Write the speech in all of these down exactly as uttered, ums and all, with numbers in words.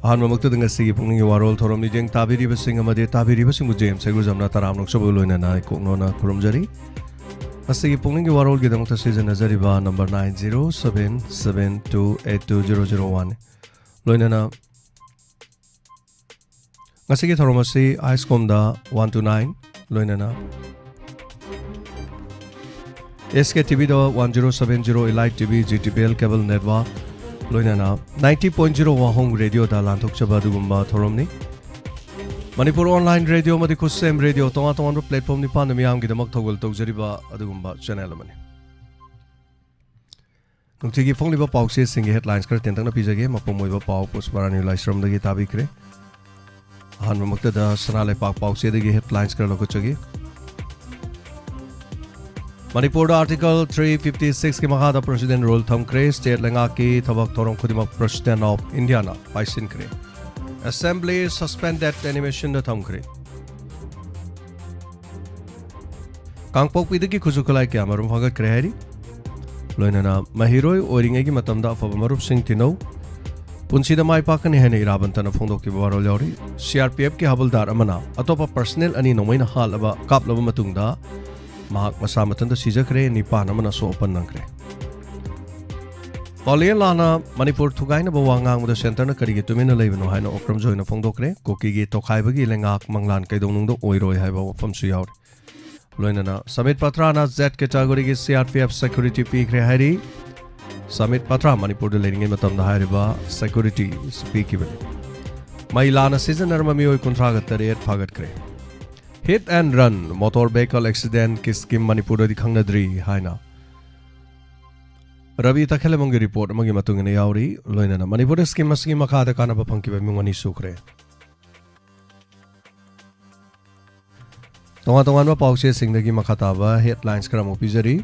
ꯑꯍꯥꯟꯕꯃꯛꯇꯗ ꯉꯁꯤꯒꯤ ꯄꯨꯛꯅꯤꯡꯒꯤ ꯋꯥꯔꯣꯜ ꯊꯧꯔꯝ ꯃꯤꯠꯌꯦꯡ ꯇꯥꯕꯤꯔꯤꯕꯁꯤꯡ ꯑꯃꯗꯤ ꯇꯥꯕꯤꯔꯤꯕꯁꯤꯡꯕꯨ ꯖꯦꯝꯁ ꯍꯩꯒ꯭ꯔꯨꯖꯝꯅ ꯇꯔꯥꯝꯅ ꯑꯣꯛꯆꯕ ꯂꯣꯏꯅꯅ ꯏꯀꯣꯛꯅꯣꯅ ꯈꯨꯔꯨꯝꯖꯔꯤ꯫ ꯉꯁꯤꯒꯤ ꯄꯨꯛꯅꯤꯡꯒꯤ ꯋꯥꯔꯣꯜꯒꯤꯗꯃꯛꯇ ꯁꯤꯖꯤꯟꯅꯖꯔꯤꯕ number nine zero seven seven two eight two zero zero one꯫ ꯂꯣꯏꯅꯅ ꯉꯁꯤꯒꯤ ꯊꯧꯔꯝ ꯑꯁꯤ ꯑꯥꯏꯁꯀꯣꯝꯗ one two nine, ꯂꯣꯏꯅꯅ SK TVꯗ one zero seven zero Elite TV, GTPL Cable Network, ꯂꯣꯏꯅꯅ ninety point zero ꯋꯥꯍꯣꯡ ꯔꯦꯗꯤꯑꯣꯗ ꯂꯥꯟꯊꯣꯛꯆꯕ ꯑꯗꯨꯒꯨꯝꯕ ꯊꯧꯔꯝꯅꯤ꯫ ꯃꯅꯤꯄꯨꯔ ꯑꯣꯟꯂꯥꯏꯟ ꯔꯦꯗꯤꯑꯣ ꯑꯃꯗꯤ ꯈꯨꯠꯁꯦꯝ ꯔꯦꯗꯤꯑꯣ ꯇꯣꯉꯥꯟ ꯇꯣꯉꯥꯟꯕ ꯄ꯭ꯂꯦꯠꯐꯣꯝ ꯅꯤꯄꯥꯟꯗ ꯃꯤꯌꯥꯝꯒꯤꯗꯃꯛ ꯊꯧꯒꯜ ꯇꯧꯖꯔꯤꯕ ꯑꯗꯨꯒꯨꯝꯕ ꯆꯦꯅꯦꯜ ꯑꯃꯅꯤ꯫ ꯅꯨꯡꯇꯤꯒꯤ ꯐꯣꯡꯂꯤꯕ ꯄꯥꯎꯆꯦꯁꯤꯡꯒꯤ ꯍꯦꯗꯂꯥꯏꯟꯁ ꯈꯔ ꯇꯦꯟꯇꯛꯅ ꯄꯤꯖꯒꯦ꯫ ꯃꯄꯨꯝ ꯑꯣꯏꯕ ꯄꯥꯎ ꯄꯨꯁꯄꯥꯔꯥꯅꯤ ꯂꯥꯏꯁ꯭ꯔꯝꯗꯒꯤ ꯇꯥꯕꯤꯈ꯭ꯔꯦ꯫ ꯑꯍꯥꯟꯕꯃꯛꯇꯗ ꯁꯅꯥ ꯂꯩꯄꯥꯛ ꯄꯥꯎꯆꯦꯗꯒꯤ ꯍꯦꯗꯂꯥꯏꯟꯁ ꯈꯔ ꯂꯧꯈꯠꯆꯒꯦ꯫ ꯃꯅꯤꯄꯨꯔꯗ Article three fifty sixꯀꯤ ꯃꯈꯥꯗ President Rule ꯊꯝꯈ꯭ꯔꯦ꯫ ꯁ꯭ꯇꯦꯠ ꯂꯩꯉꯥꯛꯀꯤ ꯊꯕꯛ ꯊꯧꯔꯝ ꯈꯨꯗꯤꯡꯃꯛ President of Indiaꯅ ꯄꯥꯏꯁꯤꯟꯈ꯭ꯔꯦ꯫ Assembly suspended animationꯗ ꯊꯝꯈ꯭ꯔꯦ꯫ ꯀꯥꯡꯄꯣꯛꯄꯤꯗꯒꯤ ꯈꯨꯠꯁꯨ ꯈꯨꯠꯂꯥꯏ ꯀꯌꯥ ꯃꯔꯨꯝ ꯐꯥꯒꯠꯈ꯭ꯔꯦ ꯍꯥꯏꯔꯤ꯫ ꯂꯣꯏꯅꯅ ꯃꯍꯩꯔꯣꯏ ꯑꯣꯏꯔꯤꯉꯩꯒꯤ ꯃꯇꯝꯗ ꯑꯐꯕ ꯃꯔꯨꯞꯁꯤꯡ ꯇꯤꯟꯅꯧ꯫ ꯄꯨꯟꯁꯤꯗ ꯃꯥꯏ ꯄꯥꯛꯀꯅꯤ ꯍꯥꯏꯅ ꯏꯔꯥꯕꯟꯇꯅ ꯐꯣꯡꯗꯣꯛꯈꯤꯕ ꯋꯥꯔꯣꯜ ꯌꯥꯎꯔꯤ꯫ CRPFꯀꯤ ꯍꯕꯜꯗꯥꯔ ꯑꯃꯅ ꯑꯇꯣꯞꯄ ꯄꯔꯁꯅꯦꯜ ꯑꯅꯤ ꯅꯣꯡꯃꯩꯅ ꯍꯥꯠꯂꯕ, ꯀꯥꯞꯂꯕ ꯃꯇꯨꯡꯗ ꯃꯍꯥꯛ ꯃꯁꯥ ꯃꯊꯟꯇ ꯁꯤꯖꯈ꯭ꯔꯦ, ꯅꯤꯄꯥꯟ ꯑꯃꯅ ꯑꯁꯣꯛ ꯑꯄꯟ ꯅꯪꯈ꯭ꯔꯦ꯫ ꯄꯥꯎꯂꯦꯟ ꯂꯥꯟꯅ ꯃꯅꯤꯄꯨꯔ ꯊꯨꯒꯥꯏꯅꯕ ꯋꯥ ꯉꯥꯡꯕꯗ ꯁꯦꯟꯇꯔꯅ ꯀꯔꯤꯒꯤ ꯇꯨꯃꯤꯟꯅ ꯂꯩꯕꯅꯣ ꯍꯥꯏꯅ ꯑꯣꯀ꯭ꯔꯝ ꯖꯣꯏꯅ ꯐꯣꯡꯗꯣꯛꯈ꯭ꯔꯦ꯫ ꯀꯨꯀꯤꯒꯤ ꯇꯣꯈꯥꯏꯕꯒꯤ ꯂꯩꯉꯥꯛ ꯃꯪꯂꯥꯟ ꯀꯩꯗꯧꯅꯨꯡꯗ ꯑꯣꯏꯔꯣꯏ ꯍꯥꯏꯕ ꯋꯥꯐꯝꯁꯨ ꯌꯥꯎꯔꯤ꯫ ꯂꯣꯏꯅꯅ ꯁꯃꯤꯠ ꯄꯇ꯭ꯔꯥꯅ Z categoryꯒꯤ CRPF security ꯄꯤꯈ꯭ꯔꯦ ꯍꯥꯏꯔꯤ꯫ ꯁꯃꯤꯠ ꯄꯇ꯭ꯔꯥ ꯃꯅꯤꯄꯨꯔꯗ ꯂꯩꯔꯤꯉꯩ ꯃꯇꯝꯗ ꯍꯥꯏꯔꯤꯕ security ꯄꯤꯈꯤꯕꯅꯤ꯫ ꯃꯩ ꯂꯥꯟꯅ ꯁꯤꯖꯤꯟꯅꯔꯝꯕ ꯃꯤꯑꯣꯏ ꯀꯨꯟꯊ꯭ꯔꯥꯒ ꯇꯔꯦꯠ ꯐꯥꯒꯠꯈ꯭ꯔꯦ꯫ Hit and run motor vehicle accidentꯀꯤ scheme ꯃꯅꯤꯄꯨꯔꯗꯗꯤ ꯈꯪꯅꯗ꯭ꯔꯤ ꯍꯥꯏꯅ ꯔꯕꯤ ꯇꯈꯦꯂꯝꯒꯤ ꯔꯤꯄꯣꯔꯠ ꯑꯃꯒꯤ ꯃꯇꯨꯡ ꯏꯟꯅ ꯌꯥꯎꯔꯤ꯫ ꯂꯣꯏꯅꯅ ꯃꯅꯤꯄꯨꯔꯗ scheme ꯑꯁꯤꯒꯤ ꯃꯈꯥꯗ ꯀꯥꯟꯅꯕ ꯐꯪꯈꯤꯕ ꯏꯃꯨꯡ ꯑꯅꯤ ꯁꯨꯈ꯭ꯔꯦ꯫ ꯇꯣꯉꯥꯟ ꯇꯣꯉꯥꯟꯕ ꯄꯥꯎꯆꯦꯁꯤꯡꯗꯒꯤ ꯃꯈꯥ ꯇꯥꯕ ꯍꯦꯗꯂꯥꯏꯟꯁ ꯈꯔ ꯑꯃꯨꯛ ꯄꯤꯖꯔꯤ꯫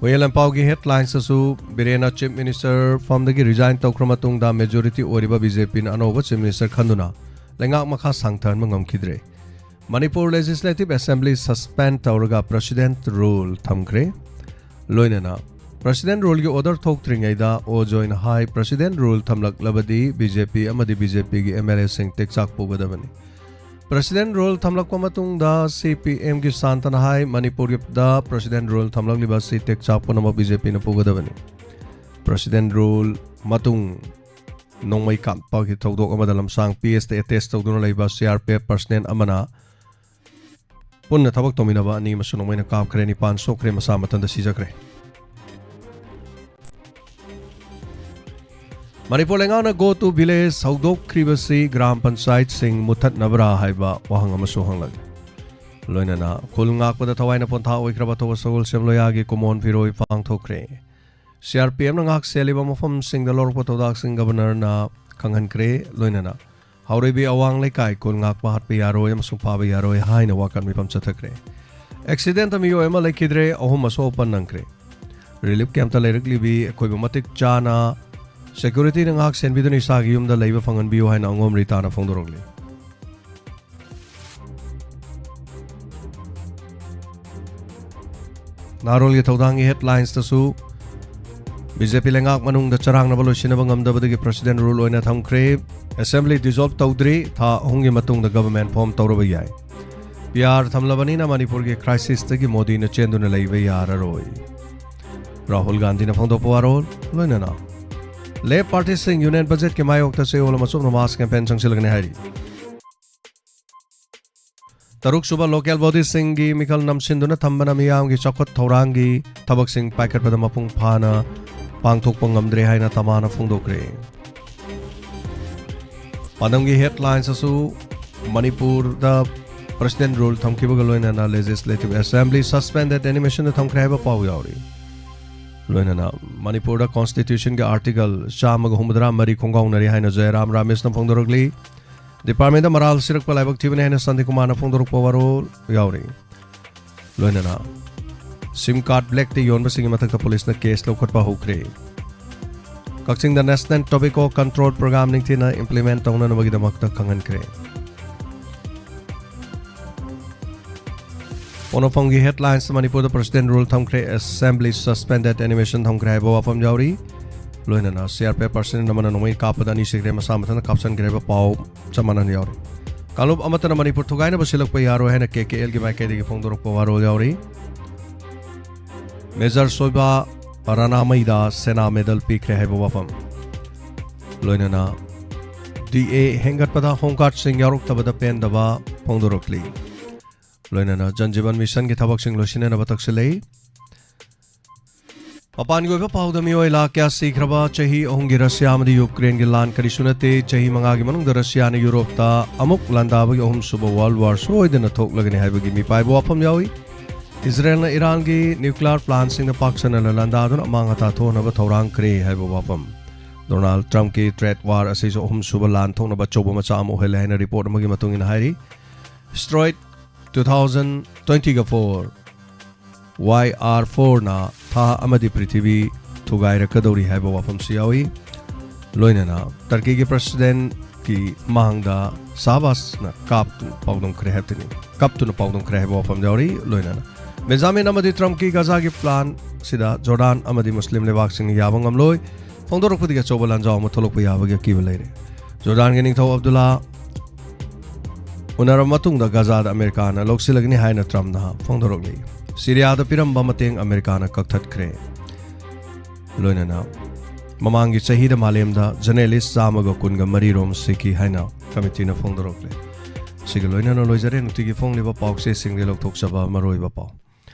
ꯍꯨꯏꯌꯦꯟ ꯂꯥꯟꯄꯥꯎꯒꯤ ꯍꯦꯗꯂꯥꯏꯟꯁꯇꯁꯨ ꯕꯤꯔꯦꯟꯅ ꯆꯤꯐ ꯃꯤꯅꯤꯁꯇꯔ ꯐꯝꯗꯒꯤ ꯔꯤꯖꯥꯏꯟ ꯇꯧꯈ꯭ꯔ ꯃꯇꯨꯡꯗ ꯃꯦꯖꯣꯔꯤꯇꯤ ꯑꯣꯏꯔꯤꯕ BJPꯅ ꯑꯅꯧꯕ ꯆꯤꯐ ꯃꯤꯅꯤꯁꯇꯔ ꯈꯟꯗꯨꯅ ꯂꯩꯉꯥꯛ ꯃꯈꯥ ꯁꯥꯡꯊꯍꯟꯕ ꯉꯝꯈꯤꯗ꯭ꯔꯦ꯫ ꯃꯅꯤꯄꯨꯔ ꯂꯦꯖꯤꯁꯂꯦꯇꯤꯚ ꯑꯦꯁꯦꯝꯕ꯭ꯂꯤ ꯁꯁꯄꯦꯟ ꯇꯧꯔꯒ President Rule ꯊꯝꯈ꯭ꯔꯦ꯫ ꯂꯣꯏꯅꯅ President Ruleꯒꯤ order ꯊꯣꯛꯇ꯭ꯔꯤꯉꯩꯗ ꯑꯣ ꯖꯣꯏꯅ ꯍꯥꯏ, President Rule ꯊꯝꯂꯛꯂꯕꯗꯤ BJP ꯑꯃꯗꯤ BJPꯒꯤ MLAꯁꯤꯡ ꯇꯦꯛꯆꯥꯛ ꯄꯨꯒꯗꯕꯅꯤ꯫ President Rule ꯊꯝꯂꯛꯄ ꯃꯇꯨꯡꯗ CPMꯒꯤ ꯁꯥꯟꯇꯅ ꯍꯥꯏ, ꯃꯅꯤꯄꯨꯔꯗ President Rule ꯊꯝꯂꯛꯂꯤꯕ ꯑꯁꯤ ꯇꯦꯛꯆꯥꯛ ꯄꯨꯝꯅꯃꯛ BJPꯅ ꯄꯨꯒꯗꯕꯅꯤ꯫ President Rule ꯃꯇꯨꯡ ꯅꯣꯡꯃꯩ ꯀꯥꯞꯄꯒꯤ ꯊꯧꯗꯣꯛ ꯑꯃꯗ ꯂꯝꯁꯥꯡ PSꯇ attach ꯇꯧꯗꯨꯅ ꯂꯩꯕ CRPF personnel ꯑꯃꯅ ꯄꯨꯟꯅ ꯊꯕꯛ ꯇꯧꯃꯤꯟꯅꯕ ꯑꯅꯤ ꯑꯃꯁꯨ ꯅꯣꯡꯃꯩꯅ ꯀꯥꯞꯈ꯭ꯔꯦ, ꯅꯤꯄꯥꯟ ꯁꯣꯛꯈ꯭ꯔꯦ, ꯃꯁꯥ ꯃꯊꯟꯇ ꯁꯤꯖꯈ꯭ꯔꯦ꯫ ꯃꯅꯤꯄꯨꯔ ꯂꯩꯉꯥꯛꯅ Go to Village ꯍꯧꯗꯣꯛꯈ꯭ꯔꯤꯕꯁꯤ ꯒ꯭ꯔꯥꯝ ꯄꯟꯆꯥꯌꯠꯁꯤꯡ ꯃꯨꯠꯊꯠꯅꯕ꯭ꯔꯥ ꯍꯥꯏꯕ ꯋꯥꯍꯪ ꯑꯃꯁꯨ ꯍꯪꯂꯛꯂꯤ꯫ ꯂꯣꯏꯅꯅ ꯈꯨꯜ ꯉꯥꯛꯄꯗ ꯊꯋꯥꯏꯅ ꯄꯣꯟꯊꯥ ꯑꯣꯏꯈ꯭ꯔꯕ ꯊꯧꯕ ꯁꯒꯣꯜꯁꯦꯝ ꯂꯣꯌꯥꯒꯤ ꯀꯨꯃꯣꯟ ꯐꯤꯔꯣꯏ ꯄꯥꯡꯊꯣꯛꯈ꯭ꯔꯦ꯫ CRPFꯅ ꯉꯥꯛ ꯁꯦꯜꯂꯤꯕ ꯃꯐꯝꯁꯤꯡꯗ ꯂꯧꯔꯛꯄ ꯊꯧꯗꯥꯡꯁꯤꯡ Governorꯅ ꯈꯪꯍꯟꯈ꯭ꯔꯦ꯫ ꯂꯣꯏꯅꯅ ꯍꯥꯎꯔꯩꯕꯤ ꯑꯋꯥꯡ ꯂꯩꯀꯥꯏ ꯈꯨꯜ ꯉꯥꯛꯄ ꯍꯥꯠꯄ ꯌꯥꯔꯣꯏ ꯑꯃꯁꯨꯡ ꯐꯥꯕ ꯌꯥꯔꯣꯏ ꯍꯥꯏꯅ ꯋꯥꯀꯠ ꯃꯤꯐꯝ ꯆꯠꯊꯈ꯭ꯔꯦ꯫ Accidentꯇ ꯃꯤꯑꯣꯏ ꯑꯃ ꯂꯩꯈꯤꯗ꯭ꯔꯦ, ꯑꯍꯨꯝ ꯑꯁꯣꯛ ꯑꯄꯟ ꯅꯪꯈ꯭ꯔꯦ꯫ Relief campꯇ ꯂꯩꯔꯛꯂꯤꯕꯤ ꯑꯩꯈꯣꯏꯕꯨ ꯃꯇꯤꯛ ꯆꯥꯅ securityꯅ ꯉꯥꯛ ꯁꯦꯟꯕꯤꯗꯨꯅ ꯏꯁꯥꯒꯤ ꯌꯨꯝꯗ ꯂꯩꯕ ꯐꯪꯍꯟꯕꯤꯌꯨ ꯍꯥꯏꯅ ꯑꯉꯣꯝ ꯔꯤꯇꯥꯅ ꯐꯣꯡꯗꯣꯔꯛꯂꯤ꯫ ꯅꯍꯥꯔꯣꯜꯒꯤ ꯊꯧꯗꯥꯡꯒꯤ headlinesꯇꯁꯨ BJP ꯂꯩꯉꯥꯛ ꯃꯅꯨꯡꯗ ꯆꯔꯥꯡꯅꯕ ꯂꯣꯏꯁꯤꯟꯅꯕ ꯉꯝꯗꯕꯗꯒꯤ President Rule ꯑꯣꯏꯅ ꯊꯝꯈ꯭ꯔꯦ꯫ Assembly dissolve ꯇꯧꯗ꯭ꯔꯤ, ꯊꯥ ꯑꯍꯨꯝꯒꯤ ꯃꯇꯨꯡꯗ government form ꯇꯧꯔꯕ ꯌꯥꯏ꯫ PR ꯊꯝꯂꯕꯅꯤꯅ ꯃꯅꯤꯄꯨꯔꯒꯤ crisisꯇꯒꯤ ꯃꯣꯗꯤꯅ ꯆꯦꯟꯗꯨꯅ ꯂꯩꯕ ꯌꯥꯔꯔꯣꯏ꯫ ꯔꯥꯍꯨꯜ ꯒꯥꯟꯙꯤꯅ ꯐꯣꯡꯗꯣꯛꯄ ꯋꯥꯔꯣꯜ, ꯂꯣꯏꯅꯅ Left partyꯁꯤꯡ Union Budgetꯀꯤ ꯃꯥꯌꯣꯛꯇ ꯆꯌꯣꯜ ꯑꯃ ꯆꯨꯞꯅ mass campaign ꯆꯪꯁꯤꯜꯂꯒꯅꯤ ꯍꯥꯏꯔꯤ꯫ ꯇꯔꯨꯛꯁꯨꯕ local bodyꯁꯤꯡꯒꯤ ꯃꯤꯈꯜ ꯅꯝꯁꯤꯟꯗꯨꯅ ꯊꯝꯕꯅ ꯃꯤꯌꯥꯝꯒꯤ ꯆꯥꯎꯈꯠ ꯊꯧꯔꯥꯡꯒꯤ ꯊꯕꯛꯁꯤꯡ ꯄꯥꯏꯈꯠꯄꯗ ꯃꯄꯨꯡ ꯐꯥꯅ ꯄꯥꯡꯊꯣꯛꯄ ꯉꯝꯗ꯭ꯔꯦ ꯍꯥꯏꯅ ꯇꯃꯥꯅ ꯐꯣꯡꯗꯣꯛꯈ꯭ꯔꯦ꯫ ꯄꯥꯟꯗꯝꯒꯤ headlinesꯇꯁꯨ ꯃꯅꯤꯄꯨꯔꯗ President Rule ꯊꯝꯈꯤꯕꯒ ꯂꯣꯏꯅꯅ Legislative Assembly suspended animationꯗ ꯊꯝꯈ꯭ꯔꯦ ꯍꯥꯏꯕ ꯄꯥꯎ ꯌꯥꯎꯔꯤ꯫ ꯂꯣꯏꯅꯅ ꯃꯅꯤꯄꯨꯔꯗ Constitutionꯒꯤ Article ꯆꯥꯝꯃꯒ ꯍꯨꯝꯐꯨꯇꯔꯥ ꯃꯔꯤ ꯈꯣꯡꯒꯥꯎꯅꯔꯤ ꯍꯥꯏꯅ ꯖꯌꯔꯥꯝ ꯔꯥꯃꯦꯁꯅ ꯐꯣꯡꯗꯣꯔꯛꯂꯤ꯫ Departmentꯗ ꯃꯔꯥꯜ ꯁꯤꯔꯛꯄ ꯂꯥꯏꯕꯛ ꯊꯤꯕꯅꯤ ꯍꯥꯏꯅ ꯁꯥꯟꯇꯤꯀꯨꯃꯥꯔꯅ ꯐꯣꯡꯗꯣꯔꯛꯄ ꯋꯥꯔꯣꯜ ꯌꯥꯎꯔꯤ꯫ ꯂꯣꯏꯅꯅ SIM card blackꯇ ꯌꯣꯟꯕꯁꯤꯡꯒꯤ ꯃꯊꯛꯇ ꯄꯨꯂꯤꯁꯅ case ꯂꯧꯈꯠꯄ ꯍꯧꯈ꯭ꯔꯦ꯫ ꯀꯛꯆꯤꯡꯗ National Tobacco Control Program ꯅꯤꯡꯊꯤꯅ implement ꯇꯧꯅꯅꯕꯒꯤꯗꯃꯛꯇ ꯈꯪꯍꯟꯈ꯭ꯔꯦ꯫ ꯄꯣꯛꯅꯐꯝꯒꯤ headlines: ꯃꯅꯤꯄꯨꯔꯗ president rule ꯊꯝꯈ꯭ꯔꯦ, assembly suspended, animation ꯊꯝꯈ꯭ꯔꯦ ꯍꯥꯏꯕ ꯋꯥꯐꯝ ꯌꯥꯎꯔꯤ꯫ ꯂꯣꯏꯅꯅ C R P F president ꯑꯃꯅ ꯅꯣꯡꯃꯩ ꯀꯥꯞꯄꯗ ꯑꯅꯤ ꯁꯤꯈ꯭ꯔꯦ, ꯃꯁꯥ ꯃꯊꯟꯇ ꯀꯥꯞꯁꯟꯈ꯭ꯔꯦ ꯍꯥꯏꯕ ꯄꯥꯎ ꯆꯞ ꯃꯥꯟꯅꯅ ꯌꯥꯎꯔꯤ꯫ ꯀꯥꯡꯂꯨꯞ ꯑꯃꯠꯇꯅ ꯃꯅꯤꯄꯨꯔ ꯊꯨꯒꯥꯏꯅꯕ ꯁꯤꯜꯂꯛꯄ ꯌꯥꯔꯣꯏ ꯍꯥꯏꯅ K K L ꯒꯤ ꯃꯥꯏꯀꯩꯗꯒꯤ ꯐꯣꯡꯗꯣꯔꯛꯄ ꯋꯥꯔꯣꯜ ꯌꯥꯎꯔꯤ꯫ Major ꯁꯣꯏꯕ ꯔꯥꯅꯥꯃꯩꯗ ꯁꯦꯅꯥ medal ꯄꯤꯈ꯭ꯔꯦ ꯍꯥꯏꯕ ꯋꯥꯐꯝ꯫ ꯂꯣꯏꯅꯅ D A ꯍꯦꯟꯒꯠꯄꯗ home guardꯁꯤꯡ ꯌꯥꯎꯔꯛꯇꯕꯗ ꯄꯦꯟꯗꯕ ꯐꯣꯡꯗꯣꯔꯛꯂꯤ꯫ ꯂꯣꯏꯅꯅ Jal Jeevan Missionꯒꯤ ꯊꯕꯛꯁꯤꯡ ꯂꯣꯏꯁꯤꯟꯅꯅꯕ ꯇꯛꯁꯤꯜꯂꯤ꯫ ꯃꯄꯥꯟꯒꯤ ꯑꯣꯏꯕ ꯄꯥꯎꯗ ꯃꯤꯑꯣꯏ ꯂꯥꯈ ꯀꯌꯥ ꯁꯤꯈ꯭ꯔꯕ ꯆꯍꯤ ꯑꯍꯨꯝꯒꯤ ꯔꯁꯤꯌꯥ ꯑꯃꯗꯤ ꯌꯨꯀ꯭ꯔꯦꯟꯒꯤ ꯂꯥꯟ ꯀꯔꯤꯁꯨ ꯅꯠꯇꯦ꯫ ꯆꯍꯤ ꯃꯉꯥꯒꯤ ꯃꯅꯨꯡꯗ ꯔꯁꯤꯌꯥꯅ ꯌꯨꯔꯣꯞꯇ ꯑꯃꯨꯛ ꯂꯥꯟꯗꯥꯕꯒꯤ ꯑꯍꯨꯝꯁꯨꯕ World War ꯁꯣꯏꯗꯅ ꯊꯣꯛꯂꯒꯅꯤ ꯍꯥꯏꯕꯒꯤ ꯃꯤꯄꯥꯏꯕ ꯋꯥꯐꯝ ꯌꯥꯎꯏ꯫ ꯏꯖꯔꯦꯜꯅ ꯏꯔꯥꯟꯒꯤ nuclear plantꯁꯤꯡꯗ ꯄꯥꯛ ꯁꯟꯅ ꯂꯥꯟꯗꯥꯗꯨꯅ ꯑꯃꯥꯡ ꯑꯇꯥ ꯊꯣꯛꯍꯟꯅꯕ ꯊꯧꯔꯥꯡ ꯈꯔꯦ ꯍꯥꯏꯕ ꯋꯥꯐꯝ꯫ ꯗꯣꯅꯥꯜꯗ ꯇ꯭ꯔꯝꯞꯀꯤ trade war ꯑꯁꯤꯁꯨ ꯑꯍꯨꯝꯁꯨꯕ ꯂꯥꯟ ꯊꯣꯛꯅꯕ ꯑꯆꯧꯕ ꯃꯆꯥꯛ ꯑꯃ ꯑꯣꯏꯍꯜꯂꯦ ꯍꯥꯏꯅ report ꯑꯃꯒꯤ ꯃꯇꯨꯡ ꯏꯟꯅ ꯍꯥꯏꯔꯤ꯫ Asteroid two thousand twenty-four Y R fourꯅ ꯊꯥ ꯑꯃꯗꯤ ꯄ꯭ꯔꯤꯊꯤꯕꯤ ꯊꯨꯒꯥꯏꯔꯛꯀꯗꯧꯔꯤ ꯍꯥꯏꯕ ꯋꯥꯐꯝꯁꯨ ꯌꯥꯎꯏ꯫ ꯂꯣꯏꯅꯅ ꯇꯔꯀꯤꯒꯤ presidentꯀꯤ ꯃꯥꯡꯗ ꯁꯥꯍꯕꯥꯁꯅ ꯀꯥꯞꯇꯨꯅ ꯄꯥꯎꯗꯝꯈ꯭ꯔꯦ ꯍꯥꯏꯕꯗꯨꯅꯤ, ꯀꯞꯇꯨꯅ ꯄꯥꯎꯗꯝꯈ꯭ꯔꯦ ꯍꯥꯏꯕ ꯋꯥꯐꯝ ꯌꯥꯎꯔꯤ꯫ ꯂꯣꯏꯅꯅ ꯕꯦꯟꯖꯥꯃꯤꯟ ꯑꯃꯗꯤ ꯇ꯭ꯔꯝꯞꯀꯤ ꯒꯥꯖꯥꯒꯤ planꯁꯤꯗ ꯖꯣꯔꯗꯥꯟ ꯑꯃꯗꯤ ꯃꯨꯁꯂꯤꯝ ꯂꯩꯕꯥꯛꯁꯤꯡꯅ ꯌꯥꯕ ꯉꯝꯂꯣꯏ꯫ ꯐꯣꯡꯗꯣꯔꯛꯄꯗꯒꯤ ꯑꯆꯧꯕ ꯂꯥꯟꯖꯥꯎ ꯑꯃ ꯊꯣꯛꯂꯛꯄ ꯌꯥꯕꯒꯤ ꯑꯀꯤꯕ ꯂꯩꯔꯦ꯫ ꯖꯣꯔꯗꯥꯟꯒꯤ ꯅꯤꯡꯊꯧ ꯑꯕꯗꯨꯜꯂꯥ ꯎꯅꯔꯕ ꯃꯇꯨꯡꯗ ꯒꯥꯖꯥꯗ ꯑꯃꯦꯔꯤꯀꯥꯅ ꯂꯧꯁꯤꯜꯂꯒꯅꯤ ꯍꯥꯏꯅ ꯇ꯭ꯔꯝꯞꯅ ꯐꯣꯡꯗꯣꯔꯛꯂꯤ꯫ ꯁꯤꯔꯤꯌꯥꯗ ꯄꯤꯔꯝꯕ ꯃꯇꯦꯡ ꯑꯃꯦꯔꯤꯀꯥꯅ ꯀꯛꯊꯠꯈ꯭ꯔꯦ꯫ ꯂꯣꯏꯅꯅ ꯃꯃꯥꯡꯒꯤ ꯆꯍꯤꯗ ꯃꯥꯂꯦꯝꯗ journalist ꯆꯥꯝꯃꯒ ꯀꯨꯟꯒ ꯃꯔꯤ ꯔꯣꯝ ꯁꯤꯈꯤ ꯍꯥꯏꯅ committeeꯅ ꯐꯣꯡꯗꯣꯔꯛꯂꯦ꯫ ꯁꯤꯒ ꯂꯣꯏꯅꯅ ꯂꯣꯏꯖꯔꯦ ꯅꯨꯡꯇꯤꯒꯤ ꯐꯣꯡꯂꯤꯕ ꯄꯥꯎꯆꯦꯁꯤꯡꯗꯒꯤ ꯂꯧꯊꯣꯛꯆꯕ ꯃꯔꯨꯑꯣꯏꯕ ꯄꯥꯎ꯫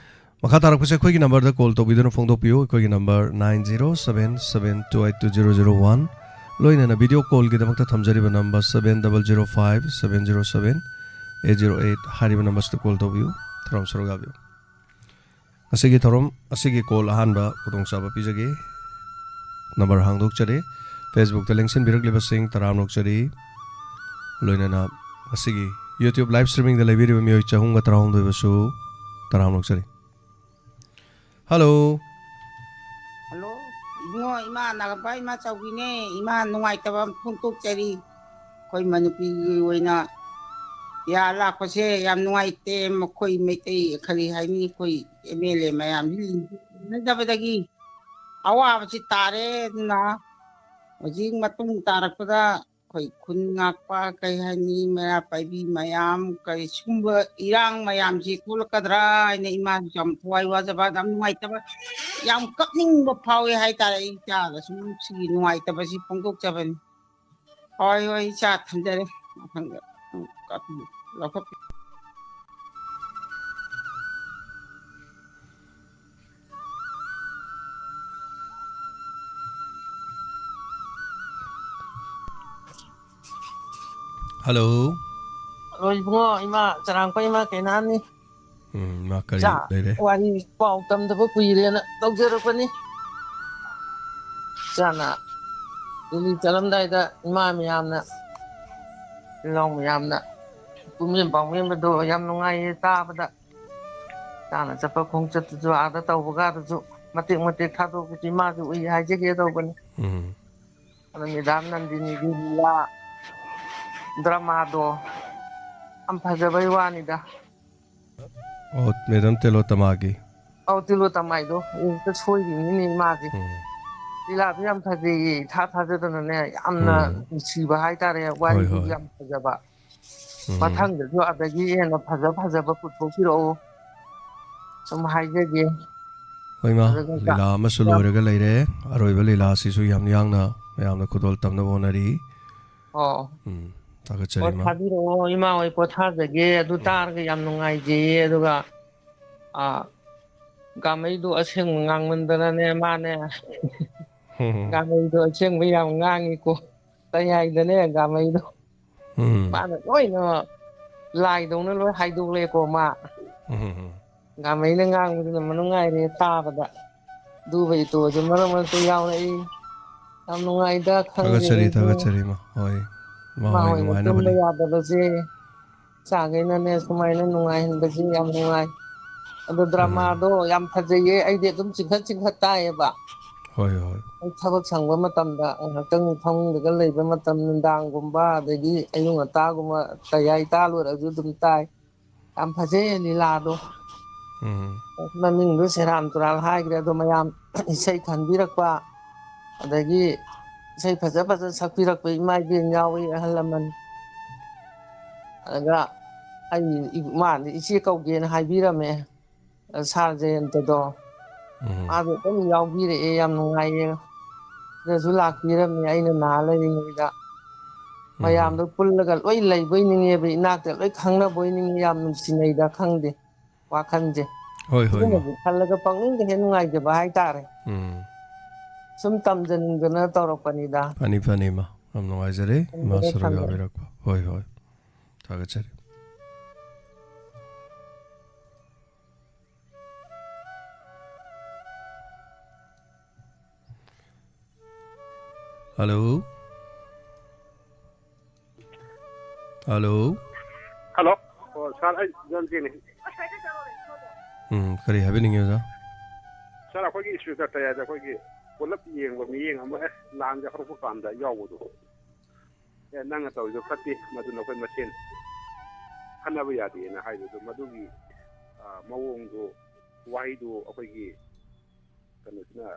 ꯃꯈꯥ ꯇꯥꯔꯛꯄꯁꯦ ꯑꯩꯈꯣꯏꯒꯤ numberꯗ call ꯇꯧꯕꯤꯗꯨꯅ ꯐꯣꯡꯗꯣꯛꯄꯤꯌꯨ꯫ ꯑꯩꯈꯣꯏꯒꯤ number nine zero seven seven two eight two zero zero one, ꯂꯣꯏꯅꯅ video callꯒꯤꯗꯃꯛꯇ ꯊꯝꯖꯔꯤꯕ number seven double zero five seven zero seven eight zero eight ꯍꯥꯏꯔꯤꯕ numberꯁꯤꯗ call ꯇꯧꯕꯤꯌꯨ꯫ ꯊꯧꯔꯝ ꯁꯔꯨꯛ ꯌꯥꯕꯤꯌꯨ꯫ ꯉꯁꯤꯒꯤ ꯊꯧꯔꯝ ꯑꯁꯤꯒꯤ call ꯑꯍꯥꯟꯕ ꯈꯨꯗꯣꯡꯆꯥꯕ ꯄꯤꯖꯒꯦ꯫ Number ꯍꯥꯡꯗꯣꯛꯆꯔꯤ꯫ Facebookꯇ ꯂꯦꯡꯁꯤꯟꯕꯤꯔꯛꯂꯤꯕꯁꯤꯡ ꯇꯔꯥꯝꯅ ꯑꯣꯛꯆꯔꯤ꯫ ꯂꯣꯏꯅꯅ ꯉꯁꯤꯒꯤ YouTube live streamingꯗ ꯂꯩꯕꯤꯔꯤꯕ ꯃꯤꯑꯣꯏ ꯆꯍꯨꯝꯒ ꯇꯔꯥꯍꯨꯝꯗꯣꯏꯕꯨꯁꯨ ꯇꯔꯥꯝꯅ ꯑꯣꯛꯆꯔꯤ꯫ Hello꯫ Hello, ꯏꯕꯨꯡꯉꯣ, ꯏꯃꯥ ꯅꯥꯒꯥꯄꯥ ꯏꯃꯥ ꯆꯥꯎꯕꯤꯅꯦ꯫ ꯏꯃꯥ ꯅꯨꯡꯉꯥꯏꯇꯕ ꯑꯃ ꯐꯣꯡꯗꯣꯛꯆꯔꯤ꯫ ꯑꯩꯈꯣꯏ ꯃꯅꯤꯄꯨꯔꯒꯤ ꯑꯣꯏꯅ ꯌꯥ ꯂꯥꯛꯄꯁꯦ ꯌꯥꯝ ꯅꯨꯡꯉꯥꯏꯇꯦ꯫ ꯃꯈꯣꯏ ꯃꯩꯇꯩ, ꯀꯔꯤ ꯍꯥꯏꯅꯤ, ꯑꯩꯈꯣꯏ ꯑꯦꯝ ꯑꯦꯜ ꯑꯦ ꯃꯌꯥꯝꯁꯤ ꯂꯩꯅꯗꯕꯗꯒꯤ ꯑꯋꯥꯕꯁꯤ ꯇꯥꯔꯦ꯫ ꯑꯗꯨꯅ ꯍꯧꯖꯤꯛ ꯃꯇꯨꯡ ꯇꯥꯔꯛꯄꯗ ꯑꯩꯈꯣꯏ ꯈꯨꯟ ꯉꯥꯛꯄ, ꯀꯩ ꯍꯥꯏꯅꯤ, ꯃꯩꯔꯥ ꯄꯥꯏꯕꯤ ꯃꯌꯥꯝ, ꯀꯔꯤ ꯁꯤꯒꯨꯝꯕ ꯏꯔꯥꯡ ꯃꯌꯥꯝꯁꯤ ꯊꯣꯛꯂꯛꯀꯗ꯭ꯔꯥ ꯍꯥꯏꯅ ꯏꯃꯥꯁꯨ ꯌꯥꯝ ꯊꯋꯥꯏ ꯋꯥꯖꯕ, ꯌꯥꯝ ꯅꯨꯡꯉꯥꯏꯇꯕ, ꯌꯥꯝ ꯀꯞꯅꯤꯡꯕ ꯐꯥꯎꯏ ꯍꯥꯏꯇꯥꯔꯦ꯫ ꯑꯩ ꯏꯆꯥꯗ ꯁꯨꯝ ꯁꯤꯒꯤ ꯅꯨꯡꯉꯥꯏꯇꯕꯁꯤ ꯐꯣꯡꯗꯣꯛꯆꯕꯅꯤ꯫ ꯍꯣꯏ, ꯍꯣꯏ, ꯏꯆꯥ, ꯊꯝꯖꯔꯦ꯫ ꯃꯊꯪꯗ ꯑꯃꯨꯛ ꯂꯧꯈꯠꯄꯤꯌꯨ꯫ ꯍꯜꯂꯣ꯫ ꯍꯜꯂꯣ, ꯏꯕꯨꯡꯉꯣ, ꯏꯃꯥ ꯆꯔꯥꯡꯄ, ꯏꯃꯥ ꯀꯩꯅꯥꯅꯤ꯫ ꯎꯝ, ꯃꯥ ꯀꯔꯤ ꯏꯆꯥ, ꯂꯩꯔꯦ? ꯋꯥꯔꯤ ꯄꯥꯎ ꯇꯝꯗꯕ ꯀꯨꯏꯔꯦꯅ ꯇꯧꯖꯔꯛꯄꯅꯤ꯫ ꯏꯆꯥꯅ ꯗꯦꯜꯂꯤ ꯆꯠꯂꯝꯗꯥꯏꯗ ꯏꯃꯥ ꯃꯌꯥꯝꯅ, ꯏꯅꯥꯎ ꯃꯌꯥꯝꯅ ꯄꯨꯛꯃꯦꯟ ꯄꯥꯎꯃꯦꯟꯕꯗꯣ ꯌꯥꯝ ꯅꯨꯡꯉꯥꯏꯌꯦ ꯇꯥꯕꯗ꯫ ꯏꯆꯥꯅ ꯆꯠꯄ ꯈꯣꯡꯆꯠꯇꯨꯁꯨ, ꯑꯥꯗ ꯇꯧꯕꯒꯗꯨꯁꯨ ꯃꯇꯦꯛ ꯃꯇꯦꯛ ꯊꯥꯗꯣꯛꯄꯁꯤ ꯏꯃꯥꯁꯨ ꯎꯏ ꯍꯥꯏꯖꯒꯦ ꯇꯧꯕꯅꯤ꯫ ꯎꯝ꯫ ꯑꯗꯣ ꯃꯦꯗꯥꯝ ꯅꯟꯗꯤꯅꯤꯒꯤ ꯂꯤꯂꯥ ꯗ꯭ꯔꯃꯥꯗꯣ ꯌꯥꯝ ꯐꯖꯕꯩ ꯋꯥꯅꯤꯗ꯫ ꯑꯣ, ꯃꯦꯗꯥꯝ ꯇꯦꯂꯣꯇꯃꯥꯒꯤ꯫ ꯑꯧ, ꯇꯤꯂꯣꯇꯃꯥꯏꯗꯣ ꯑꯩ ꯍꯦꯛꯇ ꯁꯣꯏꯔꯤꯅꯤꯅꯦ ꯏꯃꯥꯁꯦ꯫ ꯎꯝ꯫ ꯂꯤꯂꯥꯗꯣ ꯌꯥꯝ ꯐꯖꯩꯌꯦ, ꯏꯊꯥ ꯊꯥꯖꯗꯅꯅꯦ, ꯌꯥꯝꯅ ꯎꯝ꯫ ꯅꯨꯡꯁꯤꯕ ꯍꯥꯏꯇꯥꯔꯦ, ꯍꯣꯏ, ꯋꯥꯔꯤꯗꯨꯁꯨ ꯍꯣꯏ꯫ ꯌꯥꯝ ꯐꯖꯕ꯫ ꯎꯝ꯫ ꯃꯊꯪꯗꯁꯨ ꯑꯗꯒꯤ ꯍꯦꯟꯅ ꯐꯖ ꯐꯖꯕ ꯄꯨꯊꯣꯛꯄꯤꯔꯛꯑꯣ, ꯁꯨꯝ ꯍꯥꯏꯖꯒꯦ꯫ ꯍꯣꯏ, ꯏꯃꯥ, ꯑꯗꯨꯒ ꯂꯤꯂꯥ ꯑꯃꯁꯨ ꯌꯥꯝ ꯂꯣꯏꯔꯒ ꯂꯩꯔꯦ꯫ ꯑꯔꯣꯏꯕ ꯂꯤꯂꯥꯁꯤꯁꯨ ꯌꯥꯝ ꯌꯥꯡꯅ ꯃꯌꯥꯝꯅ ꯈꯨꯗꯣꯜ ꯇꯝꯅꯕ ꯍꯣꯠꯅꯔꯤ꯫ ꯑꯣ꯫ ꯎꯝ, ꯊꯥꯒꯠꯆꯔꯤ, ꯑꯣ, ꯏꯃꯥ꯫ ꯊꯥꯕꯤꯔꯛꯑꯣ, ꯏꯃꯥ ꯍꯣꯏ ꯄꯣꯊꯥꯖꯒꯦ꯫ ꯑꯗꯨ ꯎꯝ꯫ ꯇꯥꯔꯒ ꯌꯥꯝ ꯅꯨꯡꯉꯥꯏꯖꯩꯌꯦ꯫ ꯑꯗꯨꯒ, ꯑꯥ, ꯒꯥꯃꯩꯗꯣ ꯑꯁꯦꯡꯕ ꯉꯥꯡꯃꯟꯗꯅꯅꯦ, ꯃꯥꯅꯦ꯫ ꯎꯝ꯫ ꯒꯥꯃꯩꯗꯣ ꯑꯁꯦꯡꯕ ꯌꯥꯝ ꯉꯥꯡꯉꯤꯀꯣ꯫ ꯀꯩ ꯍꯥꯏꯗꯅꯦ, ꯒꯥꯃꯩꯗꯣ꯫ ꯎꯝ꯫ ꯃꯥꯅ ꯂꯣꯏꯅ ꯂꯥꯏꯗꯧꯅ ꯂꯣꯏ ꯍꯥꯏꯗꯣꯛꯂꯛꯑꯦꯀꯣ ꯃꯥ꯫ ꯎꯝ꯫ ꯒꯥꯃꯩꯅ ꯉꯥꯡꯕꯗꯨꯅ ꯃꯅꯨꯡ ꯉꯥꯏꯔꯦ ꯇꯥꯕꯗ꯫ ꯑꯗꯨꯕ ꯏꯇꯣꯁꯨ ꯃꯔꯛ ꯃꯔꯛꯇ ꯌꯥꯎꯔꯛꯏ꯫ ꯌꯥꯝ ꯅꯨꯡꯉꯥꯏꯗ, ꯊꯥꯒꯠꯆꯔꯤ, ꯈꯪꯗꯦ꯫ ꯊꯥꯒꯠꯆꯔꯤ, ꯏꯃꯥ꯫ ꯍꯣꯏ, ꯏꯃꯥ ꯃꯥ ꯍꯣꯏ ꯍꯣꯏꯅ ꯇꯨꯝꯕ ꯅꯨꯡꯉꯥꯏꯅꯕꯅꯤ꯫ ꯌꯥꯗꯕꯁꯦ ꯏꯆꯥꯈꯩꯅꯅꯦ ꯁꯨꯃꯥꯏꯅ ꯅꯨꯡꯉꯥꯏꯍꯟꯕꯁꯦ ꯌꯥꯝ ꯅꯨꯡꯉꯥꯏ꯫ ꯑꯗꯣ ꯎꯝ꯫ ꯗ꯭ꯔꯃꯥꯗꯣ ꯌꯥꯝ ꯐꯖꯩꯌꯦ, ꯑꯩꯗꯤ ꯑꯗꯨꯝ ꯆꯤꯡꯈꯠ ꯆꯤꯡꯈꯠ ꯇꯥꯏꯌꯦꯕ꯫ ꯍꯣꯏ, ꯍꯣꯏ꯫ ꯑꯩ ꯊꯕꯛ ꯁꯪꯕ ꯃꯇꯝꯗ ꯉꯥꯏꯍꯥꯛꯇꯪ ꯐꯃꯨꯡꯗꯒ ꯂꯩꯕ ꯃꯇꯝ, ꯅꯨꯡꯗꯥꯡꯒꯨꯝꯕ, ꯑꯗꯒꯤ ꯑꯌꯨꯛ ꯉꯟꯇꯥꯒꯨꯝꯕ ꯇꯌꯥꯏ ꯇꯥ ꯂꯣꯏꯔꯁꯨ ꯑꯗꯨꯝ ꯇꯥꯏ꯫ ꯌꯥꯝ ꯐꯖꯩꯌꯦ ꯂꯤꯂꯥꯗꯣ꯫ ꯎꯝ꯫ ꯃꯃꯤꯡꯗꯣ ꯁꯦꯔꯥꯟ ꯇꯨꯔꯥꯟ ꯍꯥꯏꯈ꯭ꯔꯦ, ꯑꯗꯣ ꯃꯌꯥꯝ ꯏꯁꯩ ꯈꯟꯕꯤꯔꯛꯄ, ꯑꯗꯒꯤ ꯏꯁꯩ ꯐꯖ ꯐꯖ ꯁꯛꯄꯤꯔꯛꯄ ꯏꯃꯥ ꯏꯕꯦꯟ ꯌꯥꯎꯏ, ꯑꯍꯜ ꯂꯃꯟ꯫ ꯑꯗꯨꯒ ꯑꯩ ꯏ-, ꯃꯥꯅ ꯏꯆꯦ ꯀꯧꯒꯦꯅ ꯍꯥꯏꯕꯤꯔꯝꯃꯦ, ꯁꯥꯔ ꯖꯌꯟꯇꯗꯣ꯫ ꯎꯝ꯫ ꯃꯥꯗꯣ ꯑꯗꯨꯝ ꯌꯥꯎꯕꯤꯔꯛꯑꯦ, ꯌꯥꯝ ꯅꯨꯡꯉꯥꯏꯌꯦ꯫ ꯁꯤꯗꯁꯨ ꯂꯥꯛꯄꯤꯔꯝꯃꯦ ꯑꯩꯅ ꯅꯥ ꯂꯩꯔꯤꯉꯩꯗ꯫ ꯎꯝ꯫ ꯃꯌꯥꯝꯗꯣ ꯄꯨꯜꯂꯒ ꯂꯣꯏ ꯂꯩꯕꯣꯏ ꯅꯤꯡꯉꯦꯕ, ꯏꯅꯥꯛꯇ ꯂꯣꯏ ꯈꯪꯅꯕꯣꯏ ꯅꯤꯡꯉꯦ, ꯌꯥꯝ ꯅꯨꯡꯁꯤꯅꯩꯗ, ꯈꯪꯗꯦ꯫ ꯋꯥꯈꯜꯁꯦ꯫ ꯍꯣꯏ, ꯍꯣꯏ, ꯏꯃꯥ꯫ ꯁꯤꯒꯨꯝꯕꯁꯦ ꯈꯜꯂꯒ ꯄꯪꯅꯨꯡꯗ ꯍꯦꯛ ꯅꯨꯡꯉꯥꯏꯖꯕ ꯍꯥꯏꯇꯥꯔꯦ꯫ ꯎꯝ꯫ ꯁꯨꯝ ꯇꯝꯖꯅꯤꯡꯗꯅ ꯇꯧꯔꯛꯄꯅꯤꯗ꯫ ꯐꯅꯤ, ꯐꯅꯤ, ꯏꯃꯥ꯫ ꯌꯥꯝ ꯅꯨꯡꯉꯥꯏꯖꯔꯦ, ꯏꯃꯥ, ꯊꯝꯖꯔꯦ, ꯁꯔꯨꯛ ꯊꯝꯖꯔꯦ꯫ ꯌꯥꯕꯤꯔꯛꯄ꯫ ꯍꯣꯏ, ꯍꯣꯏ꯫ ꯊꯥꯒꯠꯆꯔꯤ꯫ ꯍꯜꯂꯣ꯫ ꯍꯜꯂꯣ꯫ ꯍꯜꯂꯣ꯫ ꯑꯣ, ꯁꯥꯔ, ꯑꯩ ꯖꯣꯟꯖꯤꯅꯤ꯫ ꯎꯝ, ꯀꯔꯤ ꯍꯥꯏꯕꯤꯅꯤꯡꯉꯤ, ꯑꯣꯖꯥ? ꯁꯥꯔ, ꯑꯩꯈꯣꯏꯒꯤ ꯏꯁꯄꯤꯀꯔ ꯇꯌꯥꯏꯗ ꯑꯩꯈꯣꯏꯒꯤ ꯄꯨꯂꯞ ꯌꯦꯡꯕ ꯃꯤꯠꯌꯦꯡ ꯑꯃ, ꯑꯦ, ꯂꯥꯟꯁꯦ ꯍꯧꯔꯛꯄ ꯀꯥꯟꯗ ꯌꯥꯎꯕꯗꯣ, "ꯑꯦ, ꯅꯪꯅ ꯇꯧꯔꯤꯗꯣ ꯐꯠꯇꯦ, ꯃꯗꯨ ꯅꯈꯣꯏ ꯃꯁꯦꯟ ꯈꯟꯅꯕ ꯌꯥꯗꯦꯅ" ꯍꯥꯏꯕꯗꯣ, ꯃꯗꯨꯒꯤ, ꯑ, ꯃꯑꯣꯡꯗꯣ, ꯋꯥꯍꯩꯗꯣ ꯑꯩꯈꯣꯏꯒꯤ ꯀꯩꯅꯣꯁꯤꯅ,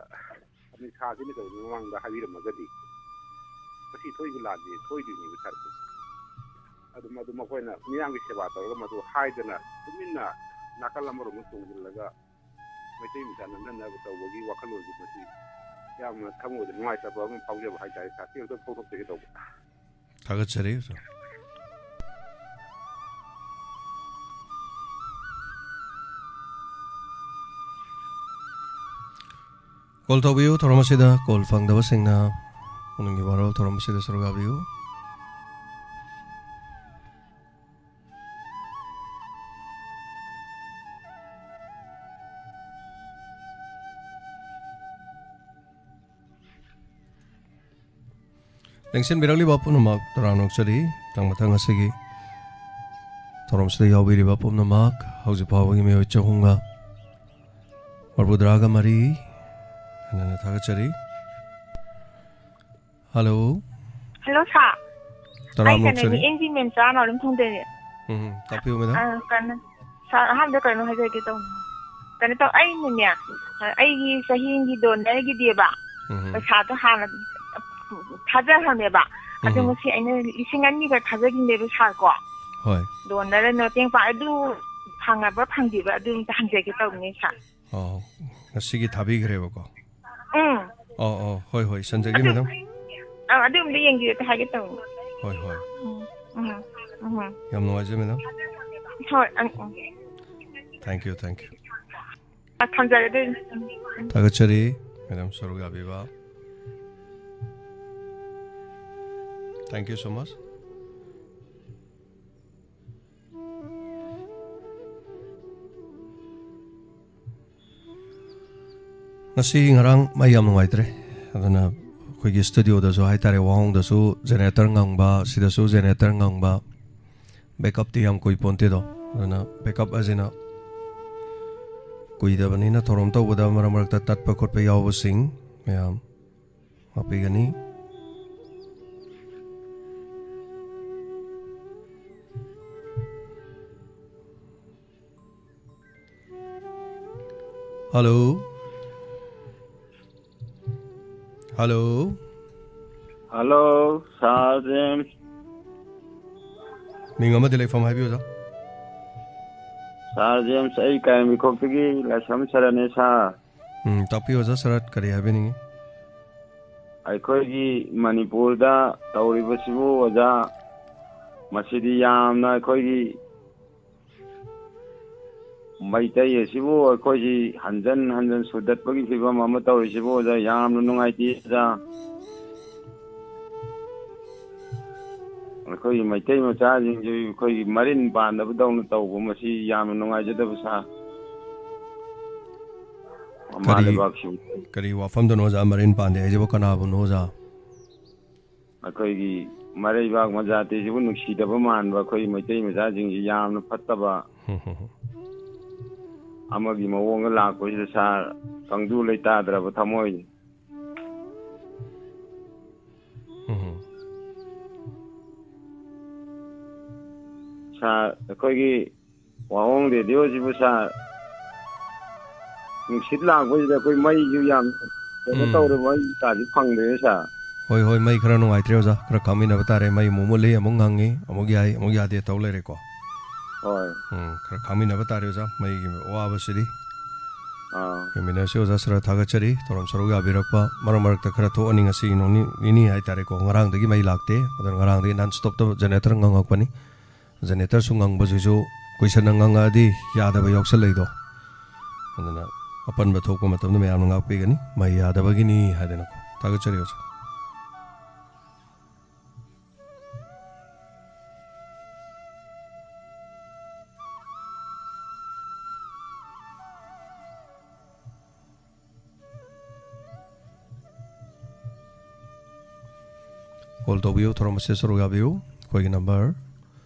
ꯑꯃꯤꯠ ꯁꯥꯍꯁꯤꯅ ꯀꯩꯅꯣ ꯃꯃꯥꯡꯗ ꯍꯥꯏꯕꯤꯔꯝꯃꯒꯗꯤ ꯉꯁꯤ ꯊꯣꯛꯏꯕ ꯂꯥꯟꯁꯦ ꯊꯣꯛꯏꯗꯣꯏꯅꯦꯕ ꯁꯥꯔ꯫ ꯑꯗꯨꯝ, ꯑꯗꯨꯝ ꯑꯩꯈꯣꯏꯅ ꯃꯤꯌꯥꯝꯒꯤ ꯁꯦꯕꯥ ꯇꯧꯔꯒ ꯃꯗꯨ ꯍꯥꯏꯗꯅ ꯇꯨꯃꯤꯟꯅ ꯅꯥꯀꯜ ꯑꯃꯔꯣꯝꯗ ꯆꯣꯡꯁꯤꯜꯂꯒ ꯃꯩꯇꯩ ꯃꯆꯥ ꯅꯝꯅꯅꯕ ꯇꯧꯕꯒꯤ ꯋꯥꯈꯜꯂꯣꯟꯁꯤ ꯃꯁꯤ ꯌꯥꯝꯅ ꯊꯃꯣꯏꯗ ꯅꯨꯡꯉꯥꯏꯇꯕ ꯑꯃ ꯐꯥꯎꯖꯕ ꯍꯥꯏꯇꯥꯔꯦ ꯁꯥꯔ꯫ ꯁꯤ ꯑꯝꯇ ꯐꯣꯡꯗꯣꯛꯆꯒꯦ ꯇꯧꯕ꯫ ꯊꯥꯒꯠꯆꯔꯤ, ꯑꯣꯖꯥ꯫ ꯀꯣꯜ ꯇꯧꯕꯤꯌꯨ ꯊꯧꯔꯝ ꯑꯁꯤꯗ, ꯀꯣꯜ ꯐꯪꯗꯕꯁꯤꯡꯅ ꯄꯨꯛꯅꯤꯡꯒꯤ ꯋꯥꯔꯣꯜ ꯊꯧꯔꯝ ꯑꯁꯤꯗ ꯁꯔꯨꯛ ꯌꯥꯕꯤꯌꯨ꯫ ꯂꯦꯡꯁꯤꯟꯕꯤꯔꯛꯂꯤꯕ ꯄꯨꯝꯅꯃꯛ ꯇꯔꯥꯝꯅ ꯑꯣꯛꯆꯔꯤ꯫ ꯃꯊꯪ ꯃꯊꯪ ꯑꯁꯤꯒꯤ ꯊꯧꯔꯝꯁꯤꯗ ꯌꯥꯎꯕꯤꯔꯤꯕ ꯄꯨꯝꯅꯃꯛ ꯍꯧꯖꯤꯛ ꯐꯥꯎꯕꯒꯤ ꯃꯤꯑꯣꯏ ꯆꯍꯨꯝꯒ ꯃꯔꯤꯐꯨꯇꯔꯥꯒ ꯃꯔꯤ ꯌꯥꯝꯅ ꯊꯥꯒꯠꯆꯔꯤ꯫ ꯍꯜꯂꯣ꯫ ꯍꯜꯂꯣ, ꯁꯥꯔ꯫ ꯑꯩ ꯇꯔꯥꯝꯅ ꯀꯩꯅꯣꯅꯤ, ꯑꯣꯛꯆꯔꯤ꯫ And G ꯃꯦꯝꯆꯥ ꯅꯥꯎꯔꯦꯝꯊꯣꯡꯗꯩꯅꯦ꯫ ꯎꯝ, ꯇꯥꯛꯄꯤꯌꯨ, ꯃꯦꯗꯥꯝ꯫ ꯑ, ꯀꯩꯅꯣ, ꯁꯥꯔ, ꯑꯍꯥꯟꯕꯗ ꯀꯩꯅꯣ ꯍꯥꯏꯖꯒꯦ ꯇꯧꯅꯤ꯫ ꯀꯩꯅꯣ ꯇꯧ, ꯑꯩꯅꯅꯦ, ꯑ, ꯑꯩꯒꯤ ꯆꯍꯤꯒꯤ ꯗꯣꯅꯔꯒꯤꯗꯤꯕ, ꯎꯝ꯫ ꯄꯩꯁꯥꯗꯣ ꯍꯥꯟꯅ ꯊꯥꯖꯈ꯭ꯔꯕꯅꯦꯕ꯫ ꯑꯗꯣ ꯎꯝ꯫ ꯉꯁꯤ ꯑꯩꯅ ꯂꯤꯁꯤꯡ ꯑꯅꯤꯒ ꯊꯥꯖꯈꯤꯕꯅꯦꯕ, ꯁꯥꯔ, ꯀꯣ꯫ ꯍꯣꯏ꯫ ꯗꯣꯅꯔ ꯃꯇꯦꯡ ꯄꯥꯡ-, ꯑꯗꯨ ꯐꯪꯉꯕ ꯐꯪꯗ꯭ꯔꯤꯕ ꯑꯗꯨ ꯑꯝꯇ ꯍꯪꯖꯒꯦ ꯇꯧꯕꯅꯦ, ꯁꯥꯔ꯫ ꯑꯣ, ꯉꯁꯤꯒꯤ ꯊꯥꯕꯤꯈ꯭ꯔꯦꯕꯀꯣ? ꯎꯝ꯫ ꯑꯣ, ꯑꯣ, ꯍꯣꯏ, ꯍꯣꯏ, ꯁꯟꯖꯒꯦ, ꯑꯗꯨ, ꯃꯦꯗꯥꯝ꯫ ꯑ, ꯑꯗꯨ ꯑꯝꯇ ꯌꯦꯡꯕꯤꯌꯨ ꯍꯥꯏꯒꯦ ꯇꯧꯕꯅꯦ꯫ ꯍꯣꯏ, ꯍꯣꯏ꯫ ꯎꯝ, ꯎꯝ, ꯎꯝ꯫ ꯌꯥꯝ ꯅꯨꯡꯉꯥꯏꯖꯩ, ꯃꯦꯗꯥꯝ꯫ ꯍꯣꯏ, ꯑꯪ, ꯎꯝ꯫ Thank you, thank you꯫ ꯑ, ꯊꯝꯖꯔꯦ ꯑꯗꯨꯗꯤ꯫ ꯎꯝ, ꯎꯝ꯫ ꯊꯥꯒꯠꯆꯔꯤ, ꯃꯦꯗꯥꯝ, ꯁꯔꯨꯛ ꯌꯥꯕꯤꯕ꯫ Thank you so much꯫ ꯉꯁꯤ ꯉꯔꯥꯡ ꯃꯩ ꯌꯥꯝ ꯅꯨꯡꯉꯥꯏꯇ꯭ꯔꯦ꯫ ꯑꯗꯨꯅ ꯑꯩꯈꯣꯏꯒꯤ ꯁ꯭ꯇꯨꯗꯤꯑꯣꯗꯁꯨ ꯍꯥꯏꯇꯥꯔꯦ, ꯋꯥꯍꯣꯡꯗꯁꯨ ꯖꯦꯅꯦꯔꯦꯇꯔ ꯉꯪꯕ, ꯁꯤꯗꯁꯨ ꯖꯦꯅꯦꯔꯦꯇꯔ ꯉꯪꯕ꯫ ꯕꯦꯛꯑꯞꯇꯤ ꯌꯥꯝ ꯀꯨꯏ ꯄꯣꯟꯇꯦꯗꯣ꯫ ꯑꯗꯨꯅ ꯕꯦꯛꯑꯞ ꯑꯁꯤꯅ ꯀꯨꯏꯗꯕꯅꯤꯅ ꯊꯧꯔꯝ ꯇꯧꯕꯗ ꯃꯔꯛ ꯃꯔꯛꯇ ꯇꯠꯄ ꯈꯣꯠꯄ ꯌꯥꯎꯕꯁꯤꯡ ꯃꯌꯥꯝ ꯉꯥꯛꯄꯤꯒꯅꯤ꯫ ꯍꯜꯂꯣ꯫ ꯍꯜꯂꯣ꯫ ꯍꯜꯂꯣ, ꯁꯥꯔ ꯖꯦꯝꯁ꯫ ꯃꯤꯡ ꯑꯃꯗꯤ ꯂꯩꯐꯝ ꯍꯥꯏꯕꯤꯌꯨ, ꯑꯣꯖꯥ꯫ ꯁꯥꯔ ꯖꯦꯝꯁ, ꯑꯩ ꯀꯥꯏꯔꯦꯝꯕꯤꯈꯣꯛꯇꯒꯤ ꯂꯥꯏꯁ꯭ꯔꯝ ꯁꯔꯠꯅꯦ, ꯁꯥꯔ꯫ ꯎꯝ, ꯇꯥꯛꯄꯤꯌꯨ, ꯑꯣꯖꯥ ꯁꯔꯠ, ꯀꯔꯤ ꯍꯥꯏꯕꯤꯅꯤꯡꯉꯤ? ꯑꯩꯈꯣꯏꯒꯤ ꯃꯅꯤꯄꯨꯔꯗ ꯇꯧꯔꯤꯕꯁꯤꯕꯨ, ꯑꯣꯖꯥ, ꯃꯁꯤꯗꯤ ꯌꯥꯝꯅ ꯑꯩꯈꯣꯏꯒꯤ ꯃꯩꯇꯩ ꯑꯁꯤꯕꯨ ꯑꯩꯈꯣꯏꯁꯤ ꯍꯟꯖꯟ ꯍꯟꯖꯟ ꯁꯨꯗꯠꯄꯒꯤ ꯐꯤꯕꯝ ꯑꯃ ꯇꯧꯔꯤꯁꯤꯕꯨ, ꯑꯣꯖꯥ, ꯌꯥꯝꯅ ꯅꯨꯡꯉꯥꯏꯇꯦ, ꯑꯣꯖꯥ꯫ ꯑꯩꯈꯣꯏꯒꯤ ꯃꯩꯇꯩ ꯃꯆꯥꯁꯤꯡꯁꯤ ꯑꯩꯈꯣꯏꯒꯤ ꯃꯔꯤꯟ ꯄꯥꯟꯗꯕꯗꯧꯅ ꯇꯧꯕ, ꯃꯁꯤ ꯌꯥꯝꯅ ꯅꯨꯡꯉꯥꯏꯖꯗꯕ ꯁꯥꯔ꯫ ꯃꯃꯥ ꯀꯔꯤ, ꯂꯩꯕꯥꯛꯁꯤꯡ ꯀꯔꯤ ꯋꯥꯐꯝꯗꯅꯣ, ꯑꯣꯖꯥ, ꯃꯔꯤꯟ ꯄꯥꯟꯗꯦ ꯍꯥꯏꯁꯤꯕꯨ? ꯀꯅꯥꯕꯨꯅꯣ, ꯑꯣꯖꯥ? ꯑꯩꯈꯣꯏꯒꯤ ꯃꯔꯩꯕꯥꯛ ꯃꯖꯥꯇꯤꯁꯤꯕꯨ ꯅꯨꯡꯁꯤꯗꯕ ꯃꯥꯟꯕ, ꯑꯩꯈꯣꯏꯒꯤ ꯃꯩꯇꯩ ꯃꯆꯥꯁꯤꯡꯁꯤ ꯌꯥꯝꯅ ꯐꯠꯇꯕ꯫ ꯑꯃꯒꯤ ꯃꯑꯣꯡꯗ ꯂꯥꯛꯄꯁꯤꯗ ꯁꯥꯔ ꯀꯪꯗꯨ ꯂꯩꯇꯥꯗ꯭ꯔꯕ ꯊꯃꯣꯏ꯫ ꯎꯝ꯫ ꯁꯥꯔ, ꯑꯩꯈꯣꯏꯒꯤ ꯋꯥꯍꯣꯡ ꯔꯦꯗꯤꯑꯣꯁꯤꯕꯨ ꯁꯥꯔ, ꯅꯨꯡꯁꯤꯠ ꯂꯥꯛꯄꯁꯤꯗ ꯑꯩꯈꯣꯏ ꯃꯩꯁꯨ ꯌꯥꯝ ꯀꯩꯅꯣ ꯎꯝ꯫ ꯇꯧꯔꯦ, ꯃꯩ ꯀꯥꯗꯤ ꯐꯪꯗ꯭ꯔꯦ ꯁꯥꯔ꯫ ꯍꯣꯏ, ꯍꯣꯏ, ꯃꯩ ꯈꯔ ꯅꯨꯡꯉꯥꯏꯇ꯭ꯔꯦ ꯑꯣꯖꯥ, ꯈꯔ ꯈꯥꯡꯃꯤꯟꯅꯕ ꯇꯥꯔꯦ, ꯃꯩ ꯑꯃꯨꯛ ꯃꯨꯠꯂꯤ, ꯑꯃꯨꯛ ꯉꯪꯉꯤ, ꯑꯃꯨꯛ ꯌꯥꯏ, ꯑꯃꯨꯛ ꯌꯥꯗꯦ ꯇꯧ ꯂꯩꯔꯦꯀꯣ꯫ ꯍꯣꯏ꯫ ꯎꯝ, ꯈꯔ ꯈꯥꯡꯃꯤꯟꯅꯕ ꯇꯥꯔꯦ ꯑꯣꯖꯥ, ꯃꯩꯒꯤ ꯑꯋꯥꯕꯁꯤꯗꯤ꯫ ꯑꯥ꯫ ꯌꯦꯡꯃꯤꯟꯅꯔꯁꯤ ꯑꯣꯖꯥ, ꯁꯥꯔ ꯊꯥꯒꯠꯆꯔꯤ, ꯊꯧꯔꯝ ꯁꯔꯨꯛ ꯌꯥꯕꯤꯔꯛꯄ, ꯃꯔꯛ ꯃꯔꯛꯇ ꯈꯔ ꯊꯣꯛꯑꯅꯤ ꯉꯁꯤ ꯅꯣꯡ ꯅꯤ-, ꯅꯤꯅꯤ ꯍꯥꯏꯇꯥꯔꯦꯀꯣ, ꯉꯔꯥꯡꯗꯒꯤ ꯃꯩ ꯂꯥꯛꯇꯦ, ꯑꯗꯨꯅ ꯉꯔꯥꯡꯗꯒꯤ non stopꯇ generator ꯉꯪꯉꯛꯄꯅꯤ꯫ Generatorꯁꯨ ꯉꯪꯕꯁꯤꯁꯨ ꯀꯨꯏꯁꯟꯅ ꯉꯪꯉꯛꯑꯗꯤ ꯌꯥꯗꯕ ꯌꯥꯎꯁꯜꯂꯛꯏꯗꯣ꯫ ꯑꯗꯨꯅ ꯑꯄꯟꯕ ꯊꯣꯛꯄ ꯃꯇꯝꯗ ꯃꯌꯥꯝꯅ ꯉꯥꯛꯄꯤꯒꯅꯤ, ꯃꯩ ꯌꯥꯗꯕꯒꯤꯅꯤ ꯍꯥꯏꯗꯅꯀꯣ꯫ ꯊꯥꯒꯠꯆꯔꯤ ꯑꯣꯖꯥ꯫ Call ꯇꯧꯕꯤꯌꯨ, ꯊꯧꯔꯝ ꯑꯁꯤꯗ ꯁꯔꯨꯛ ꯌꯥꯕꯤꯌꯨ꯫ ꯑꯩꯈꯣꯏꯒꯤ number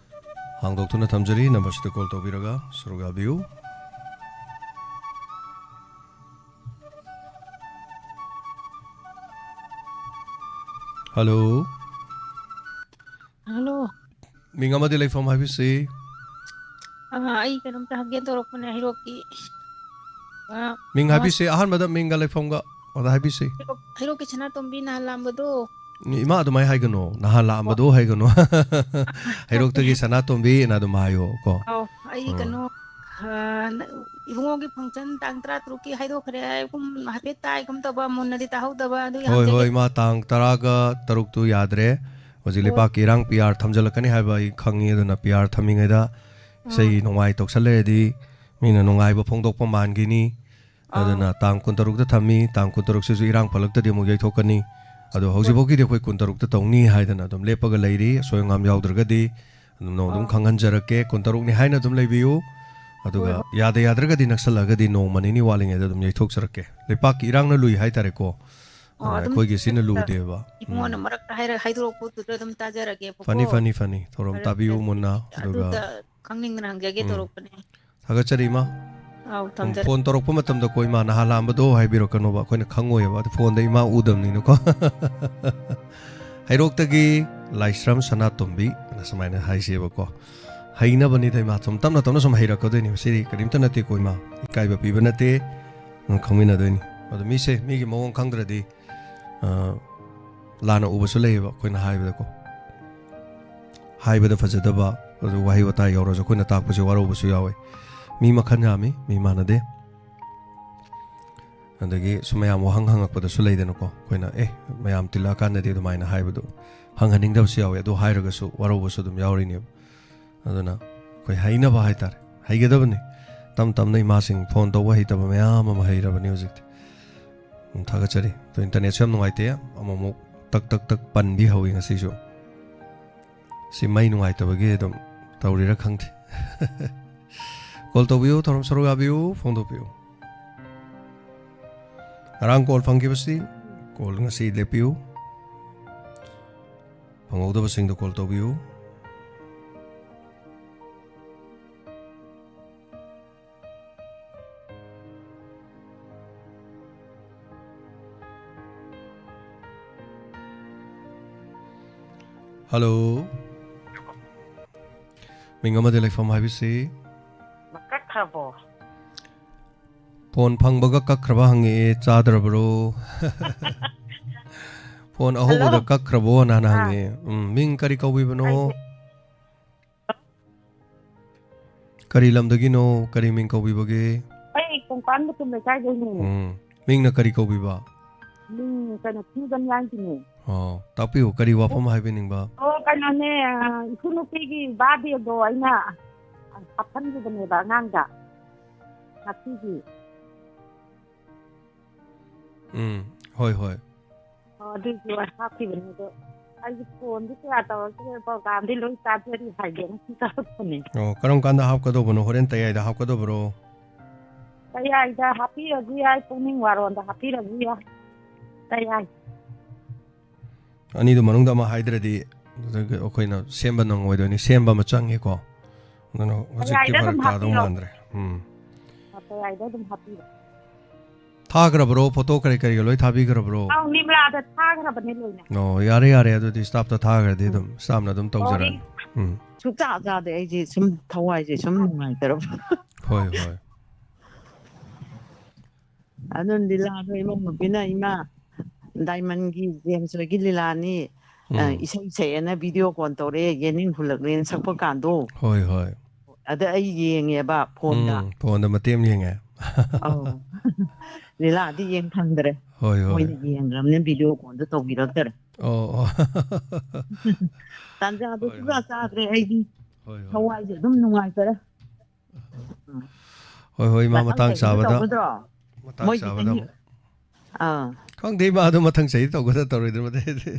ꯍꯥꯡꯗꯣꯛꯇꯨꯅ ꯊꯝꯖꯔꯤ, numberꯁꯤꯗ call ꯇꯧꯕꯤꯔꯒ ꯁꯔꯨꯛ ꯌꯥꯕꯤꯌꯨ꯫ Hello꯫ Hello꯫ ꯃꯤꯡ ꯑꯃꯗꯤ ꯂꯩꯐꯝ ꯍꯥꯏꯕꯤꯁꯤ꯫ ꯑꯥ, ꯑꯩ ꯀꯩꯅꯣꯝꯇ ꯍꯪꯒꯦ ꯇꯧꯔꯛꯄꯅꯦ, ꯍꯩꯔꯣꯛꯀꯤ꯫ ꯑꯥ, ꯃꯤꯡ ꯑꯥ, ꯍꯥꯏꯕꯤꯁꯤ, ꯑꯍꯥꯟꯕꯗ ꯃꯤꯡꯒ ꯂꯩꯐꯝꯒ ꯑꯗ ꯍꯥꯏꯕꯤꯁꯤ꯫ ꯍꯩꯔꯣꯛ-, ꯍꯩꯔꯣꯛꯀꯤ ꯁꯅꯥꯇꯣꯝꯕꯤ ꯅꯍꯥꯟ ꯂꯥꯛꯑꯝꯕꯗꯣ꯫ ꯏꯃꯥ, ꯑꯗꯨꯃꯥꯏꯅ ꯍꯥꯏꯒꯅꯣ, ꯅꯍꯥꯟ ꯂꯥꯛꯑꯝꯕꯗꯣ ꯍꯥꯏꯒꯅꯣ꯫ ꯍꯩꯔꯣꯛꯇꯒꯤ ꯁꯅꯥꯇꯣꯝꯕꯤꯅ ꯑꯗꯨꯝ ꯍꯥꯏꯌꯣ ꯀꯣ꯫ ꯑꯧ, ꯑꯩ ꯎꯝ꯫ ꯀꯩꯅꯣ, ꯑꯥ, ꯅ-, ꯏꯕꯨꯡꯉꯣꯒꯤ function ꯇꯥꯡ ꯇꯔꯥꯇꯔꯨꯛꯀꯤ ꯍꯥꯏꯗꯣꯛꯈ꯭ꯔꯦ ꯍꯥꯏꯒꯨꯝ ꯍꯥꯏꯐꯦꯠ ꯇꯥꯏꯒꯨꯝ ꯇꯧꯕ, ꯃꯨꯟꯅꯗꯤ ꯇꯥꯍꯧꯗꯕ, ꯑꯗꯨꯒꯤ ꯍꯣꯏ, ꯍꯪꯖꯒꯦ꯫ ꯍꯣꯏ, ꯏꯃꯥ, ꯇꯥꯡ ꯇꯔꯥꯒ ꯇꯔꯨꯛꯇꯨ ꯌꯥꯗ꯭ꯔꯦ꯫ ꯍꯧꯖꯤꯛ ꯍꯣꯏ꯫ ꯂꯩꯄꯥꯛꯀꯤ ꯏꯔꯥꯡ P R ꯊꯝꯖꯤꯜꯂꯛꯀꯅꯤ ꯍꯥꯏꯕ ꯑꯩ ꯈꯪꯉꯤ, ꯑꯗꯨꯅ P R ꯊꯝꯃꯤꯉꯩꯗ ꯑꯥ꯫ ꯏꯁꯩ ꯅꯣꯡꯃꯥꯏ ꯇꯧꯁꯜ ꯂꯩꯔꯗꯤ ꯃꯤꯅ ꯅꯨꯡꯉꯥꯏꯕ ꯐꯣꯡꯗꯣꯛꯄ ꯃꯥꯟꯈꯤꯅꯤ꯫ ꯑꯥ꯫ ꯑꯗꯨꯅ ꯇꯥꯡ ꯀꯨꯟꯇꯔꯨꯛꯇ ꯊꯝꯃꯤ, ꯇꯥꯡ ꯀꯨꯟꯇꯔꯨꯛꯁꯤꯁꯨ ꯏꯔꯥꯡ ꯐꯠꯂꯛꯇꯗꯤ ꯑꯃꯨꯛ ꯌꯩꯊꯣꯛꯀꯅꯤ꯫ ꯑꯗꯣ ꯍꯣꯏ꯫ ꯍꯧꯖꯤꯛꯐꯥꯎꯒꯤꯗꯤ ꯑꯩꯈꯣꯏ ꯀꯨꯟꯇꯔꯨꯛꯇ ꯇꯧꯅꯤ ꯍꯥꯏꯗꯅ ꯑꯗꯨꯝ ꯂꯦꯞꯄꯒ ꯂꯩꯔꯤ꯫ ꯑꯁꯣꯏ ꯑꯉꯥꯝ ꯌꯥꯎꯗ꯭ꯔꯒꯗꯤ ꯑꯗꯨꯝ ꯅꯣꯡ ꯑꯗꯨꯝ ꯑꯥ꯫ ꯈꯪꯍꯟꯖꯔꯛꯀꯦ, ꯀꯨꯟꯇꯔꯨꯛꯅꯤ ꯍꯥꯏꯅ ꯑꯗꯨꯝ ꯂꯩꯕꯤꯌꯨ꯫ ꯑꯗꯨꯒ ꯍꯣꯏ, ꯍꯣꯏ꯫ ꯌꯥꯗ ꯌꯥꯗ꯭ꯔꯒꯗꯤ ꯅꯛꯁꯜꯂꯛꯑꯒꯗꯤ ꯅꯣꯡꯃ ꯅꯤꯅꯤ ꯋꯥꯠꯂꯤꯉꯩꯗ ꯑꯗꯨꯝ ꯌꯩꯊꯣꯛꯆꯔꯛꯀꯦ꯫ ꯂꯩꯄꯥꯛꯀꯤ ꯏꯔꯥꯡꯅ ꯂꯨꯏ ꯍꯥꯏꯇꯥꯔꯦꯀꯣ꯫ ꯑꯣ, ꯑꯗꯨꯅ ꯑꯗꯨꯝ ꯑꯩꯈꯣꯏꯒꯤ ꯁꯤꯅ ꯃꯔꯛꯇ ꯂꯨꯗꯦꯕ꯫ ꯏꯕꯨꯡꯉꯣꯅ ꯎꯝ꯫ ꯃꯔꯛꯇ ꯍꯥꯏꯔ-, ꯍꯥꯏꯗꯣꯔꯛꯄꯗꯨꯗ ꯑꯗꯨꯝ ꯇꯥꯖꯔꯒꯦꯕꯀꯣ꯫ ꯐꯅꯤ, ꯐꯅꯤ, ꯐꯅꯤ꯫ ꯊꯧꯔꯝ ꯐꯔꯦ, ꯇꯥꯕꯤꯌꯨ ꯐꯔꯦ꯫ ꯃꯨꯟꯅ, ꯑꯗꯨꯒ ꯑꯗꯨꯗ ꯈꯪꯅꯤꯡꯗꯅ ꯍꯪꯖꯒꯦ ꯎꯝ꯫ ꯇꯧꯔꯛꯄꯅꯦ꯫ ꯊꯥꯒꯠꯆꯔꯤ, ꯏꯃꯥ꯫ ꯑꯧ, ꯎꯝ, ꯊꯝꯖꯔꯦ꯫ ꯐꯣꯟ ꯇꯧꯔꯛꯄ ꯃꯇꯝꯗ ꯀꯣ, ꯏꯃꯥ ꯅꯍꯥꯟ ꯂꯥꯛꯑꯝꯕꯗꯣ ꯍꯥꯏꯕꯤꯔꯛꯀꯅꯣꯕ, ꯑꯩꯈꯣꯏꯅ ꯈꯪꯉꯣꯏꯕ, ꯑꯗꯨ ꯐꯣꯟꯗ ꯏꯃꯥ ꯎꯗꯕꯅꯤꯅꯀꯣ꯫ ꯍꯩꯔꯣꯛꯇꯒꯤ ꯂꯥꯏꯁ꯭ꯔꯝ ꯁꯅꯥꯇꯣꯝꯕꯤ ꯑꯅ ꯁꯨꯃꯥꯏꯅ ꯍꯥꯏꯁꯦꯕꯀꯣ꯫ ꯍꯩꯅꯕꯅꯤꯗ ꯏꯃꯥ, ꯁꯨꯝ ꯇꯞꯅ ꯇꯞꯅ ꯁꯨꯝ ꯍꯩꯔꯛꯀꯗꯣꯏꯅꯤ, ꯁꯤꯗꯤ ꯀꯔꯤꯝꯇ ꯅꯠꯇꯦꯀꯣ ꯏꯃꯥ, ꯏꯀꯥꯏꯕ ꯄꯤꯕ ꯅꯠꯇꯦ, ꯅꯪ ꯈꯪꯃꯤꯟꯅꯗꯣꯏꯅꯤ꯫ ꯑꯗꯣ ꯃꯤꯁꯦ, ꯃꯤꯒꯤ ꯃꯑꯣꯡ ꯈꯪꯗ꯭ꯔꯗꯤ, ꯑ, ꯂꯥꯟꯅ ꯎꯕꯁꯨ ꯂꯩꯌꯦꯕ, ꯑꯩꯈꯣꯏꯅ ꯍꯥꯏꯕꯗꯀꯣ꯫ ꯍꯥꯏꯕꯗ ꯐꯖꯗꯕ, ꯑꯗꯨ ꯋꯥꯍꯩ ꯋꯥꯇꯥ ꯌꯧꯔꯁꯨ ꯑꯩꯈꯣꯏꯅ ꯇꯥꯛꯄꯁꯦ ꯋꯥꯔꯧꯕꯁꯨ ꯌꯥꯎꯋꯦ꯫ ꯃꯤ ꯃꯈꯜ ꯌꯥꯝꯃꯤ, ꯃꯤ ꯃꯥꯟꯅꯗꯦ꯫ ꯑꯗꯒꯤ ꯁꯨꯝ ꯃꯌꯥꯝ ꯋꯥꯍꯪ ꯍꯪꯉꯛꯄꯗꯁꯨ ꯂꯩꯗꯅꯀꯣ, ꯑꯩꯈꯣꯏꯅ, "ꯑꯦ, ꯃꯌꯥꯝ ꯇꯤꯜꯂꯛꯑꯀꯥꯟꯗꯗꯤ" ꯑꯗꯨꯃꯥꯏꯅ ꯍꯥꯏꯕꯗꯣ ꯍꯪꯍꯟꯅꯤꯡꯗꯕꯁꯨ ꯌꯥꯎꯋꯦ꯫ ꯑꯗꯨ ꯍꯥꯏꯔꯒꯁꯨ ꯋꯥꯔꯧꯕꯁꯨ ꯑꯗꯨꯝ ꯌꯥꯎꯔꯤꯅꯦꯕ꯫ ꯑꯗꯨꯅ ꯑꯩꯈꯣꯏ ꯍꯩꯅꯕ ꯍꯥꯏꯇꯥꯔꯦ, ꯍꯩꯒꯗꯕꯅꯤ꯫ ꯇꯞ ꯇꯞꯅ ꯏꯃꯥꯁꯤꯡ ꯐꯣꯟ ꯇꯧꯕ ꯍꯩꯇꯕ ꯃꯌꯥꯝ ꯑꯃ ꯍꯩꯔꯕꯅꯤ ꯍꯧꯖꯤꯛꯇꯤ꯫ ꯎꯝ, ꯊꯥꯒꯠꯆꯔꯤ꯫ ꯑꯗꯣ internetꯁꯨ ꯌꯥꯝ ꯅꯨꯡꯉꯥꯏꯇꯦ, ꯑꯃꯨꯛ ꯑꯃꯨꯛ ꯇꯛ ꯇꯛ ꯇꯛ ꯄꯟꯕꯤ ꯍꯧꯋꯤ ꯉꯁꯤꯁꯨ꯫ ꯁꯤ ꯃꯩ ꯅꯨꯡꯉꯥꯏꯇꯕꯒꯤ ꯑꯗꯨꯝ ꯇꯧꯔꯤꯔꯥ ꯈꯪꯗꯦ꯫ Call ꯇꯧꯕꯤꯌꯨ, ꯊꯧꯔꯝ ꯁꯔꯨꯛ ꯌꯥꯕꯤꯌꯨ, ꯐꯣꯡꯗꯣꯛꯄꯤꯌꯨ꯫ ꯉꯔꯥꯡ call ꯐꯪꯈꯤꯕꯁꯤ, call ꯉꯁꯤ ꯂꯦꯞꯄꯤꯌꯨ꯫ ꯐꯪꯍꯧꯗꯕꯁꯤꯡꯗ call ꯇꯧꯕꯤꯌꯨ꯫ Hello꯫ ꯃꯤꯡ ꯑꯃꯗꯤ ꯂꯩꯐꯝ ꯍꯥꯏꯕꯤꯁꯤ꯫ ꯀꯛꯈ꯭ꯔꯕꯣ? ꯐꯣꯟ ꯐꯪꯕꯒ ꯀꯛꯈ꯭ꯔꯕ ꯍꯪꯉꯛꯑꯦ, ꯆꯥꯗ꯭ꯔꯕ꯭ꯔꯣ? ꯐꯣꯟ ꯑꯍꯧꯕꯗ ꯍꯜꯂꯣ꯫ ꯀꯛꯈ꯭ꯔꯕꯣ ꯅ ꯍꯥꯟꯅ ꯑꯥ꯫ ꯍꯪꯉꯛꯑꯦ꯫ ꯎꯝ, ꯃꯤꯡ ꯀꯔꯤ ꯀꯧꯕꯤꯕꯅꯣ? ꯑꯩꯁꯦ ꯀꯔꯤ ꯂꯝꯗꯒꯤꯅꯣ? ꯀꯔꯤ ꯃꯤꯡ ꯀꯧꯕꯤꯕꯒꯦ? ꯑꯩ ꯀꯣꯡꯄꯥꯟ ꯃꯇꯨꯝ ꯂꯩꯀꯥꯏꯗꯩꯅꯦ꯫ ꯎꯝ, ꯃꯤꯡꯅ ꯀꯔꯤ ꯀꯧꯕꯤꯕ? ꯃꯤꯡ ꯀꯩꯅꯣ, ꯊꯤꯡꯖꯝ ꯌꯥꯡꯈꯤꯅꯦ꯫ ꯑꯣ, ꯇꯥꯛꯄꯤꯌꯨ, ꯀꯔꯤ ꯋꯥꯐꯝ ꯍꯥꯏꯕꯤꯅꯤꯡꯕ? ꯑꯣ, ꯀꯩꯅꯣꯅꯦ, ꯑ, ꯏꯁꯨ ꯅꯨꯄꯤꯒꯤ birthdayꯗꯣ ꯑꯩꯅ ꯍꯥꯞꯍꯟꯈꯤꯕꯅꯦꯕ ꯑꯉꯥꯡꯗ ꯉꯁꯤꯒꯤ꯫ ꯎꯝ, ꯍꯣꯏ, ꯍꯣꯏ꯫ ꯑꯣ, ꯑꯗꯨꯏꯁꯨ ꯍꯥꯞꯈꯤꯕꯅꯦ, ꯑꯗꯣ ꯑꯩꯁꯨ ꯐꯣꯟꯗꯤ ꯀꯌꯥ ꯇꯧꯔꯛꯇ꯭ꯔꯦ, programꯗꯤ ꯂꯣꯏ ꯆꯥꯖꯔꯤ ꯍꯥꯏꯒꯦꯅ ꯁꯨꯝ ꯇꯧꯔꯛꯄꯅꯦ꯫ ꯑꯣ, ꯀꯔꯝ ꯀꯥꯟꯗ ꯍꯥꯞꯀꯗꯧꯕꯅꯣ? ꯍꯣꯔꯦꯟ ꯇꯌꯥꯏꯗ ꯍꯥꯞꯀꯗꯧꯕꯔꯣ? ꯇꯌꯥꯏꯗ ꯍꯥꯞꯄꯤꯔꯁꯨ ꯌꯥꯏ, ꯄꯨꯡꯅꯤꯡ ꯋꯥꯔꯣꯟꯗ ꯍꯥꯞꯄꯤꯔꯁꯨ ꯌꯥꯏ꯫ ꯇꯌꯥꯏ꯫ ꯑꯅꯤꯗꯨ ꯃꯅꯨꯡꯗ ꯑꯃ ꯍꯥꯏꯗ꯭ꯔꯗꯤ ꯑꯩꯈꯣꯏꯅ ꯁꯦꯝꯕ ꯅꯪꯉꯣꯏꯗꯣꯏꯅꯤ꯫ ꯁꯦꯝꯕ ꯑꯃ ꯆꯪꯉꯤꯀꯣ꯫ ꯑꯗꯨꯅ ꯍꯧꯖꯤꯛꯇꯤ ꯇꯌꯥꯏꯗ ꯑꯗꯨꯝ ꯐꯔꯛ ꯇꯥꯗꯧ ꯍꯥꯞꯄꯤꯔꯣ꯫ ꯃꯥꯟꯗ꯭ꯔꯦ꯫ ꯎꯝ꯫ ꯑ, ꯀꯌꯥꯗ ꯑꯗꯨꯝ ꯍꯥꯞꯄꯤꯕ꯫ ꯊꯥꯈ꯭ꯔꯕ꯭ꯔꯣ? ꯐꯣꯇꯣ ꯀꯔꯤ ꯀꯔꯤꯒ ꯂꯣꯏ ꯊꯥꯕꯤꯈ꯭ꯔꯕ꯭ꯔꯣ? ꯑꯧ, ꯅꯤꯝꯂꯥꯗ ꯊꯥꯈ꯭ꯔꯕꯅꯦ ꯂꯣꯏꯅ꯫ ꯑꯣ, ꯌꯥꯔꯦ, ꯌꯥꯔꯦ, ꯑꯗꯨꯗꯤ staff ꯇ ꯊꯥꯈ꯭ꯔꯗꯤ ꯎꯝ꯫ ꯑꯗꯨꯝ staff ꯅ ꯑꯗꯨꯝ ꯑꯣ, ꯇꯧꯖꯔꯅꯤ꯫ ꯑꯩ ꯎꯝ꯫ ꯁꯨꯡꯆꯥ ꯆꯥꯗꯦ, ꯑꯩꯁꯦ ꯁꯨꯝ ꯊꯋꯥꯏꯁꯦ ꯁꯨꯝ ꯅꯨꯡꯉꯥꯏꯇ꯭ꯔꯕ꯫ ꯍꯣꯏ, ꯍꯣꯏ꯫ ꯑꯗꯨꯅ ꯂꯤꯂꯥꯗꯣ ꯏꯃꯧ ꯅꯨꯄꯤꯅ ꯏꯃꯥ ꯗꯥꯏꯃꯟꯒꯤ ꯖꯦꯝꯁ ꯍꯣꯏꯒꯤ ꯂꯤꯂꯥꯅꯤ, ꯑ, ꯎꯝ꯫ ꯏꯁꯩ ꯁꯛꯑꯦꯅ video call ꯇꯧꯔꯛꯑꯦ, ꯌꯦꯅꯤꯡ ꯍꯨꯜꯂꯛꯂꯦꯅ ꯁꯛꯄ ꯀꯥꯟꯗꯣ꯫ ꯍꯣꯏ, ꯍꯣꯏ꯫ ꯑꯗ ꯑꯩ ꯌꯦꯡꯉꯦꯕ ꯐꯣꯟꯗ꯫ ꯎꯝ, ꯐꯣꯟꯗ ꯃꯇꯦꯛ ꯑꯃ ꯌꯦꯡꯉꯦ꯫ ꯑꯧ꯫ ꯂꯤꯂꯥꯗꯤ ꯌꯦꯡ ꯐꯪꯗ꯭ꯔꯦ꯫ ꯍꯣꯏ, ꯍꯣꯏ꯫ ꯃꯣꯏꯅ ꯌꯦꯡꯈ꯭ꯔꯕꯅꯤꯅ video call ꯗꯣ ꯇꯧꯕꯤꯔꯛꯇꯔꯦ꯫ ꯑꯣ, ꯑꯣ꯫ ꯇꯥꯟꯖꯥꯗꯣ ꯍꯣꯏ, ꯁꯨꯡꯆꯥ ꯍꯣꯏ꯫ ꯆꯥꯗ꯭ꯔꯦ ꯑꯩꯗꯤ꯫ ꯍꯣꯏ, ꯍꯣꯏ꯫ ꯊꯋꯥꯏꯁꯦ ꯑꯗꯨꯝ ꯅꯨꯡꯉꯥꯏꯇꯔꯦ꯫ ꯎꯝ꯫ ꯍꯣꯏ, ꯍꯣꯏ, ꯏꯃꯥ, ꯃꯊꯪ ꯃꯇꯥꯡ ꯆꯍꯤꯗ ꯆꯥꯕꯗ, ꯇꯧꯒꯗ꯭ꯔꯣ? ꯃꯇꯥꯡ ꯃꯣꯏꯗꯤ ꯆꯥꯕꯗ ꯆꯍꯤ, ꯑꯃꯨꯛ꯫ ꯑꯥ꯫ ꯈꯪꯗꯦ, ꯏꯃꯥ, ꯑꯗꯨ ꯃꯊꯪ ꯆꯍꯤ ꯇꯧꯒꯗ꯭ꯔꯥ ꯇꯧꯔꯣꯏꯗ꯭ꯔꯥ ꯃꯊꯪ ꯆꯍꯤ꯫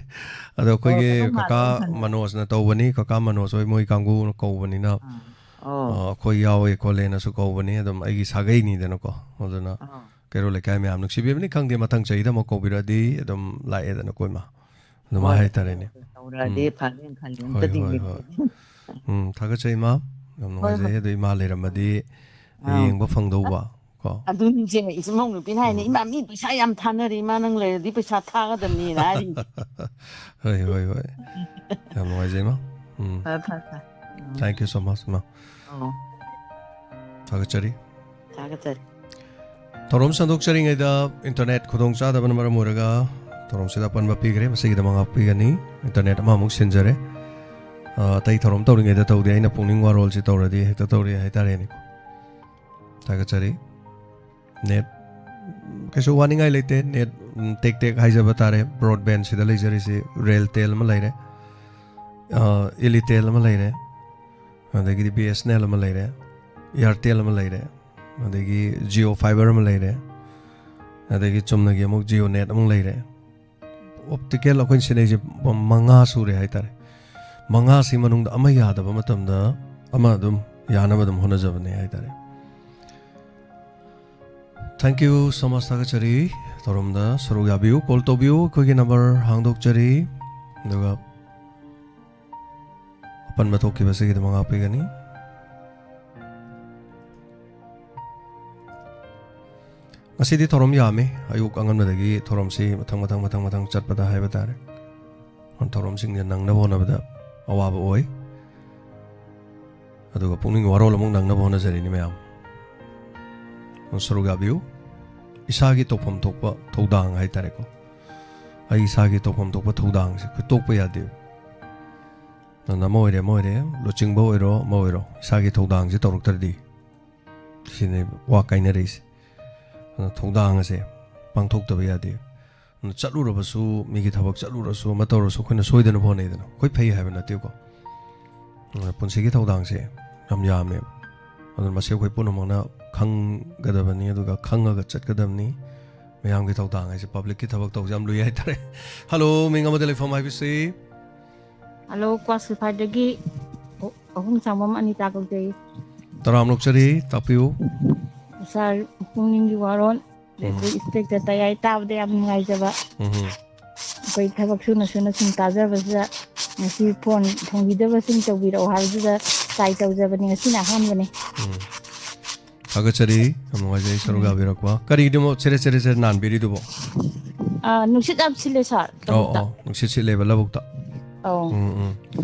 ꯑꯗꯣ ꯑꯣ, ꯑꯩꯈꯣꯏꯒꯤ ꯀꯗꯧ ꯀꯀꯥ ꯃꯥꯜꯂꯦ ꯈꯟꯕ꯫ ꯃꯅꯣꯖꯅ ꯇꯧꯕꯅꯤ, ꯀꯀꯥ ꯃꯅꯣꯖ ꯍꯣꯏ ꯃꯣꯏ ꯀꯥꯡꯕꯨꯅ ꯀꯧꯕꯅꯤꯅ, ꯑꯥ꯫ ꯑꯣ꯫ ꯑ, ꯑꯩꯈꯣꯏ ꯌꯥꯎꯋꯦ ꯈꯣꯠꯂꯦꯅꯁꯨ ꯀꯧꯕꯅꯤ꯫ ꯑꯗꯨꯝ ꯑꯩꯒꯤ ꯁꯥꯒꯩꯅꯤꯗꯅꯀꯣ꯫ ꯑꯗꯨꯅ ꯑꯥ꯫ ꯀꯩꯔꯣꯜ ꯂꯩꯀꯥꯏ ꯃꯌꯥꯝ ꯅꯨꯡꯁꯤꯕꯤꯕꯅꯤ꯫ ꯈꯪꯗꯦ, ꯃꯊꯪ ꯆꯍꯤꯗ ꯑꯃꯨꯛ ꯀꯧꯕꯤꯔꯛꯑꯗꯤ ꯑꯗꯨꯝ ꯂꯥꯛꯑꯦꯗꯅꯀꯣ, ꯏꯃꯥ꯫ ꯑꯗꯨꯃꯥꯏꯅ ꯍꯣꯏ, ꯍꯥꯏꯇꯥꯔꯦꯅꯦ꯫ ꯇꯧꯔꯛꯑꯗꯤ ꯎꯝ꯫ ꯐꯅꯤ ꯈꯜꯂꯤ꯫ ꯍꯣꯏ, ꯑꯝꯇꯗꯤ ꯍꯣꯏ, ꯍꯣꯏ꯫ ꯌꯦꯡꯒꯦ꯫ ꯎꯝ, ꯊꯥꯒꯠꯆꯩ, ꯏꯃꯥ꯫ ꯌꯥꯝ ꯍꯣꯏ, ꯅꯨꯡꯉꯥꯏꯖꯩ꯫ ꯍꯣꯏ꯫ ꯑꯗꯣ ꯏꯃꯥ ꯂꯩꯔꯝꯃꯗꯤ ꯑꯥ꯫ ꯌꯦꯡꯕ ꯐꯪꯗꯧꯕ, ꯀꯣ꯫ ꯑꯗꯨꯅꯤꯁꯦ, ꯏꯃꯧ ꯅꯨꯄꯤꯅ ꯍꯥꯏꯅꯦ, ꯎꯝ꯫ "ꯏꯃꯥ, ꯃꯤ ꯄꯩꯁꯥ ꯌꯥꯝ ꯊꯥꯅꯔꯤ, ꯏꯃꯥ, ꯅꯪ ꯂꯩꯔꯗꯤ ꯄꯩꯁꯥ ꯊꯥꯒꯗꯕꯅꯤꯅ" ꯍꯥꯏꯔꯤ꯫ ꯍꯣꯏ, ꯍꯣꯏ, ꯍꯣꯏ꯫ ꯌꯥꯝ ꯅꯨꯡꯉꯥꯏꯖꯩ, ꯏꯃꯥ꯫ ꯎꯝ꯫ ꯐꯔꯦ, ꯐꯔꯦ, ꯐꯔꯦ꯫ ꯎꯝ꯫ Thank you so much, ꯏꯃꯥ꯫ ꯑꯧ꯫ ꯊꯥꯒꯠꯆꯔꯤ꯫ ꯊꯥꯒꯠꯆꯔꯤ꯫ ꯊꯧꯔꯝ ꯁꯟꯗꯣꯛꯆꯔꯤꯉꯩꯗ internet ꯈꯨꯗꯣꯡꯆꯥꯗꯕꯅ ꯃꯔꯝ ꯑꯣꯏꯔꯒ ꯊꯧꯔꯝꯁꯤꯗ ꯑꯄꯟꯕ ꯄꯤꯈ꯭ꯔꯦ꯫ ꯃꯁꯤꯒꯤꯗꯃꯛ ꯉꯥꯛꯄꯤꯒꯅꯤ꯫ Internet ꯑꯃꯃꯨꯛ ꯁꯤꯟꯖꯔꯦ꯫ ꯑ, ꯑꯇꯩ ꯊꯧꯔꯝ ꯇꯧꯔꯤꯉꯩꯗ ꯇꯧꯗꯦ, ꯑꯩꯅ ꯄꯨꯛꯅꯤꯡ ꯋꯥꯔꯣꯜꯁꯤ ꯇꯧꯔꯗꯤ ꯍꯦꯛꯇ ꯇꯧꯔꯛꯑꯦ ꯍꯥꯏꯇꯥꯔꯦꯅꯦ꯫ ꯊꯥꯒꯠꯆꯔꯤ꯫ Net, ꯎꯝ, ꯀꯩꯁꯨ ꯋꯥꯅꯤꯡꯉꯥꯏ ꯂꯩꯇꯦ꯫ Net, ꯎꯝ, ꯇꯦꯛ ꯇꯦꯛ ꯍꯥꯏꯖꯕ ꯇꯥꯔꯦ꯫ Broadband ꯁꯤꯗ ꯂꯩꯖꯔꯤꯁꯤ Realtel ꯑꯃ ꯂꯩꯔꯦ, ꯑ, Elitel ꯑꯃ ꯂꯩꯔꯦ, ꯑꯗꯒꯤꯗꯤ BSNL ꯑꯃ ꯂꯩꯔꯦ, Airtel ꯑꯃ ꯂꯩꯔꯦ, ꯑꯗꯒꯤ Jio Fiber ꯑꯃ ꯂꯩꯔꯦ, ꯑꯗꯒꯤ ꯆꯨꯝꯅꯒꯤ ꯑꯃꯨꯛ JioNet ꯑꯃꯨꯛ ꯂꯩꯔꯦ꯫ Optical ꯑꯩꯈꯣꯏꯅ ꯁꯤꯖꯤꯟꯅꯩꯁꯦ ꯃꯉꯥ ꯁꯨꯔꯦ ꯍꯥꯏꯇꯥꯔꯦ꯫ ꯃꯉꯥꯁꯤ ꯃꯅꯨꯡꯗ ꯑꯃ ꯌꯥꯗꯕ ꯃꯇꯝꯗ ꯑꯃ ꯑꯗꯨꯝ ꯌꯥꯅꯕ ꯑꯗꯨꯝ ꯍꯣꯠꯅꯖꯕꯅꯦ ꯍꯥꯏꯇꯥꯔꯦ꯫ Thank you so much, ꯊꯥꯒꯠꯆꯔꯤ꯫ ꯊꯧꯔꯝꯗ ꯁꯔꯨꯛ ꯌꯥꯕꯤꯌꯨ, call ꯇꯧꯕꯤꯌꯨ, ꯑꯩꯈꯣꯏꯒꯤ number ꯍꯥꯡꯗꯣꯛꯆꯔꯤ꯫ ꯑꯗꯨꯒ ꯑꯄꯟꯕ ꯊꯣꯛꯈꯤꯕꯁꯤꯒꯤꯗꯃꯛ ꯉꯥꯛꯄꯤꯒꯅꯤ꯫ ꯉꯁꯤꯗꯤ ꯊꯧꯔꯝ ꯌꯥꯝꯃꯤ꯫ ꯑꯌꯨꯛ ꯑꯉꯟꯕꯗꯒꯤ ꯊꯧꯔꯝꯁꯤ ꯃꯊꯪ, ꯃꯊꯪ, ꯃꯊꯪ, ꯃꯊꯪ ꯆꯠꯄꯗ ꯍꯥꯏꯕ ꯇꯥꯔꯦ꯫ ꯊꯧꯔꯝꯁꯤꯡꯁꯦ ꯅꯪꯅꯕ ꯍꯣꯠꯅꯕꯗ ꯑꯋꯥꯕ ꯑꯣꯏ꯫ ꯑꯗꯨꯒ ꯄꯨꯛꯅꯤꯡꯒꯤ ꯋꯥꯔꯣꯜ ꯑꯃꯨꯛ ꯅꯪꯅꯕ ꯍꯣꯠꯅꯖꯔꯤꯅꯤ ꯃꯌꯥꯝ꯫ ꯁꯔꯨꯛ ꯌꯥꯕꯤꯌꯨ꯫ ꯏꯁꯥꯒꯤ ꯇꯧꯐꯝ ꯊꯣꯛꯄ ꯊꯧꯗꯥꯡ ꯍꯥꯏ ꯇꯥꯔꯦꯀꯣ꯫ ꯑꯩ ꯏꯁꯥꯒꯤ ꯇꯧꯐꯝ ꯊꯣꯛꯄ ꯊꯧꯗꯥꯡꯁꯦ ꯑꯩꯈꯣꯏ ꯇꯣꯛꯄ ꯌꯥꯗꯦ꯫ ꯑꯗꯨꯅ ꯑꯃ ꯑꯣꯏꯔꯦ, ꯑꯃ ꯑꯣꯏꯔꯦ, ꯂꯨꯆꯤꯡꯕ ꯑꯣꯏꯔꯣ, ꯑꯃ ꯑꯣꯏꯔꯣ, ꯏꯁꯥꯒꯤ ꯊꯧꯗꯥꯡꯁꯦ ꯇꯧꯔꯛꯇ꯭ꯔꯗꯤ, ꯁꯤꯅꯦ ꯋꯥ ꯀꯥꯏꯅꯔꯛꯏꯁꯦ꯫ ꯑꯗꯨꯅ ꯊꯧꯗꯥꯡ ꯑꯁꯦ ꯄꯥꯡꯊꯣꯛꯇꯕ ꯌꯥꯗꯦ꯫ ꯑꯗꯨꯅ ꯆꯠꯂꯨꯔꯕꯁꯨ, ꯃꯤꯒꯤ ꯊꯕꯛ ꯆꯠꯂꯨꯔꯁꯨ, ꯑꯃ ꯇꯧꯔꯁꯨ, ꯑꯩꯈꯣꯏꯅ ꯁꯣꯏꯗꯅꯕ ꯍꯣꯠꯅꯩꯗꯅ꯫ ꯑꯩꯈꯣꯏ ꯐꯩ ꯍꯥꯏꯕ ꯅꯠꯇꯦꯀꯣ꯫ ꯑꯗꯨꯅ ꯄꯨꯟꯁꯤꯒꯤ ꯊꯧꯗꯥꯡꯁꯦ ꯌꯥꯝ ꯌꯥꯝꯃꯦꯕ꯫ ꯑꯗꯨꯅ ꯃꯁꯤ ꯑꯩꯈꯣꯏ ꯄꯨꯝꯅꯃꯛꯅ ꯈꯪꯒꯗꯕꯅꯤ, ꯑꯗꯨꯒ ꯈꯪꯉꯒ ꯆꯠꯀꯗꯕꯅꯤ꯫ ꯃꯌꯥꯝꯒꯤ ꯊꯧꯗꯥꯡ ꯍꯥꯏꯁꯦ, ꯄꯕ꯭ꯂꯤꯛꯀꯤ ꯊꯕꯛ ꯇꯧꯕꯁꯦ ꯌꯥꯝ ꯂꯨꯏ ꯍꯥꯏꯇꯥꯔꯦ꯫ ꯍꯜꯂꯣ, ꯃꯤꯡ ꯑꯃꯗ ꯂꯩꯐꯝ ꯍꯥꯏꯕꯁꯤ꯫ ꯍꯜꯂꯣ, ꯀ꯭ꯋꯥꯁꯤꯐꯥꯏꯗꯒꯤ ꯑꯍꯨꯝ ꯁꯪꯕꯝ ꯑꯅꯤꯇꯥ ꯀꯧꯖꯩ꯫ ꯇꯔꯥꯝ ꯂꯧꯖꯔꯤ, ꯇꯥꯛꯄꯤꯌꯨ꯫ ꯁꯥꯔ, ꯄꯨꯛꯅꯤꯡꯒꯤ ꯋꯥꯔꯣꯜ, ꯎꯝ꯫ ꯑꯩꯈꯣꯏ ꯏꯟꯁꯄꯦꯛꯇꯔ ꯇꯌꯥꯏ ꯇꯥꯕꯗ ꯌꯥꯝ ꯅꯨꯡꯉꯥꯏꯖꯕ꯫ ꯎꯝ꯫ ꯑꯩꯈꯣꯏ ꯊꯕꯛ ꯁꯨꯅ ꯁꯨꯅ ꯁꯨꯝ ꯇꯥꯖꯕꯁꯤꯗ ꯉꯁꯤ ꯐꯣꯟ ꯊꯣꯡꯕꯤꯗꯕꯁꯤꯡ ꯇꯧꯕꯤꯔꯛꯑꯣ ꯍꯥꯏꯕꯗꯨꯗ ꯇ꯭ꯔꯥꯏ ꯇꯧꯖꯕꯅꯤ, ꯉꯁꯤꯅ ꯑꯍꯥꯟꯕꯅꯤ꯫ ꯎꯝ꯫ ꯊꯥꯒꯠꯆꯔꯤ, ꯌꯥꯝ ꯅꯨꯡꯉꯥꯏꯖꯩ ꯁꯔꯨꯛ ꯎꯝ꯫ ꯌꯥꯕꯤꯔꯛꯄ꯫ ꯀꯔꯤꯒꯤꯅꯣ ꯆꯦꯔꯦ ꯆꯦꯔꯦ ꯆꯦꯔꯦ ꯅꯥꯟꯕꯤꯔꯤꯗꯨꯕꯣ? ꯑꯥ, ꯅꯨꯡꯁꯤꯠ ꯌꯥꯝ ꯁꯤꯠꯂꯦ ꯁꯥꯔ, ꯑꯧ, ꯂꯧꯕꯨꯛꯇ꯫ ꯑꯧ, ꯅꯨꯡꯁꯤꯠ ꯁꯤꯠꯂꯦꯕ ꯂꯧꯕꯨꯛꯇ꯫ ꯑꯧ꯫ ꯎꯝ, ꯎꯝ꯫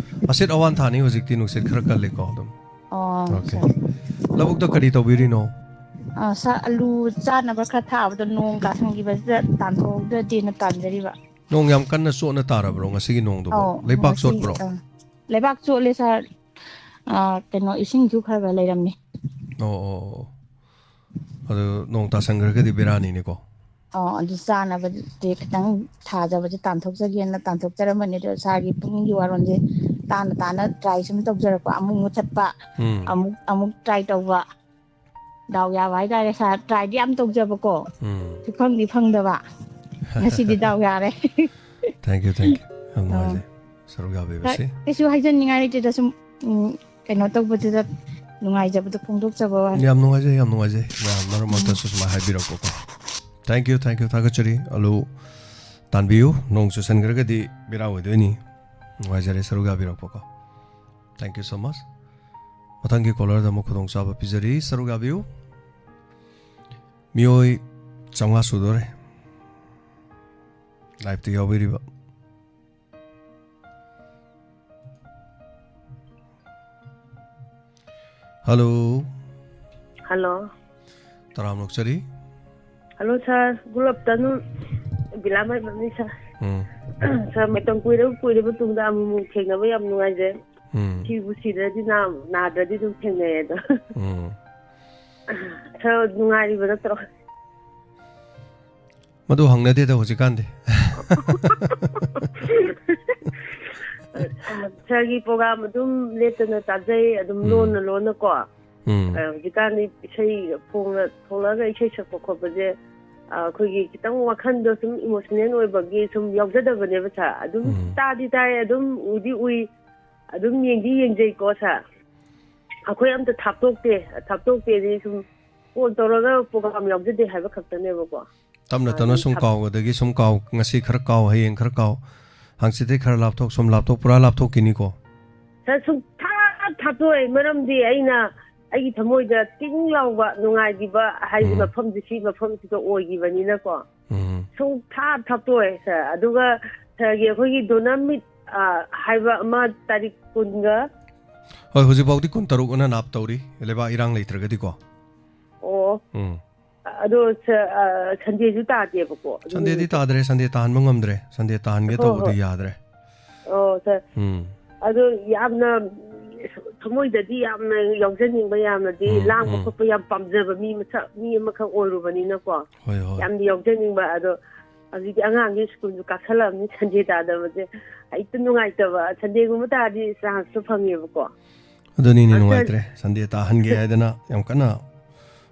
ꯑꯁꯤꯠ ꯑꯋꯥꯟ ꯊꯥꯅꯤ ꯍꯧꯖꯤꯛꯇꯤ, ꯅꯨꯡꯁꯤꯠ ꯈꯔ ꯀꯜꯂꯦꯀꯣ ꯑꯗꯨꯝ꯫ ꯑꯣ, ꯑꯣꯀꯦ꯫ ꯁꯥꯔ꯫ ꯂꯧꯕꯨꯛꯇ ꯀꯔꯤ ꯇꯧꯕꯤꯔꯤꯅꯣ? ꯑꯥ, ꯁꯥꯔ, ꯑꯂꯨ ꯆꯥꯅꯕ ꯈꯔ ꯊꯥꯕꯗꯣ ꯅꯣꯡ ꯇꯥꯁꯟꯈꯤꯕꯁꯤꯗ ꯇꯥꯟꯊꯣꯛꯍꯧꯗ꯭ꯔꯗꯤꯅ ꯇꯥꯟꯖꯔꯤꯕ꯫ ꯅꯣꯡ ꯌꯥꯝ ꯀꯟꯅ ꯆꯣꯠꯅ ꯇꯥꯔꯕ꯭ꯔꯣ ꯉꯁꯤꯒꯤ ꯅꯣꯡꯗꯨꯕꯣ? ꯑꯧ, ꯂꯩꯕꯥꯛ ꯉꯁꯤ, ꯆꯣꯠꯄ꯭ꯔꯣ? ꯑꯥ, ꯂꯩꯕꯥꯛ ꯆꯣꯠꯂꯦ ꯁꯥꯔ꯫ ꯑꯥ, ꯀꯩꯅꯣ, ꯏꯁꯤꯡꯁꯨ ꯈꯔ ꯈꯔ ꯂꯩꯔꯝꯃꯦ꯫ ꯑꯣ, ꯑꯣ, ꯑꯣ꯫ ꯑꯗꯨ ꯅꯣꯡ ꯇꯥꯁꯟꯈ꯭ꯔꯒꯗꯤ ꯕꯦꯔꯥꯅꯤꯅꯦꯀꯣ꯫ ꯑꯣ, ꯑꯗꯨ ꯆꯥꯅꯕꯗꯤ ꯈꯤꯇꯪ ꯊꯥꯖꯕꯁꯦ ꯇꯥꯟꯊꯣꯛꯆꯒꯦꯅ ꯇꯥꯟꯊꯣꯛꯆꯔꯝꯕꯅꯦ꯫ ꯑꯗꯣ ꯁꯥꯔꯒꯤ ꯄꯨꯛꯅꯤꯡꯒꯤ ꯋꯥꯔꯣꯜꯁꯦ ꯇꯥꯅ ꯇꯥꯅ ꯇ꯭ꯔꯥꯏ ꯁꯨꯝ ꯇꯧꯖꯔꯛꯄ, ꯑꯃꯨꯛ ꯃꯨꯊꯠꯄ, ꯎꯝ꯫ ꯑꯃꯨꯛ, ꯑꯃꯨꯛ ꯇ꯭ꯔꯥꯏ ꯇꯧꯕ꯫ ꯗꯥꯎ ꯌꯥꯕ ꯍꯥꯏꯇꯥꯔꯦ ꯁꯥꯔ, ꯇ꯭ꯔꯥꯏꯗꯤ ꯌꯥꯝ ꯇꯧꯖꯕꯀꯣ, ꯎꯝ꯫ ꯁꯨꯐꯪꯗꯤ ꯐꯪꯗꯕ꯫ ꯉꯁꯤꯗꯤ ꯗꯥꯎ ꯌꯥꯔꯦ꯫ Thank you, thank you꯫ ꯌꯥꯝ ꯑꯥ꯫ ꯅꯨꯡꯉꯥꯏꯖꯩ ꯁꯔꯨꯛ ꯌꯥꯕꯤꯕꯁꯤ꯫ ꯀꯩꯁꯨ ꯍꯥꯏꯖꯅꯤꯡꯉꯥꯏ ꯂꯩꯇꯦꯗ, ꯁꯨꯝ, ꯎꯝ, ꯀꯩꯅꯣ ꯇꯧꯕꯗꯨꯗ ꯅꯨꯡꯉꯥꯏꯖꯕꯗꯣ ꯐꯣꯡꯗꯣꯛꯆꯕ ꯋꯥꯅꯤ꯫ ꯌꯥꯝ ꯅꯨꯡꯉꯥꯏꯖꯩ, ꯌꯥꯝ ꯅꯨꯡꯉꯥꯏꯖꯩ꯫ ꯃꯌꯥꯝ ꯃꯔꯛ ꯃꯔꯛꯇꯁꯨ ꯎꯝ꯫ ꯁꯨꯃꯥꯏꯅ ꯍꯥꯏꯕꯤꯔꯛꯄꯀꯣ꯫ Thank you, thank you, ꯊꯥꯒꯠꯆꯔꯤ꯫ ꯑꯂꯨ ꯇꯥꯟꯕꯤꯌꯨ, ꯅꯣꯡ ꯆꯨꯁꯟꯈ꯭ꯔꯒꯗꯤ ꯕꯦꯔꯥ ꯑꯣꯏꯗꯣꯏꯅꯤ꯫ ꯅꯨꯡꯉꯥꯏꯖꯔꯦ ꯁꯔꯨꯛ ꯌꯥꯕꯤꯔꯛꯄꯀꯣ꯫ Thank you so much꯫ ꯃꯊꯪꯒꯤ ꯀꯣꯂꯔꯗ ꯑꯃꯨꯛ ꯈꯨꯗꯣꯡꯆꯥꯕ ꯄꯤꯖꯔꯤ, ꯁꯔꯨꯛ ꯌꯥꯕꯤꯌꯨ꯫ ꯃꯤꯑꯣꯏ ꯆꯥꯝꯃꯉꯥ ꯁꯨꯗꯣꯔꯦ ꯂꯥꯏꯞꯇ ꯌꯥꯎꯕꯤꯔꯤꯕ꯫ ꯍꯜꯂꯣ꯫ ꯍꯜꯂꯣ꯫ ꯇꯔꯥꯝꯅ ꯑꯣꯛꯆꯔꯤ꯫ ꯍꯜꯂꯣ ꯁꯥꯔ, good afternoon꯫ ꯕꯤꯂꯥꯃꯩꯕꯝꯅꯤ ꯁꯥꯔ꯫ ꯎꯝ꯫ ꯁꯥꯔ, ꯃꯇꯝ ꯀꯨꯏꯔꯕ ꯀꯨꯏꯔꯕ ꯇꯨꯡꯗ ꯑꯃꯨꯛ ꯑꯃꯨꯛ ꯊꯦꯡꯅꯕ ꯌꯥꯝ ꯅꯨꯡꯉꯥꯏꯖꯩ꯫ ꯎꯝ꯫ ꯁꯤꯕꯨ ꯁꯤꯗ꯭ꯔꯗꯤ ꯅꯥ-, ꯅꯥꯗ꯭ꯔꯗꯤ ꯑꯗꯨꯝ ꯊꯦꯡꯅꯩ ꯑꯗꯣ꯫ ꯎꯝ꯫ ꯁꯥꯔ, ꯅꯨꯡꯉꯥꯏꯔꯤꯕ ꯅꯠꯇ꯭ꯔꯣ? ꯃꯗꯨ ꯍꯪꯅꯗꯦꯗ ꯍꯧꯖꯤꯛꯀꯥꯟꯗꯤ꯫ ꯁꯥꯔꯒꯤ ꯄ꯭ꯔꯣꯒ꯭ꯔꯥꯝ ꯑꯗꯨꯝ ꯂꯦꯞꯇꯅ ꯇꯥꯖꯩ, ꯑꯗꯨꯝ ꯎꯝ꯫ ꯂꯣꯟꯅ ꯂꯣꯟꯅꯀꯣ꯫ ꯎꯝ꯫ ꯑ, ꯍꯧꯖꯤꯛꯀꯥꯟꯗꯤ ꯏꯁꯩ ꯐꯣꯡꯅ ꯊꯣꯛꯂꯛꯑꯒ ꯏꯁꯩ ꯁꯛꯄ ꯈꯣꯠꯄꯁꯦ, ꯑ, ꯑꯩꯈꯣꯏꯒꯤ ꯈꯤꯇꯪ ꯋꯥꯈꯜꯗꯣ ꯁꯨꯝ ꯏꯃꯣꯁꯅꯦꯜ ꯑꯣꯏꯕꯒꯤ ꯁꯨꯝ ꯌꯥꯎꯖꯗꯕꯅꯦꯕ ꯁꯥꯔ꯫ ꯑꯗꯨꯝ ꯎꯝ꯫ ꯇꯥꯗꯤ ꯇꯥꯏ, ꯑꯗꯨꯝ ꯎꯗꯤ ꯎꯏ, ꯑꯗꯨꯝ ꯌꯦꯡꯗꯤ ꯌꯦꯡꯖꯩꯀꯣ ꯁꯥꯔ꯫ ꯑꯩꯈꯣꯏ ꯑꯝꯇ ꯊꯥꯞꯇꯣꯛꯇꯦ, ꯊꯥꯞꯇꯣꯛꯇꯦꯗꯤ ꯁꯨꯝ ꯐꯣꯟ ꯇꯧꯔꯒ ꯄ꯭ꯔꯣꯒ꯭ꯔꯥꯝ ꯌꯥꯎꯖꯗꯦ ꯍꯥꯏꯕ ꯈꯛꯇꯅꯦꯕꯀꯣ꯫ ꯇꯞꯅ ꯑꯥ, ꯇꯞꯅ ꯑꯗꯨꯝ ꯁꯨꯝ ꯊꯥꯞ- ꯀꯥꯎꯒꯗꯒꯤ ꯁꯨꯝ ꯀꯥꯎ, ꯉꯁꯤ ꯈꯔ ꯀꯥꯎ, ꯍꯌꯦꯡ ꯈꯔ ꯀꯥꯎ, ꯍꯪꯆꯤꯠꯇꯩ ꯈꯔ ꯂꯥꯞꯊꯣꯛ, ꯁꯨꯝ ꯂꯥꯞꯊꯣꯛ, ꯄꯨꯔꯥ ꯂꯥꯞꯊꯣꯛꯈꯤꯅꯤꯀꯣ꯫ ꯁꯥꯔ, ꯁꯨꯡꯊꯥ ꯊꯥꯞꯇꯣꯛꯑꯣꯏ꯫ ꯃꯔꯝꯗꯤ ꯑꯩꯅ ꯑꯩꯒꯤ ꯊꯃꯣꯏꯗ ꯇꯤꯡ ꯂꯥꯎꯕ ꯅꯨꯡꯉꯥꯏꯈꯤꯕ ꯍꯥꯏꯗꯤ ꯎꯝ꯫ ꯃꯐꯝꯁꯦ ꯁꯤ ꯃꯐꯝꯁꯤꯗ ꯑꯣꯏꯈꯤꯕꯅꯤꯅꯀꯣ꯫ ꯎꯝ꯫ ꯁꯨꯡꯊꯥ ꯊꯥꯞꯇꯣꯛꯑꯣꯏ ꯁꯥꯔ꯫ ꯑꯗꯨꯒ ꯁꯥꯔꯒꯤ ꯑꯩꯈꯣꯏꯒꯤ ꯗꯣꯅꯔ ꯃꯤꯠ, ꯑ, ꯍꯥꯏꯕ ꯑꯃ ꯇꯥꯔꯤꯛ ꯀꯨꯟꯒ ꯍꯣꯏ, ꯍꯧꯖꯤꯛꯐꯥꯎꯗꯤ ꯀꯨꯟꯇꯔꯨꯛ ꯑꯅ ꯅꯥꯞ ꯇꯧꯔꯤ, ꯂꯩꯕꯥꯛ ꯏꯔꯥꯡ ꯂꯩꯇ꯭ꯔꯒꯗꯤꯀꯣ꯫ ꯑꯣ꯫ ꯎꯝ꯫ ꯑꯗꯣ ꯁ-, ꯑ, ꯁꯟꯗꯦꯁꯨ ꯇꯥꯗꯦꯕꯀꯣ ꯑꯗꯨ ꯁꯟꯗꯦꯗꯤ ꯅꯨꯃꯤꯠꯇꯣ꯫ ꯇꯥꯗ꯭ꯔꯦ, ꯁꯟꯗꯦ ꯇꯥꯍꯟꯕ ꯉꯝꯗ꯭ꯔꯦ, ꯁꯟꯗꯦ ꯇꯥꯍꯟꯒꯦ ꯍꯣꯏ, ꯇꯧꯕꯗꯤ ꯍꯣꯏ꯫ ꯌꯥꯗ꯭ꯔꯦ꯫ ꯑꯣ, ꯁꯥꯔ꯫ ꯎꯝ꯫ ꯑꯗꯣ ꯌꯥꯝꯅ ꯊꯃꯣꯏꯗꯗꯤ ꯌꯥꯝꯅ ꯌꯥꯎꯖꯅꯤꯡꯕ, ꯌꯥꯝꯅꯗꯤ ꯎꯝ, ꯂꯥꯡꯕ ꯎꯝ꯫ ꯈꯣꯠꯄ ꯌꯥꯝ ꯄꯥꯝꯖꯕ ꯃꯤ ꯃꯁꯛ, ꯃꯤ ꯑꯃꯈꯛ ꯑꯣꯏꯔꯨꯕꯅꯤꯅꯀꯣ꯫ ꯍꯣꯏ, ꯍꯣꯏ꯫ ꯌꯥꯝꯅ ꯌꯥꯎꯖꯅꯤꯡꯕ꯫ ꯑꯗꯣ ꯍꯧꯖꯤꯛꯇꯤ ꯑꯉꯥꯡꯒꯤ ꯁ꯭ꯀꯨꯜꯁꯨ ꯀꯥꯁꯜꯂꯛꯑꯕꯅꯤ, ꯁꯟꯗꯦ ꯇꯥꯗꯕꯁꯦ ꯍꯦꯛꯇ ꯅꯨꯡꯉꯥꯏꯇꯕ꯫ ꯁꯟꯗꯦꯒꯨꯝꯕ ꯇꯥꯔꯗꯤ ꯆꯥꯟꯁꯇꯣ ꯐꯪꯉꯦꯕꯀꯣ꯫ ꯑꯗꯨꯅꯤꯅꯦ ꯑꯗꯨ ꯅꯨꯡꯉꯥꯏꯇ꯭ꯔꯦ꯫ ꯁꯟꯗꯦ ꯇꯥꯍꯟꯒꯦ ꯍꯥꯏꯗꯅ ꯌꯥꯝ ꯀꯟꯅ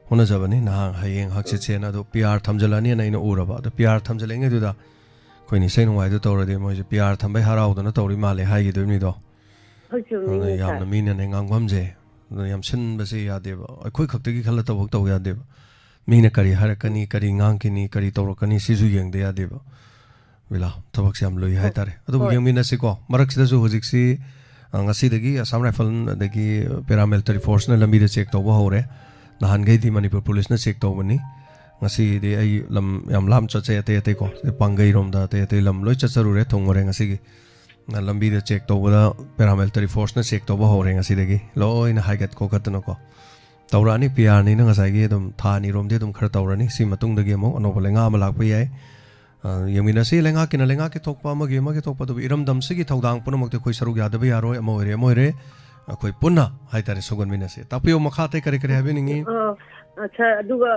ꯍꯣꯠꯅꯖꯕꯅꯤ꯫ ꯅꯍꯥꯟ, ꯍꯌꯦꯡ ꯍꯪꯆꯤꯠꯁꯦꯅ꯫ ꯑꯗꯣ ꯄꯤ ꯑꯥꯔ ꯊꯝꯖꯤꯜꯂꯅꯤꯅ ꯑꯩꯅ ꯎꯔꯕ꯫ ꯑꯗꯣ ꯄꯤ ꯑꯥꯔ ꯊꯝꯖꯤꯜꯂꯛꯏꯉꯩꯗꯨꯗ ꯑꯩꯈꯣꯏꯅ ꯏꯁꯩ ꯅꯨꯡꯉꯥꯏꯗꯨ ꯇꯧꯔꯗꯤ ꯃꯣꯏꯁꯦ ꯄꯤ ꯑꯥꯔ ꯊꯝꯕꯩ ꯍꯔꯥꯎꯗꯅ ꯇꯧꯔꯤ ꯃꯥꯜꯂꯦ ꯍꯥꯏꯈꯤꯗꯣꯏꯅꯤꯗꯣ꯫ ꯍꯣꯏ, ꯆꯨꯝꯃꯤꯅꯦ, ꯑꯗꯨꯅ ꯌꯥꯝꯅ ꯁꯥꯔ꯫ ꯃꯤꯅꯅꯦ ꯉꯥꯡꯐꯝꯁꯦ, ꯑꯗꯨꯅ ꯌꯥꯝ ꯁꯤꯟꯕꯁꯦ ꯌꯥꯗꯦꯕ꯫ ꯑꯩꯈꯣꯏ ꯈꯛꯇꯒꯤ ꯈꯜꯂ ꯊꯕꯛ ꯇꯧ ꯌꯥꯗꯦꯕ꯫ ꯃꯤꯅ ꯀꯔꯤ ꯍꯥꯏꯔꯛꯀꯅꯤ, ꯀꯔꯤ ꯉꯥꯡꯈꯤꯅꯤ, ꯀꯔꯤ ꯇꯧꯔꯛꯀꯅꯤ, ꯁꯤꯁꯨ ꯌꯦꯡꯗ ꯌꯥꯗꯦꯕ꯫ ꯕꯤꯂꯥ, ꯊꯕꯛꯁꯦ ꯌꯥꯝ ꯂꯨꯏ ꯍꯣꯏ, ꯍꯥꯏꯇꯥꯔꯦ꯫ ꯑꯗꯨꯕꯨ ꯍꯣꯏ꯫ ꯌꯦꯡꯃꯤꯟꯅꯁꯤꯀꯣ꯫ ꯃꯔꯛꯁꯤꯗꯁꯨ ꯍꯧꯖꯤꯛꯁꯤ, ꯑ, ꯉꯁꯤꯗꯒꯤ ꯑꯁꯥꯝ ꯔꯥꯏꯐꯜ ꯑꯗꯒꯤ ꯄꯦꯔꯥꯃꯤꯂꯤꯇꯔꯤ ꯐꯣꯔꯁꯅ ꯂꯝꯕꯤꯗ ꯆꯦꯛ ꯇꯧꯕ ꯍꯧꯔꯦ꯫ ꯅꯍꯥꯟꯈꯩꯗꯤ ꯃꯅꯤꯄꯨꯔ ꯄꯨꯂꯤꯁꯅ ꯆꯦꯛ ꯇꯧꯕꯅꯤ꯫ ꯉꯁꯤꯗꯤ ꯑꯩ ꯂꯝ ꯌꯥꯝ ꯂꯥꯞ ꯆꯠꯆꯩ, ꯑꯇꯩ ꯑꯇꯩꯀꯣ, ꯄꯥꯡꯒꯩꯔꯣꯝꯗ ꯑꯇꯩ ꯑꯇꯩ ꯂꯝ ꯂꯣꯏ ꯆꯠꯆꯔꯨꯔꯦ, ꯊꯨꯡꯉꯨꯔꯦ ꯉꯁꯤꯒꯤ꯫ ꯂꯝꯕꯤꯗ ꯆꯦꯛ ꯇꯧꯕꯗ paramilitary forceꯅ ꯆꯦꯛ ꯇꯧꯕ ꯍꯧꯔꯦ ꯉꯁꯤꯗꯒꯤ꯫ ꯂꯣꯏꯅ ꯍꯥꯏꯒꯠ ꯈꯣꯀꯠꯇꯅꯀꯣ꯫ ꯇꯧꯔꯛꯑꯅꯤ, ꯄꯤ ꯑꯥꯔꯅꯤꯅ ꯉꯁꯥꯏꯒꯤ ꯑꯗꯨꯝ ꯊꯥ ꯑꯅꯤꯔꯣꯝꯗꯤ ꯑꯗꯨꯝ ꯈꯔ ꯇꯧꯔꯅꯤ꯫ ꯁꯤ ꯃꯇꯨꯡꯗꯒꯤ ꯑꯃꯨꯛ ꯑꯅꯧꯕ ꯂꯩꯉꯥꯛ ꯑꯃ ꯂꯥꯛꯄ ꯌꯥꯏ꯫ ꯑ, ꯌꯦꯡꯃꯤꯟꯅꯁꯤ, ꯂꯩꯉꯥꯛꯀꯤꯅ ꯂꯩꯉꯥꯛꯀꯤ ꯊꯣꯛꯄ, ꯑꯃꯒꯤ ꯑꯃꯒꯤ ꯊꯣꯛꯄ, ꯑꯗꯨꯕꯨ ꯏꯔꯝꯗꯝꯁꯤꯒꯤ ꯊꯧꯗꯥꯡ ꯄꯨꯝꯅꯃꯛꯇꯤ ꯑꯩꯈꯣꯏ ꯁꯔꯨꯛ ꯌꯥꯗꯕ ꯌꯥꯔꯣꯏ꯫ ꯑꯃ ꯑꯣꯏꯔꯦ, ꯑꯃ ꯑꯣꯏꯔꯦ, ꯑꯩꯈꯣꯏ ꯄꯨꯟꯅ ꯍꯥꯏꯇꯥꯔꯦ, ꯁꯣꯟꯒꯠꯃꯤꯟꯅꯁꯤ꯫ ꯇꯥꯛꯄꯤꯌꯨ, ꯃꯈꯥ ꯑꯇꯩ ꯀꯔꯤ ꯀꯔꯤ ꯍꯥꯏꯕꯤꯅꯤꯡꯉꯤ? ꯑ, ꯑ, ꯁꯥꯔ, ꯑꯗꯨꯒ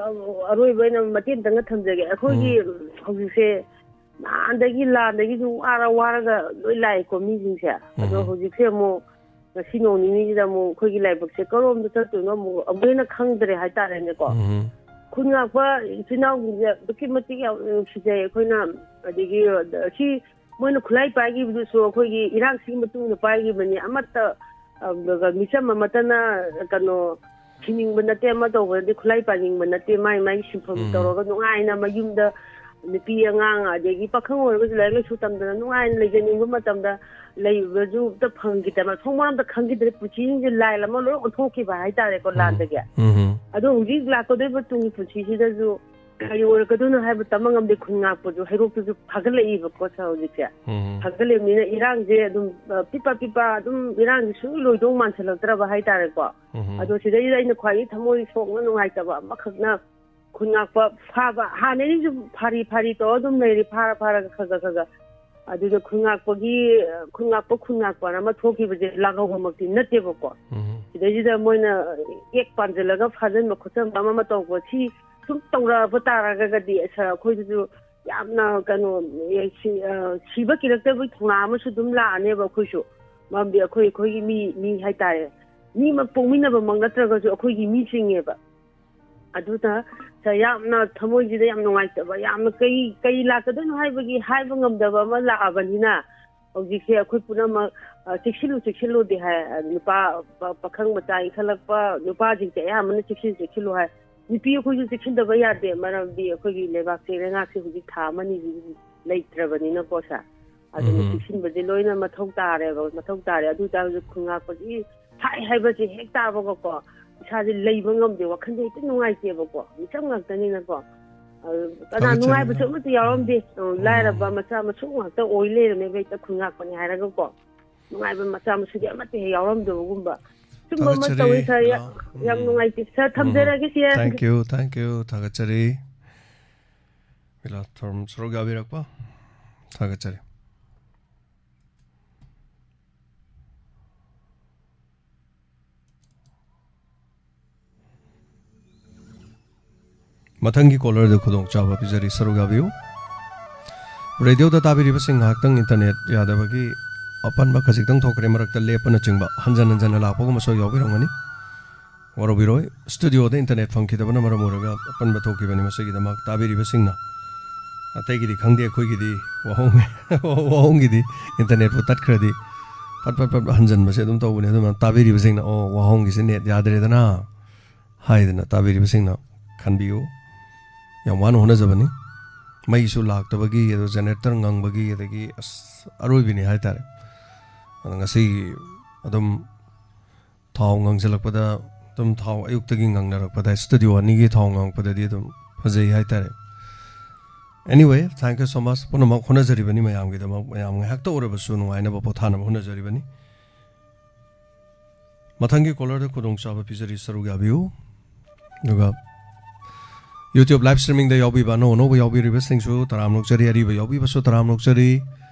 ꯑꯔꯣꯏꯕ ꯑꯣꯏꯅ ꯃꯇꯦꯛ ꯑꯃꯇꯪꯒ ꯊꯝꯖꯒꯦ꯫ ꯑꯩꯈꯣꯏꯒꯤ ꯎꯝ꯫ ꯍꯧꯖꯤꯛꯁꯦ ꯅꯍꯥꯟꯗꯒꯤ ꯂꯥꯟꯗꯒꯤꯁꯨ ꯋꯥꯔ ꯋꯥꯔꯒ ꯂꯣꯏ ꯂꯥꯛꯑꯦꯀꯣ ꯃꯤꯁꯤꯡꯁꯦ꯫ ꯑꯗꯣ ꯎꯝ꯫ ꯍꯧꯖꯤꯛꯁꯦ ꯑꯃꯨꯛ ꯉꯁꯤ ꯅꯣꯡ ꯅꯤꯅꯤꯁꯤꯗ ꯑꯃꯨꯛ ꯑꯩꯈꯣꯏꯒꯤ ꯂꯥꯏꯕꯛꯁꯦ ꯀꯔꯣꯝꯗ ꯆꯠꯇꯣꯏꯅꯣ ꯑꯃꯨꯛ ꯑꯃꯨꯛ ꯍꯦꯟꯅ ꯈꯪꯗ꯭ꯔꯦ ꯍꯥꯏꯇꯥꯔꯦꯅꯦꯀꯣ꯫ ꯎꯝ꯫ ꯈꯨꯟ ꯉꯥꯛꯄ ꯏꯆꯤꯟ ꯏꯅꯥꯎꯁꯤꯡꯁꯦ ꯑꯗꯨꯛꯀꯤ ꯃꯇꯤꯛ ꯌꯥꯝ ꯅꯨꯡꯁꯤꯖꯩ ꯑꯩꯈꯣꯏꯅ꯫ ꯑꯗꯒꯤ ꯁꯤ ꯃꯣꯏꯅ ꯈꯨꯠꯂꯥꯏ ꯄꯥꯏꯈꯤꯕꯗꯨꯁꯨ ꯑꯩꯈꯣꯏꯒꯤ ꯏꯔꯥꯡꯁꯤꯒꯤ ꯃꯇꯨꯡ ꯏꯟꯅ ꯄꯥꯏꯈꯤꯕꯅꯤ꯫ ꯑꯃꯠꯇ, ꯑ, ꯃꯤꯆꯝ ꯑꯃꯠꯇꯅ ꯀꯩꯅꯣ ꯊꯤꯅꯤꯡꯕ ꯅꯠꯇꯦ, ꯑꯃ ꯇꯧꯕ ꯅꯠꯇꯦ, ꯈꯨꯠꯂꯥꯏ ꯄꯥꯏꯅꯤꯡꯕ ꯅꯠꯇꯦ, ꯃꯥꯏ ꯃꯥꯏ ꯁꯤꯟꯐꯝ ꯎꯝ꯫ ꯇꯧꯔꯒ ꯅꯨꯡꯉꯥꯏꯅ ꯃꯌꯨꯝꯗ ꯅꯨꯄꯤ ꯑꯉꯥꯡ ꯑꯗꯒꯤ ꯄꯥꯈꯪ ꯑꯣꯏꯔꯒꯁꯨ ꯂꯥꯏꯔꯤꯛ ꯂꯥꯏꯁꯨ ꯇꯝꯗꯅ ꯅꯨꯡꯉꯥꯏꯅ ꯂꯩꯖꯅꯤꯡꯕ ꯃꯇꯝꯗ ꯂꯩꯕꯁꯨ ꯑꯝꯇ ꯐꯪꯈꯤꯗꯕ, ꯃꯊꯣꯡ ꯃꯔꯝ ꯑꯝꯇ ꯈꯪꯈꯤꯗ꯭ꯔꯦ꯫ ꯄꯨꯟꯁꯤꯁꯤꯡꯁꯦ ꯂꯥꯏ ꯑꯃ ꯂꯣꯏ ꯑꯣꯟꯊꯣꯛꯈꯤꯕ ꯍꯥꯏꯇꯥꯔꯦꯀꯣ, ꯎꯝ꯫ ꯂꯥꯟꯗꯒꯤ꯫ ꯎꯝ꯫ ꯑꯗꯣ ꯍꯧꯖꯤꯛ ꯂꯥꯛꯀꯗꯧꯔꯤꯕ ꯇꯨꯡꯒꯤ ꯄꯨꯟꯁꯤꯁꯤꯗꯁꯨ ꯀꯔꯤ ꯑꯣꯏꯔꯛꯀꯗꯣꯏꯅꯣ ꯍꯥꯏꯕ ꯇꯝꯕ ꯉꯝꯗꯦ꯫ ꯈꯨꯟ ꯉꯥꯛꯄꯁꯨ ꯍꯩꯔꯣꯛꯇꯁꯨ ꯐꯒꯠꯂꯛꯏꯕꯀꯣ ꯁꯥꯔ ꯍꯧꯖꯤꯛꯁꯦ꯫ ꯎꯝ꯫ ꯐꯒꯠꯂꯤꯕꯅꯤꯅ ꯏꯔꯥꯡꯁꯦ ꯑꯗꯨꯝ, ꯑ, ꯄꯤꯠꯄ ꯄꯤꯠꯄ ꯑꯗꯨꯝ ꯏꯔꯥꯡꯁꯦ ꯁꯨꯡꯂꯣꯏ ꯂꯣꯏꯗꯧ ꯃꯥꯟꯁꯤꯜꯂꯛꯇ꯭ꯔꯕ ꯍꯥꯏꯇꯥꯔꯦꯀꯣ꯫ ꯎꯝ꯫ ꯑꯗꯣ ꯁꯤꯗꯩꯁꯤꯗ ꯑꯩꯅ ꯈ꯭ꯋꯥꯏꯗꯒꯤ ꯊꯃꯣꯏ ꯁꯣꯛꯅ ꯅꯨꯡꯉꯥꯏꯇꯕ ꯑꯃꯈꯛꯅ ꯈꯨꯟ ꯉꯥꯛꯄ ꯐꯥꯕ, ꯍꯥꯟꯅꯗꯒꯤꯁꯨ ꯐꯥꯔꯤ ꯐꯥꯔꯤ ꯇꯧꯔ ꯑꯗꯨꯝ ꯂꯩꯔꯤ, ꯐꯥꯔ ꯐꯥꯔꯒ ꯈꯔ ꯈꯔ ꯈꯔ ꯈꯔ꯫ ꯑꯗꯨꯗ ꯈꯨꯟ ꯉꯥꯛꯄꯒꯤ, ꯑ, ꯈꯨꯟ ꯉꯥꯛꯄ ꯈꯨꯟ ꯉꯥꯛꯄꯅ ꯑꯃ ꯊꯣꯛꯈꯤꯕꯁꯦ ꯂꯥꯛꯍꯧꯕꯃꯛꯇꯤ ꯅꯠꯇꯦꯕꯀꯣ꯫ ꯎꯝ꯫ ꯁꯤꯗꯩꯁꯤꯗ ꯃꯣꯏꯅ ꯍꯦꯛ ꯄꯥꯟꯁꯤꯜꯂꯒ ꯐꯥꯖꯤꯟꯕ ꯈꯣꯠꯆꯟꯕ ꯑꯃ ꯑꯃ ꯇꯧꯕ, ꯁꯤ ꯁꯨꯝ ꯇꯧꯔꯛꯑꯕ ꯇꯥꯔꯒꯗꯤ ꯁꯥꯔ, ꯑꯩꯈꯣꯏꯗꯁꯨ ꯌꯥꯝꯅ ꯀꯩꯅꯣ, ꯑꯦ, ꯁꯤ, ꯑ, ꯁꯤꯕ ꯀꯤꯔꯛꯇꯕꯒꯤ ꯊꯧꯅꯥ ꯑꯃꯁꯨ ꯑꯗꯨꯝ ꯂꯥꯛꯑꯅꯦꯕ ꯑꯩꯈꯣꯏꯁꯨ꯫ ꯃꯔꯝꯗꯤ ꯑꯩꯈꯣꯏ, ꯑꯩꯈꯣꯏꯒꯤ ꯃꯤ, ꯃꯤ ꯍꯥꯏꯇꯥꯔꯦ, ꯃꯤꯃꯛ ꯄꯣꯛꯃꯤꯟꯅꯕꯃꯛ ꯅꯠꯇ꯭ꯔꯒꯁꯨ ꯑꯩꯈꯣꯏꯒꯤ ꯃꯤꯁꯤꯡꯅꯦꯕ꯫ ꯑꯗꯨꯅ ꯁꯥꯔ, ꯌꯥꯝꯅ ꯊꯃꯣꯏꯁꯤꯗ ꯌꯥꯝ ꯅꯨꯡꯉꯥꯏꯇꯕ, ꯌꯥꯝꯅ ꯀꯩ, ꯀꯩ ꯂꯥꯛꯀꯗꯣꯏꯅꯣ ꯍꯥꯏꯕꯒꯤ ꯍꯥꯏꯕ ꯉꯝꯗꯕ ꯑꯃ ꯂꯥꯛꯑꯕꯅꯤꯅ, ꯍꯧꯖꯤꯛꯁꯦ ꯑꯩꯈꯣꯏ ꯄꯨꯝꯅꯃꯛ, ꯑ, ꯆꯦꯛꯁꯤꯜꯂꯨ, ꯆꯦꯛꯁꯤꯜꯂꯨꯗꯤ ꯍꯥꯏ꯫ ꯑ, ꯅꯨꯄꯥ, ꯄ-, ꯄꯥꯈꯪ ꯃꯆꯥ ꯏꯟꯈꯠꯂꯛꯄ ꯅꯨꯄꯥꯁꯤꯡꯁꯦ ꯑꯌꯥꯝꯕꯅ ꯆꯦꯛꯁꯤꯜꯂꯨ, ꯆꯦꯛꯁꯤꯜꯂꯨ ꯍꯥꯏ꯫ ꯅꯨꯄꯤ ꯑꯩꯈꯣꯏꯁꯨ ꯆꯦꯛꯁꯤꯟꯗꯕ ꯌꯥꯗꯦ, ꯃꯔꯝꯗꯤ ꯑꯩꯈꯣꯏꯒꯤ ꯂꯩꯕꯥꯛꯁꯦ, ꯂꯩꯉꯥꯛꯁꯦ ꯍꯧꯖꯤꯛ ꯊꯥ ꯑꯃꯅꯤ ꯂꯩꯇ꯭ꯔꯕꯅꯤꯅꯀꯣ ꯁꯥꯔ꯫ ꯑꯗꯨꯅ ꯎꯝ꯫ ꯆꯦꯛꯁꯤꯟꯕꯁꯦ ꯂꯣꯏꯅ ꯃꯊꯧ ꯇꯥꯔꯦꯕ, ꯃꯊꯧ ꯇꯥꯔꯦ꯫ ꯑꯗꯨ ꯑꯣꯏꯇꯥꯔꯁꯨ ꯈꯨꯟ ꯉꯥꯛꯄꯒꯤ ꯍꯥꯏ ꯍꯥꯏꯕꯁꯦ ꯍꯦꯛ ꯇꯥꯕꯒꯀꯣ, ꯏꯁꯥꯁꯦ ꯂꯩꯕ ꯉꯝꯗꯦ, ꯋꯥꯈꯜꯁꯦ ꯍꯦꯛꯇ ꯅꯨꯡꯉꯥꯏꯇꯦꯕꯀꯣ, ꯃꯤꯆꯝ ꯉꯥꯛꯇꯅꯤꯅꯀꯣ꯫ ꯑꯗꯨ ꯀꯅꯥ ꯊꯥꯒꯠꯆꯔꯤ, ꯅꯨꯡꯉꯥꯏꯕꯁꯨ ꯃꯦꯝ꯫ ꯑꯃꯠꯇ ꯌꯥꯎꯔꯝꯗꯦ꯫ ꯑ, ꯎꯝ꯫ ꯂꯥꯏꯔꯕ ꯃꯆꯥ ꯃꯁꯨ ꯉꯥꯛꯇ ꯑꯣꯏ ꯂꯩꯔꯝꯃꯦꯕ, ꯍꯦꯛꯇ ꯈꯨꯟ ꯉꯥꯛꯄꯅꯤ ꯍꯥꯏꯔꯒꯀꯣ꯫ ꯅꯨꯡꯉꯥꯏꯕ ꯃꯆꯥ ꯃꯁꯨꯗꯤ ꯑꯃꯠꯇ ꯍꯦꯛ ꯌꯥꯎꯔꯝꯗꯕꯒꯨꯝꯕ꯫ ꯁꯨꯝꯕ ꯑꯃ ꯊꯥꯒꯠꯆꯔꯤ, ꯇꯧꯋꯤ ꯁꯥꯔ꯫ ꯌꯥꯝ, ꯃꯦꯗꯥꯝ꯫ ꯌꯥꯝ ꯎꯝ꯫ ꯅꯨꯡꯉꯥꯏꯇꯦ ꯁꯥꯔ꯫ ꯎꯝ꯫ ꯊꯝꯖꯔꯒꯦ ꯁꯤ ꯍꯥꯏꯔꯒ꯫ Thank you, thank you, ꯊꯥꯒꯠꯆꯔꯤ꯫ ꯃꯤꯂꯥꯊꯣꯔꯝ ꯁꯔꯨꯛ ꯌꯥꯕꯤꯔꯛꯄ ꯊꯥꯒꯠꯆꯔꯤ꯫ ꯃꯊꯪꯒꯤ ꯀꯣꯂꯔꯗ ꯈꯨꯗꯣꯡꯆꯥꯕ ꯄꯤꯖꯔꯤ, ꯁꯔꯨꯛ ꯌꯥꯕꯤꯌꯨ꯫ ꯔꯦꯗꯤꯑꯣꯗ ꯇꯥꯕꯤꯔꯤꯕꯁꯤꯡ, ꯉꯥꯏꯍꯥꯛꯇꯪ ꯏꯟꯇꯔꯅꯦꯠ ꯌꯥꯗꯕꯒꯤ ꯑꯄꯟꯕ ꯈꯖꯤꯛꯇꯪ ꯊꯣꯛꯈ꯭ꯔꯦ, ꯃꯔꯛꯇ ꯂꯦꯞꯄꯅꯆꯤꯡꯕ ꯍꯟꯖꯟ ꯍꯟꯖꯟꯅ ꯂꯥꯛꯄꯒꯨꯝꯕꯁꯨ ꯌꯥꯎꯕꯤꯔꯝꯒꯅꯤ꯫ ꯋꯥꯔꯧꯕꯤꯔꯣꯏ, ꯁ꯭ꯇꯨꯗꯤꯑꯣꯗ ꯏꯟꯇꯔꯅꯦꯠ ꯐꯪꯈꯤꯗꯕꯅ ꯃꯔꯝ ꯑꯣꯏꯔꯒ ꯑꯄꯟꯕ ꯊꯣꯛꯈꯤꯕꯅꯤ꯫ ꯃꯁꯤꯒꯤꯗꯃꯛ ꯇꯥꯕꯤꯔꯤꯕꯁꯤꯡꯅ, ꯑꯇꯩꯒꯤꯗꯤ ꯈꯪꯗꯦ, ꯑꯩꯈꯣꯏꯒꯤꯗꯤ ꯋꯥꯍꯣꯡ, ꯋꯥꯍꯣꯡꯒꯤꯗꯤ ꯏꯟꯇꯔꯅꯦꯠꯄꯨ ꯇꯠꯈ꯭ꯔꯗꯤ ꯐꯠ ꯐꯠ ꯐꯠ ꯍꯟꯖꯟꯕꯁꯦ ꯑꯗꯨꯝ ꯇꯧꯕꯅꯦ꯫ ꯑꯗꯨꯅ ꯇꯥꯕꯤꯔꯤꯕꯁꯤꯡꯅ, "ꯑꯣ, ꯋꯥꯍꯣꯡꯒꯤꯁꯦ ꯅꯦꯠ ꯌꯥꯗ꯭ꯔꯦꯗꯅ" ꯍꯥꯏꯗꯅ ꯇꯥꯕꯤꯔꯤꯕꯁꯤꯡꯅ ꯈꯟꯕꯤꯌꯨ꯫ ꯌꯥꯝ ꯋꯥꯅ ꯍꯣꯠꯅꯖꯕꯅꯤ꯫ ꯃꯩꯁꯨ ꯂꯥꯛꯇꯕꯒꯤ, ꯑꯗꯣ ꯖꯦꯅꯦꯔꯦꯇꯔ ꯉꯪꯕꯒꯤ, ꯑꯗꯒꯤ ꯑꯁ ꯑꯔꯣꯏꯕꯤꯅꯤ ꯍꯥꯏꯇꯥꯔꯦ꯫ ꯑꯗꯣ ꯉꯁꯤꯒꯤ ꯑꯗꯨꯝ ꯊꯥꯎ ꯉꯪꯁꯤꯜꯂꯛꯄꯗ, ꯑꯗꯨꯝ ꯊꯥꯎ ꯑꯌꯨꯛꯇꯒꯤ ꯉꯪꯅꯔꯛꯄꯗ, ꯁ꯭ꯇꯨꯗꯤꯑꯣ ꯑꯅꯤꯒꯤ ꯊꯥꯎ ꯉꯪꯉꯛꯄꯗꯗꯤ ꯑꯗꯨꯝ ꯐꯖꯩ ꯍꯥꯏꯇꯥꯔꯦ꯫ Anyway, thank you so much꯫ ꯄꯨꯝꯅꯃꯛ ꯍꯣꯠꯅꯖꯔꯤꯕꯅꯤ ꯃꯌꯥꯝꯒꯤꯗꯃꯛ, ꯃꯌꯥꯝ ꯉꯥꯏꯍꯥꯛꯇ ꯑꯣꯏꯔꯕꯁꯨ ꯅꯨꯡꯉꯥꯏꯅꯕ ꯄꯣꯊꯥꯅꯕ ꯍꯣꯠꯅꯖꯔꯤꯕꯅꯤ꯫ ꯃꯊꯪꯒꯤ ꯀꯣꯂꯔꯗ ꯈꯨꯗꯣꯡꯆꯥꯕ ꯄꯤꯖꯔꯤ, ꯁꯔꯨꯛ ꯌꯥꯕꯤꯌꯨ꯫ ꯑꯗꯨꯒ YouTube ꯂꯥꯏꯚ ꯁ꯭ꯇ꯭ꯔꯤꯃꯤꯡꯗ ꯌꯥꯎꯕꯤꯕ ꯑꯅꯧ ꯑꯅꯧꯕ ꯌꯥꯎꯕꯤꯔꯤꯕꯁꯤꯡꯁꯨ ꯇꯔꯥꯝꯅ ꯑꯣꯛꯆꯔꯤ, ꯑꯔꯤꯕ ꯌꯥꯎꯕꯤꯕꯁꯨ ꯇꯔꯥꯝꯅ ꯑꯣꯛꯆꯔꯤ꯫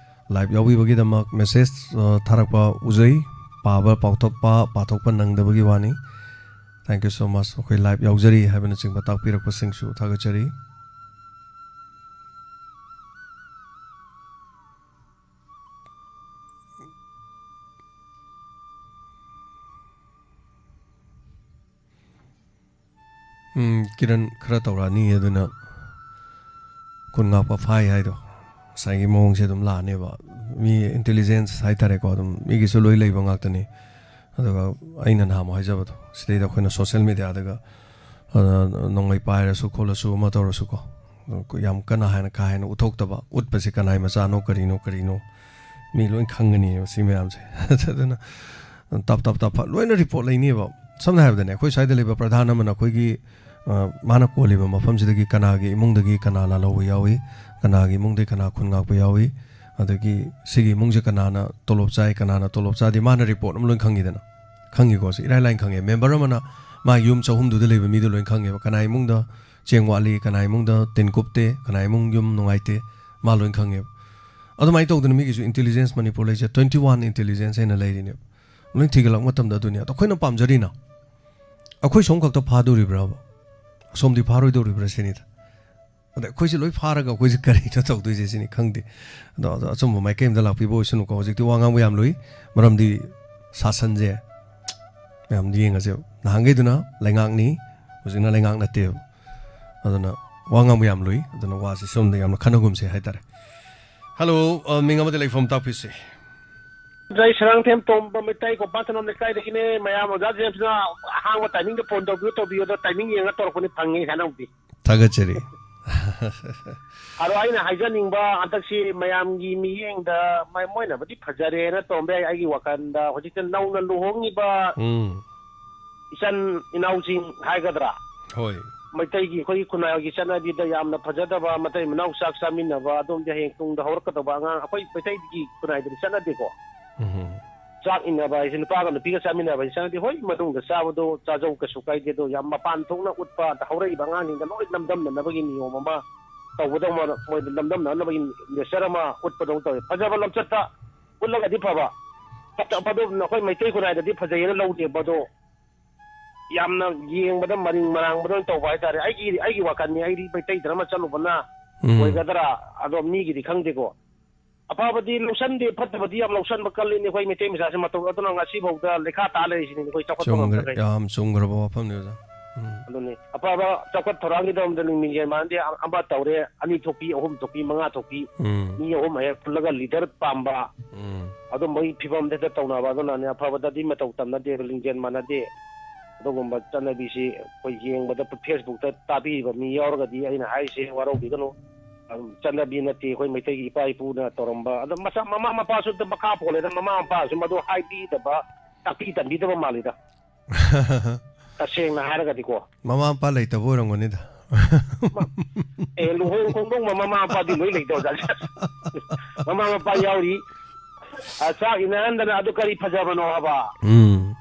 ꯂꯥꯏꯚ ꯌꯥꯎꯕꯤꯕꯒꯤꯗꯃꯛ ꯃꯦꯁꯦꯖ, ꯑ, ꯊꯥꯔꯛꯄ ꯎꯖꯩ꯫ ꯄꯥꯕ, ꯄꯥꯎꯊꯣꯛꯄ, ꯄꯥꯊꯣꯛꯄ ꯅꯪꯗꯕꯒꯤ ꯋꯥꯅꯤ꯫ Thank you so much꯫ ꯑꯩꯈꯣꯏ ꯂꯥꯏꯚ ꯌꯥꯎꯖꯔꯤ ꯍꯥꯏꯕꯅꯆꯤꯡꯕ ꯇꯥꯛꯄꯤꯔꯛꯄꯁꯤꯡꯁꯨ ꯊꯥꯒꯠꯆꯔꯤ꯫ ꯎꯝ, ꯀꯤꯔꯟ, ꯈꯔ ꯇꯧꯔꯛꯑꯅꯤ, ꯑꯗꯨꯅ ꯈꯨꯟ ꯉꯥꯛꯄ ꯐꯥꯏ ꯍꯥꯏꯗꯣ, ꯉꯁꯥꯏꯒꯤ ꯃꯑꯣꯡꯁꯦ ꯑꯗꯨꯝ ꯂꯥꯛꯑꯅꯦꯕ꯫ ꯃꯤ ꯏꯟꯇꯦꯂꯤꯖꯦꯟꯁ ꯍꯥꯏꯇꯥꯔꯦꯀꯣ, ꯑꯗꯨꯝ ꯃꯤꯒꯤꯁꯨ ꯂꯣꯏ ꯂꯩꯕ ꯉꯥꯛꯇꯅꯤ꯫ ꯑꯗꯨꯒ ꯑꯩꯅ ꯅꯍꯥꯟꯃꯨꯛ ꯍꯥꯏꯖꯕꯗꯣ, ꯁꯤꯗꯩꯗ ꯑꯩꯈꯣꯏꯅ ꯁꯣꯁꯦꯜ ꯃꯦꯗꯤꯌꯥꯗꯒ, ꯑ, ꯅꯣꯡꯃꯩ ꯄꯥꯏꯔꯁꯨ ꯈꯣꯠꯂꯁꯨ ꯑꯃ ꯇꯧꯔꯁꯨꯀꯣ, ꯌꯥꯝ ꯀꯟꯅ ꯍꯥꯏꯅ, ꯀꯥ ꯍꯦꯟꯅ ꯎꯠꯊꯣꯛꯇꯕ, ꯎꯠꯄꯁꯦ ꯀꯅꯥꯏ ꯃꯆꯥꯅꯣ, ꯀꯔꯤꯅꯣ, ꯀꯔꯤꯅꯣ, ꯃꯤ ꯂꯣꯏ ꯈꯪꯒꯅꯤꯕ ꯁꯤ ꯃꯌꯥꯝꯁꯦ꯫ ꯑꯗꯨꯅ ꯇꯞ, ꯇꯞ, ꯇꯞ, ꯂꯣꯏꯅ ꯔꯤꯄꯣꯔꯠ ꯂꯩꯅꯦꯕ꯫ ꯁꯝꯅ ꯍꯥꯏꯔꯕꯗꯅꯦ, ꯑꯩꯈꯣꯏ ꯁ꯭ꯋꯥꯏꯗ ꯂꯩꯕ ꯄ꯭ꯔꯙꯥꯟ ꯑꯃꯅ ꯑꯩꯈꯣꯏꯒꯤ, ꯑ, ꯃꯥꯅ ꯀꯣꯜꯂꯤꯕ ꯃꯐꯝꯁꯤꯗꯒꯤ ꯀꯅꯥꯒꯤ ꯏꯃꯨꯡꯗꯒꯤ ꯀꯅꯥ ꯂꯥꯜꯍꯧꯕ ꯌꯥꯎꯏ, ꯀꯅꯥꯒꯤ ꯏꯃꯨꯡꯗꯒꯤ ꯀꯅꯥ ꯈꯨꯟ ꯉꯥꯛꯄ ꯌꯥꯎꯏ, ꯑꯗꯒꯤ ꯁꯤꯒꯤ ꯏꯃꯨꯡꯁꯦ ꯀꯅꯥꯅ ꯇꯣꯂꯣꯞ ꯆꯥꯏ, ꯀꯅꯥꯅ ꯇꯣꯂꯣꯞ ꯆꯥꯗꯦ, ꯃꯥꯅ ꯔꯤꯄꯣꯔꯠ ꯑꯃ ꯂꯣꯏ ꯈꯪꯉꯤꯗꯅ꯫ ꯈꯪꯉꯤꯀꯣ? ꯁꯤ ꯏꯔꯥꯏ ꯂꯥꯏꯅ ꯈꯪꯉꯦ꯫ ꯃꯦꯝꯕꯔ ꯑꯃꯅ ꯃꯥ ꯌꯨꯝ ꯆꯍꯨꯝꯗꯨꯗ ꯂꯩꯕ ꯃꯤꯗꯣ ꯂꯣꯏ ꯈꯪꯉꯦꯕ꯫ ꯀꯅꯥ ꯏꯃꯨꯡꯗ ꯆꯦꯡ ꯋꯥꯠꯂꯤ, ꯀꯅꯥ ꯏꯃꯨꯡꯗ ꯇꯤꯟ ꯀꯨꯞꯇꯦ, ꯀꯅꯥ ꯏꯃꯨꯡ ꯌꯨꯝ ꯅꯨꯡꯉꯥꯏꯇꯦ, ꯃꯥ ꯂꯣꯏ ꯈꯪꯉꯦꯕ꯫ ꯑꯗꯨꯃꯥꯏꯅ ꯇꯧꯗꯅ ꯃꯤꯒꯤꯁꯨ ꯏꯟꯇꯦꯂꯤꯖꯦꯟꯁ ꯃꯅꯤꯄꯨꯔ ꯂꯩꯁꯦ twenty one ꯏꯟꯇꯦꯂꯤꯖꯦꯟꯁ ꯍꯥꯏꯅ ꯂꯩꯔꯤꯅꯦꯕ꯫ ꯂꯣꯏ ꯊꯤꯒꯠꯂꯛꯄ ꯃꯇꯝꯗ ꯑꯗꯨꯅꯤ꯫ ꯑꯗꯣ ꯑꯩꯈꯣꯏꯅ ꯄꯥꯝꯖꯔꯤꯅ ꯑꯩꯈꯣꯏ ꯁꯣꯝ ꯈꯛꯇ ꯐꯥꯗꯣꯔꯤꯕ꯭ꯔꯕ? ꯑꯁꯣꯝꯗꯤ ꯐꯥꯔꯣꯏꯗꯧꯔꯤꯕ꯭ꯔꯥ ꯁꯤꯅꯤꯗ꯫ ꯑꯗ ꯑꯩꯈꯣꯏꯁꯦ ꯂꯣꯏ ꯐꯥꯔꯒ ꯑꯩꯈꯣꯏꯁꯦ ꯀꯔꯤꯅꯣ ꯇꯧꯗꯣꯏꯁꯦ ꯁꯤꯅꯤ ꯈꯪꯗꯦ꯫ ꯑꯗꯣ, ꯑꯗꯣ ꯑꯆꯨꯝꯕ ꯃꯥꯏꯀꯩ ꯑꯃꯗ ꯂꯥꯛꯄꯤꯕ ꯑꯣꯏꯁꯅꯨꯀꯣ꯫ ꯍꯧꯖꯤꯛꯇꯤ ꯋꯥ ꯉꯥꯡꯕ ꯌꯥꯝ ꯂꯨꯏ, ꯃꯔꯝꯗꯤ ꯁꯥꯁꯟꯁꯦ ꯃꯌꯥꯝ ꯌꯦꯡꯉꯁꯦꯕ꯫ ꯅꯍꯥꯟꯈꯩꯗꯨꯅ ꯂꯩꯉꯥꯛꯅꯤ, ꯍꯧꯖꯤꯛꯅ ꯂꯩꯉꯥꯛ ꯅꯠꯇꯦꯕ꯫ ꯑꯗꯨꯅ ꯋꯥ ꯉꯥꯡꯕ ꯌꯥꯝ ꯂꯨꯏ, ꯑꯗꯨꯅ ꯋꯥꯁꯤ ꯁꯣꯝꯗ ꯌꯥꯝꯅ ꯈꯟꯅꯒꯨꯝꯁꯦ ꯍꯥꯏꯇꯥꯔꯦ꯫ ꯍꯜꯂꯣ, ꯑ, ꯃꯤꯡ ꯑꯃꯗꯤ ꯂꯩꯐꯝ ꯇꯥꯛꯄꯤꯁꯤ꯫ ꯑꯩ ꯁꯔꯥꯡꯊꯦꯝ ꯇꯣꯝꯕ ꯃꯩꯇꯩ ꯀꯣꯄꯥ ꯁꯅꯥꯝ ꯂꯩꯀꯥꯏꯗꯒꯤꯅꯦ꯫ ꯃꯌꯥꯝ ꯑꯣꯖꯥ ꯖꯦꯝꯁꯅ ꯑꯍꯥꯡꯕ ꯇꯥꯏꯃꯤꯡꯗ ꯐꯣꯟ ꯇꯧꯕꯤꯌꯨ, ꯇꯧꯕꯤꯌꯨꯗ ꯇꯥꯏꯃꯤꯡ ꯌꯦꯡꯉ ꯇꯧꯔꯛꯄꯅꯤ, ꯐꯪꯉꯦ ꯁꯥꯟꯅꯕꯗꯤ꯫ ꯊꯥꯒꯠꯆꯔꯤ꯫ ꯑꯗꯣ ꯑꯩꯅ ꯍꯥꯏꯖꯅꯤꯡꯕ ꯍꯟꯗꯛꯁꯤ ꯃꯌꯥꯝꯒꯤ ꯃꯤꯠꯌꯦꯡꯗ ꯃ-, ꯃꯣꯏꯅꯕꯨꯗꯤ ꯐꯖꯔꯦꯅ ꯇꯧꯔꯝꯕ ꯌꯥꯏ꯫ ꯑꯩꯒꯤ ꯋꯥꯈꯜꯗ ꯍꯧꯖꯤꯛꯇ ꯅꯧꯅ ꯂꯨꯍꯣꯡꯉꯤꯕ ꯎꯝ꯫ ꯏꯆꯟ ꯏꯅꯥꯎꯁꯤꯡ ꯍꯥꯏꯒꯗ꯭ꯔꯥ? ꯍꯣꯏ꯫ ꯃꯩꯇꯩꯒꯤ ꯑꯩꯈꯣꯏꯒꯤ ꯈꯨꯟꯅꯥꯏꯒꯤ ꯆꯠꯅꯕꯤꯗ ꯌꯥꯝꯅ ꯐꯖꯗꯕ ꯃꯇꯩ ꯃꯅꯥꯎ ꯆꯥꯛ ꯆꯥꯃꯤꯟꯅꯕ, ꯑꯗꯣꯝꯗꯤ ꯍꯌꯦꯡ ꯇꯨꯡꯗ ꯍꯧꯔꯛꯀꯗꯕ ꯑꯉꯥꯡ ꯑꯩꯈꯣꯏ ꯃꯩꯇꯩꯒꯤ ꯈꯨꯟꯅꯥꯏꯗꯗꯤ ꯆꯠꯅꯗꯦꯀꯣ꯫ ꯎꯝ꯫ ꯆꯥꯛ ꯏꯟꯅꯕ ꯍꯥꯏꯁꯦ ꯅꯨꯄꯥꯒ ꯅꯨꯄꯤꯒ ꯆꯥꯃꯤꯟꯅꯕ ꯍꯥꯏꯁꯦ ꯆꯠꯅꯗꯦ꯫ ꯍꯣꯏ, ꯃꯅꯨꯡꯗ ꯆꯥꯕꯗꯣ ꯆꯥꯖꯧ, ꯀꯩꯁꯨ ꯀꯥꯏꯗꯦ꯫ ꯑꯗꯣ ꯌꯥꯝ ꯃꯄꯥꯟ ꯊꯣꯛꯅ ꯎꯠꯄ, ꯑꯗ ꯍꯧꯔꯛꯏꯕ ꯑꯉꯥꯡꯁꯤꯡꯗ ꯂꯣꯏ ꯅꯝꯗꯝꯅꯅꯕꯒꯤ ꯅꯤꯌꯣꯝ ꯑꯃ ꯇꯧꯕꯗꯧꯅ ꯃꯣꯏꯗ ꯅꯝꯗꯝꯅꯅꯕꯒꯤ ꯅꯦꯆꯔ ꯑꯃ ꯎꯠꯄꯗꯧꯅ ꯇꯧꯋꯦ꯫ ꯐꯖꯕ ꯂꯝꯆꯠꯇ ꯎꯠꯂꯒꯗꯤ ꯐꯕ꯫ ꯐꯠꯇ-, ꯐꯠꯇꯕ ꯑꯩꯈꯣꯏ ꯃꯩꯇꯩ ꯈꯨꯟꯅꯥꯏꯗꯗꯤ ꯐꯖꯩꯌꯦꯅ ꯂꯧꯗꯦꯕ ꯑꯗꯣ꯫ ꯌꯥꯝꯅ ꯌꯦꯡꯕꯗ ꯃꯔꯤꯡ ꯃꯔꯥꯡꯕꯗ ꯑꯣꯏꯅ ꯇꯧꯕ ꯍꯥꯏꯇꯥꯔꯦ꯫ ꯑꯩꯒꯤ, ꯑꯩꯒꯤ ꯋꯥꯈꯜꯅꯤ, ꯑꯩꯗꯤ ꯃꯩꯇꯩ ꯙꯔꯃ ꯆꯠꯂꯨꯕꯅ ꯎꯝ꯫ ꯑꯣꯏꯒꯗ꯭ꯔꯥ? ꯑꯗꯣ ꯃꯤꯒꯤꯗꯤ ꯈꯪꯗꯦꯀꯣ꯫ ꯑꯐꯕꯗꯤ ꯂꯧꯁꯟꯗꯦ, ꯐꯠꯇꯕꯗꯤ ꯌꯥꯝ ꯂꯧꯁꯟꯕ ꯀꯜꯂꯤꯅꯦ ꯑꯩꯈꯣꯏ ꯃꯩꯇꯩ ꯃꯆꯥꯁꯦ꯫ ꯃꯇꯧ ꯑꯗꯨꯅ ꯉꯁꯤꯐꯥꯎꯗ ꯂꯩꯈꯥ ꯇꯥ ꯂꯩꯔꯤꯁꯤꯅꯦ ꯑꯩꯈꯣꯏ ꯆꯥꯎꯈꯠꯄ ꯆꯨꯝꯈ꯭ꯔꯦ, ꯉꯝꯗꯈꯩ꯫ ꯌꯥꯝ ꯆꯨꯝꯈ꯭ꯔꯕ ꯋꯥꯐꯝꯅꯤ ꯑꯣꯖꯥ꯫ ꯎꯝ꯫ ꯑꯗꯨꯅꯤ꯫ ꯑꯐꯕ ꯆꯥꯎꯈꯠ ꯊꯧꯔꯥꯡꯒꯤꯗꯃꯛꯇ ꯂꯤꯡ ꯂꯤꯡꯖꯦꯜ ꯃꯥꯟꯅꯗꯦ, ꯑꯃ ꯇꯧꯔꯦ, ꯑꯅꯤ ꯊꯣꯛꯄꯤ, ꯑꯍꯨꯝ ꯊꯣꯛꯄꯤ, ꯃꯉꯥ ꯊꯣꯛꯄꯤ, ꯎꯝ꯫ ꯃꯤ ꯑꯍꯨꯝ ꯍꯦꯛ ꯄꯨꯜꯂꯒ ꯂꯤꯗꯔ ꯄꯥꯝꯕ, ꯎꯝ꯫ ꯑꯗꯨꯝꯕꯒꯤ ꯐꯤꯕꯝꯗ ꯍꯦꯛꯇ ꯇꯧꯅꯕ꯫ ꯑꯗꯨꯅꯅꯦ ꯑꯐꯕꯗꯗꯤ ꯃꯇꯧ ꯇꯝꯅꯗꯦ, ꯂꯤꯡꯖꯦꯜ ꯃꯥꯟꯅꯗꯦ꯫ ꯑꯗꯨꯒꯨꯝꯕ ꯆꯠꯅꯕꯤꯁꯤ ꯑꯩꯈꯣꯏ ꯌꯦꯡꯕꯗ Facebook ꯇ ꯇꯥꯕꯤꯔꯤꯕ ꯃꯤ ꯌꯥꯎꯔꯒꯗꯤ ꯑꯩꯅ ꯍꯥꯏꯔꯤꯁꯦ ꯋꯥꯔꯧꯕꯤꯒꯅꯨ꯫ ꯑꯗꯨꯝ ꯆꯠꯅꯕꯤ ꯅꯠꯇꯦ, ꯑꯩꯈꯣꯏ ꯃꯩꯇꯩꯒꯤ ꯏꯄꯥ ꯏꯄꯨꯅ ꯇꯧꯔꯝꯕ꯫ ꯑꯗꯣ ꯃꯆꯥ, ꯃꯃꯥ ꯃꯄꯥꯁꯨ ꯑꯗꯨꯝ ꯃꯈꯥ ꯄꯣꯜꯂꯦꯗ, ꯃꯃꯥ ꯃꯄꯥꯁꯨ ꯃꯗꯨ ꯍꯥꯏꯕꯤꯗꯕ, ꯇꯥꯛꯄꯤ ꯇꯝꯕꯤꯗꯕ ꯃꯥꯜꯂꯤꯗ꯫ ꯇꯁꯦꯡꯅ ꯍꯥꯏꯔꯒꯗꯤꯀꯣ꯫ ꯃꯃꯥ ꯃꯄꯥ ꯂꯩꯇꯕ ꯑꯣꯏꯔꯝꯒꯅꯤꯗ꯫ ꯑꯦ, ꯂꯨꯍꯣꯡ ꯈꯣꯡꯗꯣꯡꯕ ꯃꯃꯥ ꯃꯄꯥꯗꯤ ꯂꯣꯏ ꯂꯩꯇꯧꯖꯥꯠꯅꯤ꯫ ꯃꯃꯥ ꯃꯄꯥ ꯌꯥꯎꯔꯤ꯫ ꯑ, ꯆꯥꯛ ꯏꯟꯅꯍꯟꯗꯅ ꯑꯗꯨ ꯀꯔꯤ ꯐꯖꯕꯅꯣ ꯍꯥꯏꯕ? ꯎꯝ꯫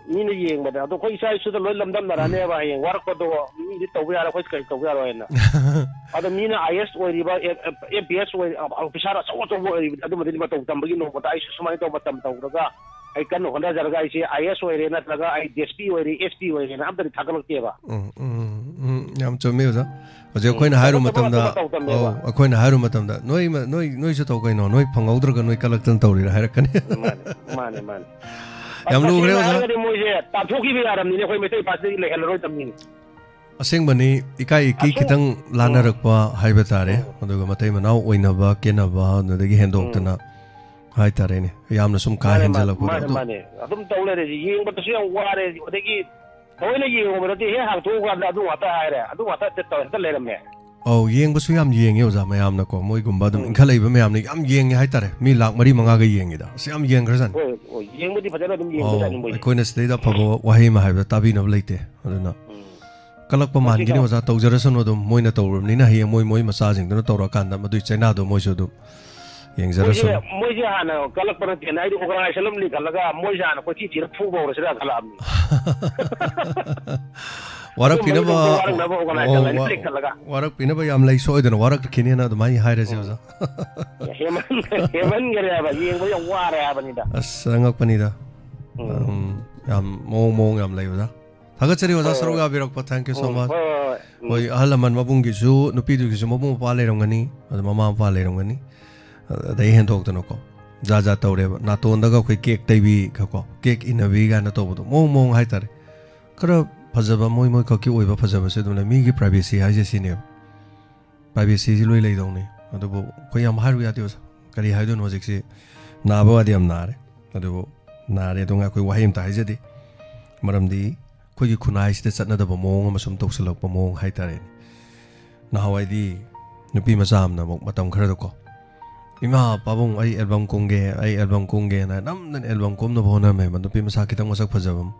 ꯃꯤꯅ ꯌꯦꯡꯕꯗ꯫ ꯑꯗꯣ ꯑꯩꯈꯣꯏ ꯏꯆꯥ ꯏꯁꯨꯗ ꯂꯣꯏ ꯂꯝꯗꯝꯅꯔꯅꯦꯕ ꯍꯌꯦꯡ ꯋꯥꯔꯛꯄꯗꯣ꯫ ꯃꯤꯗꯤ ꯇꯧꯕ ꯌꯥꯔꯣꯏ, ꯑꯩꯈꯣꯏ ꯀꯔꯤ ꯇꯧꯕ ꯌꯥꯔꯣꯏ ꯍꯥꯏꯅ꯫ ꯑꯗꯣ ꯃꯤꯅ IAS ꯑꯣꯏꯔꯤꯕ, MPS ꯑꯣꯏꯔꯤ, ꯑ, ꯑꯣꯐꯤꯁꯥꯔ ꯑꯆꯧ ꯑꯆꯧꯕ ꯑꯣꯏꯔꯤꯕꯗꯤ ꯑꯗꯨꯝꯕꯗꯤ ꯃꯇꯧ ꯇꯝꯕꯒꯤ ꯅꯣꯡꯃꯗ ꯑꯩꯁꯨ ꯁꯨꯃꯥꯏꯅ ꯇꯧꯕ ꯃꯇꯝ ꯇꯧꯔꯒ ꯑꯩ ꯀꯟꯅ ꯍꯣꯠꯅꯖꯔꯒ ꯑꯩꯁꯦ IAS ꯑꯣꯏꯔꯦ ꯅꯠꯇ꯭ꯔꯒ ꯑꯩ DSP ꯑꯣꯏꯔꯦ, SP ꯑꯣꯏꯔꯦꯅ ꯑꯝꯇꯗꯤ ꯊꯥꯒꯠꯂꯛꯇꯦꯕ꯫ ꯎꯝ, ꯎꯝ, ꯎꯝ, ꯌꯥꯝ ꯆꯨꯝꯃꯤ ꯑꯣꯖꯥ꯫ ꯍꯧꯖꯤꯛ ꯑꯩꯈꯣꯏꯅ ꯍꯥꯏꯔꯨ ꯃꯇꯧ ꯇꯝꯕ ꯃꯇꯝꯗ, ꯃꯇꯧ ꯇꯝꯃꯦꯕ꯫ ꯑꯧ, ꯑꯩꯈꯣꯏꯅ ꯍꯥꯏꯔꯨ ꯃꯇꯝꯗ, "ꯅꯣꯏ ꯃ-, ꯅꯣꯏ, ꯅꯣꯏꯁꯨ ꯇꯧ ꯀꯩꯅꯣ, ꯅꯣꯏ ꯐꯪꯍꯧꯗ꯭ꯔꯒ ꯅꯣꯏ ꯀꯜꯂꯛꯇꯅ ꯇꯧꯔꯤꯔꯥ?" ꯍꯥꯏꯔꯛꯀꯅꯤ꯫ ꯃꯥꯅꯦ, ꯃꯥꯅꯦ, ꯃꯥꯅꯦ꯫ ꯌꯥꯝ ꯂꯨꯈ꯭ꯔꯦ ꯇꯁꯦꯡꯅ ꯑꯣꯖꯥ꯫ ꯍꯥꯏꯔꯒꯗꯤ ꯃꯣꯏꯁꯦ ꯇꯥꯟꯊꯣꯛꯈꯤꯕ ꯌꯥꯔꯝꯅꯤꯅꯦ, ꯑꯩꯈꯣꯏ ꯃꯩꯇꯩ ꯄꯥꯁꯤꯗꯒꯤ ꯂꯩꯍꯜꯂꯔꯣꯏꯗꯕꯅꯤꯅꯦ꯫ ꯑꯁꯦꯡꯕꯅꯤ, ꯏꯀꯥꯏ ꯏꯀꯤ ꯑꯁꯦꯡ-, ꯈꯤꯇꯪ ꯂꯥꯟꯅꯔꯛꯄ ꯍꯥꯏꯕ ꯇꯥꯔꯦ꯫ ꯎꯝ꯫ ꯑꯗꯨꯒ ꯃꯇꯩ ꯃꯅꯥꯎ ꯑꯣꯏꯅꯕ, ꯀꯦꯟꯅꯕ, ꯑꯗꯨꯗꯒꯤ ꯍꯦꯟꯗꯣꯛꯇꯅ ꯍꯥꯏꯇꯥꯔꯦꯅꯦ, ꯌꯥꯝꯅ ꯁꯨꯝ ꯀꯥ ꯃꯥꯅꯦ, ꯃꯥꯅꯦ, ꯍꯦꯟꯖꯜꯂꯛꯄꯗꯣ꯫ ꯃꯥꯅꯦ, ꯑꯗꯨ ꯃꯥꯅꯦ꯫ ꯑꯗꯨꯝ ꯇꯧ ꯂꯩꯔꯦ꯫ ꯌꯦꯡꯕꯗꯁꯨ ꯌꯥꯝ ꯋꯥꯔꯦ꯫ ꯑꯗꯒꯤ ꯊꯑꯣꯏꯅ ꯌꯦꯡꯉꯨꯕ ꯅꯠꯇꯦ, ꯍꯦꯛ ꯍꯥꯡꯇꯣꯛꯑꯀꯥꯟꯗ ꯑꯗꯨ ꯉꯥꯛꯇ ꯍꯥꯏꯔꯦ, ꯑꯗꯨ ꯉꯥꯛꯇ ꯍꯦꯛꯇ ꯇꯧ-, ꯍꯦꯛꯇ ꯂꯩꯔꯝꯃꯦ꯫ ꯑꯧ, ꯌꯦꯡꯕꯁꯨ ꯌꯥꯝ ꯌꯦꯡꯉꯦ ꯑꯣꯖꯥ, ꯃꯌꯥꯝꯅꯀꯣ꯫ ꯃꯣꯏꯒꯨꯝꯕ ꯑꯗꯨꯝ ꯎꯝ꯫ ꯏꯟꯈꯠꯂꯛꯏꯕ ꯃꯌꯥꯝꯅ ꯌꯥꯝ ꯌꯦꯡꯉꯦ ꯍꯥꯏꯇꯥꯔꯦ꯫ ꯃꯤ ꯂꯥꯛ ꯃꯔꯤ ꯃꯉꯥꯒ ꯌꯦꯡꯉꯤꯗ꯫ ꯑꯁ, ꯌꯥꯝ ꯌꯦꯡꯈ꯭ꯔꯖꯥꯠꯅꯤ꯫ ꯍꯣꯏ, ꯍꯣꯏ, ꯌꯦꯡꯕꯗꯤ ꯐꯖꯅ ꯑꯗꯨꯝ ꯑꯧ, ꯌꯦꯡꯕꯖꯥꯠꯅꯤ ꯃꯣꯏꯗꯤ꯫ ꯑꯩꯈꯣꯏꯅ ꯁꯤꯗꯩꯗ ꯑꯐꯕ ꯋꯥꯍꯩ ꯑꯃ ꯍꯥꯏꯕꯗ ꯇꯥꯕꯤꯅꯕ ꯂꯩꯇꯦ꯫ ꯑꯗꯨꯅ ꯎꯝ꯫ ꯀꯜꯂꯛꯄ ꯃꯁꯤ ꯃꯥꯟꯈꯤꯅꯤ ꯀ- ꯑꯣꯖꯥ, ꯇꯧꯖꯔꯁꯅꯨ ꯑꯗꯨꯝ꯫ ꯃꯣꯏꯅ ꯇꯧꯔꯕꯅꯤꯅ ꯍꯌꯦꯡ ꯃꯣꯏ, ꯃꯣꯏ ꯃꯆꯥꯁꯤꯡꯗꯨꯅ ꯇꯧꯔꯀꯥꯟꯗ ꯃꯗꯨꯏ ꯆꯩꯅꯥꯗꯣ ꯃꯣꯏꯁꯨ ꯑꯗꯨꯝ ꯃꯣꯏꯁꯦ, ꯌꯦꯡꯖꯔꯁꯅꯨ꯫ ꯃꯣꯏꯁꯦ ꯍꯥꯟꯅ ꯀꯜꯂꯛꯄ ꯅꯠꯇꯦꯅ, ꯑꯩꯗꯤ organization ꯑꯃ ꯂꯤꯡꯈꯠꯂꯒ ꯃꯣꯏꯁꯦ ꯍꯥꯟꯅ ꯀꯣꯏꯊꯤ ꯊꯤꯔ ꯐꯨꯕ ꯍꯧꯔꯁꯤꯔꯥ ꯈꯜꯂꯛꯑꯕꯅꯤ꯫ ꯋꯥꯔꯛꯄꯤꯅꯕ, ꯑꯗꯨꯝꯕꯒꯤꯗꯃꯛꯇ ꯋꯥꯔꯛꯅꯕ organization ꯑꯣ, ꯑꯃ ꯋꯥ-, ꯂꯤꯡꯈꯠꯂꯒ꯫ ꯋꯥꯔꯛꯄꯤꯅꯕ ꯌꯥꯝ ꯂꯩ, ꯁꯣꯏꯗꯅ ꯋꯥꯔꯛꯈꯤꯅꯦꯅ ꯑꯗꯨꯃꯥꯏꯅ ꯍꯥꯏꯔꯁꯦ, ꯎꯝ꯫ ꯑꯣꯖꯥ꯫ ꯍꯦꯃꯟ-, ꯍꯦꯃꯟꯈꯔꯦ ꯍꯥꯏꯕ, ꯌꯦꯡꯕ ꯌꯥꯝ ꯋꯥꯔꯦ ꯍꯥꯏꯕꯅꯤꯗ꯫ ꯑꯁ, ꯑꯉꯛꯄꯅꯤꯗ꯫ ꯎꯝ꯫ ꯎꯝ, ꯌꯥꯝ ꯃꯑꯣꯡ, ꯃꯑꯣꯡ ꯌꯥꯝ ꯂꯩꯕꯗ꯫ ꯊꯥꯒꯠꯆꯔꯤ ꯑꯣꯖꯥ, ꯍꯣꯏ, ꯁꯔꯨꯛ ꯍꯣꯏ꯫ ꯌꯥꯕꯤꯔꯛꯄ꯫ Thank you so um, much꯫ ꯍꯣꯏ, ꯍꯣꯏ, ꯍꯣꯏ꯫ ꯎꯝ꯫ ꯍꯣꯏ, ꯑꯍꯜ ꯂꯃꯟ ꯃꯕꯨꯡꯒꯤꯁꯨ, ꯅꯨꯄꯤꯗꯨꯒꯤꯁꯨ ꯃꯕꯨꯡ ꯃꯧꯄ꯭ꯋꯥ ꯂꯩꯔꯝꯒꯅꯤ, ꯑꯗ ꯃꯃꯥ ꯃꯄꯥ ꯂꯩꯔꯝꯒꯅꯤ꯫ ꯑꯗꯩ ꯍꯦꯟꯗꯣꯛꯇꯅꯀꯣ, ꯖꯥꯠ ꯖꯥꯠ ꯇꯧꯔꯦꯕ꯫ ꯅꯥꯇꯣꯟꯗꯒ ꯑꯩꯈꯣꯏ cake ꯇꯩꯕꯤ ꯈꯀꯣ, cake ꯏꯟꯅꯕꯤ ꯀꯥꯏꯅ ꯇꯧꯕꯗꯣ, ꯃꯑꯣꯡ ꯃꯑꯣꯡ ꯍꯥꯏꯇꯥꯔꯦ꯫ ꯈꯔ ꯐꯖꯕ, ꯃꯣꯏ ꯃꯣꯏ ꯈꯛꯀꯤ ꯑꯣꯏꯕ ꯐꯖꯕꯁꯦ ꯑꯗꯨꯝ ꯂꯩ꯫ ꯃꯤꯒꯤ privacy ꯍꯥꯏꯁꯦ ꯁꯤꯅꯦꯕ꯫ Privacyꯁꯤ ꯂꯣꯏ ꯂꯩꯗꯧꯅꯤ꯫ ꯑꯗꯨꯕꯨ ꯑꯩꯈꯣꯏ ꯌꯥꯝ ꯍꯥꯏꯔꯨ ꯌꯥꯗꯦ ꯑꯣꯖꯥ꯫ ꯀꯔꯤ ꯍꯥꯏꯗꯣꯏꯅꯣ ꯍꯧꯖꯤꯛꯁꯤ? ꯅꯥꯕ ꯋꯥꯗꯤ ꯌꯥꯝ ꯅꯥꯔꯦ꯫ ꯑꯗꯨꯕꯨ ꯅꯥꯔꯦ ꯑꯗꯨ ꯉꯥꯏ ꯑꯩꯈꯣꯏ ꯋꯥꯍꯩ ꯑꯝꯇ ꯍꯥꯏꯖꯗꯦ꯫ ꯃꯔꯝꯗꯤ ꯑꯩꯈꯣꯏꯒꯤ ꯈꯨꯟꯅꯥꯏꯁꯤꯗ ꯆꯠꯅꯗꯕ ꯃꯑꯣꯡ ꯑꯃ ꯁꯨꯝ ꯇꯧꯁꯤꯜꯂꯛꯄ ꯃꯑꯣꯡ ꯍꯥꯏꯇꯥꯔꯦꯅꯦ꯫ ꯅꯍꯥꯟꯋꯥꯏꯗꯤ ꯅꯨꯄꯤ ꯃꯆꯥ ꯑꯃꯅ ꯑꯃꯨꯛ ꯃꯇꯝ ꯈꯔꯗꯀꯣ, "ꯏꯃꯥ, ꯄꯥꯕꯨꯡ, ꯑꯩ album ꯀꯨꯝꯒꯦ, ꯑꯩ album ꯀꯨꯝꯒꯦꯅ" ꯅꯝꯗꯅ album ꯀꯨꯝꯅꯕ ꯍꯣꯠꯅꯔꯝꯃꯦꯕ꯫ ꯅꯨꯄꯤ ꯃꯆꯥ ꯈꯤꯇꯪ ꯃꯁꯛ ꯐꯖꯕ ꯑꯃ꯫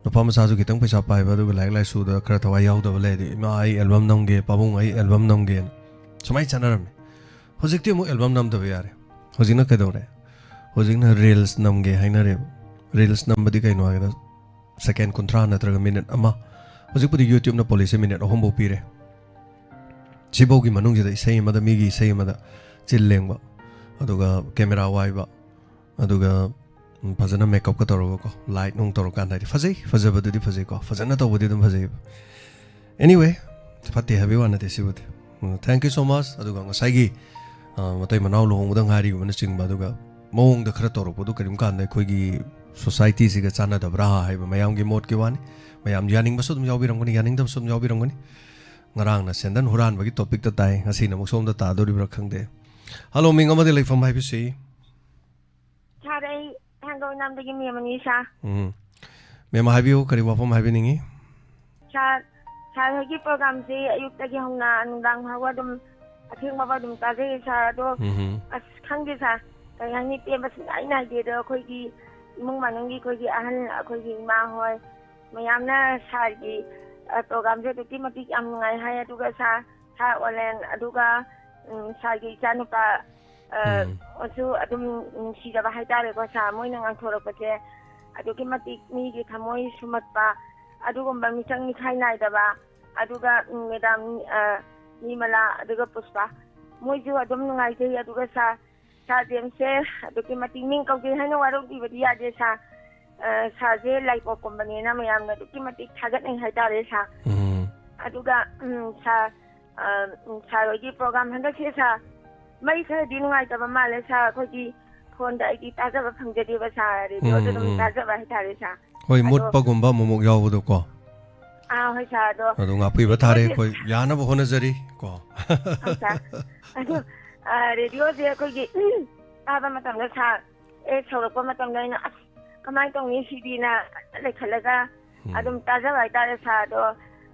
ꯅꯨꯄꯥ ꯃꯆꯥꯁꯨ ꯈꯤꯇꯪ ꯄꯩꯁꯥ ꯄꯥꯏꯕ, ꯑꯗꯨꯒ ꯂꯥꯏꯔꯤꯛ ꯂꯥꯏꯁꯨꯗ ꯈꯔ ꯊꯋꯥꯏ ꯌꯥꯎꯗꯕ ꯂꯩꯔꯗꯤ, "ꯏꯃꯥ, ꯑꯩ ꯑꯦꯜꯕꯝ ꯅꯝꯒꯦ, ꯄꯥꯕꯨꯡ, ꯑꯩ ꯑꯦꯜꯕꯝ ꯅꯝꯒꯦꯅ" ꯁꯨꯃꯥꯏꯅ ꯆꯠꯅꯔꯝꯃꯤ꯫ ꯍꯧꯖꯤꯛꯇꯤ ꯑꯃꯨꯛ ꯑꯦꯜꯕꯝ ꯅꯝꯗꯕ ꯌꯥꯔꯦ꯫ ꯍꯧꯖꯤꯛꯅ ꯀꯩꯗꯧꯔꯦ? ꯍꯧꯖꯤꯛꯅ ꯔꯤꯜꯁ ꯅꯝꯒꯦ ꯍꯥꯏꯅꯔꯦꯕ꯫ ꯔꯤꯜꯁ ꯅꯝꯕꯗꯤ ꯀꯩꯅꯣ ꯍꯥꯏꯒꯗ, ꯁꯦꯀꯦꯟ ꯀꯨꯟꯊ꯭ꯔꯥ ꯅꯠꯇ꯭ꯔꯒ ꯃꯤꯅꯤꯠ ꯑꯃ꯫ ꯍꯧꯖꯤꯛꯄꯨꯗꯤ YouTube-ꯅ ꯄꯣꯂꯤꯁꯦ ꯃꯤꯅꯤꯠ ꯑꯍꯨꯝꯐꯧ ꯄꯤꯔꯦ꯫ ꯁꯤꯐꯧꯒꯤ ꯃꯅꯨꯡꯁꯤꯗ ꯏꯁꯩ ꯑꯃꯗ, ꯃꯤꯒꯤ ꯏꯁꯩ ꯑꯃꯗ ꯆꯤꯜ ꯂꯦꯡꯕ, ꯑꯗꯨꯒ ꯀꯦꯃꯦꯔꯥ ꯋꯥꯏꯕ, ꯑꯗꯨꯒ, ꯎꯝ, ꯐꯖꯅ ꯃꯦꯀꯞꯀ ꯇꯧꯔꯒꯀꯣ, ꯂꯥꯏꯠ ꯅꯨꯡ ꯇꯧꯔꯀꯥꯟꯗ, ꯍꯥꯏꯗꯤ ꯐꯖꯩ, ꯐꯖꯕꯗꯨꯗꯤ ꯐꯖꯩꯀꯣ, ꯐꯖꯅ ꯇꯧꯕꯗꯤ ꯑꯗꯨꯝ ꯐꯖꯩꯕ꯫ Anyway, ꯐꯠꯇꯦ ꯍꯥꯏꯕꯒꯤ ꯋꯥ ꯅꯠꯇꯦ ꯁꯤꯕꯨꯗꯤ꯫ ꯎꯝ, thank you so much꯫ ꯑꯗꯨꯒ ꯉꯁꯥꯏꯒꯤ, ꯑ, ꯃꯇꯩ ꯃꯅꯥꯎ ꯂꯨꯍꯣꯡꯕꯗ ꯉꯥꯏꯔꯤꯕꯅꯆꯤꯡꯕ, ꯑꯗꯨꯒ ꯃꯑꯣꯡꯗ ꯈꯔ ꯇꯧꯔꯛꯄꯗꯨ ꯀꯔꯤꯒꯨꯝ ꯀꯥꯟꯗ ꯑꯩꯈꯣꯏꯒꯤ ꯁꯣꯁꯥꯏꯇꯤꯁꯤꯒ ꯆꯥꯟꯅꯗꯕ꯭ꯔꯥ ꯍꯥꯏꯕ ꯃꯌꯥꯝꯒꯤ ꯃꯣꯠꯀꯤ ꯋꯥꯅꯤ꯫ ꯃꯌꯥꯝ ꯌꯥꯅꯤꯡꯕꯁꯨ ꯑꯗꯨꯝ ꯌꯥꯎꯕꯤꯔꯝꯒꯅꯤ, ꯌꯥꯅꯤꯡꯗꯕꯁꯨ ꯑꯗꯨꯝ ꯌꯥꯎꯕꯤꯔꯝꯒꯅꯤ꯫ ꯉꯔꯥꯡꯅ ꯁꯦꯟꯗꯟ ꯍꯨꯔꯥꯟꯕꯒꯤ ꯇꯣꯄꯤꯛꯇ ꯇꯥꯏ, ꯉꯁꯤꯅ ꯑꯃꯨꯛ ꯁꯣꯝꯗ ꯇꯥꯗꯣꯔꯤꯕ꯭ꯔꯥ ꯈꯪꯗꯦ꯫ ꯍꯜꯂꯣ, ꯃꯤꯡ ꯑꯃꯗꯤ ꯂꯩꯐꯝ ꯍꯥꯏꯕꯤꯁꯤ꯫ ꯁꯥꯔ, ꯑꯩ ꯍꯦꯟꯒꯧ ꯏꯅꯥꯝꯗꯒꯤ ꯃꯦꯝ ꯑꯅꯤꯁꯥ꯫ ꯎꯝ꯫ ꯃꯦꯝ ꯍꯥꯏꯕꯤꯌꯨ, ꯀꯔꯤ ꯋꯥꯐꯝ ꯍꯥꯏꯕꯤꯅꯤꯡꯉꯤ? ꯁꯥꯔ, ꯁꯥꯔ ꯍꯣꯏꯒꯤ ꯄ꯭ꯔꯣꯒꯥꯝꯁꯤ ꯑꯌꯨꯛꯇꯒꯤ ꯍꯧꯅ ꯅꯨꯡꯗꯥꯡ ꯐꯥꯎꯕ ꯑꯗꯨꯝ ꯑꯊꯦꯡꯕꯐꯥꯎ ꯑꯗꯨꯝ ꯇꯥꯖꯩ ꯁꯥꯔ꯫ ꯑꯗꯣ ꯎꯝꯍꯨꯝ꯫ ꯑꯁ, ꯈꯪꯗꯦ ꯁꯥꯔ, ꯀꯔꯤ ꯍꯥꯏꯅꯤ, ꯄꯦꯟꯕ ꯁꯨꯡꯅꯥꯏ ꯅꯥꯏꯗꯦ꯫ ꯑꯗꯣ ꯑꯩꯈꯣꯏꯒꯤ ꯏꯃꯨꯡ ꯃꯅꯨꯡꯒꯤ, ꯑꯩꯈꯣꯏꯒꯤ ꯑꯍꯜ, ꯑꯩꯈꯣꯏꯒꯤ ꯏꯃꯥ ꯍꯣꯏ ꯃꯌꯥꯝꯅ ꯁꯥꯔꯒꯤ, ꯑ, ꯄ꯭ꯔꯣꯒꯥꯝꯁꯦ ꯑꯗꯨꯛꯀꯤ ꯃꯇꯤꯛ ꯌꯥꯝ ꯅꯨꯡꯉꯥꯏ ꯍꯥꯏ꯫ ꯑꯗꯨꯒ ꯁꯥꯔ, ꯁꯥꯔ ꯑꯣꯂꯦꯟ, ꯑꯗꯨꯒ, ꯎꯝ, ꯁꯥꯔꯒꯤ ꯏꯆꯥꯅꯨꯄꯥ, ꯑ, ꯎꯝ꯫ ꯑꯣꯁꯨ ꯑꯗꯨꯝ ꯅꯨꯡꯁꯤꯖꯕ ꯍꯥꯏꯇꯥꯔꯦꯀꯣ ꯁꯥꯔ, ꯃꯣꯏꯅ ꯉꯥꯡꯊꯣꯔꯛꯄꯁꯦ ꯑꯗꯨꯛꯀꯤ ꯃꯇꯤꯛ ꯃꯤꯒꯤ ꯊꯃꯣꯏ ꯁꯨꯝꯍꯠꯄ, ꯑꯗꯨꯒꯨꯝꯕ ꯃꯤꯆꯪ ꯃꯤꯈꯥꯏ ꯅꯥꯏꯗꯕ, ꯑꯗꯨꯒ, ꯎꯝ, ꯃꯦꯗꯥꯝ, ꯑ, ꯅꯤꯃꯂꯥ, ꯑꯗꯨꯒ ꯄꯨꯁꯄꯥ, ꯃꯣꯏꯁꯨ ꯑꯗꯨꯝ ꯅꯨꯡꯉꯥꯏꯖꯩ꯫ ꯑꯗꯨꯒ ꯁꯥꯔ, ꯁꯥꯔ ꯖꯦꯝꯁꯁꯦ ꯑꯗꯨꯛꯀꯤ ꯃꯇꯤꯛ ꯃꯤꯡ ꯀꯧꯖꯩ ꯍꯥꯏꯅ ꯋꯥꯔꯧꯕꯤꯕꯗꯤ ꯌꯥꯗꯦ ꯁꯥꯔ꯫ ꯑ, ꯁꯥꯔꯁꯦ ꯂꯥꯏꯄꯣꯛꯀꯨꯝꯕꯅꯦꯅ ꯃꯌꯥꯝꯅ ꯑꯗꯨꯛꯀꯤ ꯃꯇꯤꯛ ꯊꯥꯒꯠꯅꯩ ꯍꯥꯏꯇꯥꯔꯦ ꯁꯥꯔ꯫ ꯎꯝ꯫ ꯑꯗꯨꯒ, ꯎꯝ, ꯁꯥꯔ, ꯑ, ꯎꯝ, ꯁꯥꯔ ꯍꯣꯏꯒꯤ ꯄ꯭ꯔꯣꯒꯥꯝ ꯍꯟꯗꯛꯁꯦ ꯁꯥꯔ ꯃꯩ ꯈꯔꯗꯤ ꯅꯨꯡꯉꯥꯏꯇꯕ ꯃꯥꯜꯂꯦ ꯁꯥꯔ꯫ ꯑꯩꯈꯣꯏꯒꯤ ꯐꯣꯟꯗ ꯑꯩꯗꯤ ꯇꯥꯖꯕ ꯐꯪꯖꯗꯦꯕ ꯁꯥꯔ, ꯔꯦꯗꯤꯑꯣꯗ ꯎꯝ, ꯑꯗꯨꯝ ꯎꯝ꯫ ꯇꯥꯖꯕ ꯍꯥꯏꯇꯥꯔꯦ ꯁꯥꯔ꯫ ꯍꯣꯏ, ꯑꯗꯣ ꯃꯨꯠꯄꯒꯨꯝꯕ ꯑꯃꯨꯛꯃꯨꯛ ꯌꯥꯎꯕꯗꯣꯀꯣ꯫ ꯑꯥ, ꯍꯣꯏ ꯁꯥꯔ, ꯑꯗꯣ ꯑꯗꯣ ꯉꯥꯛꯄꯤꯕ ꯇꯥꯔꯦ, ꯔꯦꯗꯤꯑꯣꯁꯦ ꯑꯩꯈꯣꯏ ꯌꯥꯅꯕ ꯍꯣꯠꯅꯖꯔꯤ ꯀꯣ꯫ ꯍꯣꯏ ꯁꯥꯔ꯫ ꯑꯗꯣ, ꯑ, ꯔꯦꯗꯤꯑꯣꯁꯦ ꯑꯩꯈꯣꯏꯒꯤ ꯇꯥꯕ ꯃꯇꯝꯗ ꯁꯥꯔ, ꯑꯦ, ꯁꯧꯔꯛꯄ ꯃꯇꯝꯗ ꯑꯩꯅ, "ꯑꯁ, ꯀꯃꯥꯏꯅ ꯇꯧꯅꯤ ꯁꯤꯗꯤꯅ" ꯂꯩꯈꯠꯂꯒ ꯎꯝ꯫ ꯑꯗꯨꯝ ꯇꯥꯖꯕ ꯍꯥꯏꯇꯥꯔꯦ ꯁꯥꯔ꯫ ꯑꯗꯣ,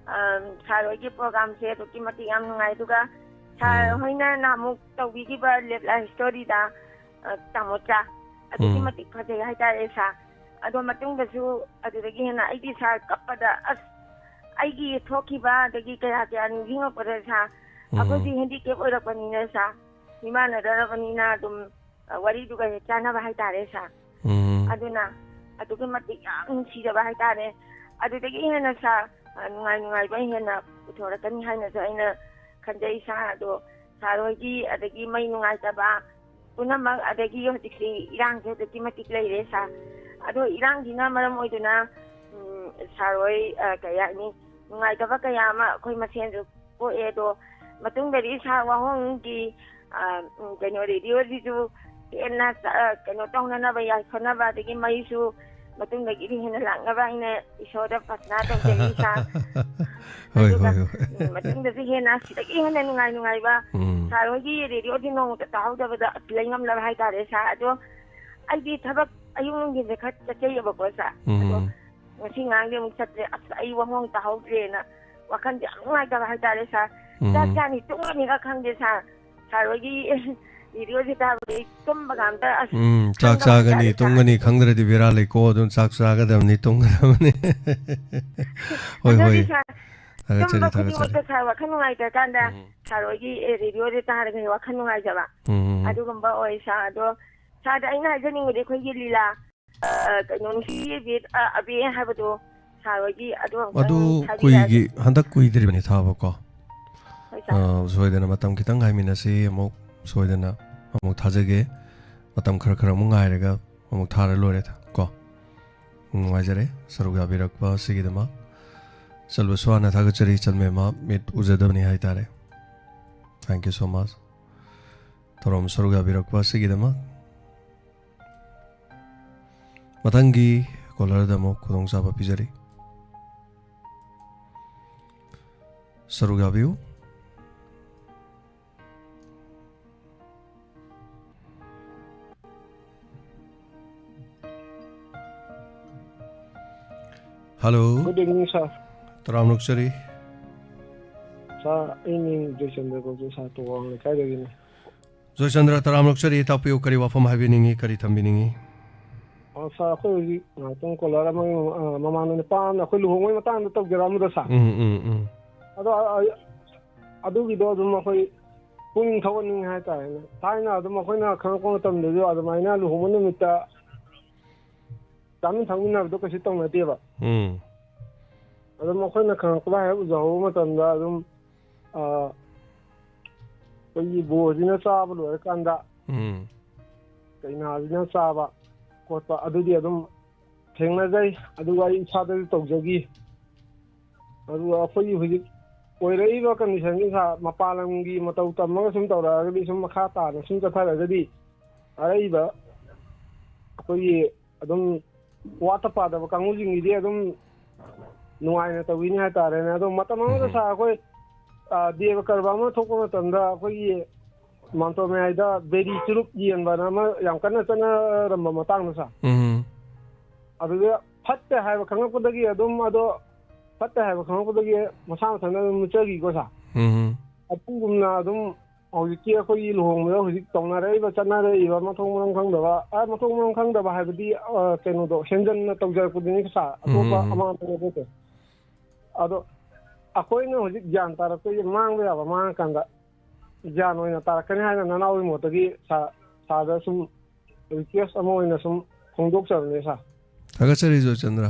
ꯑ, ꯁꯥꯔ ꯍꯣꯏꯒꯤ ꯄ꯭ꯔꯣꯒꯥꯝꯁꯦ ꯑꯗꯨꯛꯀꯤ ꯃꯇꯤꯛ ꯌꯥꯝ ꯅꯨꯡꯉꯥꯏ꯫ ꯑꯗꯨꯒ ꯁꯥꯔ ꯎꯝ꯫ ꯍꯣꯏꯅ ꯅꯍꯥꯟꯃꯨꯛ ꯇꯧꯕꯤꯈꯤꯕ ꯂꯦꯞ ꯂꯥꯏꯐ ꯁ꯭ꯇꯣꯔꯤꯗ, ꯑ, ꯇꯥꯃꯣꯆꯥ, ꯑꯗꯨꯛꯀꯤ ꯎꯝ꯫ ꯃꯇꯤꯛ ꯐꯖꯩ ꯍꯥꯏꯇꯥꯔꯦ ꯁꯥꯔ꯫ ꯑꯗꯣ ꯃꯇꯨꯡꯗꯁꯨ ꯑꯗꯨꯗꯒꯤ ꯍꯦꯟꯅ ꯑꯩꯗꯤ ꯁꯥꯔ ꯀꯞꯄꯗ, ꯑꯁ, ꯑꯩꯒꯤ ꯊꯣꯛꯈꯤꯕ ꯑꯗꯒꯤ ꯀꯌꯥ ꯀꯌꯥ ꯅꯤꯡꯁꯤꯡꯉꯛꯄꯗ ꯁꯥꯔ, ꯎꯝ꯫ ꯑꯩꯈꯣꯏꯗꯤ ꯍꯦꯟꯗꯤꯀꯦꯞ ꯑꯣꯏꯔꯛꯄꯅꯤꯅ ꯁꯥꯔ, ꯃꯤꯃꯥꯟꯅꯗ꯭ꯔꯕꯅꯤꯅ ꯑꯗꯨꯝ, ꯑ, ꯋꯥꯔꯤꯗꯨꯒ ꯍꯦꯛ ꯆꯥꯟꯅꯕ ꯍꯥꯏꯇꯥꯔꯦ ꯁꯥꯔ꯫ ꯎꯝ꯫ ꯑꯗꯨꯅ ꯑꯗꯨꯛꯀꯤ ꯃꯇꯤꯛ ꯌꯥꯝ ꯅꯨꯡꯁꯤꯖꯕ ꯍꯥꯏꯇꯥꯔꯦ꯫ ꯑꯗꯨꯗꯒꯤ ꯍꯦꯟꯅ ꯁꯥꯔ, ꯑ, ꯅꯨꯡꯉꯥꯏ ꯅꯨꯡꯉꯥꯏꯕ ꯍꯦꯟꯅ ꯄꯨꯊꯣꯔꯛꯀꯅꯤ ꯍꯥꯏꯅꯁꯨ ꯑꯩꯅ ꯈꯟꯖꯩ ꯁꯥꯔ꯫ ꯑꯗꯣ ꯁꯥꯔ ꯍꯣꯏꯒꯤ ꯑꯗꯒꯤ ꯃꯩ ꯅꯨꯡꯉꯥꯏꯇꯕ ꯄꯨꯝꯅꯃꯛ, ꯑꯗꯒꯤ ꯍꯧꯖꯤꯛꯁꯤ ꯏꯔꯥꯡꯁꯦ ꯑꯗꯨꯛꯀꯤ ꯃꯇꯤꯛ ꯂꯩꯔꯦ ꯁꯥꯔ꯫ ꯑꯗꯣ ꯏꯔꯥꯡꯁꯤꯅ ꯃꯔꯝ ꯑꯣꯏꯗꯨꯅ, ꯎꯝ, ꯁꯥꯔ ꯍꯣꯏ, ꯑ, ꯀꯩ ꯍꯥꯏꯅꯤ, ꯅꯨꯡꯉꯥꯏꯇꯕ ꯀꯌꯥ ꯑꯃ ꯑꯩꯈꯣꯏ ꯃꯁꯦꯟꯁꯨ ꯄꯣꯛꯑꯦ꯫ ꯑꯗꯣ ꯃꯇꯨꯡꯗꯗꯤ ꯁꯥꯔ ꯋꯥꯍꯣꯡꯒꯤ, ꯑ, ꯎꯝ, ꯀꯩꯅꯣ, ꯔꯦꯗꯤꯑꯣꯁꯤꯁꯨ ꯍꯦꯟꯅ, ꯑ, ꯀꯩꯅꯣ ꯇꯧꯅꯅꯕ, ꯌꯥꯏꯐꯅꯕ, ꯑꯗꯒꯤ ꯃꯩꯁꯨ ꯃꯇꯨꯡꯗꯒꯤꯗꯤ ꯍꯦꯟꯅ ꯂꯥꯛꯅꯕ ꯑꯩꯅ ꯏꯁꯣꯔꯗ ꯄ꯭ꯔꯊꯅꯥ ꯇꯧꯖꯔꯤ ꯁꯥꯔ꯫ ꯍꯣꯏ, ꯑꯗꯨꯒ, ꯍꯣꯏ, ꯍꯣꯏ꯫ ꯎꯝ, ꯃꯇꯨꯡꯗꯁꯨ ꯍꯦꯟꯅ ꯁꯤꯗꯒꯤ ꯍꯦꯟꯅ ꯅꯨꯡꯉꯥꯏ ꯅꯨꯡꯉꯥꯏꯕ ꯎꯝ꯫ ꯁꯥꯔ ꯍꯣꯏꯒꯤ ꯔꯦꯗꯤꯑꯣꯁꯤ ꯅꯣꯡꯃꯇ ꯇꯥꯍꯧꯗꯕꯗ ꯑꯁ ꯂꯩ ꯉꯝꯗꯕ ꯍꯥꯏꯇꯥꯔꯦ ꯁꯥꯔ꯫ ꯑꯗꯣ ꯑꯩꯗꯤ ꯊꯕꯛ ꯑꯌꯨꯛ ꯅꯨꯡꯊꯤꯟꯁꯦ ꯈꯔ ꯆꯠꯆꯩꯌꯦꯕꯀꯣ ꯁꯥꯔ꯫ ꯑꯗꯣ ꯎꯝ꯫ ꯉꯁꯤ ꯉꯔꯥꯡꯗꯤ ꯑꯃꯨꯛ ꯆꯠꯇ꯭ꯔꯦ꯫ ꯑꯁ, ꯑꯩ ꯋꯥꯍꯣꯡ ꯇꯥꯍꯧꯗ꯭ꯔꯦꯅ ꯋꯥꯈꯜꯁꯦ ꯌꯥꯝ ꯅꯨꯡꯉꯥꯏꯇꯕ ꯍꯥꯏꯇꯥꯔꯦ ꯁꯥꯔ꯫ ꯎꯝ꯫ ꯆꯥꯛ ꯆꯥꯅꯤ ꯇꯨꯝꯒꯅꯤꯒ ꯈꯪꯗꯦ ꯁꯥꯔ꯫ ꯁꯥꯔ ꯍꯣꯏꯒꯤ ꯔꯦꯗꯤꯑꯣꯁꯦ ꯇꯥꯕꯗꯤ ꯑꯩ ꯇꯨꯝꯕꯒ ꯑꯝꯇ, ꯑꯁ, ꯎꯝ, ꯆꯥꯛ ꯈꯪꯗꯕ ꯆꯥꯒꯅꯤ, ꯍꯥꯏꯇꯥꯔꯦ ꯁꯥꯔ꯫ ꯇꯨꯝꯒꯅꯤ ꯈꯪꯗ꯭ꯔꯗꯤ ꯕꯦꯔꯥ ꯂꯩꯀꯣ꯫ ꯑꯗꯨꯝ ꯆꯥꯛ ꯆꯥꯒꯗꯕꯅꯤ, ꯇꯨꯝꯒꯗꯕꯅꯤ꯫ ꯍꯣꯏ, ꯑꯗꯨꯗꯤ ꯍꯣꯏ꯫ ꯁꯥꯔ, ꯊꯥꯒꯠꯆꯔꯤ, ꯇꯨꯝꯕ ꯊꯥꯒꯠꯆꯔꯤ꯫ ꯈꯨꯗꯤꯡꯃꯛꯇ ꯁꯥꯔ ꯋꯥꯈꯜ ꯅꯨꯡꯉꯥꯏꯇ꯭ꯔꯀꯥꯟꯗ ꯎꯝ꯫ ꯁꯥꯔ ꯍꯣꯏꯒꯤ, ꯑꯦ, ꯔꯦꯗꯤꯑꯣꯁꯦ ꯇꯥꯔꯒ ꯍꯦꯛ ꯋꯥꯈꯜ ꯅꯨꯡꯉꯥꯏꯖꯕ꯫ ꯎꯝ, ꯎꯝ, ꯎꯝ꯫ ꯑꯗꯨꯒꯨꯝꯕ ꯑꯣꯏ ꯁꯥꯔ꯫ ꯑꯗꯣ ꯁꯥꯔꯗ ꯑꯩꯅ ꯍꯥꯏꯖꯅꯤꯡꯕꯗꯤ ꯑꯩꯈꯣꯏꯒꯤ ꯂꯤꯂꯥ, ꯑ, ꯀꯩꯅꯣ, ꯅꯨꯡꯁꯤ ꯑꯕꯦ, ꯑ, ꯑꯕꯦ ꯍꯥꯏꯕꯗꯣ ꯁꯥꯔ ꯍꯣꯏꯒꯤ ꯑꯗꯨ ꯑꯝꯇꯪ ꯑꯗꯨ ꯊꯥꯕꯤꯔꯛꯑꯒꯦ꯫ ꯀꯨꯏꯒꯤ-, ꯍꯟꯗꯛ ꯀꯨꯏꯗ꯭ꯔꯤꯕꯅꯤ ꯊꯥꯕꯀꯣ꯫ ꯍꯣꯏ ꯁꯥꯔ꯫ ꯑ, ꯁꯣꯏꯗꯅ ꯃꯇꯝ ꯈꯤꯇꯪ ꯉꯥꯏꯃꯤꯟꯅꯁꯤ, ꯑꯃꯨꯛ ꯁꯣꯏꯗꯅ ꯑꯃꯨꯛ ꯊꯥꯖꯒꯦ꯫ ꯃꯇꯝ ꯈꯔ ꯈꯔ ꯑꯃꯨꯛ ꯉꯥꯏꯔꯒ ꯑꯃꯨꯛ ꯊꯥꯔ ꯂꯣꯏꯔꯦ ꯀꯣ꯫ ꯅꯨꯡꯉꯥꯏꯖꯔꯦ ꯁꯔꯨꯛ ꯌꯥꯕꯤꯔꯛꯄ ꯑꯁꯤꯒꯤꯗꯃꯛ꯫ ꯆꯜꯕ ꯁ꯭ꯋꯥꯅ ꯊꯥꯒꯠꯆꯔꯤ, ꯆꯜꯃꯦꯃ ꯃꯤꯠ ꯎꯖꯗꯕꯅꯤ ꯍꯥꯏꯇꯥꯔꯦ꯫ Thank you so much꯫ ꯊꯧꯔꯝ ꯁꯔꯨꯛ ꯌꯥꯕꯤꯔꯛꯄ ꯑꯁꯤꯒꯤꯗꯃꯛ꯫ ꯃꯊꯪꯒꯤ ꯀꯣꯂꯔꯗ ꯑꯃꯨꯛ ꯈꯨꯗꯣꯡꯆꯥꯕ ꯄꯤꯖꯔꯤ꯫ ꯁꯔꯨꯛ ꯌꯥꯕꯤꯌꯨ꯫ ꯍꯜꯂꯣ꯫ Good evening, sir꯫ ꯇꯔꯥꯝꯅ ꯑꯣꯛꯆꯔꯤ꯫ Sir, ꯑꯩ ꯃꯤꯡ ꯖꯣꯏꯆꯟꯗ꯭ꯔ ꯀꯧꯖꯩ, sir, ꯇꯣꯋꯥꯡ ꯂꯩꯀꯥꯏꯗꯒꯤꯅꯤ꯫ ꯖꯣꯏꯆꯟꯗ꯭ꯔ, ꯇꯔꯥꯝꯅ ꯑꯣꯛꯆꯔꯤ꯫ ꯇꯥꯛꯄꯤꯌꯨ, ꯀꯔꯤ ꯋꯥꯐꯝ ꯍꯥꯏꯕꯤꯅꯤꯡꯉꯤ, ꯀꯔꯤ ꯊꯝꯕꯤꯅꯤꯡꯉꯤ? ꯑ, ꯁꯥꯔ, ꯑꯩꯈꯣꯏ ꯍꯧꯖꯤꯛ ꯉꯥꯏꯍꯥꯛꯇꯪ ꯀꯣꯂꯔ ꯑꯃꯒꯤ, ꯑ, ꯃꯃꯥꯟꯅꯕ ꯅꯨꯄꯥ ꯑꯃꯅ ꯑꯩꯈꯣꯏ ꯂꯨꯍꯣꯡꯕꯒꯤ ꯃꯇꯥꯡꯗ ꯇꯧꯖꯔꯛꯑꯝꯕꯗꯣ, ꯁꯥꯔ꯫ ꯎꯝ, ꯎꯝ, ꯎꯝ꯫ ꯑꯗꯣ, ꯑ, ꯑ, ꯑꯗꯨꯒꯤꯗꯣ ꯑꯗꯨꯝ ꯑꯩꯈꯣꯏ ꯄꯨꯛꯅꯤꯡ ꯊꯧꯒꯠꯅꯤꯡꯉꯦ ꯍꯥꯏꯇꯥꯔꯦꯅꯦ꯫ ꯊꯥꯏꯅ ꯑꯗꯨꯝ ꯑꯩꯈꯣꯏꯅ ꯈꯪꯉꯛꯄ ꯃꯇꯝꯗꯁꯨ ꯑꯗꯨꯃꯥꯏꯅ ꯂꯨꯍꯣꯡꯕ ꯅꯨꯃꯤꯠꯇ ꯆꯥꯃꯤꯟ ꯊꯛꯃꯤꯟꯅꯕꯗꯣ ꯀꯩꯁꯨ ꯇꯧꯅꯗꯦꯕ꯫ ꯎꯝ꯫ ꯑꯗꯨꯝ ꯑꯩꯈꯣꯏꯅ ꯈꯪꯉꯛꯄꯗ ꯍꯦꯛ ꯎꯖꯍꯧꯕ ꯃꯇꯝꯗ ꯑꯗꯨꯝ, ꯑ, ꯑꯩꯈꯣꯏꯒꯤ ꯕꯣꯔꯁꯤꯅ ꯆꯥꯕ ꯂꯣꯏꯔꯀꯥꯟꯗ ꯎꯝ꯫ ꯀꯩꯅꯥꯁꯤꯅ ꯆꯥꯕ ꯈꯣꯠꯄ ꯑꯗꯨꯗꯤ ꯑꯗꯨꯝ ꯊꯦꯡꯅꯖꯩ, ꯑꯗꯨꯒ ꯑꯩ ꯏꯁꯥꯗꯁꯨ ꯇꯧꯖꯈꯤ꯫ ꯑꯗꯨꯒ ꯑꯩꯈꯣꯏꯒꯤ ꯍꯧꯖꯤꯛ ꯑꯣꯏꯔꯛꯏꯕ ꯀꯟꯗꯤꯁꯟꯁꯤ, ꯁꯥꯔ, ꯃꯄꯥꯟ ꯂꯝꯒꯤ ꯃꯇꯧ ꯇꯝꯃꯒ ꯁꯨꯝ ꯇꯧꯔꯛꯑꯒꯗꯤ, ꯁꯨꯝ ꯃꯈꯥ ꯇꯥꯅ ꯁꯨꯝ ꯆꯠꯊꯔꯒꯗꯤ, ꯑꯔꯩꯕ ꯑꯩꯈꯣꯏꯒꯤ ꯑꯗꯨꯝ ꯋꯥꯠꯇ ꯄꯥꯗꯕ ꯀꯥꯡꯕꯨꯁꯤꯡꯒꯤꯗꯤ ꯑꯗꯨꯝ ꯅꯨꯡꯉꯥꯏꯅ ꯇꯧꯕꯤꯅꯤ ꯍꯥꯏꯇꯥꯔꯦꯅꯦ꯫ ꯑꯗꯣ ꯃꯇꯝ ꯑꯃꯗ, ꯎꯝ꯫ ꯁꯥꯔ, ꯑꯩꯈꯣꯏ, ꯑ, ꯗꯦꯕ ꯀꯔꯕ ꯑꯃ ꯊꯣꯛꯄ ꯃꯇꯝꯗ ꯑꯩꯈꯣꯏꯒꯤ ꯃꯥꯝꯇꯣꯞ ꯃꯌꯥꯏꯗ ꯕꯦꯔꯤ ꯆꯨꯔꯨꯞ ꯌꯦꯟꯕꯅ ꯑꯃ ꯌꯥꯝ ꯀꯟꯅ ꯆꯠꯅꯔꯝꯕ ꯃꯇꯥꯡꯗꯣ, ꯁꯥꯔ꯫ ꯎꯝ꯫ ꯑꯗꯨꯗ ꯐꯠꯇꯦ ꯍꯥꯏꯕ ꯈꯪꯉꯛꯄꯗꯒꯤ ꯑꯗꯨꯝ, ꯑꯗꯣ ꯐꯠꯇꯦ ꯍꯥꯏꯕ ꯈꯪꯉꯛꯄꯗꯒꯤ ꯃꯁꯥ ꯃꯊꯟꯇ ꯑꯗꯨꯝ ꯃꯨꯠꯆꯈꯤꯀꯣ, ꯁꯥꯔ꯫ ꯎꯝ꯫ ꯑꯗꯨꯒꯨꯝꯅ ꯑꯗꯨꯝ ꯍꯧꯖꯤꯛꯀꯤ ꯑꯩꯈꯣꯏꯒꯤ ꯂꯨꯍꯣꯡꯕꯗ ꯍꯧꯖꯤꯛ ꯇꯧꯅꯔꯛꯏꯕ, ꯆꯠꯅꯔꯛꯏꯕ ꯃꯊꯣꯡ ꯃꯔꯝ ꯈꯪꯗꯕ, ꯑ, ꯃꯊꯣꯡ ꯃꯔꯝ ꯈꯪꯗꯕ ꯍꯥꯏꯕꯗꯤ, ꯑ, ꯀꯩꯅꯣꯗꯣ, ꯍꯦꯟꯖꯟꯅ ꯇꯧꯖꯔꯛꯄꯗꯨꯅꯤ, ꯁꯥꯔ꯫ ꯑꯇꯣꯞꯄ ꯎꯝ꯫ ꯑꯃꯥꯡꯕ ꯅꯠꯇꯦ꯫ ꯑꯗꯣ ꯑꯩꯈꯣꯏꯅ ꯍꯧꯖꯤꯛ ꯒ꯭ꯌꯥꯟ ꯇꯥꯔꯛꯇꯣꯏꯁꯦ, ꯃꯥꯡꯕ ꯌꯥꯕ ꯃꯥꯡꯉꯀꯥꯟꯗ ꯒ꯭ꯌꯥꯟ ꯑꯣꯏꯅ ꯇꯥꯔꯛꯀꯅꯤ ꯍꯥꯏꯅ ꯅꯅꯥꯎꯒꯤ ꯃꯣꯠꯇꯒꯤ ꯁꯥ-, ꯁꯥꯔꯗ ꯁꯨꯝ ꯔꯤꯀ꯭ꯋꯦꯁ ꯑꯃ ꯑꯣꯏꯅ ꯁꯨꯝ ꯐꯣꯡꯗꯣꯛꯆꯕꯅꯦ, ꯁꯥꯔ꯫ ꯊꯥꯒꯠꯆꯔꯤ, ꯖꯣꯏꯆꯟꯗ꯭ꯔ꯫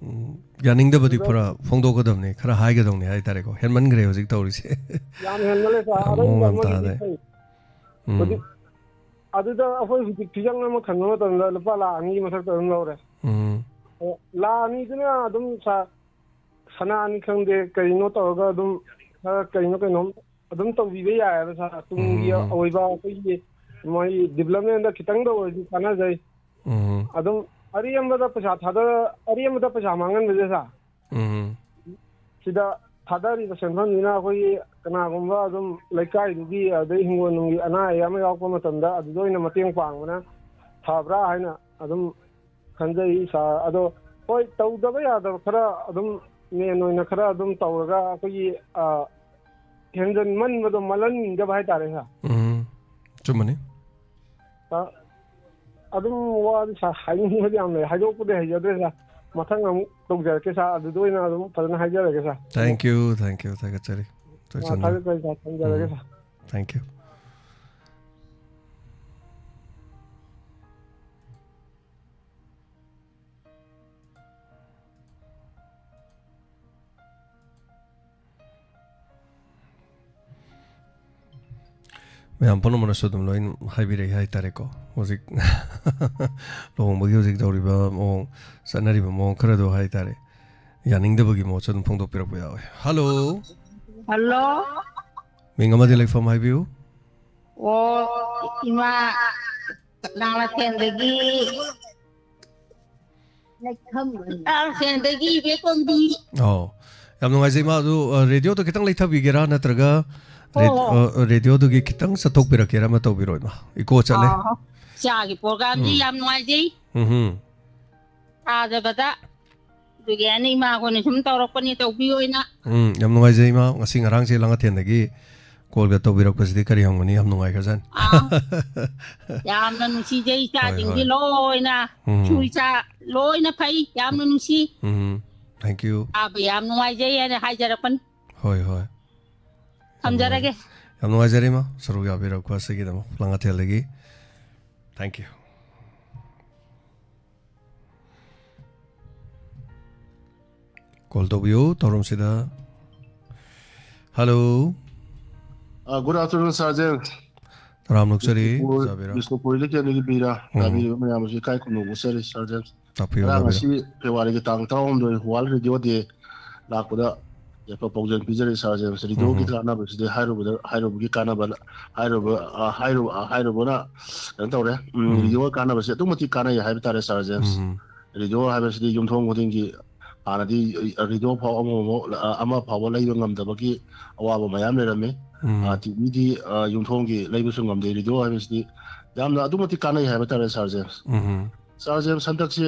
ꯎꯝ, ꯌꯥꯅꯤꯡꯗꯕꯗꯤ ꯑꯗꯨꯗ ꯈꯔ ꯐꯣꯡꯗꯣꯛꯀꯗꯕꯅꯤ, ꯈꯔ ꯍꯥꯏꯒꯗꯕꯅꯤ ꯍꯥꯏꯇꯥꯔꯦꯀꯣ꯫ ꯍꯦꯟꯃꯟꯈ꯭ꯔꯦ ꯍꯧꯖꯤꯛ ꯇꯧꯔꯤꯁꯦ꯫ ꯌꯥꯝ ꯍꯦꯟꯃꯜꯂꯦ, ꯁꯥꯔ꯫ ꯃꯑꯣꯡ ꯑꯔꯩꯕ ꯌꯥꯝ ꯑꯃꯒꯤꯗꯤ ꯇꯥꯗꯦ꯫ ꯐꯩ꯫ ꯎꯝ꯫ ꯍꯧꯖꯤꯛ ꯑꯗꯨꯗ ꯑꯩꯈꯣꯏ ꯍꯧꯖꯤꯛ ꯐꯤꯖꯪ ꯑꯃ ꯈꯟꯕ ꯃꯇꯝꯗ ꯂꯨꯄꯥ ꯂꯥꯈ ꯑꯅꯤꯒꯤ ꯃꯊꯛꯇ ꯑꯗꯨꯝ ꯂꯧꯔꯦ꯫ ꯎꯝ꯫ ꯑꯣ, ꯂꯥꯈ ꯑꯅꯤꯗꯨꯅ ꯑꯗꯨꯝ, ꯁꯥꯔ, ꯁꯅꯥꯅꯤ ꯈꯪꯗꯦ, ꯀꯩꯅꯣ ꯇꯧꯔꯒ ꯑꯗꯨꯝ ꯈꯔ ꯀꯩꯅꯣ ꯀꯩꯅꯣꯝ ꯑꯗꯨꯝ ꯇꯧꯕꯤꯕ ꯌꯥꯏꯑꯕ, ꯁꯥꯔ꯫ ꯇꯨꯡꯒꯤ ꯎꯝ꯫ ꯑꯣꯏꯕ ꯑꯩꯈꯣꯏꯒꯤ ꯃꯣꯏ ꯗꯤꯕ꯭ꯂꯞꯃꯦꯟꯗ ꯈꯤꯇꯪꯗ ꯑꯣꯏꯔꯁꯨ ꯀꯥꯟꯅꯖꯩ꯫ ꯎꯝ꯫ ꯑꯗꯨꯝ ꯑꯔꯦꯝꯕꯗ ꯄꯩꯁꯥ ꯊꯥꯗ-, ꯑꯔꯦꯝꯕꯗ ꯄꯩꯁꯥ ꯃꯥꯡꯍꯟꯕꯁꯦ, ꯁꯥꯔ꯫ ꯎꯝ꯫ ꯁꯤꯗ ꯊꯥꯗꯔꯤꯕ ꯁꯦꯟꯐꯝꯁꯤꯅ ꯑꯩꯈꯣꯏꯒꯤ ꯀꯅꯥꯒꯨꯝꯕ ꯑꯗꯨꯝ ꯂꯩꯀꯥꯏꯗꯨꯒꯤ, ꯑꯗꯩ ꯍꯤꯡꯒꯣꯜ ꯅꯨꯡꯒꯤ ꯑꯅꯥ ꯑꯌꯦꯛ ꯑꯃ ꯌꯥꯎꯔꯛꯄ ꯃꯇꯝꯗ ꯑꯗꯨꯗ ꯑꯣꯏꯅ ꯃꯇꯦꯡ ꯄꯥꯡꯕꯅ ꯐꯕ꯭ꯔꯥ ꯍꯥꯏꯅ ꯑꯗꯨꯝ ꯈꯟꯖꯩ, ꯁꯥꯔ꯫ ꯑꯗꯣ ꯍꯣꯏ, ꯇꯧꯗꯕ ꯌꯥꯗꯕ ꯈꯔ ꯑꯗꯨꯝ ꯃꯦꯟ ꯑꯣꯏꯅ ꯈꯔ ꯑꯗꯨꯝ ꯇꯧꯔꯒ ꯑꯩꯈꯣꯏꯒꯤ, ꯑ, ꯍꯦꯟꯖꯟꯃꯟꯕꯗꯣ ꯃꯜꯍꯟꯅꯤꯡꯗꯕ ꯍꯥꯏꯇꯥꯔꯦ, ꯁꯥꯔ꯫ ꯎꯝ, ꯆꯨꯝꯕꯅꯤ꯫ ꯁꯥꯔ, ꯑꯗꯨꯝ ꯋꯥꯗꯤ ꯁꯥꯔ ꯍꯥꯏꯅꯤꯡꯕꯗꯤ ꯌꯥꯝ ꯂꯩ, ꯍꯥꯏꯗꯣꯛꯄꯗꯤ ꯍꯩꯖꯗ꯭ꯔꯦ ꯁꯥꯔ꯫ ꯃꯊꯪ ꯑꯃꯨꯛ ꯇꯧꯖꯔꯛꯀꯦ ꯁꯥꯔ, ꯑꯗꯨꯗ ꯑꯣꯏꯅ ꯑꯗꯨꯝ ꯐꯖꯅ ꯍꯥꯏꯖꯔꯒꯦ ꯁꯥꯔ꯫ Thank you, thank you, ꯊꯥꯒꯠꯆꯔꯤ꯫ ꯑꯥ, ꯊꯥꯒꯠꯆꯔꯤ ꯁꯥꯔ, ꯊꯝꯖꯔꯒꯦ ꯎꯝ꯫ ꯁꯥꯔ꯫ Thank you꯫ ꯃꯌꯥꯝ ꯄꯨꯝꯅꯃꯛꯅꯁꯨ ꯑꯗꯨꯝ ꯂꯣꯏ ꯍꯥꯏꯕꯤꯔꯛꯏ ꯍꯥꯏꯇꯥꯔꯦꯀꯣ꯫ ꯍꯧꯖꯤꯛ ꯂꯨꯍꯣꯡꯕꯒꯤ ꯍꯧꯖꯤꯛ ꯇꯧꯔꯤꯕ ꯃꯑꯣꯡ, ꯆꯠꯅꯔꯤꯕ ꯃꯑꯣꯡ ꯈꯔꯗꯣ ꯍꯥꯏꯇꯥꯔꯦ, ꯌꯥꯅꯤꯡꯗꯕꯒꯤ ꯃꯑꯣꯡꯁꯨ ꯑꯗꯨꯝ ꯐꯣꯡꯗꯣꯛꯄꯤꯔꯛꯄ ꯌꯥꯎꯋꯦ꯫ ꯍꯜꯂꯣ꯫ ꯍꯜꯂꯣ꯫ ꯃꯤꯡ ꯑꯃꯗꯤ ꯂꯩꯐꯝ ꯍꯥꯏꯕꯤꯌꯨ꯫ ꯑꯣ, ꯏꯃꯥ ꯀꯪꯂꯥꯊꯦꯟꯗꯒꯤ, ꯀꯪꯂꯥꯊꯦꯟꯗꯒꯤ ꯏꯕꯦꯇꯣꯟꯕꯤ꯫ ꯑꯣ, ꯌꯥꯝ ꯅꯨꯡꯉꯥꯏꯖꯩ ꯏꯃꯥ꯫ ꯑꯗꯨ, ꯑ, ꯔꯦꯗꯤꯑꯣꯗꯣ ꯈꯤꯇꯪ ꯂꯩꯊꯕꯤꯒꯦꯔꯥ, ꯅꯠꯇ꯭ꯔꯒ ꯔꯦꯗ-, ꯑꯣ꯫ ꯑ, ꯔꯦꯗꯤꯑꯣꯗꯨꯒꯤ ꯈꯤꯇꯪ ꯆꯠꯊꯣꯛꯄꯤꯔꯛꯀꯦꯔꯥ? ꯑꯃ ꯇꯧꯕꯤꯔꯣ ꯏꯃꯥ, ꯏꯀꯣ ꯆꯠꯂꯦ꯫ ꯑꯥ, ꯏꯆꯥꯒꯤ ꯄ꯭ꯔꯣꯒ꯭ꯔꯥꯝꯁꯤ ꯎꯝ꯫ ꯌꯥꯝ ꯅꯨꯡꯉꯥꯏꯖꯩ꯫ ꯎꯝ ꯍꯨꯝ꯫ ꯊꯥꯖꯕꯗ꯫ ꯑꯗꯨꯒꯤ ꯑꯩꯅ ꯏꯃꯥ ꯍꯣꯏꯅ ꯁꯨꯝ ꯇꯧꯔꯛꯄꯅꯤ, ꯇꯧꯕꯤꯌꯣꯅ꯫ ꯎꯝ, ꯌꯥꯝ ꯅꯨꯡꯉꯥꯏꯖꯩ ꯏꯃꯥ꯫ ꯉꯁꯤ ꯉꯔꯥꯡꯁꯦ ꯂꯥꯡꯉꯊꯦꯟꯗꯒꯤ ꯀꯣꯜꯒ ꯇꯧꯕꯤꯔꯛꯄꯁꯤꯗꯤ ꯀꯔꯤ ꯍꯪꯒꯅꯤ, ꯌꯥꯝ ꯅꯨꯡꯉꯥꯏꯈ꯭ꯔꯖꯥꯠꯅꯤ꯫ ꯑꯥ, ꯌꯥꯝꯅ ꯅꯨꯡꯁꯤꯖꯩ ꯍꯣꯏ, ꯏꯆꯥꯁꯤꯡꯁꯤ ꯍꯣꯏ꯫ ꯂꯣꯏꯅ꯫ ꯎꯝ꯫ ꯏꯁꯨ ꯏꯆꯥ ꯂꯣꯏꯅ ꯐꯩ, ꯌꯥꯝꯅ ꯅꯨꯡꯁꯤ꯫ ꯎꯝ, thank you꯫ ꯇꯥꯕ ꯌꯥꯝ ꯅꯨꯡꯉꯥꯏꯖꯩ ꯍꯥꯏꯅ ꯍꯥꯏꯖꯔꯛꯄꯅꯤ꯫ ꯍꯣꯏ, ꯍꯣꯏ꯫ ꯌꯥꯝ ꯊꯝꯖꯔꯒꯦ꯫ ꯅꯨꯡꯉꯥꯏꯖꯩ꯫ ꯌꯥꯝ ꯅꯨꯡꯉꯥꯏꯖꯔꯦ ꯏꯃꯥ, ꯁꯔꯨꯛ ꯌꯥꯕꯤꯔꯛꯄ ꯑꯁꯤꯒꯤꯗꯃꯛ ꯂꯥꯡꯉꯊꯦꯜꯗꯒꯤ꯫ Thank you꯫ ꯀꯣꯜ ꯇꯧꯕꯤꯌꯨ ꯇꯧꯔꯝꯁꯤꯗ꯫ ꯍꯜꯂꯣ꯫ ꯑ, good afternoon, Sir James꯫ ꯇꯔꯥꯝ ꯅꯣꯛꯆꯔꯤ, ꯕꯤꯁꯅꯨꯄꯨꯔ, ꯑꯣꯖꯥ ꯕꯤꯔꯥ꯫ ꯕꯤꯁꯅꯨꯄꯨꯔꯗꯒꯤ ꯑꯅꯤꯒꯤ ꯕꯤꯔꯥ꯫ ꯎꯝ꯫ ꯇꯥꯕꯤꯔꯤꯕ ꯃꯌꯥꯝ ꯑꯁꯤ ꯏꯀꯥꯏ ꯈꯨꯝꯅꯕ ꯎꯠꯆꯔꯤ, Sir James꯫ ꯇꯥꯛꯄꯤꯌꯨ, ꯉꯔꯥꯡ ꯑꯣꯖꯥ ꯕꯤꯔꯥ꯫ ꯑꯁꯤ ꯐꯦꯕ꯭ꯔꯨꯋꯥꯔꯤꯒꯤ ꯇꯥꯡ ꯇꯔꯥꯍꯨꯝꯗꯣꯏ, World Radio Day ꯂꯥꯛꯄꯗ ꯌꯥꯏꯐ ꯄꯥꯎꯖꯦꯜ ꯄꯤꯖꯔꯤ, Sir James꯫ ꯔꯦꯗꯤꯑꯣꯒꯤ ꯎꯝ꯫ ꯀꯥꯟꯅꯕꯁꯤꯗꯤ ꯍꯥꯏꯔꯨꯕꯗ, ꯍꯥꯏꯔꯨꯕꯒꯤ ꯀꯥꯟꯅꯕ, ꯍꯥꯏꯔꯨꯕ, ꯑ, ꯍꯥꯏꯔꯨ-, ꯑ, ꯍꯥꯏꯔꯨꯕꯅ ꯀꯩꯅꯣ ꯇꯧꯔꯦ꯫ ꯎꯝ, ꯎꯝ꯫ ꯔꯦꯗꯤꯑꯣꯒꯤ ꯀꯥꯟꯅꯕꯁꯤ ꯑꯗꯨꯛ ꯃꯇꯤꯛ ꯀꯥꯟꯅꯩ ꯍꯥꯏꯕ ꯇꯥꯔꯦ, Sir James꯫ ꯎꯝ꯫ ꯔꯦꯗꯤꯑꯣ ꯍꯥꯏꯕꯁꯤꯗꯤ ꯌꯨꯝꯊꯣꯡ ꯈꯨꯗꯤꯡꯒꯤ ꯍꯥꯟꯅꯗꯤ ꯔꯦꯗꯤꯑꯣ ꯐꯥꯎ ꯑꯃꯐꯥꯎ, ꯑꯃ ꯐꯥꯎꯕ ꯂꯩꯕ ꯉꯝꯗꯕꯒꯤ ꯑꯋꯥꯕ ꯃꯌꯥꯝ ꯂꯩꯔꯝꯃꯤ꯫ ꯎꯝ꯫ ꯑ, ꯇꯤ ꯚꯤꯗꯤ, ꯑ, ꯌꯨꯝꯊꯣꯡꯒꯤ ꯂꯩꯕꯁꯨ ꯉꯝꯗꯦ꯫ ꯔꯦꯗꯤꯑꯣ ꯍꯥꯏꯕꯁꯤꯗꯤ ꯌꯥꯝꯅ ꯑꯗꯨꯛ ꯃꯇꯤꯛ ꯀꯥꯟꯅꯩ ꯍꯥꯏꯕ ꯇꯥꯔꯦ, Sir James꯫ ꯎꯝ꯫ Sir James, ꯍꯟꯗꯛꯁꯤ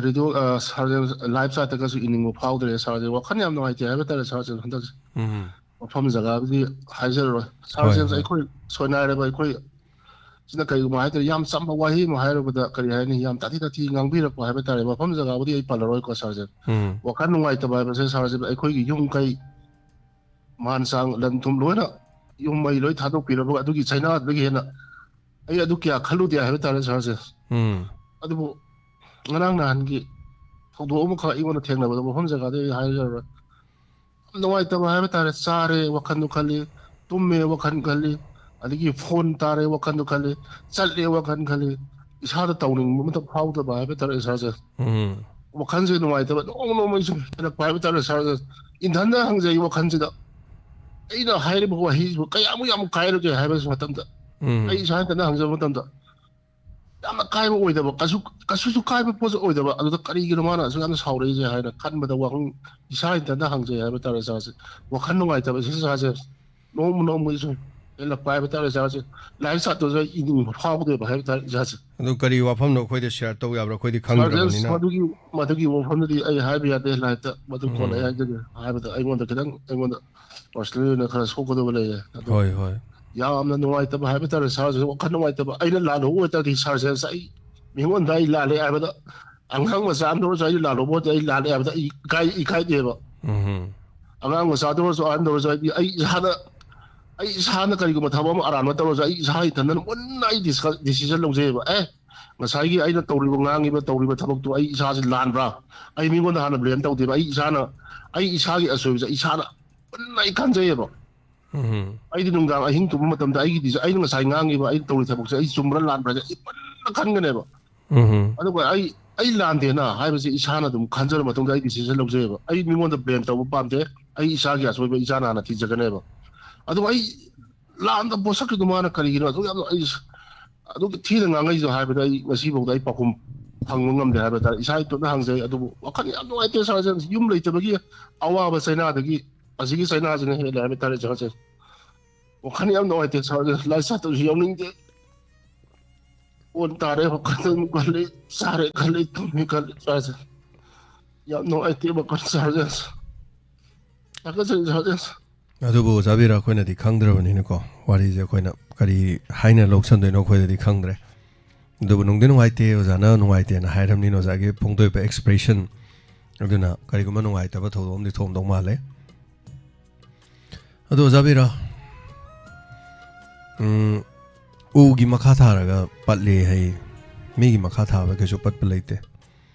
ꯔꯦꯗꯤꯑꯣ, ꯑ, Sir James, live chatꯇꯒꯁꯨ ꯏꯅꯤꯡꯕ ꯐꯥꯎꯗ꯭ꯔꯦ, Sir James꯫ ꯋꯥꯈꯜ ꯌꯥꯝ ꯅꯨꯡꯉꯥꯏꯇꯦ ꯍꯥꯏꯕ ꯇꯥꯔꯦ, Sir James, ꯍꯟꯗꯛꯁꯦ꯫ ꯎꯝ꯫ ꯃꯐꯝ ꯖꯒꯥꯕꯨꯗꯤ ꯍꯥꯏꯖꯔꯔꯣꯏ꯫ Sir ꯍꯣꯏ, James, ꯍꯣꯏ꯫ ꯑꯩꯈꯣꯏ ꯁꯣꯏꯅꯥꯏꯔꯕ ꯑꯩꯈꯣꯏ ꯁꯤꯅ ꯀꯔꯤꯒꯨꯝꯕ ꯍꯥꯏꯇꯥꯔꯦ, ꯌꯥꯝ ꯆꯝꯕ ꯋꯥꯍꯩ ꯑꯃ ꯍꯥꯏꯔꯨꯕꯗ ꯀꯔꯤ ꯍꯥꯏꯅꯤ, ꯌꯥꯝ ꯇꯥꯊꯤ ꯇꯥꯊꯤ ꯉꯥꯡꯕꯤꯔꯛꯄ ꯍꯥꯏꯕ ꯇꯥꯔꯦ꯫ ꯃꯐꯝ ꯖꯒꯥꯕꯨꯗꯤ ꯑꯩ ꯄꯜꯂꯔꯣꯏꯀꯣ ꯁꯥꯔꯁꯦ꯫ ꯎꯝ ꯋꯥꯈꯜ ꯅꯨꯡꯉꯥꯏꯇꯕ ꯍꯥꯏꯕꯁꯦ ꯁꯥꯔꯁꯦ, ꯑꯩꯈꯣꯏꯒꯤ ꯌꯨꯝ ꯀꯩ ꯃꯥꯟ ꯆꯥꯡ ꯂꯟ ꯊꯨꯝ ꯂꯣꯏꯅ ꯌꯨꯝ ꯃꯩ ꯂꯣꯏ ꯊꯥꯗꯣꯛꯄꯤꯔꯕꯒ ꯑꯗꯨꯒꯤ ꯆꯩꯅꯥꯗꯨꯗꯒꯤ ꯍꯦꯟꯅ ꯑꯩ ꯑꯗꯨ ꯀꯌꯥ ꯈꯜꯂꯨꯗꯦ ꯍꯥꯏꯕ ꯇꯥꯔꯦ ꯁꯥꯔꯁꯦ꯫ ꯎꯝ ꯑꯗꯨꯕꯨ ꯉꯔꯥꯡ ꯅꯍꯥꯟꯒꯤ ꯊꯧꯗꯣꯛ ꯑꯃꯈꯛ ꯑꯩꯉꯣꯟꯗ ꯊꯦꯡꯅꯕꯗ ꯃꯐꯝ ꯖꯒꯥꯗ ꯑꯩ ꯍꯥꯏꯔꯔꯣꯏ꯫ ꯌꯥꯝ ꯅꯨꯡꯉꯥꯏꯇꯕ ꯍꯥꯏꯕ ꯇꯥꯔꯦ꯫ ꯆꯥꯔꯦ ꯋꯥꯈꯜꯗꯣ ꯈꯜꯂꯤ, ꯇꯨꯝꯃꯦ ꯋꯥꯈꯜ ꯈꯜꯂꯤ, ꯑꯗꯒꯤ ꯐꯣꯟ ꯇꯥꯔꯦ ꯋꯥꯈꯜꯗꯣ ꯈꯜꯂꯤ, ꯆꯠꯂꯦ ꯋꯥꯈꯜ ꯈꯜꯂꯤ꯫ ꯏꯁꯥꯗ ꯇꯧꯅꯤꯡꯕ ꯑꯃꯇ ꯐꯥꯎꯗꯕ ꯍꯥꯏꯕ ꯇꯥꯔꯦ ꯁꯥꯔꯁꯦ꯫ ꯎꯝ ꯋꯥꯈꯜꯁꯦ ꯅꯨꯡꯉꯥꯏꯇꯕ ꯅꯣꯡꯃ ꯅꯣꯡꯃꯒꯤ ꯁꯨꯝ ꯍꯦꯜꯂꯛꯄ ꯍꯥꯏꯕ ꯇꯥꯔꯦ ꯁꯥꯔꯁꯦ꯫ ꯏꯟꯊꯟꯗ ꯍꯪꯖꯩ ꯋꯥꯈꯜꯁꯤꯗ, ꯑꯩꯅ ꯍꯥꯏꯔꯤꯕ ꯋꯥꯍꯩꯁꯤꯕꯨ ꯀꯌꯥꯃꯨꯛ ꯌꯥꯝ ꯀꯥꯏꯔꯒꯦ ꯍꯥꯏꯕꯁꯤ ꯃꯇꯝꯗ ꯎꯝ ꯑꯩ ꯏꯁꯥ ꯏꯊꯟꯇ ꯍꯪꯖꯕ ꯃꯇꯝꯗ ꯌꯥꯝꯅ ꯀꯥꯏꯕ ꯑꯣꯏꯗꯕ, ꯀꯩꯁꯨ ꯀꯩꯁꯨꯁꯨ ꯀꯥꯏꯕ ꯄꯣꯠꯁꯨ ꯑꯣꯏꯗꯕ꯫ ꯑꯗꯨꯗ ꯀꯔꯤꯒꯤꯅꯣ ꯃꯥꯅ ꯑꯁꯨꯛ ꯌꯥꯝꯅ ꯁꯥꯎꯔꯛꯏꯁꯦ ꯍꯥꯏꯅ ꯈꯟꯕꯗ ꯋꯥꯈꯜ ꯏꯁꯥ ꯏꯊꯟꯇ ꯍꯪꯖꯩ ꯍꯥꯏꯕ ꯇꯥꯔꯦ ꯏꯁꯥꯁꯦ꯫ ꯋꯥꯈꯜ ꯅꯨꯡꯉꯥꯏꯇꯕ ꯏꯁꯥꯁꯦ ꯅꯣꯡꯃ ꯅꯣꯡꯃꯒꯤ ꯁꯨꯝ ꯍꯦꯜꯂꯛꯄ ꯍꯥꯏꯕ ꯇꯥꯔꯦ ꯏꯁꯥꯁꯦ꯫ ꯂꯥꯏꯔꯤꯛ ꯁꯥꯠꯇ꯭ꯔꯁꯨ ꯑꯩ ꯏꯅꯤꯡꯕ ꯐꯥꯎꯗꯦꯕ ꯍꯥꯏꯕ ꯇꯥꯔꯦ ꯏꯁꯥꯁꯦ꯫ ꯑꯗꯨ ꯀꯔꯤ ꯋꯥꯐꯝꯅꯣ ꯑꯩꯈꯣꯏꯗ ꯁꯤꯌꯥꯔ ꯇꯧ ꯌꯥꯕ꯭ꯔꯥ? ꯑꯩꯈꯣꯏꯗꯤ ꯁꯥꯔꯖꯦꯟꯁ, ꯈꯪꯗ꯭ꯔꯕꯅꯤꯅ꯫ ꯃꯗꯨꯒꯤ ꯃꯗꯨꯒꯤ ꯋꯥꯐꯝꯗꯨꯗꯤ ꯑꯩ ꯍꯥꯏꯕ ꯌꯥꯗꯦ ꯂꯥꯏꯔꯤꯛꯇ꯫ ꯃꯗꯨ ꯀꯣꯟꯅ ꯑꯩ ꯎꯝ ꯍꯥꯏꯖꯒꯦ꯫ ꯍꯥꯏꯕꯗ ꯑꯩꯉꯣꯟꯗ ꯈꯤꯇꯪ ꯑꯩꯉꯣꯟꯗ ꯄꯔꯁꯅꯦꯜ ꯑꯣꯏꯅ ꯈꯔ ꯁꯣꯛꯀꯗꯕ ꯂꯩꯔꯦ꯫ ꯑꯗꯣ ꯍꯣꯏ ꯍꯣꯏ ꯌꯥꯝꯅ ꯅꯨꯡꯉꯥꯏꯇꯕ ꯍꯥꯏꯕ ꯇꯥꯔꯦ ꯁꯥꯔꯁꯦ꯫ ꯋꯥꯈꯜ ꯅꯨꯡꯉꯥꯏꯇꯕ ꯑꯩꯅ ꯂꯥꯜꯍꯧꯕ ꯑꯣꯏꯇꯥꯔꯗꯤ ꯁꯥꯔꯁꯦ ꯑꯩ ꯃꯤꯉꯣꯟꯗ ꯑꯩ ꯂꯥꯜꯂꯦ ꯍꯥꯏꯕꯗ, ꯑꯉꯥꯡ ꯃꯆꯥ ꯑꯃꯗ ꯑꯣꯏꯔꯁꯨ ꯑꯩꯅ ꯂꯥꯜꯍꯧꯕ ꯑꯣꯏꯔꯗꯤ ꯑꯩ ꯂꯥꯜꯂꯦ ꯍꯥꯏꯕꯗ ꯑꯩ ꯏꯀꯥꯏ ꯏꯀꯥꯏꯗꯦꯕ꯫ ꯎꯝ ꯑꯉꯥꯡ ꯃꯆꯥꯗ ꯑꯣꯏꯔꯁꯨ ꯑꯍꯟꯗ ꯑꯣꯏꯔꯁꯨ ꯍꯥꯏꯗꯤ ꯑꯩ ꯏꯁꯥꯅ ꯑꯩ ꯏꯁꯥꯅ ꯀꯔꯤꯒꯨꯝꯕ ꯊꯕꯛ ꯑꯃ ꯑꯔꯥꯟꯕ ꯇꯧꯔꯁꯨ ꯑꯩ ꯏꯁꯥ ꯏꯊꯟꯗꯅ ꯃꯨꯟꯅ ꯑꯩ ꯗꯤꯁꯤꯖꯟ ꯂꯧꯖꯩꯑꯕ꯫ ꯑꯦ, ꯉꯁꯥꯏꯒꯤ ꯑꯩꯅ ꯇꯧꯔꯤꯕ ꯉꯥꯡꯉꯤꯕ ꯇꯧꯔꯤꯕ ꯊꯕꯛꯇꯣ ꯑꯩ ꯏꯁꯥꯁꯦ ꯂꯥꯟꯕ꯭ꯔꯥ? ꯑꯩ ꯃꯤꯉꯣꯟꯗ ꯍꯥꯟꯅ ꯕ꯭ꯂꯦꯝ ꯇꯧꯗꯦꯕ꯫ ꯑꯩ ꯏꯁꯥꯅ ꯑꯩ ꯏꯁꯥꯒꯤ ꯑꯁꯣꯏꯕꯁꯦ ꯏꯁꯥꯅ ꯃꯨꯟꯅ ꯑꯩ ꯈꯟꯖꯩꯌꯦꯕ꯫ ꯎꯝ ꯑꯩꯗꯤ ꯅꯨꯡꯗꯥꯡ ꯑꯍꯤꯡ ꯇꯨꯝꯕ ꯃꯇꯝꯗ ꯑꯩꯒꯤꯗꯤ ꯑꯩꯅ ꯉꯁꯥꯏ ꯉꯥꯡꯉꯤꯕ ꯑꯩꯅ ꯇꯧꯔꯤ ꯊꯕꯛꯁꯦ ꯑꯩ ꯆꯨꯝꯕ꯭ꯔꯥ ꯂꯥꯟꯕ꯭ꯔꯥ ꯍꯥꯏꯁꯦ ꯑꯩ ꯃꯨꯟꯅ ꯈꯟꯒꯅꯦꯕ꯫ ꯎꯝ ꯑꯗꯨꯒ ꯑꯩ ꯑꯩ ꯂꯥꯟꯗꯦꯅ ꯍꯥꯏꯕꯁꯦ ꯏꯁꯥꯅ ꯑꯗꯨꯝ ꯈꯟꯖꯔ ꯃꯇꯨꯡꯗ ꯑꯩ ꯗꯤꯁꯤꯖꯟ ꯂꯧꯖꯩꯑꯕ꯫ ꯑꯩ ꯃꯤꯉꯣꯟꯗ ꯕ꯭ꯂꯦꯝ ꯇꯧꯕ ꯄꯥꯝꯗꯦ꯫ ꯑꯩ ꯏꯁꯥꯒꯤ ꯑꯁꯣꯏꯕ ꯏꯁꯥꯅ ꯍꯥꯟꯅ ꯊꯤꯖꯒꯅꯦꯕ꯫ ꯑꯗꯨꯒ ꯑꯩ ꯂꯥꯟꯗ ꯄꯣꯠꯁꯛꯈꯤꯗꯨ ꯃꯥꯅ ꯀꯔꯤꯒꯤꯅꯣ ꯑꯗꯨ ꯌꯥꯝꯅ ꯑꯩ ꯑꯗꯨꯒꯤ ꯊꯤꯅ ꯉꯥꯡꯉꯩꯁꯤꯅꯣ ꯍꯥꯏꯕꯗ ꯑꯩ ꯉꯁꯤꯐꯥꯎꯗ ꯑꯩ ꯄꯥꯎꯈꯨꯝ ꯐꯪꯕ ꯉꯝꯗꯦ ꯍꯥꯏꯕ ꯇꯥꯔꯦ꯫ ꯏꯁꯥ ꯏꯇꯣꯝꯇ ꯍꯪꯖꯩ꯫ ꯑꯗꯨꯕꯨ ꯋꯥꯈꯜ ꯌꯥꯝ ꯅꯨꯡꯉꯥꯏꯇꯦ ꯁꯥꯔꯁꯦ꯫ ꯌꯨꯝ ꯂꯩꯇꯕꯒꯤ ꯑꯋꯥꯕ ꯆꯩꯅꯥꯗꯒꯤ ꯑꯁꯤꯒꯤ ꯆꯩꯅꯥꯁꯤꯅ ꯍꯦꯜꯂꯦ ꯍꯥꯏꯕ ꯇꯥꯔꯦ ꯁꯥꯔꯁꯦ꯫ ꯋꯥꯈꯜ ꯌꯥꯝ ꯅꯨꯡꯉꯥꯏꯇꯦ ꯁꯥꯔꯁꯦ꯫ ꯂꯥꯏ ꯁꯥꯇ꯭ꯔꯁꯨ ꯌꯥꯎꯅꯤꯡꯗꯦ꯫ ꯑꯣꯟ ꯇꯥꯔꯦ ꯋꯥꯈꯜ ꯈꯜꯂꯤ, ꯆꯥꯔꯦ ꯈꯜꯂꯤ, ꯇꯨꯝꯃꯤ ꯈꯜꯂꯤ ꯁꯥꯔꯁꯦ꯫ ꯌꯥꯝ ꯅꯨꯡꯉꯥꯏꯇꯦ ꯋꯥꯈꯜ ꯁꯥꯔꯁꯦ꯫ ꯊꯥꯒꯠꯆꯔꯤ ꯁꯥꯔꯁꯦ꯫ ꯑꯗꯨꯕꯨ ꯑꯣꯖꯥ ꯕꯤꯔ, ꯑꯩꯈꯣꯏꯅꯗꯤ ꯈꯪꯗ꯭ꯔꯕꯅꯤꯅꯀꯣ, ꯋꯥꯔꯤꯁꯦ ꯑꯩꯈꯣꯏꯅ ꯀꯔꯤ ꯍꯥꯏꯅ ꯂꯧꯁꯟꯗꯣꯏꯅꯣ ꯑꯩꯈꯣꯏꯗꯗꯤ ꯈꯪꯗ꯭ꯔꯦ꯫ ꯑꯗꯨꯕꯨ ꯅꯨꯡꯗꯤ ꯅꯨꯡꯉꯥꯏꯇꯦ, ꯑꯣꯖꯥꯅ ꯅꯨꯡꯉꯥꯏꯇꯦꯅ ꯍꯥꯏꯔꯕꯅꯤꯅ ꯑꯣꯖꯥꯒꯤ ꯐꯣꯡꯗꯣꯛꯏꯕ expression ꯑꯗꯨꯅ ꯀꯔꯤꯒꯨꯝꯕ ꯅꯨꯡꯉꯥꯏꯇꯕ ꯊꯧꯗꯣꯛ ꯑꯃꯗꯤ ꯊꯣꯛꯑꯝꯗꯧ ꯃꯥꯜꯂꯦ꯫ ꯑꯗꯣ ꯑꯣꯖꯥ ꯕꯤꯔ, ꯎꯝ, ꯎꯒꯤ ꯃꯈꯥ ꯊꯥꯔꯒ ꯄꯠꯂꯦ ꯍꯥꯏ, ꯃꯤꯒꯤ ꯃꯈꯥ ꯊꯥꯕ ꯀꯩꯁꯨ ꯄꯠꯄ ꯂꯩꯇꯦ꯫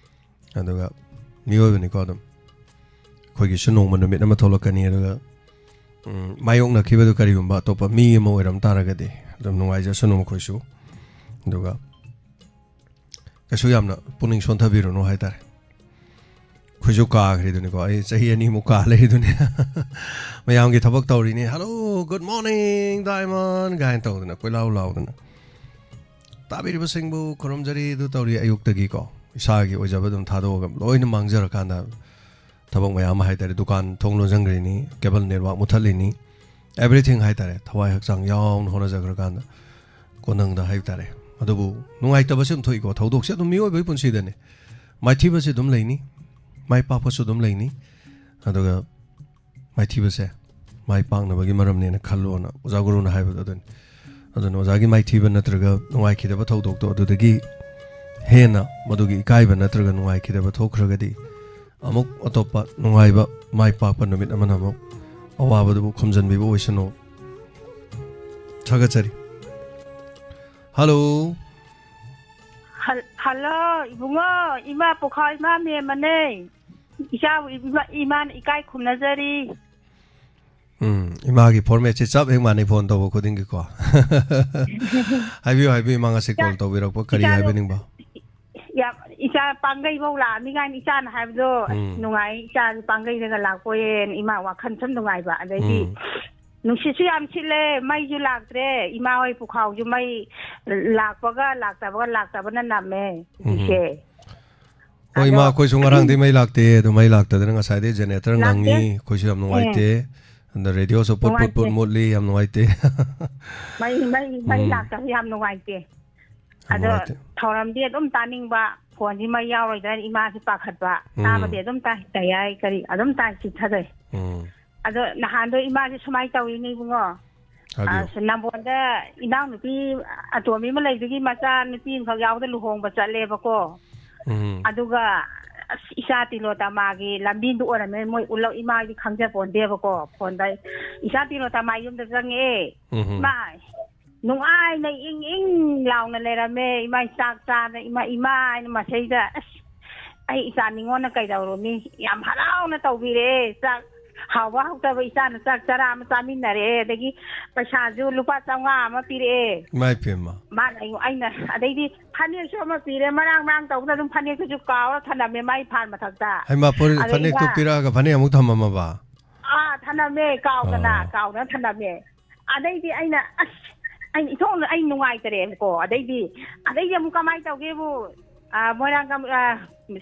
ꯑꯗꯨꯒ ꯃꯤꯑꯣꯏꯕꯅꯤꯀꯣ, ꯑꯗꯨꯝ ꯑꯩꯈꯣꯏꯒꯤꯁꯨ ꯅꯣꯡꯃ ꯅꯨꯃꯤꯠ ꯑꯃ ꯊꯣꯛꯂꯛꯀꯅꯤ꯫ ꯑꯗꯨꯒ, ꯎꯝ, ꯃꯥꯌꯣꯛꯅꯈꯤꯕꯗꯨ ꯀꯔꯤꯒꯨꯝꯕ ꯑꯇꯣꯞꯄ ꯃꯤ ꯑꯃ ꯑꯣꯏꯔꯝ ꯇꯥꯔꯒꯗꯤ ꯑꯗꯨꯝ ꯅꯨꯡꯉꯥꯏꯖꯁꯅꯨ ꯃꯈꯣꯏꯁꯨ꯫ ꯑꯗꯨꯒ ꯀꯩꯁꯨ ꯌꯥꯝꯅ ꯄꯨꯛꯅꯤꯡ ꯁꯣꯟꯊꯕꯤꯔꯨꯅꯨ ꯍꯥꯏꯇꯥꯔꯦ꯫ ꯑꯩꯈꯣꯏꯁꯨ ꯀꯥꯈ꯭ꯔꯤꯗꯨꯅꯤꯀꯣ, ꯑꯩ ꯆꯍꯤ ꯑꯅꯤꯃꯨꯛ ꯀꯥ ꯂꯩꯔꯤꯗꯨꯅꯤ꯫ ꯃꯌꯥꯝꯒꯤ ꯊꯕꯛ ꯇꯧꯔꯤꯅꯤ, "Hello, good morning, Diamond" ꯀꯥꯏꯅ ꯇꯧꯗꯅ, ꯀꯣꯏꯂꯥꯎ ꯂꯥꯎꯗꯅ꯫ ꯇꯥꯕꯤꯔꯤꯕꯁꯤꯡꯕꯨ ꯈꯨꯔꯨꯝꯖꯔꯤ, ꯑꯗꯨ ꯇꯧꯔꯤ, ꯑꯌꯨꯛꯇꯒꯤꯀꯣ, ꯏꯁꯥꯒꯤ ꯑꯣꯏꯖꯕ ꯑꯗꯨꯝ ꯊꯥꯗꯣꯛꯑꯒ ꯂꯣꯏꯅ ꯃꯥꯡꯖꯔꯀꯥꯟꯗ ꯊꯕꯛ ꯃꯌꯥꯝ ꯑꯃ ꯍꯥꯏꯇꯥꯔꯦ, ꯗꯨꯀꯥꯟ ꯊꯣꯡ ꯂꯣꯟꯁꯤꯟꯈ꯭ꯔꯤꯅꯤ, cable network ꯃꯨꯠꯊꯠꯂꯤꯅꯤ, everything ꯍꯥꯏꯇꯥꯔꯦ, ꯊꯋꯥꯏ ꯍꯛꯆꯥꯡ ꯌꯥꯎꯅ ꯍꯣꯠꯅꯖꯈ꯭ꯔꯀꯥꯟꯗ ꯀꯣꯟꯅꯪꯗ ꯍꯥꯏꯕ ꯇꯥꯔꯦ꯫ ꯑꯗꯨꯕꯨ ꯅꯨꯡꯉꯥꯏꯇꯕꯁꯨ ꯑꯗꯨꯝ ꯊꯣꯛꯏꯀꯣ, ꯊꯧꯗꯣꯛꯁꯦ ꯑꯗꯨꯝ ꯃꯤꯑꯣꯏꯕꯒꯤ ꯄꯨꯟꯁꯤꯗꯅꯦ꯫ ꯃꯥꯏꯊꯤꯕꯁꯨ ꯑꯗꯨꯝ ꯂꯩꯅꯤ, ꯃꯥꯏ ꯄꯥꯛꯄꯁꯨ ꯑꯗꯨꯝ ꯂꯩꯅꯤ꯫ ꯑꯗꯨꯒ ꯃꯥꯏꯊꯤꯕꯁꯦ ꯃꯥꯏ ꯄꯥꯛꯅꯕꯒꯤ ꯃꯔꯝꯅꯦꯅ ꯈꯜꯂꯣꯅ ꯑꯣꯖꯥ ꯒꯨꯔꯨꯅ ꯍꯥꯏꯕꯗꯣ ꯑꯗꯨꯅꯤ꯫ ꯑꯗꯨꯅ ꯑꯣꯖꯥꯒꯤ ꯃꯥꯏꯊꯤꯕ ꯅꯠꯇ꯭ꯔꯒ ꯅꯨꯡꯉꯥꯏꯈꯤꯗꯕ ꯊꯧꯗꯣꯛꯇꯣ ꯑꯗꯨꯗꯒꯤ ꯍꯦꯟꯅ ꯃꯗꯨꯒꯤ ꯏꯀꯥꯏꯕ ꯅꯠꯇ꯭ꯔꯒ ꯅꯨꯡꯉꯥꯏꯈꯤꯗꯕ ꯊꯣꯛꯈ꯭ꯔꯒꯗꯤ ꯑꯃꯨꯛ ꯑꯇꯣꯞꯄ ꯅꯨꯡꯉꯥꯏꯕ, ꯃꯥꯏ ꯄꯥꯛꯄ ꯅꯨꯃꯤꯠ ꯑꯃꯅ ꯑꯃꯨꯛ ꯑꯋꯥꯕꯗꯨꯕꯨ ꯈꯨꯝꯖꯟꯕꯤꯕ ꯑꯣꯏꯁꯅꯨ꯫ ꯊꯥꯒꯠꯆꯔꯤ꯫ ꯍꯜꯂꯣ꯫ ꯍꯜ-, ꯍꯜꯂꯣ, ꯏꯕꯨꯡꯉꯣ, ꯏꯃꯥ ꯄꯨꯈꯥ, ꯏꯃꯥ ꯃꯦꯝꯃꯅꯦ꯫ ꯏꯆꯥꯕꯨ ꯏꯃꯥ, ꯏꯃꯥꯅ ꯏꯀꯥꯏ ꯈꯨꯝꯅꯖꯔꯤ꯫ ꯎꯝ, ꯏꯃꯥꯒꯤ formatꯁꯦ ꯆꯞ ꯍꯦꯛ ꯃꯥꯟꯅꯩ phone ꯇꯧꯕ ꯈꯨꯗꯤꯡꯒꯤꯀꯣ꯫ ꯍꯥꯏꯕꯤꯌꯨ, ꯍꯥꯏꯕꯤꯌꯨ, ꯏꯃꯥ ꯉꯁꯤ ꯏꯆꯥ, call ꯇꯧꯕꯤꯔꯛꯄ ꯀꯔꯤ ꯏꯆꯥꯗꯣ ꯍꯥꯏꯕꯤꯅꯤꯡꯕ? ꯌꯥꯝ, ꯏꯆꯥ ꯄꯥꯡꯒꯩꯐꯧ ꯂꯥꯛꯑꯅꯤ ꯀꯥꯏꯅ ꯏꯆꯥꯅ ꯍꯥꯏꯕꯗꯣ, ꯑꯁ, ꯎꯝ꯫ ꯅꯨꯡꯉꯥꯏ, ꯏꯆꯥꯁꯨ ꯄꯥꯡꯒꯩꯗꯒ ꯂꯥꯛꯄꯣꯏꯌꯦꯅ ꯏꯃꯥ ꯋꯥꯈꯜ ꯁꯨꯝ ꯅꯨꯡꯉꯥꯏꯕ꯫ ꯑꯗꯩꯗꯤ ꯎꯝ꯫ ꯅꯨꯡꯁꯤꯠꯁꯨ ꯌꯥꯝ ꯁꯤꯠꯂꯦ, ꯃꯩꯁꯨ ꯂꯥꯛꯇ꯭ꯔꯦ, ꯏꯃꯥ ꯍꯣꯏ ꯄꯨꯈꯥꯎꯁꯨ ꯃꯩ ꯂꯥꯛꯄꯒ ꯂꯥꯛꯇꯕꯒ, ꯂꯥꯛꯇꯕꯅ ꯅꯝꯃꯦ ꯎꯝ꯫ ꯏꯆꯦ꯫ ꯍꯣꯏ, ꯑꯗꯣ ꯏꯃꯥ, ꯑꯩꯈꯣꯏꯁꯨ ꯉꯔꯥꯡꯗꯤ ꯃꯩ ꯂꯥꯛꯇꯦ, ꯑꯗꯨ ꯃꯩ ꯂꯥꯛꯇꯗꯅ ꯉꯁꯥꯏꯗꯩ generator ꯂꯥꯛꯇꯦ꯫ ꯉꯪꯉꯤ, ꯑꯩꯈꯣꯏꯁꯨ ꯌꯥꯝ ꯎꯝ꯫ ꯅꯨꯡꯉꯥꯏꯇꯦ꯫ ꯑꯗ radioꯁꯨ ꯄꯨꯠ ꯄꯨꯠ ꯄꯨꯠ ꯅꯨꯡꯉꯥꯏꯇꯦ꯫ ꯃꯨꯠꯂꯤ, ꯌꯥꯝ ꯅꯨꯡꯉꯥꯏꯇꯦ꯫ ꯃꯩ, ꯃꯩ, ꯃꯩ ꯎꯝ꯫ ꯂꯥꯛꯇꯕ ꯌꯥꯝ ꯅꯨꯡꯉꯥꯏꯇꯦ꯫ ꯌꯥꯝ ꯑꯗꯣ ꯅꯨꯡꯉꯥꯏꯇꯦ꯫ ꯊꯧꯔꯝꯗꯤ ꯑꯗꯨꯝ ꯇꯥꯅꯤꯡꯕ, phoneꯁꯤ ꯃꯩ ꯌꯥꯎꯔꯣꯏꯗ꯭ꯔꯥ ꯏꯃꯥꯁꯤ ꯄꯥꯈꯠꯄ꯫ ꯎꯝ꯫ ꯇꯥꯕꯗꯤ ꯑꯗꯨꯝ ꯇꯥꯏ, ꯀꯩ ꯍꯥꯏ, ꯀꯔꯤ ꯑꯗꯨꯝ ꯇꯥꯏ, ꯆꯤꯊꯗꯣꯏ꯫ ꯎꯝ꯫ ꯑꯗꯣ ꯅꯍꯥꯟꯗꯣ ꯏꯃꯥꯁꯦ ꯁꯨꯃꯥꯏꯅ ꯇꯧꯋꯤꯅꯦ ꯏꯕꯨꯡꯉꯣ꯫ ꯍꯥꯏꯕꯤꯌꯨ꯫ ꯑꯁ, ꯅꯝꯕꯣꯟꯗ ꯏꯅꯥꯎꯅꯨꯄꯤ ꯑꯇꯣꯝꯕꯤ ꯑꯃ ꯂꯩꯕꯒꯤ ꯃꯆꯥ ꯅꯨꯄꯤ ꯑꯃꯈꯛ ꯌꯥꯎꯗ ꯂꯨꯍꯣꯡꯕ ꯆꯠꯂꯦꯕꯀꯣ꯫ ꯎꯝ꯫ ꯑꯗꯨꯒ ꯑꯁ, ꯏꯆꯥ ꯇꯤꯂꯣꯇꯃꯥꯒꯤ ꯂꯝꯕꯤꯗꯨ ꯑꯣꯏꯔꯝꯃꯦ꯫ ꯃꯣꯏ ꯎꯠꯂꯛ ꯏꯃꯥꯒꯤ ꯈꯪꯖꯄꯣꯟꯗꯦꯕꯀꯣ꯫ ꯐꯣꯟꯗ ꯏꯆꯥ ꯇꯤꯂꯣꯇꯃꯥ ꯌꯨꯝꯗ ꯆꯪꯉꯛꯑꯦ꯫ ꯎꯝ꯫ ꯏꯃꯥ, ꯅꯨꯡꯉꯥꯏꯅ ꯏꯪ ꯏꯪ ꯂꯥꯎꯅ ꯂꯩꯔꯝꯃꯦ꯫ ꯏꯃꯥ ꯆꯥꯛ ꯆꯥꯗ ꯏꯃꯥ, ꯏꯃꯥ ꯍꯥꯏꯅ ꯃꯁꯩꯗ ꯑꯁ, ꯑꯩ ꯏꯆꯥ ꯅꯤꯉꯣꯟꯅ ꯀꯩꯗꯧꯔꯨꯅꯤ? ꯌꯥꯝ ꯍꯔꯥꯎꯅ ꯇꯧꯕꯤꯔꯛꯑꯦ꯫ ꯆꯥꯛ ꯍꯥꯎꯕ ꯍꯥꯎꯇꯕ ꯏꯆꯥꯅ ꯆꯥꯛ ꯆꯔꯥ ꯑꯃ ꯆꯥꯃꯤꯟꯅꯔꯛꯑꯦ꯫ ꯑꯗꯒꯤ ꯄꯩꯁꯥꯁꯨ ꯂꯨꯄꯥ ꯆꯥꯝꯃꯉꯥ ꯑꯃ ꯄꯤꯔꯛꯑꯦ꯫ ꯏꯃꯥ ꯏꯄꯦꯝꯃ꯫ ꯃꯥꯅ ꯑꯩꯉꯣꯟ-, ꯑꯩꯅ, ꯑꯗꯩꯗꯤ ꯐꯅꯦꯛꯁꯨ ꯑꯃ ꯄꯤꯔꯦ꯫ ꯃꯔꯥꯡ ꯃꯔꯥꯡ ꯇꯧꯗꯅ ꯑꯗꯨꯝ ꯐꯅꯦꯛꯇꯨꯁꯨ ꯀꯥꯎꯔ ꯊꯅꯝꯃꯦ ꯃꯥꯏ ꯐꯥꯟ ꯃꯊꯛꯇ꯫ ꯍꯩꯃꯥ, ꯐꯨꯔꯤꯠ-, ꯑꯗ ꯐꯅꯦꯛꯇꯣ ꯏꯃꯥ ꯄꯤꯔꯛꯑꯒ ꯐꯅꯦꯛ ꯑꯃꯨꯛ ꯊꯝꯃꯝꯃꯕ? ꯑꯥ, ꯊꯅꯝꯃꯦ, ꯀꯥꯎꯗꯅ, ꯑꯥ꯫ ꯀꯥꯎꯗꯅ ꯊꯅꯝꯃꯦ꯫ ꯑꯗꯩꯗꯤ ꯑꯩꯅ, ꯑꯁ, ꯑꯩꯅ ꯏꯊꯣꯛꯅ ꯑꯩ ꯅꯨꯡꯉꯥꯏꯇꯔꯦꯕꯀꯣ꯫ ꯑꯗꯩꯗꯤ, ꯑꯗꯩꯗꯤ ꯑꯃꯨꯛ ꯀꯃꯥꯏꯅ ꯇꯧꯒꯦꯕꯨ, ꯑ, ꯃꯣꯏꯔꯥꯡ ꯀꯝ-, ꯑ,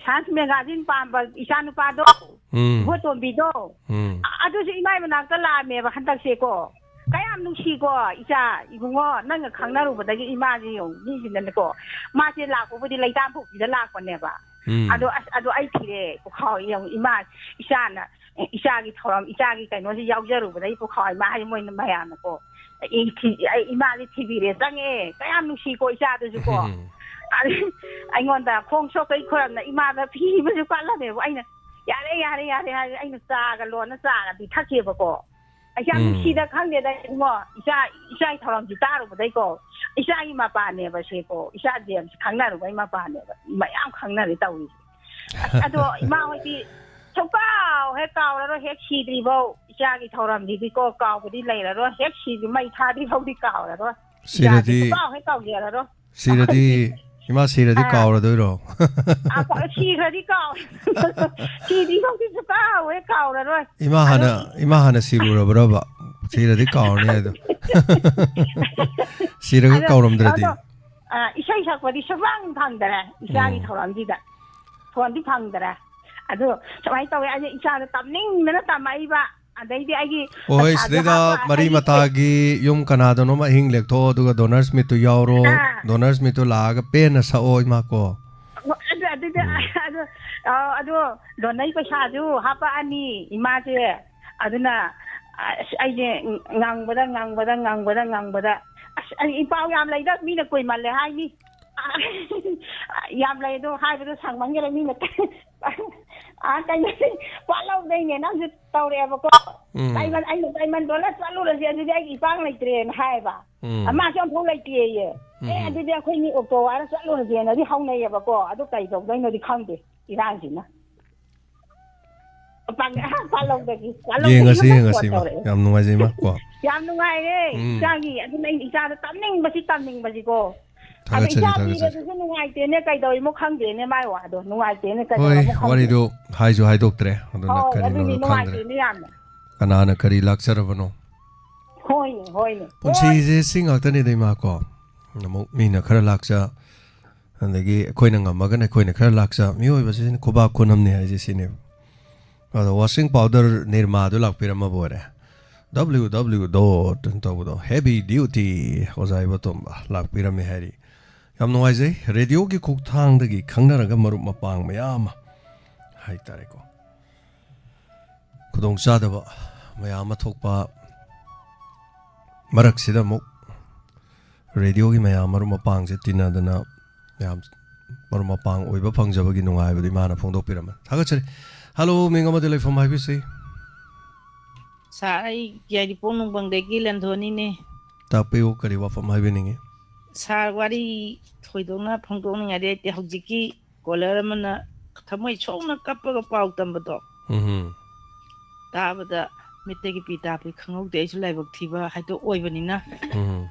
ꯁꯥꯟꯁ ꯃꯦꯒꯥꯖꯤꯟ ꯄꯥꯝꯕ ꯏꯆꯥꯅꯨꯄꯥꯗꯣ, ꯎꯝ꯫ ꯏꯕꯣꯇꯣꯝꯕꯤꯗꯣ, ꯎꯝ꯫ ꯑ-, ꯑꯗꯨꯁꯨ ꯏꯃꯥꯏ ꯃꯅꯥꯛꯇ ꯂꯥꯛꯑꯝꯃꯦꯕ ꯍꯟꯗꯛꯁꯦꯀꯣ꯫ ꯀꯌꯥꯝ ꯅꯨꯡꯁꯤꯀꯣ, ꯏꯆꯥ, ꯏꯕꯨꯡꯉꯣ, ꯅꯪꯒ ꯈꯪꯅꯔꯨꯕꯗꯒꯤ ꯏꯃꯥꯁꯦ ꯌꯦꯡꯉꯨ, ꯃꯤꯁꯤꯅꯅꯦꯀꯣ, ꯃꯥꯁꯦ ꯂꯥꯛꯄꯕꯨꯗꯤ ꯂꯩꯇꯥꯝꯄꯣꯛꯄꯤꯗ ꯂꯥꯛꯄꯅꯦꯕ꯫ ꯎꯝ꯫ ꯑꯗꯣ, ꯑꯁ, ꯑꯗꯣ ꯑꯩ ꯊꯤꯔꯦ, ꯄꯨꯈꯥꯎ ꯌꯦꯡꯉꯨ, ꯏꯃꯥ, ꯏꯆꯥꯅ, ꯏꯆꯥꯒꯤ ꯊꯧꯔꯝ, ꯏꯆꯥꯒꯤ ꯀꯩꯅꯣꯁꯦ ꯌꯥꯎꯖꯔꯨꯕꯗꯩ ꯄꯨꯈꯥꯎ ꯏꯃꯥ ꯍꯥꯏꯁꯦ ꯃꯣꯏꯅ ꯃꯌꯥꯝꯅꯀꯣ, ꯑꯩ ꯊꯤ-, ꯑꯩ ꯏꯃꯥꯁꯦ ꯊꯤꯕꯤꯔꯦ, ꯆꯪꯉꯛꯑꯦ, ꯀꯌꯥꯝ ꯅꯨꯡꯁꯤꯀꯣ ꯏꯆꯥꯗꯨꯁꯨꯀꯣ꯫ ꯎꯝ꯫ ꯑꯗꯩ ꯑꯩꯉꯣꯟꯗ ꯈꯣꯡ ꯁꯣꯛꯀꯩ ꯈꯣꯏꯔꯝꯅ ꯏꯃꯥꯗ ꯐꯤ ꯑꯃꯁꯨ ꯀꯠꯂꯝꯃꯦꯕ꯫ ꯑꯩꯅ, "ꯌꯥꯔꯦ, ꯌꯥꯔꯦ, ꯌꯥꯔꯦ" ꯍꯥꯏꯔꯦ꯫ ꯑꯩꯅ ꯆꯥꯒ ꯂꯣꯟꯅ ꯆꯥꯒ ꯄꯤꯊꯛꯈꯤꯕꯀꯣ꯫ ꯑꯩ ꯌꯥꯝ ꯎꯝ꯫ ꯅꯨꯡꯁꯤꯗ ꯈꯪꯗꯦꯗ ꯏꯕꯨꯡꯉꯣ, ꯏꯆꯥ, ꯏꯆꯥꯒꯤ ꯊꯧꯔꯝꯁꯤ ꯇꯥꯔꯨꯕꯗꯩꯀꯣ, ꯏꯆꯥꯒꯤ ꯃꯄꯥꯅꯦꯕ ꯁꯦꯀꯣ, ꯏꯆꯥ ꯖꯦꯝꯁ ꯈꯪꯅꯔꯨꯕꯩ ꯃꯄꯥꯅꯦꯕ꯫ ꯃꯌꯥꯝ ꯈꯪꯅꯔꯦ ꯇꯧꯔꯤꯁꯦ꯫ ꯑꯁ, ꯑꯗꯣ ꯏꯃꯥ ꯍꯣꯏꯗꯤ ꯁꯨꯡꯀꯥꯎ ꯍꯦꯛ ꯀꯥꯎꯔꯔꯣꯏ, ꯍꯦꯛ ꯁꯤꯗ꯭ꯔꯤꯐꯧ ꯏꯆꯥꯒꯤ ꯊꯧꯔꯝꯁꯤꯗꯤꯀꯣ, ꯀꯥꯎꯕꯗꯤ ꯂꯩꯔꯔꯣꯏ, ꯍꯦꯛ ꯁꯤꯗ꯭ꯔꯤ ꯃꯩ ꯊꯥꯗ꯭ꯔꯤꯐꯧꯗꯤ ꯀꯥꯎꯔꯔꯣꯏ꯫ ꯏꯆꯥꯁꯤ ꯁꯤꯔꯗꯤ, ꯁꯨꯡꯀꯥꯎ ꯍꯦꯛ ꯀꯥꯎꯖꯔꯔꯣꯏ꯫ ꯁꯤꯔꯗꯤ, ꯑꯩꯈꯣꯏꯗꯤ ꯏꯃꯥ ꯁꯤꯔꯗꯤ ꯑꯥ꯫ ꯀꯥꯎꯔꯗꯣꯏꯔꯣ? ꯑꯥ, ꯀꯥꯎ-, ꯁꯤꯈ꯭ꯔꯗꯤ ꯀꯥꯎ-, ꯁꯤꯗ꯭ꯔꯤꯐꯧꯗꯤ ꯁꯨꯡꯀꯥꯎ ꯍꯦꯛ ꯀꯥꯎꯔꯔꯣꯏ꯫ ꯏꯃꯥ ꯍꯥꯟꯅ, ꯑꯗꯣ ꯏꯃꯥ ꯍꯥꯟꯅ ꯁꯤꯔꯨꯔꯕ꯭ꯔꯕ? ꯁꯤꯔꯗꯤ ꯀꯥꯎꯔꯅꯤ ꯍꯥꯏꯗꯣ꯫ ꯁꯤꯔꯒ ꯑꯗꯣ, ꯀꯥꯎꯔꯝꯗ꯭ꯔꯗꯤ? ꯑꯗꯣ, ꯑ, ꯏꯁꯩ ꯁꯛꯄꯗꯤ ꯁꯨꯐꯪ ꯐꯪꯗꯔꯦ ꯏꯆꯥꯒꯤ ꯎꯝ꯫ ꯊꯧꯔꯝꯁꯤꯗ꯫ ꯐꯣꯟꯗꯤ ꯐꯪꯗꯔꯦ꯫ ꯑꯗꯨ ꯁꯨꯃꯥꯏꯅ ꯇꯧꯋꯦ, ꯑꯩꯅ ꯏꯆꯥꯗ ꯇꯝꯅꯤꯡꯗꯅ ꯇꯝꯃꯛꯏꯕ, ꯑꯗꯩꯗꯤ ꯑꯩꯒꯤ ꯑꯣ, ꯍꯣꯏ, ꯄꯩꯁꯥꯁꯨ ꯁꯤꯗꯩꯗ ꯍꯥꯞꯄ, ꯃꯔꯤ ꯑꯩꯒꯤ ꯃꯇꯥꯒꯤ ꯌꯨꯝ ꯀꯅꯥꯗꯅꯣꯝ ꯑꯍꯤꯡ ꯂꯦꯛꯊꯣꯛꯑꯣ, ꯑꯗꯨꯒ ꯗꯣꯅꯔꯁ ꯃꯤꯠꯇꯨ ꯌꯥꯎꯔꯣ, ꯑꯥ꯫ ꯗꯣꯅꯔꯁ ꯃꯤꯠꯇꯨ ꯂꯥꯛꯑꯒ ꯄꯦꯟꯅ ꯁꯛꯑꯣ, ꯏꯃꯥ ꯀꯣ꯫ ꯑꯗꯨ, ꯑꯗꯨꯗ, ꯎꯝ꯫ ꯑꯗꯣ, ꯑ, ꯑꯗꯣ ꯗꯣꯅꯔ ꯄꯩꯁꯥꯁꯨ ꯍꯥꯞꯄꯛꯑꯅꯤ, ꯏꯃꯥꯁꯦ꯫ ꯑꯗꯨꯅ ꯑꯁ ꯑꯩꯁꯦ ꯉꯪꯕꯗ ꯉꯪꯕꯗ ꯉꯪꯕꯗ ꯉꯪꯕꯗ ꯑꯁ ꯑꯩ ꯏꯄꯥꯎ ꯌꯥꯝ ꯂꯩꯗ, ꯃꯤꯅ ꯀꯨꯏꯃꯜꯂꯦ ꯍꯥꯏꯅꯤ꯫ ꯌꯥꯝ ꯂꯩ ꯑꯗꯣ ꯍꯥꯏꯕꯗꯣ ꯁꯪꯃꯟꯈꯔꯦ꯫ ꯃꯤꯅ ꯑꯥ ꯀꯩꯅꯣ ꯄꯥꯠꯂꯧꯗꯩꯅꯦ ꯅꯪꯁꯨ ꯇꯧꯔꯛꯑꯦꯕꯀꯣ꯫ ꯎꯝ꯫ ꯗꯥꯏꯃꯟ, ꯑꯩꯅ ꯗꯥꯏꯃꯟ ꯗꯣꯂꯔ ꯆꯠꯂꯨꯔꯁꯦ ꯑꯗꯨꯗꯤ ꯑꯩꯒꯤ ꯏꯄꯥꯡ ꯂꯩꯇ꯭ꯔꯦꯅ ꯍꯥꯏꯌꯦꯕ꯫ ꯎꯝ꯫ ꯑꯃꯁꯨ ꯑꯃꯐꯥꯎ ꯂꯩꯇꯦꯌꯦ꯫ ꯎꯝ꯫ ꯑꯦ ꯑꯗꯨꯗꯤ ꯑꯩꯈꯣꯏꯅꯤ ꯑꯣꯛꯇꯣ ꯋꯥꯏꯔ ꯆꯠꯂꯨꯔꯁꯦꯅꯗꯤ ꯍꯧꯅꯩꯌꯦꯕꯀꯣ꯫ ꯑꯗꯨ ꯀꯩ ꯇꯧꯗꯣꯏꯅꯣꯗꯤ ꯈꯪꯗꯦ ꯏꯔꯥꯡꯁꯤꯅ꯫ ꯄꯥꯡ-, ꯄꯥꯜꯂꯧꯗꯒꯤ, ꯄꯥꯜꯂꯧꯗꯒꯤ ꯌꯦꯡꯉꯁꯤ, ꯌꯨꯝꯗ ꯌꯦꯡꯉꯁꯤ, ꯐꯣꯟ ꯏꯃꯥ꯫ ꯇꯧꯔꯛꯑꯦ꯫ ꯌꯥꯝ ꯅꯨꯡꯉꯥꯏꯖꯩ, ꯏꯃꯥ, ꯀꯣ꯫ ꯌꯥꯝ ꯅꯨꯡꯉꯥꯏꯔꯦ, ꯎꯝ꯫ ꯏꯆꯥꯒꯤ꯫ ꯑꯗꯨꯅ ꯑꯩꯅ ꯏꯆꯥꯗ ꯇꯝꯅꯤꯡꯕꯁꯤ, ꯇꯝꯅꯤꯡꯕꯁꯤꯀꯣ꯫ ꯑꯗ ꯊꯥꯒꯠꯆꯔꯤ, ꯏꯆꯥ ꯊꯥꯒꯠꯆꯔꯤ꯫ ꯄꯤꯕꯗꯨꯁꯨ ꯅꯨꯡꯉꯥꯏꯇꯦꯅꯦ, ꯀꯩꯗꯧꯔꯤꯃꯣ ꯈꯪꯗꯦꯅꯦ ꯃꯥꯏ ꯋꯥꯗꯣ꯫ ꯅꯨꯡꯉꯥꯏꯇꯦꯅꯦ, ꯍꯣꯏ, ꯀꯩꯗꯧꯔꯕꯅꯣ ꯈꯪꯗꯦ꯫ ꯋꯥꯔꯤꯗꯣ ꯍꯥꯏꯁꯨ ꯍꯥꯏꯗꯣꯛꯇ꯭ꯔꯦ꯫ ꯑꯗꯨꯅ ꯍꯣꯏ, ꯀꯔꯤꯅꯣꯗꯣ ꯑꯗꯨꯅꯤ ꯈꯪꯗ꯭ꯔꯦ꯫ ꯅꯨꯡꯉꯥꯏꯇꯦꯅꯦ ꯌꯥꯝꯅ꯫ ꯀꯅꯥꯅ ꯀꯔꯤ ꯂꯥꯛꯆꯔꯕꯅꯣ? ꯍꯣꯏꯅꯦ, ꯍꯣꯏꯅꯦ꯫ ꯍꯣꯏ꯫ ꯄꯨꯟꯁꯤꯁꯦ ꯁꯤ ꯉꯥꯛꯇꯅꯤꯗ, ꯏꯃꯥ, ꯀꯣ꯫ ꯑꯃꯨꯛ ꯃꯤꯅ ꯈꯔ ꯂꯥꯛꯆ, ꯑꯗꯒꯤ ꯑꯩꯈꯣꯏꯅ ꯉꯝꯃꯒꯅ ꯑꯩꯈꯣꯏꯅ ꯈꯔ ꯂꯥꯛꯆ, ꯃꯤꯑꯣꯏꯕꯁꯤꯅ ꯈꯨꯕꯥꯛ ꯈꯨꯅꯝꯅꯤ ꯍꯥꯏꯁꯦ ꯁꯤꯅꯦꯕ꯫ ꯑꯗꯣ washing powder Nirma ꯗꯨ ꯂꯥꯛꯄꯤꯔꯝꯃꯕ ꯑꯣꯏꯔꯦ꯫ W W dot ꯇꯧꯕꯗꯣ, heavy duty ꯑꯣꯖꯥ ꯏꯕꯣꯇꯣꯝꯕ ꯂꯥꯛꯄꯤꯔꯝꯃꯦ ꯍꯥꯏꯔꯤ꯫ ꯌꯥꯝ ꯅꯨꯡꯉꯥꯏꯖꯩ꯫ ꯔꯦꯗꯤꯑꯣꯒꯤ ꯈꯣꯡꯊꯥꯡꯗꯒꯤ ꯈꯪꯅꯔꯒ ꯃꯔꯨꯞ ꯃꯄꯥꯡ ꯃꯌꯥꯝ ꯑꯃ ꯍꯥꯏꯇꯥꯔꯦꯀꯣ꯫ ꯈꯨꯗꯣꯡꯆꯥꯗꯕ ꯃꯌꯥꯝ ꯑꯃ ꯊꯣꯛꯄ ꯃꯔꯛꯁꯤꯗ ꯑꯃꯨꯛ ꯔꯦꯗꯤꯑꯣꯒꯤ ꯃꯌꯥꯝ ꯃꯔꯨꯞ ꯃꯄꯥꯡꯁꯦ ꯇꯤꯟꯅꯗꯅ ꯌꯥꯝ ꯃꯔꯨꯞ ꯃꯄꯥꯡ ꯑꯣꯏꯕ ꯐꯪꯖꯕꯒꯤ ꯅꯨꯡꯉꯥꯏꯕꯗꯨ ꯏꯃꯥꯅ ꯐꯣꯡꯗꯣꯛꯄꯤꯔꯝꯃꯦ꯫ ꯊꯥꯒꯠꯆꯔꯤ꯫ ꯍꯜꯂꯣ, ꯃꯤꯡ ꯑꯃꯗꯤ ꯂꯩꯐꯝ ꯍꯥꯏꯕꯤꯁꯤ꯫ ꯁꯥꯔ, ꯑꯩ ꯌꯥꯏꯔꯤꯄꯣꯛ ꯅꯨꯡꯕꯪꯗꯒꯤ ꯂꯟꯊꯣꯏꯅꯤꯅꯦ꯫ ꯇꯥꯛꯄꯤꯌꯨ, ꯀꯔꯤ ꯋꯥꯐꯝ ꯍꯥꯏꯕꯤꯅꯤꯡꯉꯤ? ꯁꯥꯔ, ꯋꯥꯔꯤ ꯊꯣꯏꯗꯣꯛꯅ ꯐꯣꯡꯗꯣꯛꯅꯤꯡꯉꯥꯏꯗꯤ ꯂꯩꯇꯦ꯫ ꯍꯧꯖꯤꯛꯀꯤ ꯀꯣꯂꯔ ꯑꯃꯅ ꯊꯃꯣꯏ ꯁꯣꯛꯅ ꯀꯞꯄꯒ ꯄꯥꯎ ꯇꯝꯕꯗꯣ ꯎꯝꯍꯨꯝ꯫ ꯇꯥꯕꯗ ꯃꯤꯠꯇꯒꯤ ꯄꯤ ꯇꯥꯕꯤ ꯈꯪꯍꯧꯗꯦ꯫ ꯑꯩꯁꯨ ꯂꯥꯏꯕꯛ ꯊꯤꯕ ꯍꯥꯏꯗꯣ ꯑꯣꯏꯕꯅꯤꯅ꯫ ꯎꯝꯍꯨꯝ꯫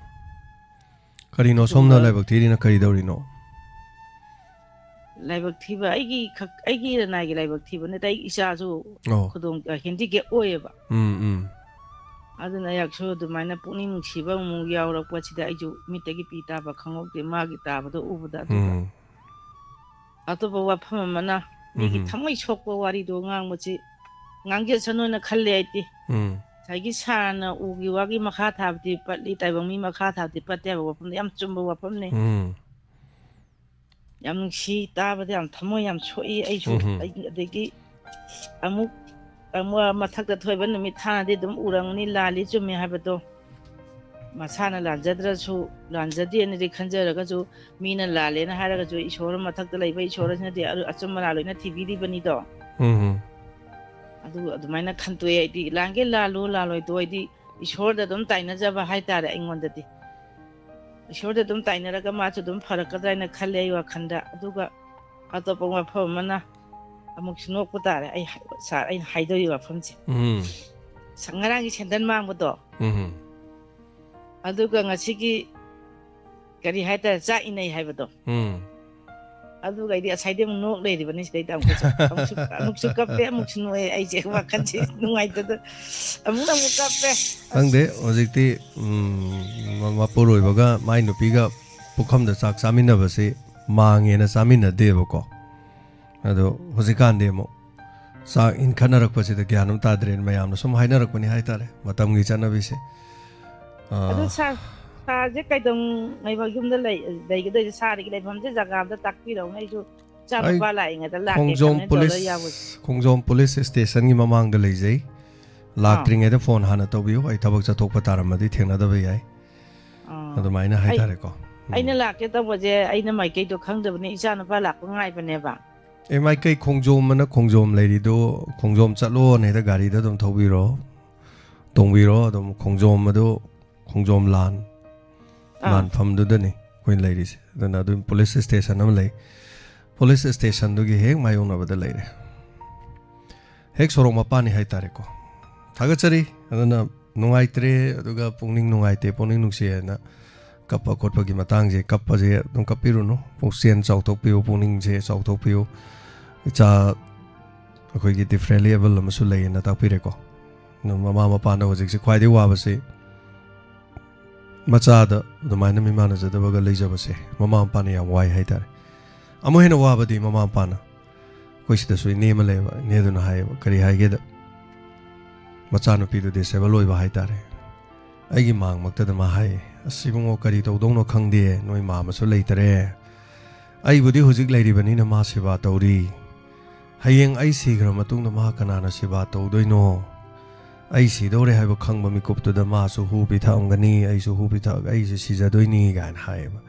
ꯀꯔꯤꯅꯣ ꯁꯣꯝꯅ ꯑꯗꯨꯒ ꯂꯥꯏꯕꯛ ꯊꯤꯔꯤꯅ, ꯀꯔꯤ ꯇꯧꯔꯤꯅꯣ? ꯂꯥꯏꯕꯛ ꯊꯤꯕ ꯑꯩꯒꯤ ꯈꯛ-, ꯑꯩꯒꯤ ꯂꯅꯥꯏꯒꯤ ꯂꯥꯏꯕꯛ ꯊꯤꯕ ꯅꯠꯇꯦ꯫ ꯑꯩ ꯏꯆꯥꯁꯨ ꯑꯣ꯫ ꯈꯨꯗꯣꯡ, ꯍꯦꯟꯗꯤꯀꯦꯞ ꯑꯣꯏꯌꯦꯕ꯫ ꯎꯝ, ꯎꯝ꯫ ꯑꯗꯨꯅ ꯑꯩꯍꯥꯛꯁꯨ ꯑꯗꯨꯃꯥꯏꯅ ꯄꯨꯛꯅꯤꯡ ꯅꯨꯡꯁꯤꯕ ꯑꯃꯨꯛ ꯌꯥꯎꯔꯛꯄꯁꯤꯗ ꯑꯩꯁꯨ ꯃꯤꯠꯇꯒꯤ ꯄꯤ ꯇꯥꯕ ꯈꯪꯍꯧꯗꯦ ꯃꯥꯒꯤ ꯇꯥꯕꯗꯣ ꯎꯕꯗ꯫ ꯑꯗꯨꯒ ꯎꯝ꯫ ꯑꯇꯣꯞꯄ ꯋꯥꯐꯝ ꯑꯃꯅ ꯃꯤꯒꯤ ꯎꯝ꯫ ꯊꯃꯣꯏ ꯁꯣꯛꯄ ꯋꯥꯔꯤꯗꯣ ꯉꯥꯡꯕꯁꯤ ꯉꯥꯡꯖꯁꯅꯨꯅ ꯈꯜꯂꯦ ꯑꯩꯗꯤ꯫ ꯎꯝ꯫ ꯉꯁꯥꯏꯒꯤ ꯁꯥꯔꯅ ꯎꯒꯤ ꯋꯥꯒꯤ ꯃꯈꯥ ꯊꯥꯕꯗꯤ ꯄꯠꯂꯤ, ꯇꯥꯏꯕꯪ ꯃꯤ ꯃꯈꯥ ꯊꯥꯕꯗꯤ ꯄꯠꯇꯦ ꯍꯥꯏꯕ ꯋꯥꯐꯝꯗꯣ ꯌꯥꯝ ꯆꯨꯝꯕ ꯋꯥꯐꯝꯅꯤ꯫ ꯎꯝ꯫ ꯌꯥꯝ ꯅꯨꯡꯁꯤ, ꯇꯥꯕꯗ ꯌꯥꯝ ꯊꯃꯣꯏ ꯌꯥꯝ ꯁꯣꯛꯏ꯫ ꯑꯩꯁꯨ ꯎꯝ꯫ ꯑꯩ-, ꯑꯗꯒꯤ ꯑꯃꯨꯛ ꯑꯃ ꯃꯊꯛꯇ ꯊꯣꯛꯏꯕ ꯅꯨꯃꯤꯠ ꯊꯥꯅꯗꯤ ꯑꯗꯨꯝ ꯎꯔꯝꯒꯅꯤ, ꯂꯥꯜꯂꯤ ꯆꯨꯝꯃꯤ ꯍꯥꯏꯕꯗꯣ꯫ ꯃꯁꯥꯅ ꯂꯥꯟꯖꯗ꯭ꯔꯁꯨ, ꯂꯥꯟꯖꯗꯦꯅꯗꯤ ꯈꯟꯖꯔꯒꯁꯨ, ꯃꯤꯅ ꯂꯥꯜꯂꯦꯅ ꯍꯥꯏꯔꯒꯁꯨ ꯏꯁꯣꯔ ꯃꯊꯛꯇ ꯂꯩꯕ ꯏꯁꯣꯔ ꯑꯁꯤꯅꯗꯤ ꯑꯔꯨ-, ꯑꯆꯨꯝ ꯑꯔꯥꯜ ꯂꯣꯏꯅ ꯊꯤꯕꯤꯔꯤꯕꯅꯤꯗꯣ꯫ ꯎꯝ꯫ ꯑꯗꯨ ꯑꯗꯨꯃꯥꯏꯅ ꯈꯟꯇꯣꯛꯑꯦ ꯑꯩꯗꯤ꯫ ꯂꯥꯟꯒꯦ ꯂꯥꯜꯂꯨ, ꯂꯥꯜꯂꯣꯏꯗꯣ ꯑꯩꯗꯤ ꯏꯁꯣꯔꯗ ꯑꯗꯨꯝ ꯇꯥꯏꯅꯖꯕ ꯍꯥꯏꯇꯥꯔꯦ ꯑꯩꯉꯣꯟꯗꯗꯤ꯫ ꯏꯁꯣꯔꯗ ꯑꯗꯨꯝ ꯇꯥꯏꯅꯔꯒ ꯃꯥꯁꯨ ꯑꯗꯨꯝ ꯐꯔꯛꯀꯗ꯭ꯔꯥ ꯍꯥꯏꯅ ꯈꯜꯂꯦ ꯑꯩ ꯋꯥꯈꯜꯗ꯫ ꯑꯗꯨꯒ ꯑꯇꯣꯞꯄ ꯋꯥꯐꯝ ꯑꯃꯅ, ꯑꯃꯨꯛꯁꯨ ꯅꯣꯛꯄ ꯇꯥꯔꯦ ꯑꯩ ꯍꯥꯏ-, ꯁꯥꯔ, ꯑꯩꯅ ꯍꯥꯏꯗꯣꯔꯤꯕ ꯋꯥꯐꯝꯁꯦ꯫ ꯎꯝ꯫ ꯁ-, ꯉꯔꯥꯡꯒꯤ ꯁꯦꯟꯗꯟ ꯃꯥꯡꯕꯗꯣ, ꯎꯝ꯫ ꯑꯗꯨꯒ ꯉꯁꯤꯒꯤ ꯀꯔꯤ ꯍꯥꯏꯇꯥꯔꯦ, ꯆꯥꯛ ꯏꯅꯩ ꯍꯥꯏꯕꯗꯣ, ꯎꯝ꯫ ꯑꯗꯨꯒ ꯑꯩꯗꯤ ꯉꯁꯥꯏꯗꯤ ꯑꯃꯨꯛ ꯅꯣꯛ ꯂꯩꯔꯤꯕꯅꯤ ꯁꯤꯗꯩꯗ꯫ ꯑꯃꯨꯛꯁꯨ, ꯑꯃꯨꯛꯁꯨ, ꯑꯃꯨꯛꯁꯨ ꯀꯞꯄꯦ, ꯑꯃꯨꯛꯁꯨ ꯅꯣꯛꯑꯦ꯫ ꯑꯩꯁꯦ ꯋꯥꯈꯜꯁꯦ ꯅꯨꯡꯉꯥꯏꯇꯗ ꯑꯃꯨꯛꯅ ꯑꯃꯨꯛ ꯀꯞꯄꯦ꯫ ꯈꯪꯗꯦ, ꯍꯧꯖꯤꯛꯇꯤ, ꯎꯝ, ꯃ-, ꯃꯄꯨꯔꯣꯏꯕꯒ ꯃꯥꯏ ꯅꯨꯄꯤꯒ ꯄꯨꯈꯝꯗ ꯆꯥꯛ ꯆꯥꯃꯤꯟꯅꯕꯁꯤ ꯃꯥꯡꯉꯦꯅ ꯆꯥꯃꯤꯟꯅꯗꯦꯕꯀꯣ꯫ ꯑꯗꯣ ꯍꯧꯖꯤꯛꯀꯥꯟꯗꯤ ꯑꯃꯨꯛ ꯆꯥꯛ ꯏꯟꯈꯠꯅꯔꯛꯄꯁꯤꯗ ꯒ꯭ꯌꯥꯟ ꯑꯃ ꯇꯥꯗ꯭ꯔꯦꯅ ꯃꯌꯥꯝꯅ ꯁꯨꯝ ꯍꯥꯏꯅꯔꯛꯄꯅꯤ ꯍꯥꯏꯇꯥꯔꯦ, ꯃꯇꯝꯒꯤ ꯆꯠꯅꯕꯤꯁꯦ꯫ ꯑꯗꯣ ꯑꯥ, ꯁꯥꯔ, ꯁꯥꯔꯁꯦ ꯀꯩꯗꯧꯉꯩꯐꯥꯎ ꯌꯨꯝꯗ ꯂꯩ-, ꯂꯩꯒꯗꯣꯏꯁꯦ? ꯁꯥꯔꯒꯤ ꯂꯩꯐꯝꯁꯦ ꯖꯒꯥ ꯑꯝꯇ ꯇꯥꯛꯄꯤꯔꯛꯎꯅꯦ꯫ ꯑꯩꯁꯨ ꯏꯆꯥ ꯑꯩ ꯅꯨꯄꯥ ꯂꯥꯛꯏꯉꯩꯗ ꯂꯥꯛꯀꯦ ꯈꯣꯡꯖꯣꯝ ꯈꯪꯅ ꯇꯧꯔ ꯄꯨꯂꯤꯁ, ꯌꯥꯎꯕꯁꯦ꯫ ꯈꯣꯡꯖꯣꯝ ꯄꯨꯂꯤꯁ ꯁ꯭ꯇꯦꯁꯟꯒꯤ ꯃꯃꯥꯡꯗ ꯂꯩꯖꯩ꯫ ꯑꯥ꯫ ꯂꯥꯛꯇ꯭ꯔꯤꯉꯩꯗ ꯐꯣꯟ ꯍꯥꯟꯅ ꯇꯧꯕꯤꯌꯨ, ꯑꯩ ꯊꯕꯛ ꯆꯠꯊꯣꯛꯄ ꯇꯥꯔꯝꯃꯗꯤ ꯊꯦꯡꯅꯗꯕ ꯌꯥꯏ꯫ ꯑꯥ꯫ ꯑꯗꯨꯃꯥꯏꯅ ꯑꯩ, ꯍꯥꯏꯇꯥꯔꯦꯀꯣ꯫ ꯎꯝ꯫ ꯑꯩꯅ ꯂꯥꯛꯀꯦ ꯇꯧꯕꯁꯦ ꯑꯩꯅ ꯃꯥꯏꯀꯩꯗꯣ ꯈꯪꯗꯕꯅꯤ, ꯏꯆꯥ ꯅꯨꯄꯥ ꯂꯥꯛꯄ ꯉꯥꯏꯕꯅꯦꯕ꯫ ꯑꯦ, ꯃꯥꯏꯀꯩ ꯈꯣꯡꯖꯣꯝ ꯑꯅ ꯈꯣꯡꯖꯣꯝ ꯂꯩꯔꯤꯗꯣ, ꯈꯣꯡꯖꯣꯝ ꯆꯠꯂꯣꯅ ꯍꯦꯛꯇ ꯒꯥꯔꯤꯗ ꯑꯗꯨꯝ ꯊꯧꯕꯤꯔꯣ, ꯇꯣꯡꯕꯤꯔꯣ꯫ ꯑꯗꯨꯝ ꯈꯣꯡꯖꯣꯝ ꯑꯗꯨ, ꯈꯣꯡꯖꯣꯝ ꯂꯥꯟ, ꯑꯥ꯫ ꯂꯥꯟꯐꯝꯗꯨꯗꯅꯤ ꯑꯩꯈꯣꯏ ꯂꯩꯔꯤꯁꯦ꯫ ꯑꯗꯨꯅ ꯑꯗꯨꯝ ꯄꯨꯂꯤꯁ ꯁ꯭ꯇꯦꯁꯟ ꯑꯃ ꯂꯩ, ꯄꯨꯂꯤꯁ ꯁ꯭ꯇꯦꯁꯟꯗꯨꯒꯤ ꯍꯦꯛ ꯃꯥꯌꯣꯛꯅꯕꯗ ꯂꯩꯔꯦ꯫ ꯍꯦꯛ ꯁꯣꯔꯣꯛ ꯃꯄꯥꯟꯅꯤ ꯍꯥꯏꯇꯥꯔꯦꯀꯣ꯫ ꯊꯥꯒꯠꯆꯔꯤ꯫ ꯑꯗꯨꯅ ꯅꯨꯡꯉꯥꯏꯇ꯭ꯔꯦ, ꯑꯗꯨꯒ ꯄꯨꯛꯅꯤꯡ ꯅꯨꯡꯉꯥꯏꯇꯦ, ꯄꯨꯛꯅꯤꯡ ꯅꯨꯡꯁꯤ ꯍꯥꯏꯅ ꯀꯞꯄ ꯈꯣꯠꯄꯒꯤ ꯃꯇꯥꯡꯁꯦ, ꯀꯞꯄꯁꯦ ꯑꯗꯨꯝ ꯀꯞꯄꯤꯔꯨꯅꯨ꯫ ꯄꯨꯛꯆꯦꯜ ꯆꯥꯎꯊꯣꯛꯄꯤꯌꯨ, ꯄꯨꯛꯅꯤꯡꯁꯦ ꯆꯥꯎꯊꯣꯛꯄꯤꯌꯨ꯫ ꯏꯆꯥ ꯑꯩꯈꯣꯏꯒꯤ differently able ꯑꯃꯁꯨ ꯂꯩꯌꯦꯅ ꯇꯥꯛꯄꯤꯔꯦꯀꯣ꯫ ꯑꯗꯨ ꯃꯃꯥ ꯃꯄꯥꯅ ꯍꯧꯖꯤꯛꯁꯦ ꯈ꯭ꯋꯥꯏꯗꯒꯤ ꯋꯥꯕꯁꯤ ꯃꯆꯥꯗ ꯑꯗꯨꯃꯥꯏꯅ ꯃꯤꯃꯥꯟꯅꯖꯗꯕꯒ ꯂꯩꯖꯕꯁꯦ ꯃꯃꯥ ꯃꯄꯥꯅ ꯌꯥꯝ ꯋꯥꯏ ꯍꯥꯏꯇꯥꯔꯦ꯫ ꯑꯃꯨꯛ ꯍꯦꯟꯅ ꯋꯥꯕꯗꯤ ꯃꯃꯥ ꯃꯄꯥꯅ꯫ ꯑꯩꯈꯣꯏ ꯁꯤꯗꯁꯨ ꯏꯅꯦ ꯑꯃ ꯂꯩꯌꯦꯕ, ꯏꯅꯦꯗꯨꯅ ꯍꯥꯏꯌꯦꯕ, ꯀꯔꯤ ꯍꯥꯏꯒꯦꯗ, ꯃꯆꯥꯅꯨꯄꯤꯗꯨ disable ꯑꯣꯏꯕ ꯍꯥꯏꯇꯥꯔꯦ꯫ ꯑꯩꯒꯤ ꯃꯥꯡꯃꯛꯇꯗ ꯃꯥ ꯍꯥꯏꯌꯦ, "ꯑꯁ ꯏꯕꯨꯡꯉꯣ, ꯀꯔꯤ ꯇꯧꯗꯧꯅꯣ ꯈꯪꯗꯦ, ꯅꯣꯏ ꯃꯥ ꯑꯃꯁꯨ ꯂꯩꯇꯔꯦ꯫ ꯑꯩꯕꯨꯗꯤ ꯍꯧꯖꯤꯛ ꯂꯩꯔꯤꯕꯅꯤꯅ ꯃꯥ ꯁꯦꯕꯥ ꯇꯧꯔꯤ, "ꯍꯌꯦꯡ ꯑꯩ ꯁꯤꯈ꯭ꯔ ꯃꯇꯨꯡꯗ ꯃꯍꯥꯛ ꯀꯅꯥꯅ ꯁꯦꯕꯥ ꯇꯧꯗꯣꯏꯅꯣ? ꯑꯩ ꯁꯤꯗꯧꯔꯦ ꯍꯥꯏꯕ ꯈꯪꯕ ꯃꯤꯀꯨꯞꯇꯨꯗ ꯃꯥꯁꯨ ꯍꯨ ꯄꯤꯊꯛꯑꯝꯒꯅꯤ, ꯑꯩꯁꯨ ꯍꯨ ꯄꯤꯊꯛꯑꯒ ꯑꯩꯁꯦ ꯁꯤꯖꯗꯣꯏꯅꯤ" ꯀꯥꯏꯅ ꯍꯥꯏꯌꯦꯕ꯫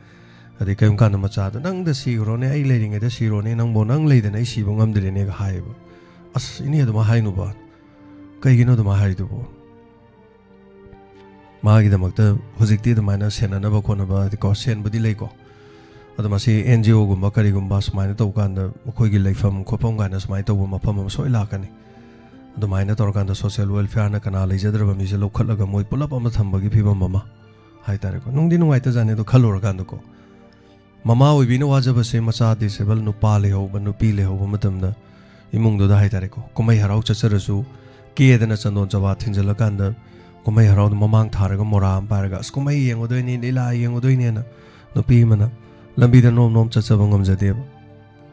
ꯑꯗꯩ ꯀꯔꯤꯒꯨꯝꯕ ꯀꯥꯟꯗ ꯃꯆꯥꯗꯣ, "ꯅꯪꯗ ꯁꯤꯈ꯭ꯔꯣꯅꯦ, ꯑꯩ ꯂꯩꯔꯤꯉꯩꯗ ꯁꯤꯔꯣꯅꯦ, ꯅꯪꯕꯨ ꯅꯪ ꯂꯩꯗꯅ ꯑꯩ ꯁꯤꯕ ꯉꯝꯗ꯭ꯔꯦꯅꯦꯒ" ꯍꯥꯏꯌꯦꯕ꯫ "ꯑꯁ, ꯏꯅꯦ ꯑꯗꯨꯃꯥꯏꯅ ꯍꯥꯏꯅꯨꯕ, ꯀꯩꯒꯤꯅꯣ ꯑꯗꯨꯃꯥꯏꯅ ꯍꯥꯏꯔꯤꯗꯨꯕꯣ?" ꯃꯥꯒꯤꯗꯃꯛꯇ ꯍꯧꯖꯤꯛꯇꯤ ꯑꯗꯨꯃꯥꯏꯅ ꯁꯦꯟꯅꯅꯕ ꯈꯣꯠꯅꯕ ꯍꯥꯏꯗꯤꯀꯣ, ꯁꯦꯟꯕꯨꯗꯤ ꯂꯩꯀꯣ, ꯑꯗꯣ ꯃꯁꯤ ꯑꯦꯟ ꯖꯤ ꯑꯣꯒꯨꯝꯕ ꯀꯔꯤꯒꯨꯝꯕ ꯁꯨꯃꯥꯏꯅ ꯇꯧꯕ ꯀꯥꯟꯗ ꯃꯈꯣꯏꯒꯤ ꯂꯩꯐꯝ ꯈꯣꯠꯐꯝ ꯀꯥꯏꯅ ꯁꯨꯃꯥꯏꯅ ꯇꯧꯕ ꯃꯐꯝ ꯑꯃ ꯁꯣꯏ ꯂꯥꯛꯀꯅꯤ꯫ ꯑꯗꯨꯃꯥꯏꯅ ꯇꯧꯔꯀꯥꯟꯗ ꯁꯣꯁꯦꯜ ꯋꯦꯜꯐꯤꯌꯥꯔꯅ ꯀꯅꯥ ꯂꯩꯖꯗ꯭ꯔꯕ ꯃꯤꯁꯦ ꯂꯧꯈꯠꯂꯒ ꯃꯣꯏ ꯄꯨꯂꯞ ꯑꯃ ꯊꯝꯕꯒꯤ ꯐꯤꯕꯝ ꯑꯃ ꯍꯥꯏꯇꯥꯔꯦꯀꯣ꯫ ꯅꯨꯡꯗꯤ ꯅꯨꯡꯉꯥꯏꯇꯖꯥꯠꯅꯤ ꯑꯗꯣ ꯈꯜꯂꯨꯔꯀꯥꯟꯗꯀꯣ꯫ ꯃꯃꯥ ꯑꯣꯏꯕꯤꯅ ꯋꯥꯖꯕꯁꯦ ꯃꯆꯥ ꯗꯤꯁꯦꯕꯜ ꯅꯨꯄꯥ ꯂꯩꯍꯧꯕ, ꯅꯨꯄꯤ ꯂꯩꯍꯧꯕ ꯃꯇꯝꯗ ꯏꯃꯨꯡꯗꯨꯗ ꯍꯥꯏꯇꯥꯔꯦꯀꯣ, ꯀꯨꯝꯍꯩ ꯍꯔꯥꯎ ꯆꯠꯆꯔꯁꯨ ꯀꯦꯗꯅ ꯆꯟꯗꯣꯟ ꯆꯕꯥ ꯊꯤꯟꯖꯤꯜꯂꯀꯥꯟꯗ ꯀꯨꯝꯍꯩ ꯍꯔꯥꯎꯗ ꯃꯃꯥꯡ ꯊꯥꯔꯒ ꯃꯣꯔꯥ ꯑꯃ ꯄꯥꯏꯔꯒ "ꯑꯁ, ꯀꯨꯝꯍꯩ ꯌꯦꯡꯉꯨꯗꯣꯏꯅꯤ, ꯂꯤꯂꯥ ꯌꯦꯡꯉꯨꯗꯣꯏꯅꯦꯅ" ꯅꯨꯄꯤ ꯑꯃꯅ ꯂꯝꯕꯤꯗ ꯅꯣꯝ ꯅꯣꯝ ꯆꯠꯆꯕ ꯉꯝꯖꯗꯦꯕ꯫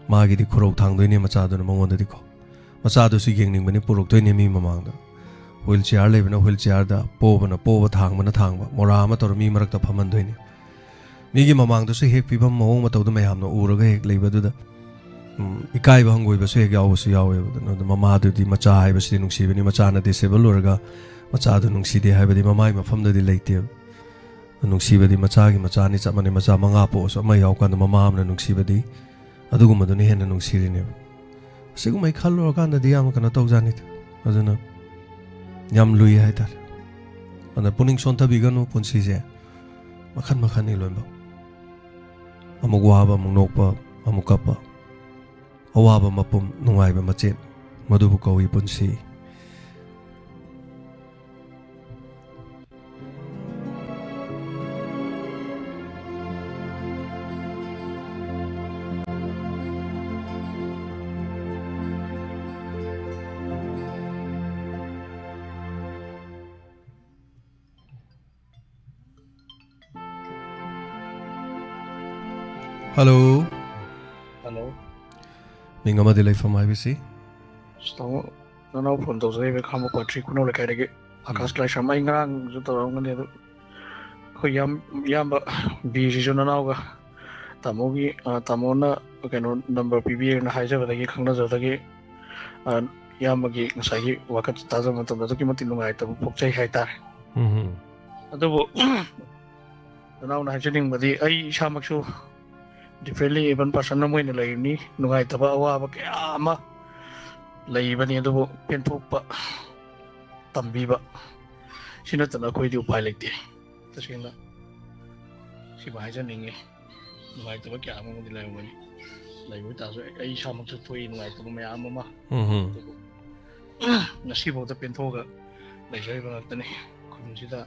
ꯃꯥꯒꯤꯗꯤ ꯈꯨꯔꯧ ꯊꯥꯡꯗꯣꯏꯅꯦ ꯃꯆꯥꯗꯨꯅ ꯃꯉꯣꯟꯗꯗꯤꯀꯣ꯫ ꯃꯆꯥꯗꯨꯁꯨ ꯌꯦꯡꯅꯤꯡꯕꯅꯤ, ꯄꯨꯔꯛꯇꯣꯏꯅꯦ ꯃꯤ ꯃꯃꯥꯡꯗ꯫ ꯍ꯭ꯋꯤꯜ ꯆꯤꯌꯥꯔ ꯂꯩꯕꯅ ꯍ꯭ꯋꯤꯜ ꯆꯤꯌꯥꯔꯗ, ꯄꯣꯕꯅ ꯄꯣꯕ, ꯊꯥꯡꯕꯅ ꯊꯥꯡꯕ, ꯃꯣꯔꯥ ꯑꯃ ꯇꯧꯔ ꯃꯤ ꯃꯔꯛꯇ ꯐꯝꯍꯟꯗꯣꯏꯅꯦ꯫ ꯃꯤꯒꯤ ꯃꯃꯥꯡꯗꯁꯨ ꯍꯦꯛ ꯐꯤꯕꯝ ꯃꯑꯣꯡ ꯃꯇꯧꯗ ꯃꯌꯥꯝꯅ ꯎꯔꯒ ꯍꯦꯛ ꯂꯩꯕꯗꯨꯗ, ꯎꯝ, ꯏꯀꯥꯏꯕ ꯍꯪꯒꯣꯏꯕꯁꯨ ꯍꯦꯛ ꯌꯥꯎꯕꯁꯨ ꯌꯥꯎꯋꯦꯕ꯫ ꯑꯗꯨꯅ ꯃꯃꯥꯗꯨꯗꯤ, ꯃꯆꯥ ꯍꯥꯏꯕꯁꯤꯗꯤ ꯅꯨꯡꯁꯤꯕꯅꯤ, ꯃꯆꯥꯅ ꯗꯤꯁꯦꯕꯜ ꯑꯣꯏꯔꯒ ꯃꯆꯥꯗꯨ ꯅꯨꯡꯁꯤꯗꯦ ꯍꯥꯏꯕꯗꯤ ꯃꯃꯥꯒꯤ ꯃꯐꯝꯗꯗꯤ ꯂꯩꯇꯦꯕ꯫ ꯅꯨꯡꯁꯤꯕꯗꯤ ꯃꯆꯥꯒꯤ ꯃꯆꯥꯅꯤ, ꯆꯞ ꯃꯥꯟꯅꯩ꯫ ꯃꯆꯥ ꯃꯉꯥ ꯄꯣꯛꯑꯁꯨ ꯑꯃ ꯌꯥꯎꯀꯥꯟꯗ ꯃꯃꯥ ꯑꯃꯅ ꯅꯨꯡꯁꯤꯕꯗꯤ ꯑꯗꯨꯒꯨꯝꯕꯗꯨꯅ ꯍꯦꯟꯅ ꯅꯨꯡꯁꯤꯔꯤꯅꯦꯕ꯫ ꯑꯁꯤꯒꯨꯝꯕꯩ ꯈꯜꯂꯨꯔꯀꯥꯟꯗꯗꯤ ꯌꯥꯝ ꯀꯩꯅꯣ ꯇꯧꯖꯥꯠꯅꯤꯗ꯫ ꯑꯗꯨꯅ ꯌꯥꯝ ꯂꯨꯏ ꯍꯥꯏꯇꯥꯔꯦ꯫ ꯑꯗꯨꯅ ꯄꯨꯛꯅꯤꯡ ꯁꯣꯟꯊꯕꯤꯒꯅꯨ, ꯄꯨꯟꯁꯤꯁꯦ ꯃꯈꯟ ꯃꯈꯟꯅꯤ ꯂꯣꯏꯅꯃꯛ꯫ ꯑꯃꯨꯛ ꯋꯥꯕ, ꯑꯃꯨꯛ ꯅꯣꯛꯄ, ꯑꯃꯨꯛ ꯀꯞꯄ꯫ ꯑꯋꯥꯕ ꯃꯄꯨꯝ, ꯅꯨꯡꯉꯥꯏꯕ ꯃꯆꯦꯠ, ꯃꯗꯨꯕꯨ ꯀꯧꯏ ꯄꯨꯟꯁꯤ꯫ ꯍꯜꯂꯣ꯫ ꯍꯜꯂꯣ꯫ ꯃꯤꯡ ꯑꯃꯗꯤ ꯂꯩꯐꯝ ꯍꯥꯏꯕꯤꯁꯤ꯫ ꯑꯁ, ꯇꯥꯃꯣ, ꯅꯅꯥꯎ ꯐꯣꯟ ꯇꯧꯖꯔꯛꯏꯕ ꯈꯥꯃꯕꯣꯛ ꯄꯥꯠꯊ꯭ꯔꯤ ꯈꯨꯅꯧ ꯂꯩꯀꯥꯏꯗꯒꯤ ꯑꯀꯥꯁ ꯎꯝ꯫ ꯂꯥꯏꯁ꯭ꯔꯝ꯫ ꯑꯩ ꯉꯔꯥꯡꯁꯨ ꯇꯧꯔꯛꯑꯝꯒꯅꯤ, ꯑꯗꯨ ꯑꯩꯈꯣꯏ ꯏꯌꯥꯝ-, ꯏꯌꯥꯝꯕ ꯕꯤꯁꯤꯁꯨ ꯅꯅꯥꯎꯒ ꯇꯥꯃꯣꯒꯤ, ꯑ, ꯇꯥꯃꯣꯅ ꯀꯩꯅꯣ ꯅꯝꯕꯔ ꯄꯤꯕꯤꯔꯦꯅ ꯍꯥꯏꯖꯕꯗꯒꯤ, ꯈꯪꯅꯖꯕꯗꯒꯤ, ꯑ, ꯏꯌꯥꯝꯕꯒꯤ ꯉꯁꯥꯏꯒꯤ ꯋꯥꯀꯠ ꯇꯥꯖꯕ ꯃꯇꯝꯗ ꯑꯗꯨꯛꯀꯤ ꯃꯇꯤꯛ ꯅꯨꯡꯉꯥꯏꯇꯕ ꯐꯥꯎꯖꯩ ꯍꯥꯏꯇꯥꯔꯦ꯫ ꯎꯝ꯫ ꯑꯗꯨꯕꯨ ꯅꯅꯥꯎꯅ ꯍꯥꯏꯖꯅꯤꯡꯕꯗꯤ, ꯑꯩ ꯏꯁꯥꯃꯛꯁꯨ differently abled person ꯑꯃ ꯑꯣꯏꯅ ꯂꯩꯔꯤꯕꯅꯤ꯫ ꯅꯨꯡꯉꯥꯏꯇꯕ ꯑꯋꯥꯕ ꯀꯌꯥ ꯑꯃ ꯂꯩꯕꯅꯤ, ꯑꯗꯨꯕꯨ ꯄꯦꯟꯊꯣꯛꯄ ꯇꯝꯕꯤꯕ ꯁꯤ ꯅꯠꯇꯅ ꯑꯩꯈꯣꯏꯗꯤ ꯎꯄꯥꯏ ꯂꯩꯇꯦ꯫ ꯇꯁꯦꯡꯅ ꯁꯤꯃ ꯍꯥꯏꯖꯅꯤꯡꯉꯤ꯫ ꯅꯨꯡꯉꯥꯏꯇꯕ ꯀꯌꯥ ꯑꯃꯗꯤ ꯂꯩꯔꯝꯒꯅꯤ꯫ ꯂꯩꯕ ꯇꯥꯔꯁꯨ ꯑꯩ ꯏꯁꯥꯃꯛꯁꯨ ꯊꯣꯛꯏ ꯅꯨꯡꯉꯥꯏꯇꯕ ꯃꯌꯥꯝ ꯑꯃ꯫ ꯎꯝ꯫ ꯑꯗꯨꯕꯨ ꯉꯁꯤꯐꯥꯎꯗ ꯄꯦꯟꯊꯣꯛꯑꯒ ꯂꯩꯖꯔꯤꯕ ꯉꯥꯛꯇꯅꯤ꯫ ꯈꯨꯟꯁꯤꯗ,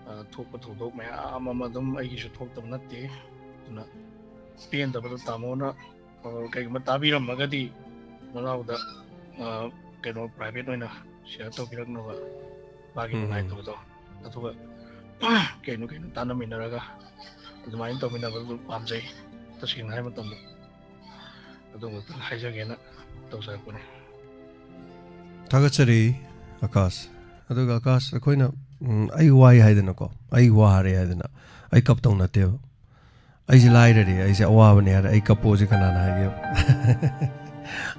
ꯑ, ꯊꯣꯛꯄ ꯊꯧꯗꯣꯛ ꯃꯌꯥꯝ ꯑꯃ ꯑꯗꯨꯝ ꯑꯩꯒꯤꯁꯨ ꯊꯣꯛꯇꯕ ꯅꯠꯇꯦ꯫ ꯑꯗꯨꯅ ꯄꯦꯟꯗꯕꯗꯣ ꯇꯥꯃꯣꯅ, ꯑ, ꯀꯩꯒꯨꯝꯕ ꯇꯥꯕꯤꯔꯝꯃꯒꯗꯤ ꯅꯅꯥꯎꯗ, ꯑ, ꯀꯩꯅꯣ private ꯑꯣꯏꯅ share ꯇꯧꯕꯤꯔꯛꯅꯕ, ꯃꯥꯒꯤ ꯎꯝ꯫ ꯅꯨꯡꯉꯥꯏꯇꯕꯗꯣ꯫ ꯑꯗꯨꯒ ꯀꯩꯅꯣ ꯀꯩꯅꯣ ꯇꯥꯟꯅꯃꯤꯟꯅꯔꯒ ꯑꯗꯨꯃꯥꯏꯅ ꯇꯧꯃꯤꯟꯅꯕꯗꯨ ꯄꯥꯝꯖꯩ꯫ ꯇꯁꯦꯡꯅ ꯍꯥꯏꯕ ꯃꯇꯝꯗ ꯑꯗꯨ ꯈꯛꯇꯪ ꯍꯥꯏꯖꯒꯦꯅ ꯇꯧꯖꯔꯛꯄꯅꯦ꯫ ꯊꯥꯒꯠꯆꯔꯤ ꯑꯀꯥꯁ꯫ ꯑꯗꯨꯒ ꯑꯀꯥꯁ, ꯑꯩꯈꯣꯏꯅ, ꯎꯝ, ꯑꯩ ꯋꯥꯏ ꯍꯥꯏꯗꯅꯀꯣ, ꯑꯩ ꯋꯥꯔꯦ ꯍꯥꯏꯗꯅ ꯑꯩ ꯀꯞꯇꯧ ꯅꯠꯇꯦꯕ꯫ ꯑꯩꯁꯦ ꯂꯥꯏꯔꯔꯦ, ꯑꯩꯁꯦ ꯑꯋꯥꯕꯅꯦ ꯍꯥꯏꯔ ꯑꯩ ꯀꯞꯄꯣꯁꯦ ꯀꯅꯥꯅ ꯍꯥꯏꯒꯦꯕ?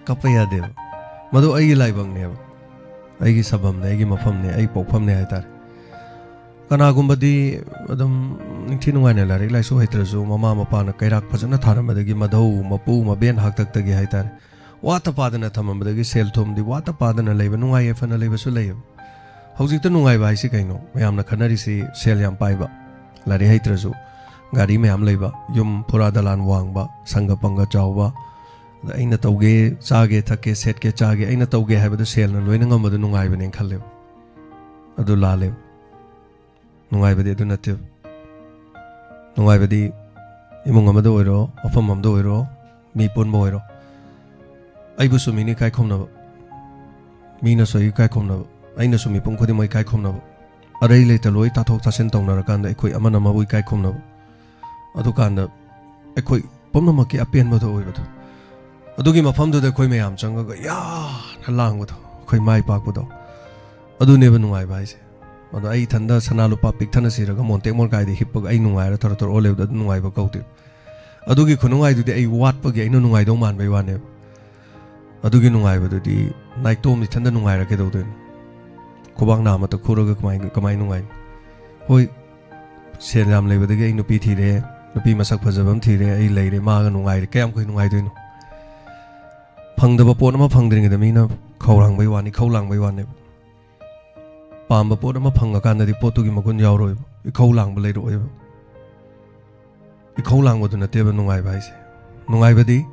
ꯀꯞꯄ ꯌꯥꯗꯦꯕ꯫ ꯃꯗꯨ ꯑꯩꯒꯤ ꯂꯥꯏꯕꯛꯅꯦꯕ, ꯑꯩꯒꯤ ꯁꯕꯝꯅꯦ, ꯑꯩꯒꯤ ꯃꯐꯝꯅꯦ, ꯑꯩ ꯄꯣꯛꯐꯝꯅꯦ ꯍꯥꯏꯇꯥꯔꯦ꯫ ꯀꯅꯥꯒꯨꯝꯕꯗꯤ ꯑꯗꯨꯝ ꯅꯤꯡꯊꯤ ꯅꯨꯡꯉꯥꯏꯅ ꯂꯥꯏꯔꯤꯛ ꯂꯥꯏꯁꯨ ꯍꯩꯇ꯭ꯔꯁꯨ, ꯃꯃꯥ ꯃꯄꯥꯅ ꯀꯩꯔꯥꯛ ꯐꯖꯅ ꯊꯥꯔꯝꯕꯗꯒꯤ, ꯃꯙꯧ ꯃꯄꯨ ꯃꯕꯦꯟ ꯍꯥꯛꯇꯛꯇꯒꯤ ꯍꯥꯏꯇꯥꯔꯦ, ꯋꯥꯠꯇ ꯄꯥꯗꯅ ꯊꯝꯃꯝꯕꯗꯒꯤ ꯁꯦꯜ ꯊꯨꯝꯗꯤ ꯋꯥꯠꯇ ꯄꯥꯗꯅ ꯂꯩꯕ, ꯅꯨꯡꯉꯥꯏ ꯌꯥꯏꯐꯅ ꯂꯩꯕꯁꯨ ꯂꯩꯌꯦꯕ꯫ ꯍꯧꯖꯤꯛꯇ ꯅꯨꯡꯉꯥꯏꯕ ꯍꯥꯏꯁꯤ ꯀꯩꯅꯣ? ꯃꯌꯥꯝꯅ ꯈꯟꯅꯔꯤꯁꯤ ꯁꯦꯜ ꯌꯥꯝ ꯄꯥꯏꯕ, ꯂꯥꯏꯔꯤꯛ ꯍꯩꯇ꯭ꯔꯁꯨ ꯒꯥꯔꯤ ꯃꯌꯥꯝ ꯂꯩꯕ, ꯌꯨꯝ ꯐꯨꯔꯥ ꯗꯂꯥꯟ ꯋꯥꯡꯕ, ꯁꯪꯒ ꯄꯪꯒ ꯆꯥꯎꯕ, ꯑꯗ ꯑꯩꯅ ꯇꯧꯒꯦ, ꯆꯥꯒꯦ, ꯊꯛꯀꯦ, ꯁꯦꯠꯀꯦ, ꯆꯥꯒꯦ, ꯑꯩꯅ ꯇꯧꯒꯦ ꯍꯥꯏꯕꯗꯨ ꯁꯦꯜꯅ ꯂꯣꯏꯅ ꯉꯝꯕꯗꯨ ꯅꯨꯡꯉꯥꯏꯕꯅꯦꯅ ꯈꯜꯂꯦꯕ꯫ ꯑꯗꯨ ꯂꯥꯜꯂꯦꯕ꯫ ꯅꯨꯡꯉꯥꯏꯕꯗꯤ ꯑꯗꯨ ꯅꯠꯇꯦꯕ꯫ ꯅꯨꯡꯉꯥꯏꯕꯗꯤ ꯏꯃꯨꯡ ꯑꯃꯗ ꯑꯣꯏꯔꯣ, ꯃꯐꯝ ꯑꯃꯗ ꯑꯣꯏꯔꯣ, ꯃꯤ ꯄꯨꯟꯕ ꯑꯣꯏꯔꯣ, ꯑꯩꯕꯨꯁꯨ ꯃꯤꯅ ꯏꯀꯥꯏ ꯈꯨꯝꯅꯕ, ꯃꯤꯅꯁꯨ ꯑꯩ ꯏꯀꯥꯏ ꯈꯨꯝꯅꯕ, ꯑꯩꯅꯁꯨ ꯃꯤꯄꯨꯝ ꯈꯨꯗꯤꯡꯃꯛ ꯏꯀꯥꯏ ꯈꯨꯝꯅꯕ, ꯑꯔꯩ ꯂꯩꯇ ꯂꯣꯏ ꯇꯥꯊꯣꯛ ꯇꯥꯁꯤꯟ ꯇꯧꯅꯔꯀꯥꯟꯗ ꯑꯩꯈꯣꯏ ꯑꯃꯅ ꯑꯃꯕꯨ ꯏꯀꯥꯏ ꯈꯨꯝꯅꯕ, ꯑꯗꯨꯀꯥꯟꯗ ꯑꯩꯈꯣꯏ ꯄꯨꯝꯅꯃꯛꯀꯤ ꯑꯄꯦꯟꯕꯗꯣ ꯑꯣꯏꯕꯗꯣ, ꯑꯗꯨꯒꯤ ꯃꯐꯝꯗꯨꯗ ꯑꯩꯈꯣꯏ ꯃꯌꯥꯝ ꯆꯪꯉꯒ ꯌꯥꯅ ꯂꯥꯡꯕꯗꯣ, ꯑꯩꯈꯣꯏ ꯃꯥꯏ ꯄꯥꯛꯄꯗꯣ, ꯑꯗꯨꯅꯦꯕ ꯅꯨꯡꯉꯥꯏꯕ ꯍꯥꯏꯁꯦ꯫ ꯑꯗꯣ ꯑꯩ ꯏꯊꯟꯗ ꯁꯅꯥ ꯂꯨꯄꯥ ꯄꯤꯛꯊꯅ ꯁꯤꯔꯒ ꯃꯣꯟꯇꯦꯛ ꯃꯣꯔꯀꯥꯏꯗ ꯍꯤꯞꯄꯒ ꯑꯩ ꯅꯨꯡꯉꯥꯏꯔ ꯊꯔꯣ ꯊꯔꯣ ꯑꯣꯜ ꯂꯩꯕꯗꯣ ꯑꯗꯨ ꯅꯨꯡꯉꯥꯏꯕ ꯀꯧꯗꯦ꯫ ꯑꯗꯨꯒꯤ ꯈꯨꯅꯨꯡꯉꯥꯏꯗꯨꯗꯤ ꯑꯩ ꯋꯥꯠꯄꯒꯤ ꯑꯩꯅ ꯅꯨꯡꯉꯥꯏꯗꯧ ꯃꯥꯟꯕꯩ ꯋꯥꯅꯦꯕ꯫ ꯑꯗꯨꯒꯤ ꯅꯨꯡꯉꯥꯏꯕꯗꯨꯗꯤ ꯅꯥꯏꯇꯣꯝ ꯏꯊꯟꯗ ꯅꯨꯡꯉꯥꯏꯔ ꯀꯩꯗꯧꯗꯣꯏꯅꯣ? ꯈꯨꯕꯥꯛ ꯅꯥꯝꯃꯇ ꯈꯨꯔꯒ ꯀꯃꯥꯏ, ꯀꯃꯥꯏ ꯅꯨꯡꯉꯥꯏꯅꯤ? ꯍꯣꯏ, ꯁꯦꯜ ꯌꯥꯝ ꯂꯩꯕꯗꯒꯤ ꯑꯩ ꯅꯨꯄꯤ ꯊꯤꯔꯦ, ꯅꯨꯄꯤ ꯃꯁꯛ ꯐꯖꯕ ꯑꯃ ꯊꯤꯔꯦ, ꯑꯩ ꯂꯩꯔꯦ, ꯃꯥꯒ ꯅꯨꯡꯉꯥꯏꯔꯦ, ꯀꯌꯥꯝ ꯀꯨꯏ ꯅꯨꯡꯉꯥꯏꯗꯣꯏꯅꯣ? ꯐꯪꯗꯕ ꯄꯣꯠ ꯑꯃ ꯐꯪꯗ꯭ꯔꯤꯉꯩꯗ ꯃꯤꯅ ꯈꯧꯔꯥꯡꯕꯩ ꯋꯥꯅꯤ, ꯏꯈꯧ ꯂꯥꯡꯕꯩ ꯋꯥꯅꯦꯕ꯫ ꯄꯥꯝꯕ ꯄꯣꯠ ꯑꯃ ꯐꯪꯉꯀꯥꯟꯗꯗꯤ ꯄꯣꯠꯇꯨꯒꯤ ꯃꯒꯨꯟ ꯌꯥꯎꯔꯣꯏꯕ, ꯏꯈꯧ ꯂꯥꯡꯕ ꯂꯩꯔꯛꯑꯣꯏꯕ꯫ ꯏꯈꯧ ꯂꯥꯡꯕꯗꯨ ꯅꯠꯇꯦꯕ ꯅꯨꯡꯉꯥꯏꯕ ꯍꯥꯏꯁꯦ꯫ ꯅꯨꯡꯉꯥꯏꯕꯗꯤ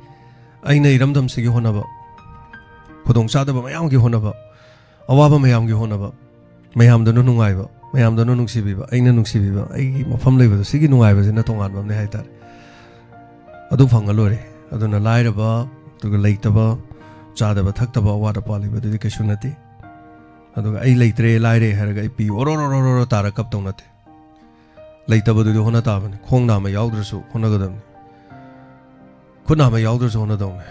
ꯑꯩꯅ ꯏꯔꯝꯗꯝꯁꯤꯒꯤ ꯍꯣꯠꯅꯕ, ꯈꯨꯗꯣꯡꯆꯥꯗꯕ ꯃꯌꯥꯝꯒꯤ ꯍꯣꯠꯅꯕ, ꯑꯋꯥꯕ ꯃꯌꯥꯝꯒꯤ ꯍꯣꯠꯅꯕ, ꯃꯌꯥꯝꯗꯨꯅ ꯅꯨꯡꯉꯥꯏꯕ, ꯃꯌꯥꯝꯗꯨꯅ ꯅꯨꯡꯁꯤꯕꯤꯕ, ꯑꯩꯅ ꯅꯨꯡꯁꯤꯕꯤꯕ, ꯑꯩꯒꯤ ꯃꯐꯝ ꯂꯩꯕꯗꯣ, ꯁꯤꯒꯤ ꯅꯨꯡꯉꯥꯏꯕꯁꯤꯅ ꯇꯣꯉꯥꯟꯕ ꯑꯃꯅꯦ ꯍꯥꯏꯇꯥꯔꯦ꯫ ꯑꯗꯨ ꯐꯪꯉ ꯂꯣꯏꯔꯦ꯫ ꯑꯗꯨꯅ ꯂꯥꯏꯔꯕ, ꯑꯗꯨꯒ ꯂꯩꯇꯕ, ꯆꯥꯗꯕ ꯊꯛꯇꯕ, ꯑꯋꯥꯠ ꯑꯄꯥ ꯂꯩꯕꯗꯨꯗꯤ ꯀꯩꯁꯨ ꯅꯠꯇꯦ꯫ ꯑꯗꯨꯒ "ꯑꯩ ꯂꯩꯇ꯭ꯔꯦ, ꯂꯥꯏꯔꯦ" ꯍꯥꯏꯔꯒ ꯑꯩ ꯄꯤ ꯑꯣꯔꯣ ꯔꯣ ꯔꯣ ꯔꯣ ꯇꯥꯔ ꯀꯞꯇꯧ ꯅꯠꯇꯦ꯫ ꯂꯩꯇꯕꯗꯨꯗꯤ ꯍꯣꯠꯅ ꯇꯥꯕꯅꯤ꯫ ꯈꯣꯡ ꯅꯥꯝꯃ ꯌꯥꯎꯗ꯭ꯔꯁꯨ ꯍꯣꯠꯅꯒꯗꯕꯅꯤ꯫ ꯈꯨꯠ ꯅꯥꯝꯃ ꯌꯥꯎꯗ꯭ꯔꯁꯨ ꯍꯣꯠꯅꯗꯧꯅꯤ꯫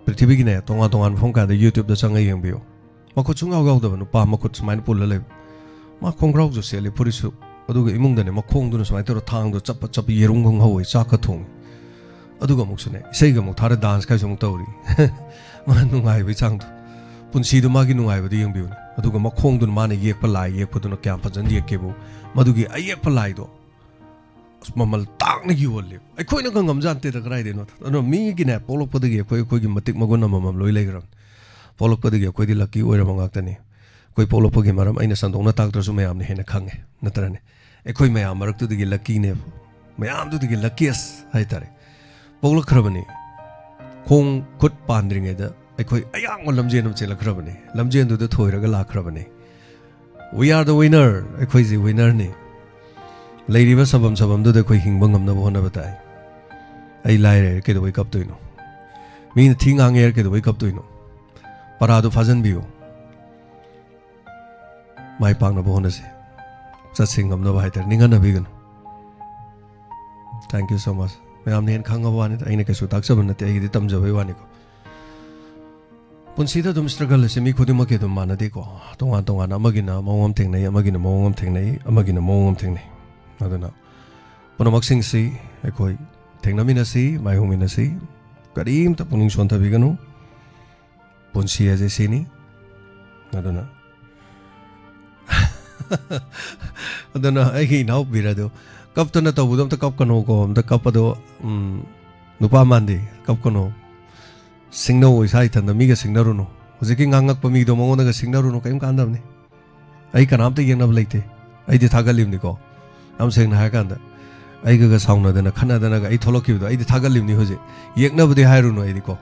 ꯄ꯭ꯔꯤꯊꯤꯕꯤꯒꯤꯅꯦ, ꯇꯣꯉꯥꯟ ꯇꯣꯉꯥꯟꯕ ꯃꯐꯝ ꯀꯥꯗ YouTube-ꯇ ꯆꯪꯉ ꯌꯦꯡꯕꯤꯌꯨ꯫ ꯃꯈꯨꯠ ꯁꯨꯡꯌꯥꯎ ꯌꯥꯎꯗꯕ ꯅꯨꯄꯥ, ꯃꯈꯨꯠ ꯁꯨꯃꯥꯏꯅ ꯄꯨꯜꯂ ꯂꯩꯕ꯫ ꯃꯥ ꯈꯣꯡꯒ꯭ꯔꯥꯎꯁꯨ ꯁꯦꯠꯂꯤ, ꯐꯨꯔꯤꯠꯁꯨ, ꯑꯗꯨꯒ ꯏꯃꯨꯡꯗꯅꯦ, ꯃꯈꯣꯡꯗꯨꯅ ꯁꯨꯃꯥꯏꯅ ꯇꯧꯔ ꯊꯥꯡꯗꯣ ꯆꯞꯄ ꯆꯞꯄ ꯌꯦꯔꯨꯝꯒ ꯉꯧꯋꯦ, ꯆꯥꯛꯀ ꯊꯣꯡꯉꯤ꯫ ꯑꯗꯨꯒ ꯑꯃꯨꯛꯁꯨꯅꯦ, ꯏꯁꯩꯒ ꯑꯃꯨꯛ ꯊꯥꯔ dance ꯀꯥꯏꯁꯨ ꯑꯃꯨꯛ ꯇꯧꯔꯤ꯫ ꯃꯥ ꯅꯨꯡꯉꯥꯏꯕꯒꯤ ꯆꯥꯡꯗꯣ, ꯄꯨꯟꯁꯤꯗꯣ ꯃꯥꯒꯤ ꯅꯨꯡꯉꯥꯏꯕꯗ ꯌꯦꯡꯕꯤꯌꯨꯅꯦ꯫ ꯑꯗꯨꯒ ꯃꯈꯣꯡꯗꯨꯅ ꯃꯥꯅ ꯌꯦꯛꯄ ꯂꯥꯏ ꯌꯦꯛꯄꯗꯨꯅ ꯀꯌꯥꯝ ꯐꯖꯅ ꯌꯦꯛꯀꯦꯕꯨ, ꯃꯗꯨꯒꯤ ꯑꯌꯦꯛꯄ ꯂꯥꯏꯗꯣ ꯑꯁ, ꯃꯃꯜ ꯇꯥꯡꯅ ꯌꯣꯜꯂꯦ꯫ ꯑꯩꯈꯣꯏꯅꯒ ꯉꯝꯖꯥꯠ ꯅꯠꯇꯦꯗ, ꯀꯗꯥꯏꯗꯩꯅꯣ? ꯑꯗꯣ ꯃꯤꯒꯤꯅꯦ, ꯄꯣꯛꯂꯛꯄꯗꯒꯤ ꯑꯩꯈꯣꯏ, ꯑꯩꯈꯣꯏꯒꯤ ꯃꯇꯤꯛ ꯃꯒꯨꯟ ꯑꯃꯃꯝ ꯂꯣꯏ ꯂꯩꯈ꯭ꯔꯕꯅꯤ꯫ ꯄꯣꯛꯂꯛꯄꯗꯒꯤ ꯑꯩꯈꯣꯏꯗꯤ lucky ꯑꯣꯏꯔꯕ ꯉꯥꯛꯇꯅꯤ꯫ ꯑꯩꯈꯣꯏ ꯄꯣꯛꯂꯛꯄꯒꯤ ꯃꯔꯝ ꯑꯩꯅ ꯁꯟꯗꯣꯛꯅ ꯇꯥꯛꯇ꯭ꯔꯁꯨ ꯃꯌꯥꯝꯅ ꯍꯦꯟꯅ ꯈꯪꯉꯦ, ꯅꯠꯇ꯭ꯔꯅꯦ? ꯑꯩꯈꯣꯏ ꯃꯌꯥꯝ ꯃꯔꯛꯇꯨꯗꯒꯤ luckyꯅꯦꯕ, ꯃꯌꯥꯝꯗꯨꯗꯒꯤ luckiest ꯍꯥꯏꯇꯥꯔꯦ꯫ ꯄꯣꯛꯂꯛꯈ꯭ꯔꯕꯅꯤ꯫ ꯈꯣꯡ ꯈꯨꯠ ꯄꯥꯟꯗ꯭ꯔꯤꯉꯩꯗ ꯑꯩꯈꯣꯏ ꯑꯌꯥꯡꯕ ꯂꯝꯖꯦꯟ ꯑꯃ ꯆꯦꯜꯂꯛꯈ꯭ꯔꯕꯅꯤ, ꯂꯝꯖꯦꯟꯗꯨꯗ ꯊꯣꯏꯔꯒ ꯂꯥꯛꯈ꯭ꯔꯕꯅꯤ꯫ We are the winner꯫ ꯑꯩꯈꯣꯏꯁꯤ winnerꯅꯤ꯫ ꯂꯩꯔꯤꯕ ꯁꯥꯐꯝ ꯁꯥꯐꯝꯗꯨꯗ ꯑꯩꯈꯣꯏ ꯍꯤꯡꯕ ꯉꯝꯅꯕ ꯍꯣꯠꯅꯕ ꯇꯥꯏ꯫ ꯑꯩ ꯂꯥꯏꯔꯦ ꯍꯥꯏꯔ ꯀꯩꯗꯧꯕꯩ ꯀꯞꯇꯣꯏꯅꯣ? ꯃꯤꯅ ꯊꯤ ꯉꯥꯡꯉꯦ ꯍꯥꯏꯔ ꯀꯩꯗꯧꯕꯩ ꯀꯞꯇꯣꯏꯅꯣ? ꯄꯔꯥꯗꯣ ꯐꯥꯖꯟꯕꯤꯌꯨ꯫ ꯃꯥꯏ ꯄꯥꯛꯅꯕ ꯍꯣꯠꯅꯁꯤ꯫ ꯆꯠꯁꯤ ꯉꯝꯅꯕ ꯍꯥꯏꯇꯥꯔꯦ꯫ ꯅꯤꯡꯍꯟꯅꯕꯤꯒꯅꯨ꯫ Thank you so much꯫ ꯃꯌꯥꯝꯅ ꯍꯦꯟꯅ ꯈꯪꯉꯕ ꯋꯥꯅꯤꯗ꯫ ꯑꯩꯅ ꯀꯩꯁꯨ ꯇꯥꯛꯆꯕ ꯅꯠꯇꯦ, ꯑꯩꯒꯤꯗꯤ ꯇꯝꯖꯕꯩ ꯋꯥꯅꯤꯀꯣ꯫ ꯄꯨꯟꯁꯤꯗ ꯑꯗꯨꯝ struggle ꯑꯁꯤ ꯃꯤ ꯈꯨꯗꯤꯡꯃꯛꯀꯤ ꯑꯗꯨꯝ ꯃꯥꯟꯅꯗꯦꯀꯣ꯫ ꯇꯣꯉꯥꯟ ꯇꯣꯉꯥꯟꯅ ꯑꯃꯒꯤꯅ ꯃꯑꯣꯡ ꯑꯃ ꯊꯦꯡꯅꯩ, ꯑꯃꯒꯤꯅ ꯃꯑꯣꯡ ꯑꯃ ꯊꯦꯡꯅꯩ, ꯑꯃꯒꯤꯅ ꯃꯑꯣꯡ ꯑꯃ ꯊꯦꯡꯅꯩ꯫ ꯑꯗꯨꯅ ꯄꯨꯝꯅꯃꯛꯁꯤꯡꯁꯤ ꯑꯩꯈꯣꯏ ꯊꯦꯡꯅꯃꯤꯟꯅꯁꯤ, ꯃꯥꯏꯍꯣꯡꯃꯤꯟꯅꯁꯤ꯫ ꯀꯔꯤꯝꯇ ꯄꯨꯛꯅꯤꯡ ꯁꯣꯟꯊꯕꯤꯒꯅꯨ꯫ ꯄꯨꯟꯁꯤ ꯍꯥꯏꯁꯦ ꯁꯤꯅꯤ꯫ ꯑꯗꯨꯅ, ꯑꯗꯨꯅ ꯑꯩꯒꯤ ꯏꯅꯥꯎꯄꯤꯔ ꯑꯗꯨ ꯀꯞꯇꯅ ꯇꯧꯕꯗꯣ ꯑꯝꯇ ꯀꯞꯀꯅꯣꯀꯣ, ꯑꯝꯇ ꯀꯞꯄꯗꯣ, ꯎꯝ, ꯅꯨꯄꯥ ꯃꯥꯟꯗꯦ, ꯀꯞꯀꯅꯣ꯫ ꯁꯤꯡꯅꯧ ꯏꯁꯥ ꯏꯊꯟꯗ, ꯃꯤꯒ ꯁꯤꯡꯅꯔꯨꯅꯨ꯫ ꯍꯧꯖꯤꯛꯀꯤ ꯉꯥꯡꯉꯛꯄ ꯃꯤꯗꯣ ꯃꯉꯣꯟꯗꯒ ꯁꯤꯡꯅꯔꯨꯅꯨ, ꯀꯔꯤꯝ ꯀꯥꯟꯅꯕꯅꯤ꯫ ꯑꯩ ꯀꯅꯥꯝꯇ ꯌꯦꯡꯅꯕ ꯂꯩꯇꯦ꯫ ꯑꯩꯗꯤ ꯊꯥꯒꯠꯂꯤꯕꯅꯤꯀꯣ꯫ ꯌꯥꯝ ꯁꯦꯡꯅ ꯍꯥꯏꯔꯀꯥꯟꯗ, ꯑꯩꯒꯒ ꯁꯥꯎꯅꯗꯅ, ꯈꯠꯅꯗꯅꯒ ꯑꯩ ꯊꯣꯛꯂꯛꯈꯤꯕꯗꯣ ꯑꯩꯗꯤ ꯊꯥꯒꯠꯂꯤꯕꯅꯤ ꯍꯧꯖꯤꯛ꯫ ꯌꯦꯛꯅꯕꯗꯤ ꯍꯥꯏꯔꯨꯅꯨ ꯑꯩꯗꯤꯀꯣ꯫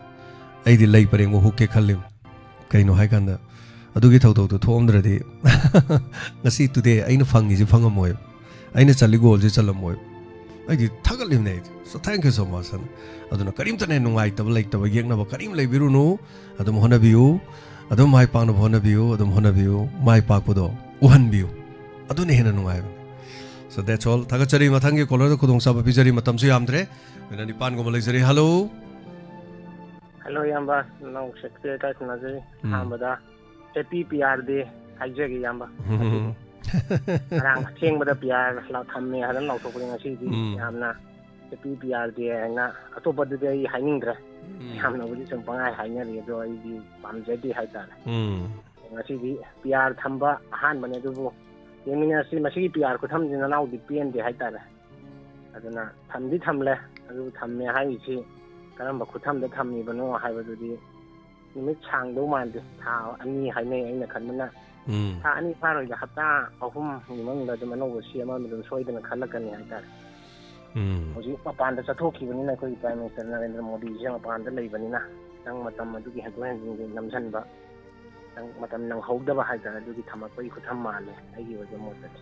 ꯑꯩꯗꯤ ꯂꯩ ꯄꯔꯦꯡꯕ ꯍꯨꯛꯀꯦ ꯈꯜꯂꯤꯕꯅꯤ꯫ ꯀꯩꯅꯣ ꯍꯥꯏꯀꯥꯟꯗ, ꯑꯗꯨꯒꯤ ꯊꯧꯗꯣꯛꯇꯣ ꯊꯣꯛꯑꯝꯗ꯭ꯔꯗꯤ ꯉꯁꯤ today ꯑꯩꯅ ꯐꯪꯉꯤꯁꯤ ꯐꯪꯉꯝꯃꯣꯏꯕ꯫ ꯑꯩꯅ ꯆꯠꯂꯤ ꯒꯣꯜꯁꯤ ꯆꯠꯂꯝꯃꯣꯏꯕ꯫ ꯑꯩꯗꯤ ꯊꯥꯒꯠꯂꯤꯕꯅꯦ ꯑꯩꯗꯤ꯫ So, thank you so much, ꯍꯥꯏꯅ꯫ ꯑꯗꯨꯅ ꯀꯔꯤꯝꯇꯅꯦ ꯅꯨꯡꯉꯥꯏꯇꯕ ꯂꯩꯇꯕ ꯌꯦꯛꯅꯕ ꯀꯔꯤꯝ ꯂꯩꯕꯤꯔꯨꯅꯨ꯫ ꯑꯗꯨꯝ ꯍꯣꯠꯅꯕꯤꯌꯨ꯫ ꯑꯗꯨꯝ ꯃꯥꯏ ꯄꯥꯛꯅꯕ ꯍꯣꯠꯅꯕꯤꯌꯨ꯫ ꯑꯗꯨꯝ ꯍꯣꯠꯅꯕꯤꯌꯨ꯫ ꯃꯥꯏ ꯄꯥꯛꯄꯗꯣ ꯎꯍꯟꯕꯤꯌꯨ꯫ ꯑꯗꯨꯅ ꯍꯦꯟꯅ ꯅꯨꯡꯉꯥꯏꯕꯅꯤ꯫ So that's all. ꯊꯥꯒꯠꯆꯔꯤ꯫ ꯃꯊꯪꯒꯤ caller ꯗ ꯈꯨꯗꯣꯡꯆꯥꯕ ꯄꯤꯖꯔꯤ꯫ ꯃꯇꯝꯁꯨ ꯌꯥꯝꯗ꯭ꯔꯦ꯫ ꯃꯤꯅꯠ ꯅꯤꯄꯥꯟꯒꯨꯝꯕ ꯂꯩꯖꯔꯤ꯫ Hello꯫ Hello, ꯏꯌꯥꯝꯕ꯫ ꯅꯅꯥꯎ ꯁꯦꯀ꯭ꯔꯦꯇꯔꯤ ꯏꯀꯥꯏ ꯈꯨꯝꯅꯖꯔꯤ꯫ ꯎꯝ꯫ ꯑꯍꯥꯟꯕꯗ Happy P R Day ꯍꯥꯏꯖꯒꯦ, ꯏꯌꯥꯝꯕ꯫ ꯎꯝ꯫ ꯉꯔꯥꯡ ꯑꯊꯦꯡꯕꯗ P R ꯂꯥꯎ-, ꯊꯝꯃꯦ ꯍꯥꯏꯗꯅ ꯂꯥꯎꯊꯣꯛꯄꯅꯤ꯫ ꯉꯁꯤꯗꯤ ꯎꯝ꯫ ꯌꯥꯝꯅ Happy P R Day ꯍꯥꯏꯅ, ꯑꯇꯣꯞꯄꯗꯨꯗꯤ ꯑꯩ ꯍꯥꯏꯅꯤꯡꯗ꯭ꯔꯦ꯫ ꯎꯝ꯫ ꯌꯥꯝꯅꯕꯨꯗꯤ ꯁꯨꯝ ꯄꯪꯍꯥꯏ ꯍꯥꯏꯅꯔꯤ, ꯑꯗꯣ ꯑꯩꯗꯤ ꯄꯥꯝꯖꯗꯦ ꯍꯥꯏꯇꯥꯔꯦ꯫ ꯎꯝ꯫ ꯉꯁꯤꯗꯤ P R ꯊꯝꯕ ꯑꯍꯥꯟꯕꯅꯦ, ꯑꯗꯨꯕꯨ ꯌꯦꯡꯃꯤꯟꯅꯔꯁꯤ꯫ ꯃꯁꯤꯒꯤ P R ꯈꯨꯊꯝꯁꯤ ꯅꯅꯥꯎꯗꯤ ꯄꯦꯟꯗꯦ ꯍꯥꯏꯇꯥꯔꯦ꯫ ꯑꯗꯨꯅ ꯊꯝꯗꯤ ꯊꯝꯂꯦ, ꯑꯗꯨꯕꯨ ꯊꯝꯃꯦ ꯍꯥꯏꯔꯤꯁꯤ ꯀꯔꯝꯕ ꯈꯨꯊꯝꯗ ꯊꯝꯃꯤꯕꯅꯣ ꯍꯥꯏꯕꯗꯨꯗꯤ ꯅꯨꯃꯤꯠ ꯁꯥꯡꯗꯧ ꯃꯥꯟꯗꯦ꯫ ꯊꯥ ꯑꯅꯤ ꯍꯥꯏꯅꯩ, ꯑꯩꯅ ꯈꯟꯕꯅ ꯎꯝ꯫ ꯊꯥ ꯑꯅꯤ ꯐꯥꯔꯣꯏꯗ, ꯍꯞꯇꯥ ꯑꯍꯨꯝꯒꯤ ꯃꯅꯨꯡꯗ ꯑꯗꯨꯝ ꯑꯅꯧꯕ C M ꯑꯃ ꯑꯗꯨꯝ ꯁꯣꯏꯗꯅ ꯈꯜꯂꯛꯀꯅꯤ ꯍꯥꯏꯇꯥꯔꯦ꯫ ꯎꯝ꯫ ꯍꯧꯖꯤꯛ ꯃꯄꯥꯟꯗ ꯆꯠꯊꯣꯛꯈꯤꯕꯅꯤꯅ, ꯑꯩꯈꯣꯏꯒꯤ Prime Minister ꯅꯔꯦꯟꯗ꯭ꯔ ꯃꯣꯗꯤꯁꯦ ꯃꯄꯥꯟꯗ ꯂꯩꯕꯅꯤꯅ, ꯈꯤꯇꯪ ꯃꯇꯝ ꯑꯗꯨꯒꯤ ꯍꯦꯟꯗꯣꯛ ꯍꯦꯟꯖꯤꯟꯒꯤ ꯅꯝꯁꯤꯟꯕ, ꯈꯤꯇꯪ ꯃꯇꯝ ꯅꯪꯍꯧꯗꯕ ꯍꯥꯏꯇꯥꯔꯦ, ꯑꯗꯨꯒꯤ ꯊꯝꯃꯛꯄꯒꯤ ꯈꯨꯊꯝ ꯃꯥꯜꯂꯦ ꯑꯩꯒꯤ ꯑꯣꯏꯕ ꯃꯣꯠꯇꯗꯤ꯫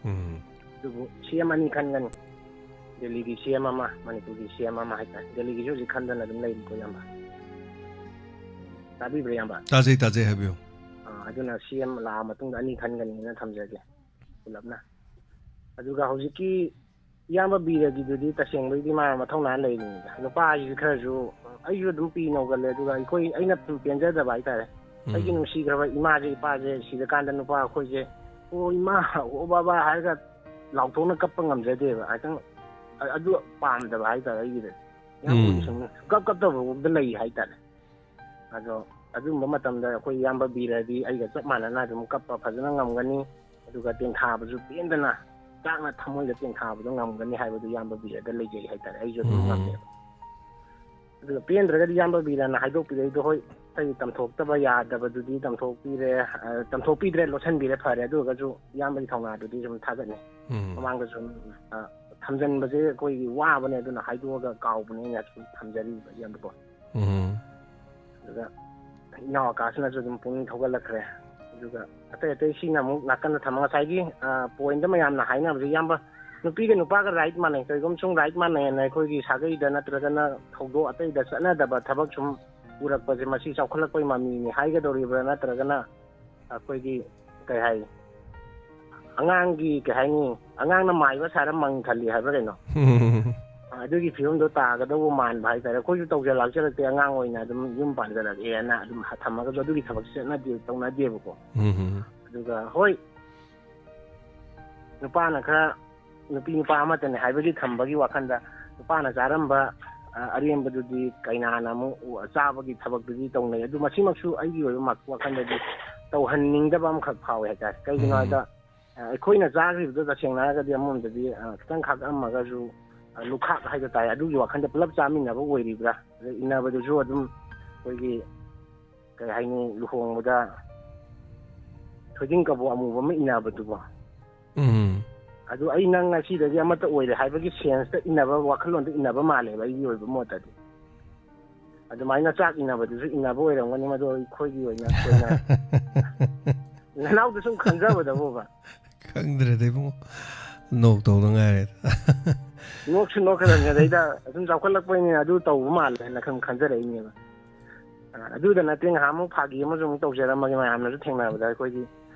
ꯎꯝ꯫ ꯑꯗꯨꯕꯨ C M ꯑꯅꯤ ꯈꯟꯒꯅꯤ, ꯗꯦꯜꯂꯤꯒꯤ C M ꯑꯃ, ꯃꯅꯤꯄꯨꯔꯒꯤ C M ꯑꯃ ꯍꯥꯏꯇꯥꯔꯦ꯫ ꯗꯦꯜꯂꯤꯒꯤꯁꯨ ꯍꯧꯖꯤꯛ ꯈꯟꯗꯅ ꯑꯗꯨꯝ ꯂꯩꯔꯤꯀꯣ, ꯏꯌꯥꯝꯕ꯫ ꯇꯥꯕꯤꯕ꯭ꯔꯥ, ꯏꯌꯥꯝꯕ? ꯇꯥꯖꯩ, ꯇꯥꯖꯩ, ꯍꯥꯏꯕꯤꯌꯨ꯫ ꯑꯥ, ꯑꯗꯨꯅ C M ꯂꯥꯛꯑ ꯃꯇꯨꯡꯗ ꯑꯅꯤ ꯈꯟꯒꯅꯤꯅ ꯊꯝꯖꯒꯦ ꯄꯨꯂꯞꯅ꯫ ꯑꯗꯨꯒ ꯍꯧꯖꯤꯛꯀꯤ ꯏꯌꯥꯝꯕ ꯕꯤꯔꯒꯤꯗꯨꯗꯤ ꯇꯁꯦꯡꯕꯩꯗꯤ ꯃꯥ ꯃꯊꯧꯅꯥ ꯂꯩꯔꯤꯅꯤꯗ꯫ ꯅꯨꯄꯥ ꯍꯥꯏꯁꯤꯗꯤ ꯈꯔꯁꯨ, ꯑꯩꯁꯨ ꯑꯗꯨꯝ ꯄꯤ ꯅꯧꯒꯜꯂꯦ, ꯑꯗꯨꯒ ꯑꯩꯈꯣꯏ, ꯑꯩꯅ ꯁꯨꯝ ꯄꯦꯟꯖꯗꯕ ꯍꯥꯏꯇꯥꯔꯦ꯫ ꯎꯝ꯫ ꯑꯩꯒꯤ ꯅꯨꯡꯁꯤꯈ꯭ꯔꯕ ꯏꯃꯥꯁꯦ, ꯏꯄꯥꯁꯦ ꯁꯤꯔꯀꯥꯟꯗ ꯅꯨꯄꯥ ꯑꯩꯈꯣꯏꯁꯦ, "ꯑꯣ ꯏꯃꯥ, ꯑꯣ ꯕꯕꯥ" ꯍꯥꯏꯔꯒ ꯂꯥꯎꯊꯣꯛꯅ ꯀꯞꯄ ꯉꯝꯖꯗꯦꯕ꯫ ꯉꯥꯏꯇꯪ ꯑ- ꯑꯗꯨ ꯄꯥꯝꯗꯕ ꯍꯥꯏꯇꯥꯔꯦ ꯑꯩꯒꯤꯗꯗꯤ꯫ ꯎꯝ꯫ ꯏꯌꯥꯝꯕꯒꯤ ꯁꯨꯝ ꯁꯨꯡꯀꯞ ꯀꯞꯇꯕ ꯐꯥꯎꯕꯗ ꯂꯩ ꯍꯥꯏꯇꯥꯔꯦ꯫ ꯑꯗꯣ ꯑꯗꯨꯒꯨꯝꯕ ꯃꯇꯝꯗ ꯑꯩꯈꯣꯏ ꯏꯌꯥꯝꯕ ꯕꯤꯔꯗꯤ ꯑꯩꯒ ꯆꯞ ꯃꯥꯟꯅꯅ ꯑꯗꯨꯝ ꯀꯞꯄ ꯐꯖꯅ ꯉꯝꯒꯅꯤ꯫ ꯑꯗꯨꯒ ꯇꯦꯡꯊꯥꯕꯁꯨ ꯄꯦꯟꯗꯅ ꯆꯥꯛꯅ ꯊꯃꯣꯏꯗ ꯇꯦꯡꯊꯥꯕꯗꯣ ꯉꯝꯒꯅꯤ ꯍꯥꯏꯕꯗꯨ ꯏꯌꯥꯝꯕ ꯕꯤꯔꯗ ꯂꯩꯖꯩ ꯍꯥꯏꯇꯥꯔꯦ꯫ ꯑꯩꯁꯨ ꯑꯗꯨꯝ ꯎꯝ꯫ ꯉꯝꯃꯦꯕ꯫ ꯑꯗꯨꯒ ꯄꯦꯟꯗ꯭ꯔꯒꯗꯤ ꯏꯌꯥꯝꯕ ꯕꯤꯔꯅ ꯍꯥꯏꯗꯣꯛꯄꯤꯔꯛꯏꯗꯣ, ꯍꯣꯏ, ꯑꯩ ꯇꯝꯊꯣꯛꯇꯕ ꯌꯥꯗꯕꯗꯨꯗꯤ ꯇꯝꯊꯣꯛꯄꯤꯔꯦ, ꯑ, ꯇꯝꯊꯣꯛꯄꯤꯗ꯭ꯔꯦ, ꯂꯣꯠꯁꯤꯟꯕꯤꯔꯦ, ꯐꯔꯦ꯫ ꯑꯗꯨ ꯑꯣꯏꯔꯒꯁꯨ ꯏꯌꯥꯝꯕꯒꯤ ꯊꯧꯅꯥꯗꯨꯗꯤ ꯁꯨꯝ ꯊꯥꯒꯠꯅꯤ꯫ ꯎꯝ꯫ ꯃꯃꯥꯡꯗ ꯁꯨꯝ, ꯑ, ꯊꯝꯖꯤꯟꯕꯁꯦ ꯑꯩꯈꯣꯏꯒꯤ ꯋꯥꯕꯅꯦ, ꯑꯗꯨꯅ ꯍꯥꯏꯗꯣꯛꯑꯒ ꯀꯥꯎꯕꯅꯦ ꯑꯩꯅ ꯁꯨꯝ ꯊꯝꯖꯔꯤꯕ ꯏꯌꯥꯝꯕꯀꯣ꯫ ꯎꯝ꯫ ꯑꯗꯨꯒ ꯏꯅꯥꯎ ꯑꯀꯥꯁꯅꯁꯨ ꯑꯗꯨꯝ ꯄꯨꯛꯅꯤꯡ ꯊꯧꯒꯠꯂꯛꯈ꯭ꯔꯦ꯫ ꯑꯗꯨꯒ ꯑꯇꯩ ꯑꯇꯩ ꯁꯤꯅ ꯑꯃꯨꯛ ꯅꯥꯀꯟꯗ ꯊꯝꯃꯒ ꯉꯁꯥꯏꯒꯤ, ꯑ, ꯄꯣꯏꯟꯗ ꯃꯌꯥꯝꯅ ꯍꯥꯏꯅꯕꯁꯦ, ꯏꯌꯥꯝꯕ, ꯅꯨꯄꯤꯒ ꯅꯨꯄꯥꯒ ꯔꯥꯏꯠ ꯃꯥꯟꯅꯩ, ꯀꯔꯤꯒꯨꯝꯕ ꯁꯨꯝ ꯔꯥꯏꯠ ꯃꯥꯟꯅꯩꯅ ꯑꯩꯈꯣꯏꯒꯤ ꯁꯥꯒꯩꯗ ꯅꯠꯇ꯭ꯔꯒꯅ ꯊꯧꯗꯣꯛ ꯑꯇꯩꯗ ꯆꯠꯅꯗꯕ ꯊꯕꯛ ꯁꯨꯝ ꯎꯔꯛꯄꯁꯦ, ꯃꯁꯤ ꯆꯥꯎꯈꯠꯂꯛꯄꯒꯤ ꯃꯃꯤꯅꯤ ꯍꯥꯏꯒꯗꯧꯔꯤꯕ꯭ꯔꯥ, ꯅꯠꯇ꯭ꯔꯒꯅ ꯑꯩꯈꯣꯏꯒꯤ, ꯀꯩ ꯍꯥꯏ, ꯑꯉꯥꯡꯒꯤ, ꯀꯩ ꯍꯥꯏꯅꯤ, ꯑꯉꯥꯡꯅ ꯃꯥꯏꯕ ꯁꯥꯔ ꯃꯪ ꯊꯜꯂꯤ ꯍꯥꯏꯕ꯭ꯔꯥ ꯀꯩꯅꯣ? ꯑꯗꯨꯒꯤ ꯐꯤꯕꯝꯗꯣ ꯇꯥꯒꯗꯧꯕ ꯃꯥꯟꯕ ꯍꯥꯏꯇꯥꯔꯦ꯫ ꯑꯩꯈꯣꯏꯁꯨ ꯇꯧꯖ ꯂꯥꯛꯆꯔꯛꯇꯦ, ꯑꯉꯥꯡ ꯑꯣꯏꯅ ꯑꯗꯨꯝ ꯌꯨꯝ ꯄꯥꯟꯖꯔꯛꯑꯦꯅ ꯑꯗꯨꯝ ꯊꯝꯃꯒꯁꯨ ꯑꯗꯨꯒꯤ ꯊꯕꯛꯁꯤ ꯆꯠꯅꯗꯦ, ꯇꯧꯅꯗꯦꯕꯀꯣ꯫ ꯎꯝ꯫ ꯑꯗꯨꯒ ꯍꯣꯏ, ꯅꯨꯄꯥꯅ ꯈꯔ, ꯅꯨꯄꯤ ꯅꯨꯄꯥ ꯑꯃꯠꯇꯅꯦ ꯍꯥꯏꯕꯒꯤ ꯊꯝꯕꯒꯤ ꯋꯥꯈꯜꯗ ꯅꯨꯄꯥꯅ ꯆꯥꯔꯝꯕ, ꯑ, ꯑꯔꯦꯝꯕꯗꯨꯗꯤ ꯀꯩꯅꯥꯅ ꯑꯃꯨꯛ ꯆꯥꯕꯒꯤ ꯊꯕꯛꯇꯨꯗꯤ ꯇꯧꯅꯩ꯫ ꯑꯗꯨ ꯃꯁꯤꯃꯛꯁꯨ ꯑꯩꯒꯤ ꯑꯣꯏꯕ ꯃꯛ-, ꯋꯥꯈꯜꯗꯗꯤ ꯇꯧꯍꯟꯅꯤꯡꯗꯕ ꯑꯃꯈꯛ ꯐꯥꯎꯋꯦ ꯍꯥꯏꯇꯥꯔꯦ꯫ ꯀꯩꯒꯤꯅꯣ ꯎꯝ꯫ ꯍꯥꯏꯕꯗ, ꯑ, ꯑꯩꯈꯣꯏꯅ ꯆꯥꯈ꯭ꯔꯤꯕꯗꯣ ꯇꯁꯦꯡꯅ ꯍꯥꯏꯔꯒꯗꯤ ꯑꯃꯔꯣꯝꯗꯗꯤ, ꯑ, ꯈꯤꯇꯪ ꯈꯥꯛꯑꯝꯃꯒꯁꯨ, ꯑ, ꯂꯨꯈꯥꯛ ꯍꯥꯏꯕ ꯇꯥꯏ, ꯑꯗꯨꯒꯤ ꯋꯥꯈꯜꯗ ꯄꯨꯂꯞ ꯆꯥꯃꯤꯟꯅꯕ ꯑꯣꯏꯔꯤꯕ꯭ꯔꯥ? ꯑꯗ ꯏꯟꯅꯕꯗꯨꯁꯨ ꯑꯗꯨꯝ ꯑꯩꯈꯣꯏꯒꯤ, ꯀꯩ ꯍꯥꯏꯅꯤ, ꯂꯨꯍꯣꯡꯕꯗ ꯊꯣꯏꯗꯤꯡ ꯀꯕꯣꯛ ꯑꯃꯨꯕ ꯑꯃ ꯏꯟꯅꯕꯗꯨꯕꯣ? ꯎꯝ꯫ ꯑꯗꯨ ꯑꯩ ꯅꯪ ꯉꯁꯤꯗꯒꯤ ꯑꯃꯠꯇ ꯑꯣꯏꯔꯦ ꯍꯥꯏꯕꯒꯤ ꯁꯦꯟꯁꯇ ꯏꯟꯅꯕ, ꯋꯥꯈꯜꯂꯣꯟꯗ ꯏꯟꯅꯕ ꯃꯥꯜꯂꯦꯕ, ꯑꯩꯒꯤ ꯑꯣꯏꯕ ꯃꯣꯠꯇꯗꯤ꯫ ꯑꯗꯨꯃꯥꯏꯅ ꯆꯥꯛ ꯏꯟꯅꯕꯗꯨꯁꯨ ꯏꯟꯅꯕ ꯑꯣꯏꯔꯝꯒꯅꯤ, ꯃꯗꯨ ꯑꯩꯈꯣꯏꯒꯤ ꯑꯣꯏꯅ ꯊꯣꯏꯅ ꯅꯅꯥꯎꯗ ꯁꯨꯝ ꯈꯟꯖꯕꯗꯕꯨꯕ꯫ ꯈꯪꯗ꯭ꯔꯦꯗ ꯏꯕꯨꯡꯉꯣ, ꯅꯣꯛꯇꯧꯗ ꯉꯥꯏꯔꯦꯗ꯫ ꯅꯣꯛꯁꯨ ꯅꯣꯛꯀꯗꯕꯅꯤ, ꯑꯗꯩꯗ ꯑꯗꯨꯝ ꯆꯥꯎꯈꯠꯂꯛꯄꯅꯤꯅ ꯑꯗꯨ ꯇꯧꯕ ꯃꯥꯜꯂꯦꯅ ꯈꯟ-, ꯈꯟꯖꯔꯛꯏꯅꯦꯕ꯫ ꯑ, ꯑꯗꯨꯗ ꯅꯠꯇꯦ, ꯉꯥꯏꯍꯥꯛꯃꯨꯛ ꯐꯥꯒꯤ ꯑꯃꯁꯨ ꯑꯃꯨꯛ ꯇꯧꯖꯔꯝꯃꯒꯦ, ꯃꯌꯥꯝꯅꯁꯨ ꯊꯦꯡꯅꯕꯗ ꯑꯩꯈꯣꯏꯒꯤ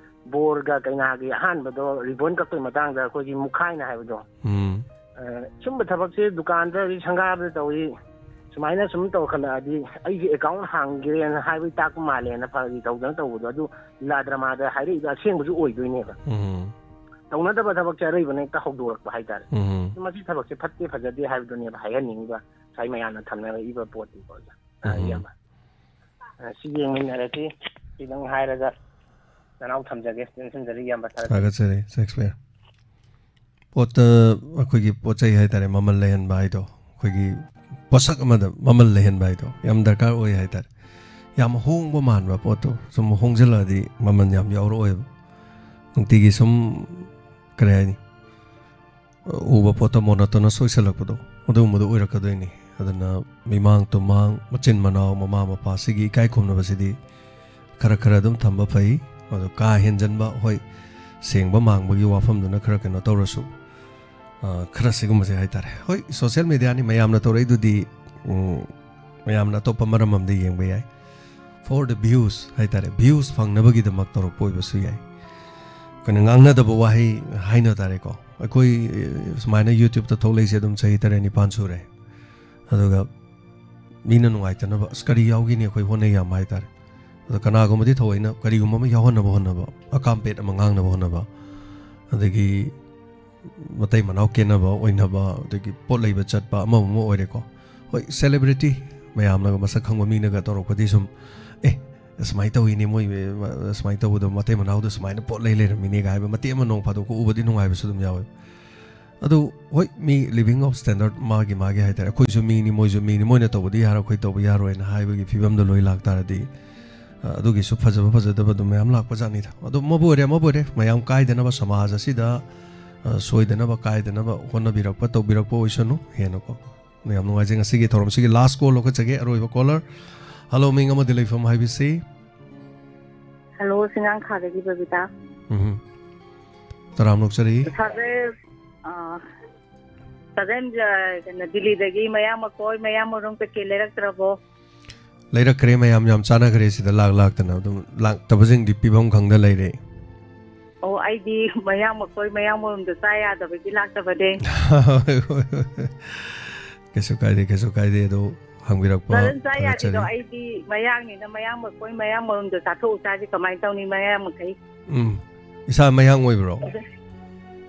ꯕꯣꯔꯒ ꯀꯩꯅꯥꯒꯤ ꯑꯍꯥꯟꯕꯗꯣ ꯔꯤꯕꯣꯟ ꯀꯛꯄꯩ ꯃꯇꯥꯡꯗ ꯑꯩꯈꯣꯏꯒꯤ ꯃꯨꯈꯥꯏꯅ ꯍꯥꯏꯕꯗꯣ꯫ ꯎꯝ꯫ ꯑ, ꯁꯨꯝꯕ ꯊꯕꯛꯁꯦ ꯗꯨꯀꯥꯟꯗ ꯍꯧꯖꯤꯛ ꯁꯪꯒꯥꯕꯗ ꯇꯧꯏ, ꯁꯨꯃꯥꯏꯅ ꯁꯨꯝ ꯇꯧꯈꯠꯂꯛꯑꯗꯤ ꯑꯩꯒꯤ ꯑꯦꯀꯥꯎꯟ ꯍꯥꯡꯒꯦꯅ ꯍꯥꯏꯕꯒꯤ ꯇꯥꯛꯄ ꯃꯥꯜꯂꯦꯅ ꯐꯥꯒꯤ ꯇꯧꯗꯅ ꯇꯧꯕꯗꯣ, ꯑꯗꯨ ꯂꯤꯂꯥ ꯗ꯭ꯔꯃꯥꯗ ꯍꯥꯏꯔꯛꯏꯗꯣ ꯑꯁꯦꯡꯕꯁꯨ ꯑꯣꯏꯗꯣꯏꯅꯦꯕ꯫ ꯎꯝ꯫ ꯇꯧꯅꯗꯕ ꯊꯕꯛꯁꯦ ꯑꯔꯩꯕꯅ ꯍꯦꯛꯇ ꯍꯧꯗꯣꯔꯛꯄ ꯍꯥꯏꯇꯥꯔꯦ꯫ ꯎꯝ ꯃꯁꯤ ꯊꯕꯛꯁꯦ ꯐꯠꯇꯦ ꯐꯖꯗꯦ ꯍꯥꯏꯕꯗꯨꯅꯦꯕ ꯍꯥꯏꯍꯟꯅꯤꯡꯉꯤꯕ, ꯉꯁꯥꯏ ꯃꯌꯥꯝꯅ ꯊꯝꯅꯔꯛꯏꯕ ꯄꯣꯠꯇꯨꯀꯣ ꯑꯣꯖꯥ꯫ ꯑ, ꯎꯝ ꯏꯌꯥꯝꯕ, ꯑ, ꯁꯤ ꯌꯦꯡꯃꯤꯟꯅꯔꯁꯤ꯫ ꯁꯤꯗꯪ ꯍꯥꯏꯔꯒ ꯅꯅꯥꯎ ꯊꯝꯖꯒꯦ, ꯇꯦꯟꯁꯤꯟꯖꯔꯤ ꯏꯌꯥꯝꯕ꯫ ꯊꯥꯒꯠꯆꯔꯤ꯫ ꯊꯥꯒꯠꯆꯔꯤ ꯁꯦꯛꯁꯄꯤꯌꯔ꯫ ꯄꯣꯠꯇ ꯑꯩꯈꯣꯏꯒꯤ ꯄꯣꯠ ꯆꯩ ꯍꯥꯏꯇꯥꯔꯦ, ꯃꯃꯜ ꯂꯩꯍꯟꯕ ꯍꯥꯏꯗꯣ, ꯑꯩꯈꯣꯏꯒꯤ ꯄꯣꯠꯁꯛ ꯑꯃꯗ ꯃꯃꯜ ꯂꯩꯍꯟꯕ ꯍꯥꯏꯗꯣ ꯌꯥꯝ ꯗꯔꯀꯥꯔ ꯑꯣꯏ ꯍꯥꯏꯇꯥꯔꯦ꯫ ꯌꯥꯝ ꯍꯣꯡꯕ ꯃꯥꯟꯕ ꯄꯣꯠꯇꯣ ꯁꯨꯝ ꯍꯣꯡꯖꯤꯜꯂꯛꯑꯗꯤ ꯃꯃꯜ ꯌꯥꯝ ꯌꯥꯎꯔꯛꯑꯣꯏꯕ꯫ ꯅꯨꯡꯇꯤꯒꯤ ꯁꯨꯝ, ꯀꯔꯤ ꯍꯥꯏꯅꯤ, ꯎꯕ ꯄꯣꯠꯇꯣ ꯃꯣꯅꯣꯇꯣꯅꯁ ꯑꯣꯏꯁꯜꯂꯛꯄꯗꯣ, ꯑꯗꯨꯒꯨꯝꯕꯗꯣ ꯑꯣꯏꯔꯛꯀꯗꯣꯏꯅꯤ꯫ ꯑꯗꯨꯅ ꯃꯤꯃꯥꯡ ꯇꯨꯃꯥꯡ, ꯃꯆꯤꯟ ꯃꯅꯥꯎ, ꯃꯃꯥ ꯃꯄꯥ, ꯁꯤꯒꯤ ꯏꯀꯥꯏ ꯈꯨꯝꯅꯕꯁꯤꯗꯤ ꯈꯔ ꯈꯔ ꯑꯗꯨꯝ ꯊꯝꯕ ꯐꯩ꯫ ꯑꯗꯣ ꯀꯥ ꯍꯦꯟꯖꯟꯕ, ꯍꯣꯏ, ꯁꯦꯡꯕ ꯃꯥꯡꯕꯒꯤ ꯋꯥꯐꯝꯗꯨꯅ ꯈꯔ ꯀꯩꯅꯣ ꯇꯧꯔꯁꯨ, ꯑ, ꯈꯔ ꯁꯤꯒꯨꯝꯕꯁꯦ ꯍꯥꯏꯇꯥꯔꯦ꯫ ꯍꯣꯏ, ꯁꯣꯁꯤꯌꯦꯜ ꯃꯦꯗꯤꯌꯥꯅꯤ, ꯃꯌꯥꯝꯅ ꯇꯧꯔꯛꯏꯗꯨꯗꯤ, ꯎꯝ, ꯃꯌꯥꯝꯅ ꯑꯇꯣꯞꯄ ꯃꯔꯝ ꯑꯃꯗ ꯌꯦꯡꯕ ꯌꯥꯏ꯫ For the views ꯍꯥꯏꯇꯥꯔꯦ, ꯚ꯭ꯌꯨꯁ ꯐꯪꯅꯕꯒꯤꯗꯃꯛ ꯇꯧꯔꯛꯄ ꯑꯣꯏꯕꯁꯨ ꯌꯥꯏ꯫ ꯑꯩꯈꯣꯏꯅ ꯉꯥꯡꯅꯗꯕ ꯋꯥꯍꯩ ꯍꯥꯏꯅ ꯇꯥꯔꯦꯀꯣ꯫ ꯑꯩꯈꯣꯏ, ꯑ, ꯁꯨꯃꯥꯏꯅ ꯌꯨꯇ꯭ꯌꯨꯕꯇ ꯊꯣꯛꯂꯛꯏꯁꯦ ꯑꯗꯨꯝ ꯆꯍꯤ ꯇꯔꯦꯠ ꯅꯤꯄꯥꯟ ꯁꯨꯔꯦ꯫ ꯑꯗꯨꯒ ꯃꯤꯅ ꯅꯨꯡꯉꯥꯏꯇꯅꯕ, "ꯑꯁ, ꯀꯔꯤ ꯌꯥꯎꯒꯦꯅꯦ, ꯑꯩꯈꯣꯏ ꯍꯣꯠꯅꯩ ꯌꯥꯝꯕ" ꯍꯥꯏꯇꯥꯔꯦ꯫ ꯑꯗꯣ ꯀꯅꯥꯒꯨꯝꯕꯗꯤ ꯊꯑꯣꯏꯅ ꯀꯔꯤꯒꯨꯝꯕ ꯑꯃ ꯌꯥꯎꯍꯟꯅꯕ ꯍꯣꯠꯅꯕ, ꯑꯀꯥꯝꯄꯦꯠ ꯑꯃ ꯉꯥꯡꯅꯕ ꯍꯣꯠꯅꯕ, ꯑꯗꯒꯤ ꯃꯇꯩ ꯃꯅꯥꯎ ꯀꯦꯟꯅꯕ ꯑꯣꯏꯅꯕ, ꯑꯗꯒꯤ ꯄꯣꯠ ꯂꯩꯕ ꯆꯠꯄ, ꯑꯃ ꯑꯃ ꯑꯣꯏꯔꯦꯀꯣ꯫ ꯍꯣꯏ, ꯁꯦꯂꯦꯕ꯭ꯔꯤꯇꯤ ꯃꯌꯥꯝꯅꯒ, ꯃꯁꯛ ꯈꯪꯕ ꯃꯤꯅꯒ ꯇꯧꯔꯛꯄꯗꯤ ꯁꯨꯝ, "ꯑꯦ, ꯁꯨꯃꯥꯏꯅ ꯇꯧꯋꯤꯅꯦ, ꯃꯣꯏ, ꯁꯨꯃꯥꯏꯅ ꯇꯧꯕꯗꯣ, ꯃꯇꯩ ꯃꯅꯥꯎꯗꯣ ꯁꯨꯃꯥꯏꯅ ꯄꯣꯠ ꯂꯩ ꯂꯩꯔꯝꯃꯤꯅꯦ" ꯀꯥꯏ ꯍꯥꯏꯕ ꯃꯇꯦꯛ ꯑꯃ ꯅꯣꯡ ꯐꯥꯗꯣꯛ ꯎꯕꯗꯤ ꯅꯨꯡꯉꯥꯏꯕꯁꯨ ꯑꯗꯨꯝ ꯌꯥꯎꯋꯦ꯫ ꯑꯗꯨ ꯍꯣꯏ, ꯃꯤ living of standard ꯃꯥꯒꯤ ꯃꯥꯒꯤ ꯍꯥꯏꯇꯥꯔꯦ, ꯑꯩꯈꯣꯏꯁꯨ ꯃꯤꯅꯤ, ꯃꯣꯏꯁꯨ ꯃꯤꯅꯤ, ꯃꯣꯏꯅ ꯇꯧꯕꯗꯤ ꯌꯥꯔꯣꯏ, ꯑꯩꯈꯣꯏ ꯇꯧꯕ ꯌꯥꯔꯣꯏꯅ ꯍꯥꯏꯕꯒꯤ ꯐꯤꯕꯝꯗ ꯂꯣꯏ ꯂꯥꯛꯇꯥꯔꯗꯤ, ꯑ, ꯑꯗꯨꯒꯤꯁꯨ ꯐꯖꯕ ꯐꯖꯗꯕ ꯑꯗꯨꯝ ꯃꯌꯥꯝ ꯂꯥꯛꯄ ꯖꯥꯠꯅꯤꯗ꯫ ꯑꯗꯣ ꯑꯃꯕꯨ ꯑꯣꯏꯔꯦ, ꯑꯃꯕꯨ ꯑꯣꯏꯔꯦ, ꯃꯌꯥꯝ ꯀꯥꯏꯗꯅꯕ, ꯁꯃꯥꯖ ꯑꯁꯤꯗ, ꯑ, ꯁꯣꯏꯗꯅꯕ, ꯀꯥꯏꯗꯅꯕ ꯍꯣꯠꯅꯕꯤꯔꯛꯄ, ꯇꯧꯕꯤꯔꯛꯄ ꯑꯣꯏꯁꯅꯨ꯫ ꯍꯦꯟꯅꯀꯣ, ꯌꯥꯝ ꯅꯨꯡꯉꯥꯏꯖꯩ꯫ ꯉꯁꯤꯒꯤ ꯊꯧꯔꯝꯁꯤꯒꯤ last call ꯂꯧꯈꯠꯆꯒꯦ, ꯑꯔꯣꯏꯕ caller꯫ Hello, ꯃꯤꯡ ꯑꯃꯗꯤ ꯂꯩꯐꯝ ꯍꯥꯏꯕꯤꯁꯤ꯫ ꯍꯜꯂꯣ, ꯁꯤꯡꯉꯥꯡꯈꯥꯗꯒꯤ ꯕꯕꯤꯇꯥ꯫ ꯎꯝ, ꯇꯔꯥꯝꯅ ꯑꯣꯛꯆꯔꯤ꯫ ꯁꯥꯖꯦꯜ, ꯑꯥ, ꯁꯥꯖꯦꯜ, ꯑꯥ, ꯀꯩꯅꯣ, ꯗꯤꯜꯂꯤꯗꯒꯤ ꯃꯌꯥꯡ ꯃꯈꯣꯏ, ꯃꯌꯥꯡ ꯃꯔꯨꯝ ꯀꯩꯀꯩ ꯂꯩꯔꯛꯇ꯭ꯔꯕꯣ? ꯂꯩꯔꯛꯈ꯭ꯔꯦ, ꯃꯌꯥꯝ ꯌꯥꯝ ꯆꯥꯅꯈ꯭ꯔꯦ ꯁꯤꯗ, ꯂꯥꯛ ꯂꯥꯛꯇꯅ꯫ ꯑꯗꯨꯝ ꯂꯥꯛꯇꯕꯁꯤꯡꯗꯤ ꯄꯤꯐꯝ ꯈꯪꯗ ꯂꯩꯔꯦ꯫ ꯑꯣ, ꯑꯩꯗꯤ ꯃꯌꯥꯡ ꯃꯈꯣꯏ, ꯃꯌꯥꯡ ꯃꯔꯨꯝꯗꯣ ꯆꯥ ꯌꯥꯗꯕꯒꯤ ꯂꯥꯛꯇꯕꯅꯦ꯫ ꯀꯩꯁꯨ ꯀꯥꯏꯗꯦ, ꯀꯩꯁꯨ ꯀꯥꯏꯗꯦ꯫ ꯑꯗꯣ ꯍꯪꯕꯤꯔꯛꯄ ꯁꯥꯖꯦꯜ ꯆꯥ ꯌꯥꯗ꯭ꯔꯤꯗꯣ ꯊꯥꯒꯠꯆꯔꯤ꯫ ꯑꯩꯗꯤ ꯃꯌꯥꯡꯅꯤꯅ, ꯃꯌꯥꯡ ꯃꯈꯣꯏ, ꯃꯌꯥꯡ ꯃꯔꯨꯝꯗꯣ ꯆꯥꯊꯣꯛꯎ ꯆꯥꯁꯤ ꯀꯃꯥꯏꯅ ꯇꯧꯅꯤ, ꯃꯌꯥꯡ ꯃꯈꯩ? ꯎꯝ, ꯏꯁꯥ ꯃꯌꯥꯡ ꯑꯣꯏꯕ꯭ꯔꯣ?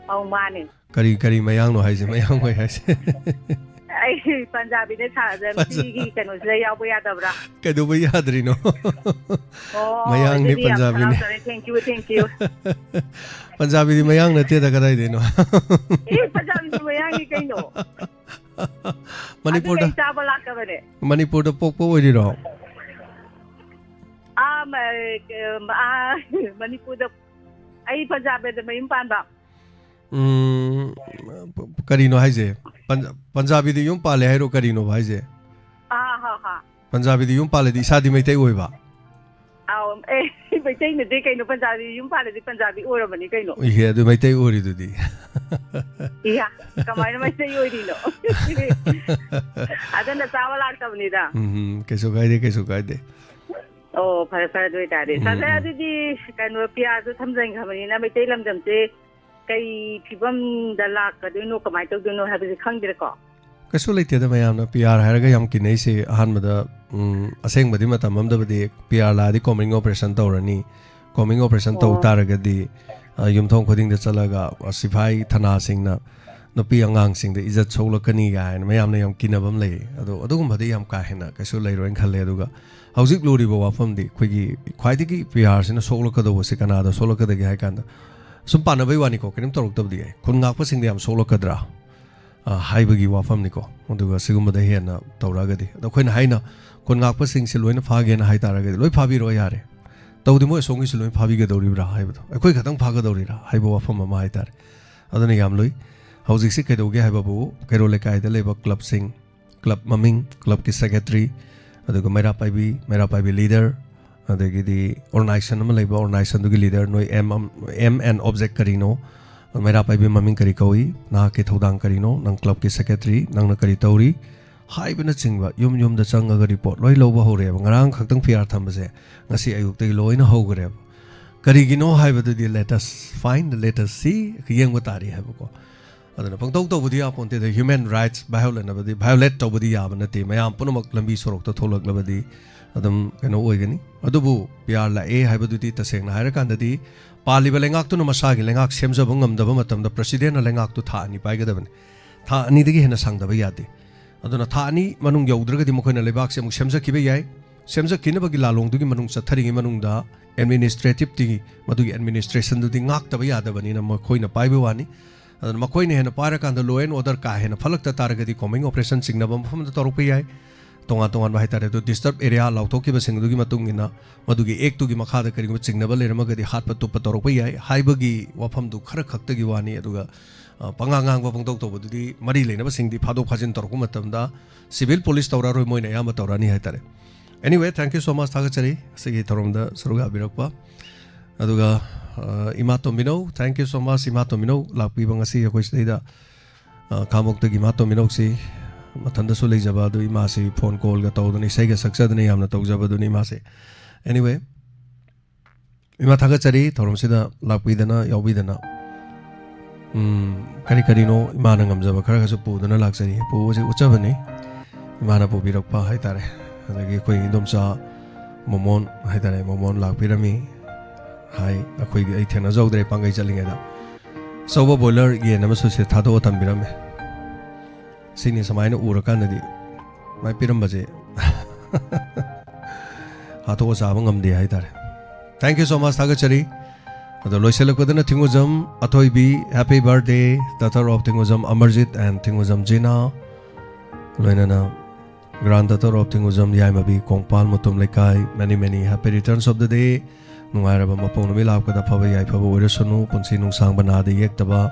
ꯑꯧ, ꯃꯥꯅꯦ꯫ ꯀꯔꯤ ꯀꯔꯤ ꯃꯌꯥꯡꯅꯣ ꯍꯥꯏꯁꯦ? ꯃꯌꯥꯡꯈꯩ ꯍꯥꯏꯁꯦ? ꯑꯩ ꯄꯟꯖꯥꯕꯤꯅ ꯁꯥꯖ ꯄꯟꯖꯥ- ꯁꯤꯒꯤ ꯀꯩꯅꯣꯁꯤꯗ ꯌꯥꯎꯕ ꯌꯥꯗꯕ꯭ꯔꯥ? ꯀꯩꯗꯧꯕꯩ ꯌꯥꯗ꯭ꯔꯤꯅꯣ? ꯑꯣ, ꯃꯌꯥꯡꯅꯤ, ꯑꯗꯨꯗꯤ ꯌꯥꯝ ꯄꯟꯖꯥꯕꯤꯅꯤ꯫ ꯍꯔꯥꯎꯖꯔꯦ꯫ Thank you, thank you꯫ ꯄꯟꯖꯥꯕꯤꯗꯤ ꯃꯌꯥꯡ ꯅꯠꯇꯦꯗ, ꯀꯗꯥꯏꯗꯩꯅꯣ? ꯑꯦ, ꯄꯟꯖꯥꯕꯤꯁꯨ ꯃꯌꯥꯡꯅꯤ ꯀꯩꯅꯣ꯫ ꯃꯅꯤꯄꯨꯔꯗ ꯑꯗꯨꯗꯤ ꯑꯩ ꯆꯥꯕ ꯂꯥꯛꯇꯕꯅꯦ꯫ ꯃꯅꯤꯄꯨꯔꯗ ꯄꯣꯛꯄ ꯑꯣꯏꯔꯤꯔꯣ? ꯑꯥ, ꯃ-, ꯑꯥ, ꯃꯅꯤꯄꯨꯔꯗ, ꯑꯩ ꯄꯟꯖꯥꯕꯤꯗ ꯃꯌꯨꯝ ꯄꯥꯟꯕ꯫ ꯎꯝ, ꯀꯔꯤꯅꯣ ꯍꯥꯏꯁꯦ? ꯄꯟ-, ꯄꯟꯖꯥꯕꯤꯗ ꯌꯨꯝ ꯄꯥꯜꯂꯦ ꯍꯥꯏꯔꯣ, ꯀꯔꯤꯅꯣꯕ ꯍꯥꯏꯁꯦ? ꯑꯥ, ꯍꯥ, ꯍꯥ꯫ ꯄꯟꯖꯥꯕꯤꯗ ꯌꯨꯝ ꯄꯥꯜꯂꯗꯤ ꯏꯁꯥꯗꯤ ꯃꯩꯇꯩ ꯑꯣꯏꯕ? ꯑꯥꯎ, ꯑꯦ, ꯃꯩꯇꯩ ꯅꯠꯇꯦ ꯀꯩꯅꯣ, ꯄꯟꯖꯥꯕꯤ ꯌꯨꯝ ꯄꯥꯜꯂꯗꯤ ꯄꯟꯖꯥꯕꯤ ꯑꯣꯏꯔꯕꯅꯤ ꯀꯩꯅꯣ꯫ ꯏꯍꯦ, ꯑꯗꯨ ꯃꯩꯇꯩ ꯑꯣꯏꯔꯤꯗꯨꯗꯤ꯫ ꯏꯌꯥ, ꯀꯃꯥꯏꯅ ꯃꯩꯇꯩ ꯑꯣꯏꯔꯤꯅꯣ? ꯑꯗꯨꯅ ꯆꯥꯕ ꯂꯥꯛꯇꯕꯅꯤꯗ꯫ ꯎꯝ, ꯀꯩꯁꯨ ꯀꯥꯏꯗꯦ, ꯀꯩꯁꯨ ꯀꯥꯏꯗꯦ꯫ ꯑꯣ, ꯐꯔꯦ ꯐꯔꯦ, ꯑꯗꯨ ꯑꯣꯏꯇꯥꯔꯗꯤ꯫ ꯎꯝ, ꯁꯥꯔ, ꯎꯝ꯫ ꯑꯗꯨꯗꯤ ꯀꯩꯅꯣ, ꯄꯤꯌꯥꯔꯁꯨ ꯊꯝꯖꯤꯟꯈ꯭ꯔꯕꯅꯤꯅ ꯃꯩꯇꯩ ꯂꯝꯗꯝꯁꯦ ꯀꯩ ꯐꯤꯕꯝꯗ ꯂꯥꯛꯀꯗꯣꯏꯅꯣ, ꯀꯃꯥꯏꯅ ꯇꯧꯗꯣꯏꯅꯣ ꯍꯥꯏꯕꯁꯦ ꯈꯪꯗ꯭ꯔꯦꯀꯣ꯫ ꯀꯩꯁꯨ ꯂꯩꯇꯦꯗ, ꯃꯌꯥꯝꯅ ꯄꯤ ꯑꯥꯔ ꯍꯥꯏꯔꯒ ꯌꯥꯝ ꯀꯤꯅꯩꯁꯦ꯫ ꯑꯍꯥꯟꯕꯗ, ꯎꯝ, ꯑꯁꯦꯡꯕꯗꯤ ꯃꯇꯝ ꯑꯃꯗꯕꯨꯗꯤ ꯄꯤ ꯑꯥꯔ ꯂꯥꯛꯑꯗꯤ ꯀꯣꯝꯕꯤꯡ ꯑꯣꯄꯔꯦꯁꯟ ꯇꯧꯔꯅꯤ꯫ ꯀꯣꯝꯕꯤꯡ ꯑꯣꯄꯔꯦꯁꯟ ꯇꯧ ꯑꯣ꯫ ꯇꯥꯔꯒꯗꯤ, ꯑ, ꯌꯨꯝꯊꯣꯡ ꯈꯨꯗꯤꯡꯗ ꯆꯠꯂꯒ, ꯑ, ꯁꯤꯐꯥꯏ ꯊꯅꯥꯁꯤꯡꯅ ꯅꯨꯄꯤ ꯑꯉꯥꯡꯁꯤꯡꯗ ꯏꯖꯠ ꯁꯣꯛꯂꯛꯀꯅꯤ ꯀꯥꯏꯅ ꯃꯌꯥꯝꯅ ꯌꯥꯝ ꯀꯤꯅꯕ ꯑꯃ ꯂꯩꯌꯦ꯫ ꯑꯗꯣ ꯑꯗꯨꯒꯨꯝꯕꯗꯤ ꯌꯥꯝ ꯀꯥ ꯍꯦꯟꯅ ꯀꯩꯁꯨ ꯂꯩꯔꯣꯏꯅ ꯈꯜꯂꯦ꯫ ꯑꯗꯨꯒ ꯍꯧꯖꯤꯛ ꯂꯨꯔꯤꯕ ꯋꯥꯐꯝꯗꯤ ꯑꯩꯈꯣꯏꯒꯤ ꯈ꯭ꯋꯥꯏꯗꯒꯤ ꯄꯤ ꯑꯥꯔꯁꯤꯅ ꯁꯣꯛꯂꯛꯀꯗꯧꯕꯁꯦ ꯀꯅꯥꯗ ꯁꯣꯛꯂꯛꯀꯗꯒꯦ ꯍꯥꯏ ꯀꯥꯟꯗ, ꯁꯨꯝ ꯄꯥꯟꯅꯕꯩ ꯋꯥꯅꯤꯀꯣ, ꯀꯔꯤꯝ ꯇꯧꯔꯛꯇꯕꯗꯤ ꯌꯥꯏ, ꯈꯨꯟ ꯉꯥꯛꯄꯁꯤꯡꯗ ꯌꯥꯝ ꯁꯣꯛꯂꯛꯀꯗ꯭ꯔꯥ, ꯑ, ꯍꯥꯏꯕꯒꯤ ꯋꯥꯐꯝꯅꯤꯀꯣ꯫ ꯑꯗꯨꯒ ꯁꯤꯒꯨꯝꯕꯗ ꯍꯦꯟꯅ ꯇꯧꯔꯛꯑꯒꯗꯤ, ꯑꯗꯣ ꯑꯩꯈꯣꯏꯅ ꯍꯥꯏꯅ ꯈꯨꯟ ꯉꯥꯛꯄꯁꯤꯡꯁꯦ ꯂꯣꯏꯅ ꯐꯥꯒꯦꯅ ꯍꯥꯏ ꯇꯥꯔꯒꯗꯤ ꯂꯣꯏ ꯐꯥꯕꯤꯔꯣ ꯌꯥꯔꯦ꯫ ꯇꯧꯗꯤ ꯃꯣꯏ ꯑꯁꯣꯝꯒꯤꯁꯨ ꯂꯣꯏ ꯐꯥꯕꯤꯒꯗꯧꯔꯤꯕ꯭ꯔꯥ ꯍꯥꯏꯕꯗꯣ, ꯑꯩꯈꯣꯏ ꯈꯛꯇꯪ ꯐꯥꯒꯗꯧꯔꯤꯔꯥ ꯍꯥꯏꯕ ꯋꯥꯐꯝ ꯑꯃ ꯍꯥꯏ ꯇꯥꯔꯦ꯫ ꯑꯗꯨꯅ ꯌꯥꯝ ꯂꯨꯏ꯫ ꯍꯧꯖꯤꯛꯁꯤ ꯀꯩꯗꯧꯒꯦ ꯍꯥꯏꯕꯕꯨ, ꯀꯩꯔꯣꯜ ꯂꯩꯀꯥꯏꯗ ꯂꯩꯕ ꯀ꯭ꯂꯕꯁꯤꯡ, ꯀ꯭ꯂꯕ ꯃꯃꯤꯡ, ꯀ꯭ꯂꯕꯀꯤ ꯁꯦꯀ꯭ꯔꯦꯇꯔꯤ, ꯑꯗꯨꯒ ꯃꯩꯔꯥ ꯄꯥꯏꯕꯤ, ꯃꯩꯔꯥ ꯄꯥꯏꯕꯤ ꯂꯤꯗꯔ, ꯑꯗꯒꯤꯗꯤ ꯑꯣꯔꯒꯅꯥꯏꯖꯦꯁꯟ ꯑꯃ ꯂꯩꯕ, ꯑꯣꯔꯒꯅꯥꯏꯖꯦꯁꯟꯗꯨꯒꯤ ꯂꯤꯗꯔ, ꯅꯣꯏ ꯑꯦꯝ ꯑꯦꯝ ꯑꯦꯟ ꯑꯣꯕꯖꯦꯛ ꯀꯔꯤꯅꯣ, ꯃꯩꯔꯥ ꯄꯥꯏꯕꯤ ꯃꯃꯤꯡ ꯀꯔꯤ ꯀꯧꯏ, ꯅꯍꯥꯛꯀꯤ ꯊꯧꯗꯥꯡ ꯀꯔꯤꯅꯣ, ꯅꯪ ꯀ꯭ꯂꯕꯀꯤ ꯁꯦꯀ꯭ꯔꯦꯇꯔꯤ, ꯅꯪꯅ ꯀꯔꯤ ꯇꯧꯔꯤ ꯍꯥꯏꯕꯅꯆꯤꯡꯕ ꯌꯨꯝ ꯌꯨꯝꯗ ꯆꯪꯉꯒ ꯔꯤꯄꯣꯔꯠ ꯂꯣꯏ ꯂꯧꯕ ꯍꯧꯔꯛꯑꯦꯕ꯫ ꯉꯔꯥꯡ ꯈꯛꯇꯪ ꯄꯤ ꯑꯥꯔ ꯊꯝꯕꯁꯦ ꯉꯁꯤ ꯑꯌꯨꯛꯇꯒꯤ ꯂꯣꯏꯅ ꯍꯧꯈ꯭ꯔꯦꯕ꯫ ꯀꯔꯤꯒꯤꯅꯣ ꯍꯥꯏꯕꯗꯨꯗꯤ let us find, let us see, ꯌꯦꯡꯕ ꯇꯥꯔꯤ ꯍꯥꯏꯕꯀꯣ꯫ ꯑꯗꯨꯅ ꯄꯪꯇꯧ ꯇꯧꯕꯗꯤ ꯌꯥꯄꯣꯟꯇꯦꯗ꯫ Human rights violate ꯇꯧꯕꯗꯤ ꯌꯥꯕ ꯅꯠꯇꯦ꯫ ꯃꯌꯥꯝ ꯄꯨꯝꯅꯃꯛ ꯂꯝꯕꯤ ꯁꯣꯔꯣꯛꯇ ꯊꯣꯛꯂꯛꯂꯕꯗꯤ ꯑꯗꯨꯝ ꯀꯩꯅꯣ ꯑꯣꯏꯒꯅꯤ꯫ ꯑꯗꯨꯕꯨ P R ꯂꯥꯛꯑꯦ ꯍꯥꯏꯕꯗꯨꯗꯤ ꯇꯁꯦꯡꯅ ꯍꯥꯏꯔꯀꯥꯟꯗꯗꯤ ꯄꯥꯜꯂꯤꯕ ꯂꯩꯉꯥꯛꯇꯨꯅ ꯃꯁꯥꯒꯤ ꯂꯩꯉꯥꯛ ꯁꯦꯝꯖꯕ ꯉꯝꯗꯕ ꯃꯇꯝꯗ President ꯅ ꯂꯩꯉꯥꯛꯇꯨ ꯊꯥ ꯑꯅꯤ ꯄꯥꯏꯒꯗꯕꯅꯤ꯫ ꯊꯥ ꯑꯅꯤꯗꯒꯤ ꯍꯦꯟꯅ ꯁꯥꯡꯗꯕ ꯌꯥꯗꯦ꯫ ꯑꯗꯨꯅ ꯊꯥ ꯑꯅꯤ ꯃꯅꯨꯡ ꯌꯧꯗ꯭ꯔꯒꯗꯤ ꯃꯈꯣꯏꯅ ꯂꯩꯕꯥꯛꯁꯦ ꯑꯃꯨꯛ ꯁꯦꯝꯖꯈꯤꯕ ꯌꯥꯏ꯫ ꯁꯦꯝꯖꯈꯤꯅꯕꯒꯤ ꯂꯥꯂꯣꯡꯗꯨꯒꯤ ꯃꯅꯨꯡ ꯆꯠꯊꯔꯤꯉꯩ ꯃꯅꯨꯡꯗ administrative ꯇꯤꯒꯤ ꯃꯗꯨꯒꯤ administration ꯗꯨꯗꯤ ꯉꯥꯛꯇꯕ ꯌꯥꯗꯕꯅꯤꯅ ꯃꯈꯣꯏꯅ ꯄꯥꯏꯕ ꯋꯥꯅꯤ꯫ ꯑꯗꯨꯅ ꯃꯈꯣꯏꯅ ꯍꯦꯟꯅ ꯄꯥꯏꯔꯀꯥꯟꯗ law and order ꯀꯥ ꯍꯦꯟꯅ ꯐꯠꯂꯛꯇ ꯇꯥꯔꯒꯗꯤ combing operation ꯆꯤꯡꯅꯕ ꯃꯐꯝꯗ ꯇꯧꯔꯛꯄ ꯌꯥꯏ꯫ ꯇꯣꯉꯥꯟ ꯇꯣꯉꯥꯟꯕ ꯍꯥꯏꯇꯥꯔꯦ, ꯑꯗꯨ disturb area ꯂꯥꯎꯊꯣꯛꯈꯤꯕꯁꯤꯡ ꯑꯗꯨꯒꯤ ꯃꯇꯨꯡ ꯏꯟꯅ ꯃꯗꯨꯒꯤ Act ꯇꯨꯒꯤ ꯃꯈꯥꯗ ꯀꯔꯤꯒꯨꯝꯕ ꯆꯤꯡꯅꯕ ꯂꯩꯔꯝꯃꯒꯗꯤ ꯍꯥꯠꯄ ꯇꯨꯞꯄ ꯇꯧꯔꯛꯄ ꯌꯥꯏ ꯍꯥꯏꯕꯒꯤ ꯋꯥꯐꯝꯗꯨ ꯈꯔ ꯈꯛꯇꯒꯤ ꯋꯥꯅꯤ꯫ ꯑꯗꯨꯒ, ꯑ, ꯄꯉꯥꯡ ꯉꯥꯡꯕ ꯄꯪꯇꯧ ꯇꯧꯕꯗꯨꯗꯤ ꯃꯔꯤ ꯂꯩꯅꯕꯁꯤꯡꯗꯤ ꯐꯥꯗꯣꯛ ꯐꯥꯖꯤꯟ ꯇꯧꯔꯛꯄ ꯃꯇꯝꯗ civil police ꯇꯧꯔꯛꯑꯔꯣꯏ, ꯃꯣꯏꯅ ꯑꯌꯥꯝꯕ ꯇꯧꯔꯛꯑꯅꯤ ꯍꯥꯏꯇꯥꯔꯦ꯫ Anyway, thank you so much, ꯊꯥꯒꯠꯆꯔꯤ ꯉꯁꯤꯒꯤ ꯊꯧꯔꯝꯗ ꯁꯔꯨꯛ ꯌꯥꯕꯤꯔꯛꯄ꯫ ꯑꯗꯨꯒ, ꯑ, ꯏꯃꯥ ꯇꯣꯝꯕꯤꯅꯧ, thank you so much, ꯏꯃꯥ ꯇꯣꯝꯕꯤꯅꯧ ꯂꯥꯛꯄꯤꯕ ꯉꯁꯤ ꯑꯩꯈꯣꯏ ꯁꯤꯗꯩꯗ, ꯑ, ꯈꯥꯉꯕꯣꯛꯇꯒꯤ ꯏꯃꯥ ꯇꯣꯝꯕꯤꯅꯧꯁꯤ ꯃꯊꯟꯇꯁꯨ ꯂꯩꯖꯕ ꯑꯗꯨ ꯏꯃꯥꯁꯤ phone call ꯒ ꯇꯧꯗꯅ ꯏꯁꯩꯒ ꯁꯛꯆꯗꯅ ꯌꯥꯝꯅ ꯇꯧꯖꯕꯗꯨꯅꯤ ꯏꯃꯥꯁꯦ꯫ Anyway, ꯏꯃꯥ ꯊꯥꯒꯠꯆꯔꯤ ꯊꯧꯔꯝꯁꯤꯗ ꯂꯥꯛꯄꯤꯗꯅ ꯌꯥꯎꯕꯤꯗꯅ꯫ ꯎꯝ, ꯀꯔꯤ ꯀꯔꯤꯅꯣ ꯏꯃꯥꯅ ꯉꯝꯖꯕ ꯈꯔꯒꯁꯨ ꯄꯨꯗꯨꯅ ꯂꯥꯛꯆꯔꯤ꯫ ꯄꯨꯕꯁꯦ ꯎꯠꯆꯕꯅꯤ꯫ ꯏꯃꯥꯅ ꯄꯨꯕꯤꯔꯛꯄ ꯍꯥꯏꯇꯥꯔꯦ꯫ ꯑꯗꯒꯤ ꯑꯩꯈꯣꯏ ꯏꯗꯣꯝꯆꯥ ꯃꯣꯃꯣꯟ ꯍꯥꯏꯇꯥꯔꯦ, ꯃꯣꯃꯣꯟ ꯂꯥꯛꯄꯤꯔꯝꯃꯤ꯫ ꯍꯥꯏ, ꯑꯩꯈꯣꯏꯗꯤ, ꯑꯩ ꯊꯦꯡꯅꯖꯍꯧꯗ꯭ꯔꯦ ꯄꯥꯡꯒꯩ ꯆꯠꯂꯤꯉꯩꯗ꯫ ꯑꯆꯧꯕ boiler ꯌꯦꯟ ꯑꯃꯁꯨ ꯁꯤ ꯊꯥꯗꯣꯛꯑ ꯊꯝꯕꯤꯔꯝꯃꯦ꯫ ꯁꯤꯅꯤ ꯁꯨꯃꯥꯏꯅ ꯎꯔꯀꯥꯟꯗꯗꯤ ꯃꯥꯏ ꯄꯤꯔꯝꯕꯁꯦ ꯍꯥꯠꯇꯣꯛꯑ ꯆꯥꯕ ꯉꯝꯗꯦ ꯍꯥꯏꯇꯥꯔꯦ꯫ Thank you so much, ꯊꯥꯒꯠꯆꯔꯤ꯫ ꯑꯗꯣ ꯂꯣꯏꯁꯤꯜꯂꯛꯄꯗꯅ ꯊꯤꯡꯉꯨꯖꯝ ꯑꯊꯣꯏꯕꯤ, happy birthday, daughter of ꯊꯤꯡꯉꯨꯖꯝ Amarjeet and ꯊꯤꯡꯉꯨꯖꯝ ꯖꯤꯅꯥ, ꯂꯣꯏꯅꯅ granddaughter of ꯊꯤꯡꯉꯨꯖꯝ ꯌꯥꯏꯃꯕꯤ, ꯀꯣꯡꯄꯥꯜ ꯃꯨꯇꯨꯝ ꯂꯩꯀꯥꯏ, many many happy returns of the day꯫ ꯅꯨꯡꯉꯥꯏꯔꯕ ꯃꯄꯣꯛ ꯅꯨꯃꯤꯠ ꯂꯥꯛꯄꯗ ꯐꯕ ꯌꯥꯏꯐꯕ ꯑꯣꯏꯔꯁꯅꯨ, ꯄꯨꯟꯁꯤ ꯅꯨꯡꯁꯥꯡꯕ ꯅꯥꯗ ꯌꯦꯛꯇꯕ,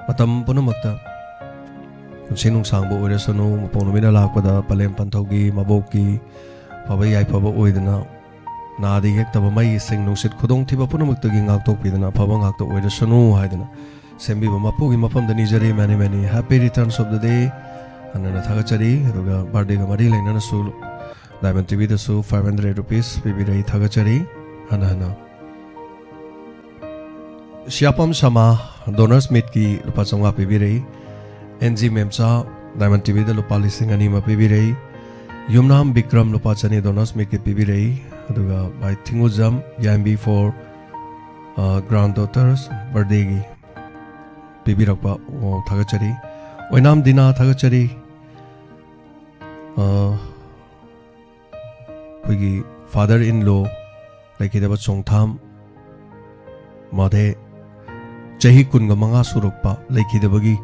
ꯃꯇꯝ ꯄꯨꯝꯅꯃꯛꯇ ꯄꯨꯟꯁꯤ ꯅꯨꯡꯁꯥꯡꯕ ꯑꯣꯏꯔꯁꯅꯨ, ꯃꯄꯣꯛ ꯅꯨꯃꯤꯠꯅ ꯂꯥꯛꯄꯗ ꯄꯂꯦꯝ ꯄꯟꯊꯧꯒꯤ ꯃꯕꯣꯛꯀꯤ ꯐꯕ ꯌꯥꯏꯐꯕ ꯑꯣꯏꯗꯅ ꯅꯥꯗ ꯌꯦꯛꯇꯕ, ꯃꯩ ꯏꯁꯤꯡ ꯅꯨꯡꯁꯤꯠ ꯈꯨꯗꯣꯡꯊꯤꯕ ꯄꯨꯝꯅꯃꯛꯇꯒꯤ ꯉꯥꯛꯊꯣꯛꯄꯤꯗꯅ ꯑꯐꯕ ꯉꯥꯛꯇ ꯑꯣꯏꯔꯁꯅꯨ ꯍꯥꯏꯗꯅ ꯁꯦꯝꯕꯤꯕ ꯃꯄꯨꯒꯤ ꯃꯐꯝꯗ ꯅꯤꯖꯔꯤ꯫ Many many happy returns of the day꯫ ꯍꯟꯅ ꯍꯟꯅ ꯊꯥꯒꯠꯆꯔꯤ꯫ ꯑꯗꯨꯒ birthday ꯒ ꯃꯔꯤ ꯂꯩꯅꯅꯁꯨ Diamond ꯇꯤꯚꯤꯗꯁꯨ five hundred rupees ꯄꯤꯕꯤꯔꯛꯏ, ꯊꯥꯒꯠꯆꯔꯤ꯫ ꯍꯟꯅ ꯍꯟꯅ ꯁꯤꯌꯥꯄꯝ ꯁꯃꯥ ꯗꯣꯅꯔꯁ ꯃꯤꯠꯀꯤ ꯂꯨꯄꯥ ꯆꯥꯝꯃꯉꯥ ꯄꯤꯕꯤꯔꯛꯏ꯫ ꯑꯦꯟ ꯖꯤ ꯃꯦꯝꯆꯥ ꯗꯥꯏꯃꯟ ꯇꯤꯚꯤꯗ ꯂꯨꯄꯥ ꯂꯤꯁꯤꯡ ꯑꯅꯤ ꯑꯃ ꯄꯤꯕꯤꯔꯛꯏ꯫ ꯌꯨꯝꯅꯥꯝ ꯕꯤꯀ꯭ꯔꯝ ꯂꯨꯄꯥ ꯆꯅꯤ ꯗꯣꯅꯔꯁ ꯃꯤꯠꯀꯤ ꯄꯤꯕꯤꯔꯛꯏ꯫ ꯑꯗꯨꯒ ꯚꯥꯏ ꯊꯤꯡꯒꯨꯖꯝ ꯌꯥꯏꯝꯕꯤ ꯐꯣꯔ ꯒ꯭ꯔꯥꯟ ꯗꯣꯇꯔꯁ ꯕꯔꯗꯦꯒꯤ ꯄꯤꯕꯤꯔꯛꯄ, ꯑꯣ, ꯊꯥꯒꯠꯆꯔꯤ꯫ ꯑꯣꯏꯅꯥꯝ ꯗꯤꯅꯥ ꯊꯥꯒꯠꯆꯔꯤ꯫ ꯑ, ꯑꯩꯈꯣꯏꯒꯤ ꯐꯥꯗꯔ ꯏꯟ ꯂꯣ ꯂꯩꯈꯤꯗꯕ ꯆꯣꯡꯊꯥꯝ ꯃꯥꯙꯦ ꯆꯍꯤ ꯀꯨꯟꯒ ꯃꯉꯥ ꯁꯨꯔꯛꯄ ꯂꯩꯈꯤꯗꯕꯒꯤ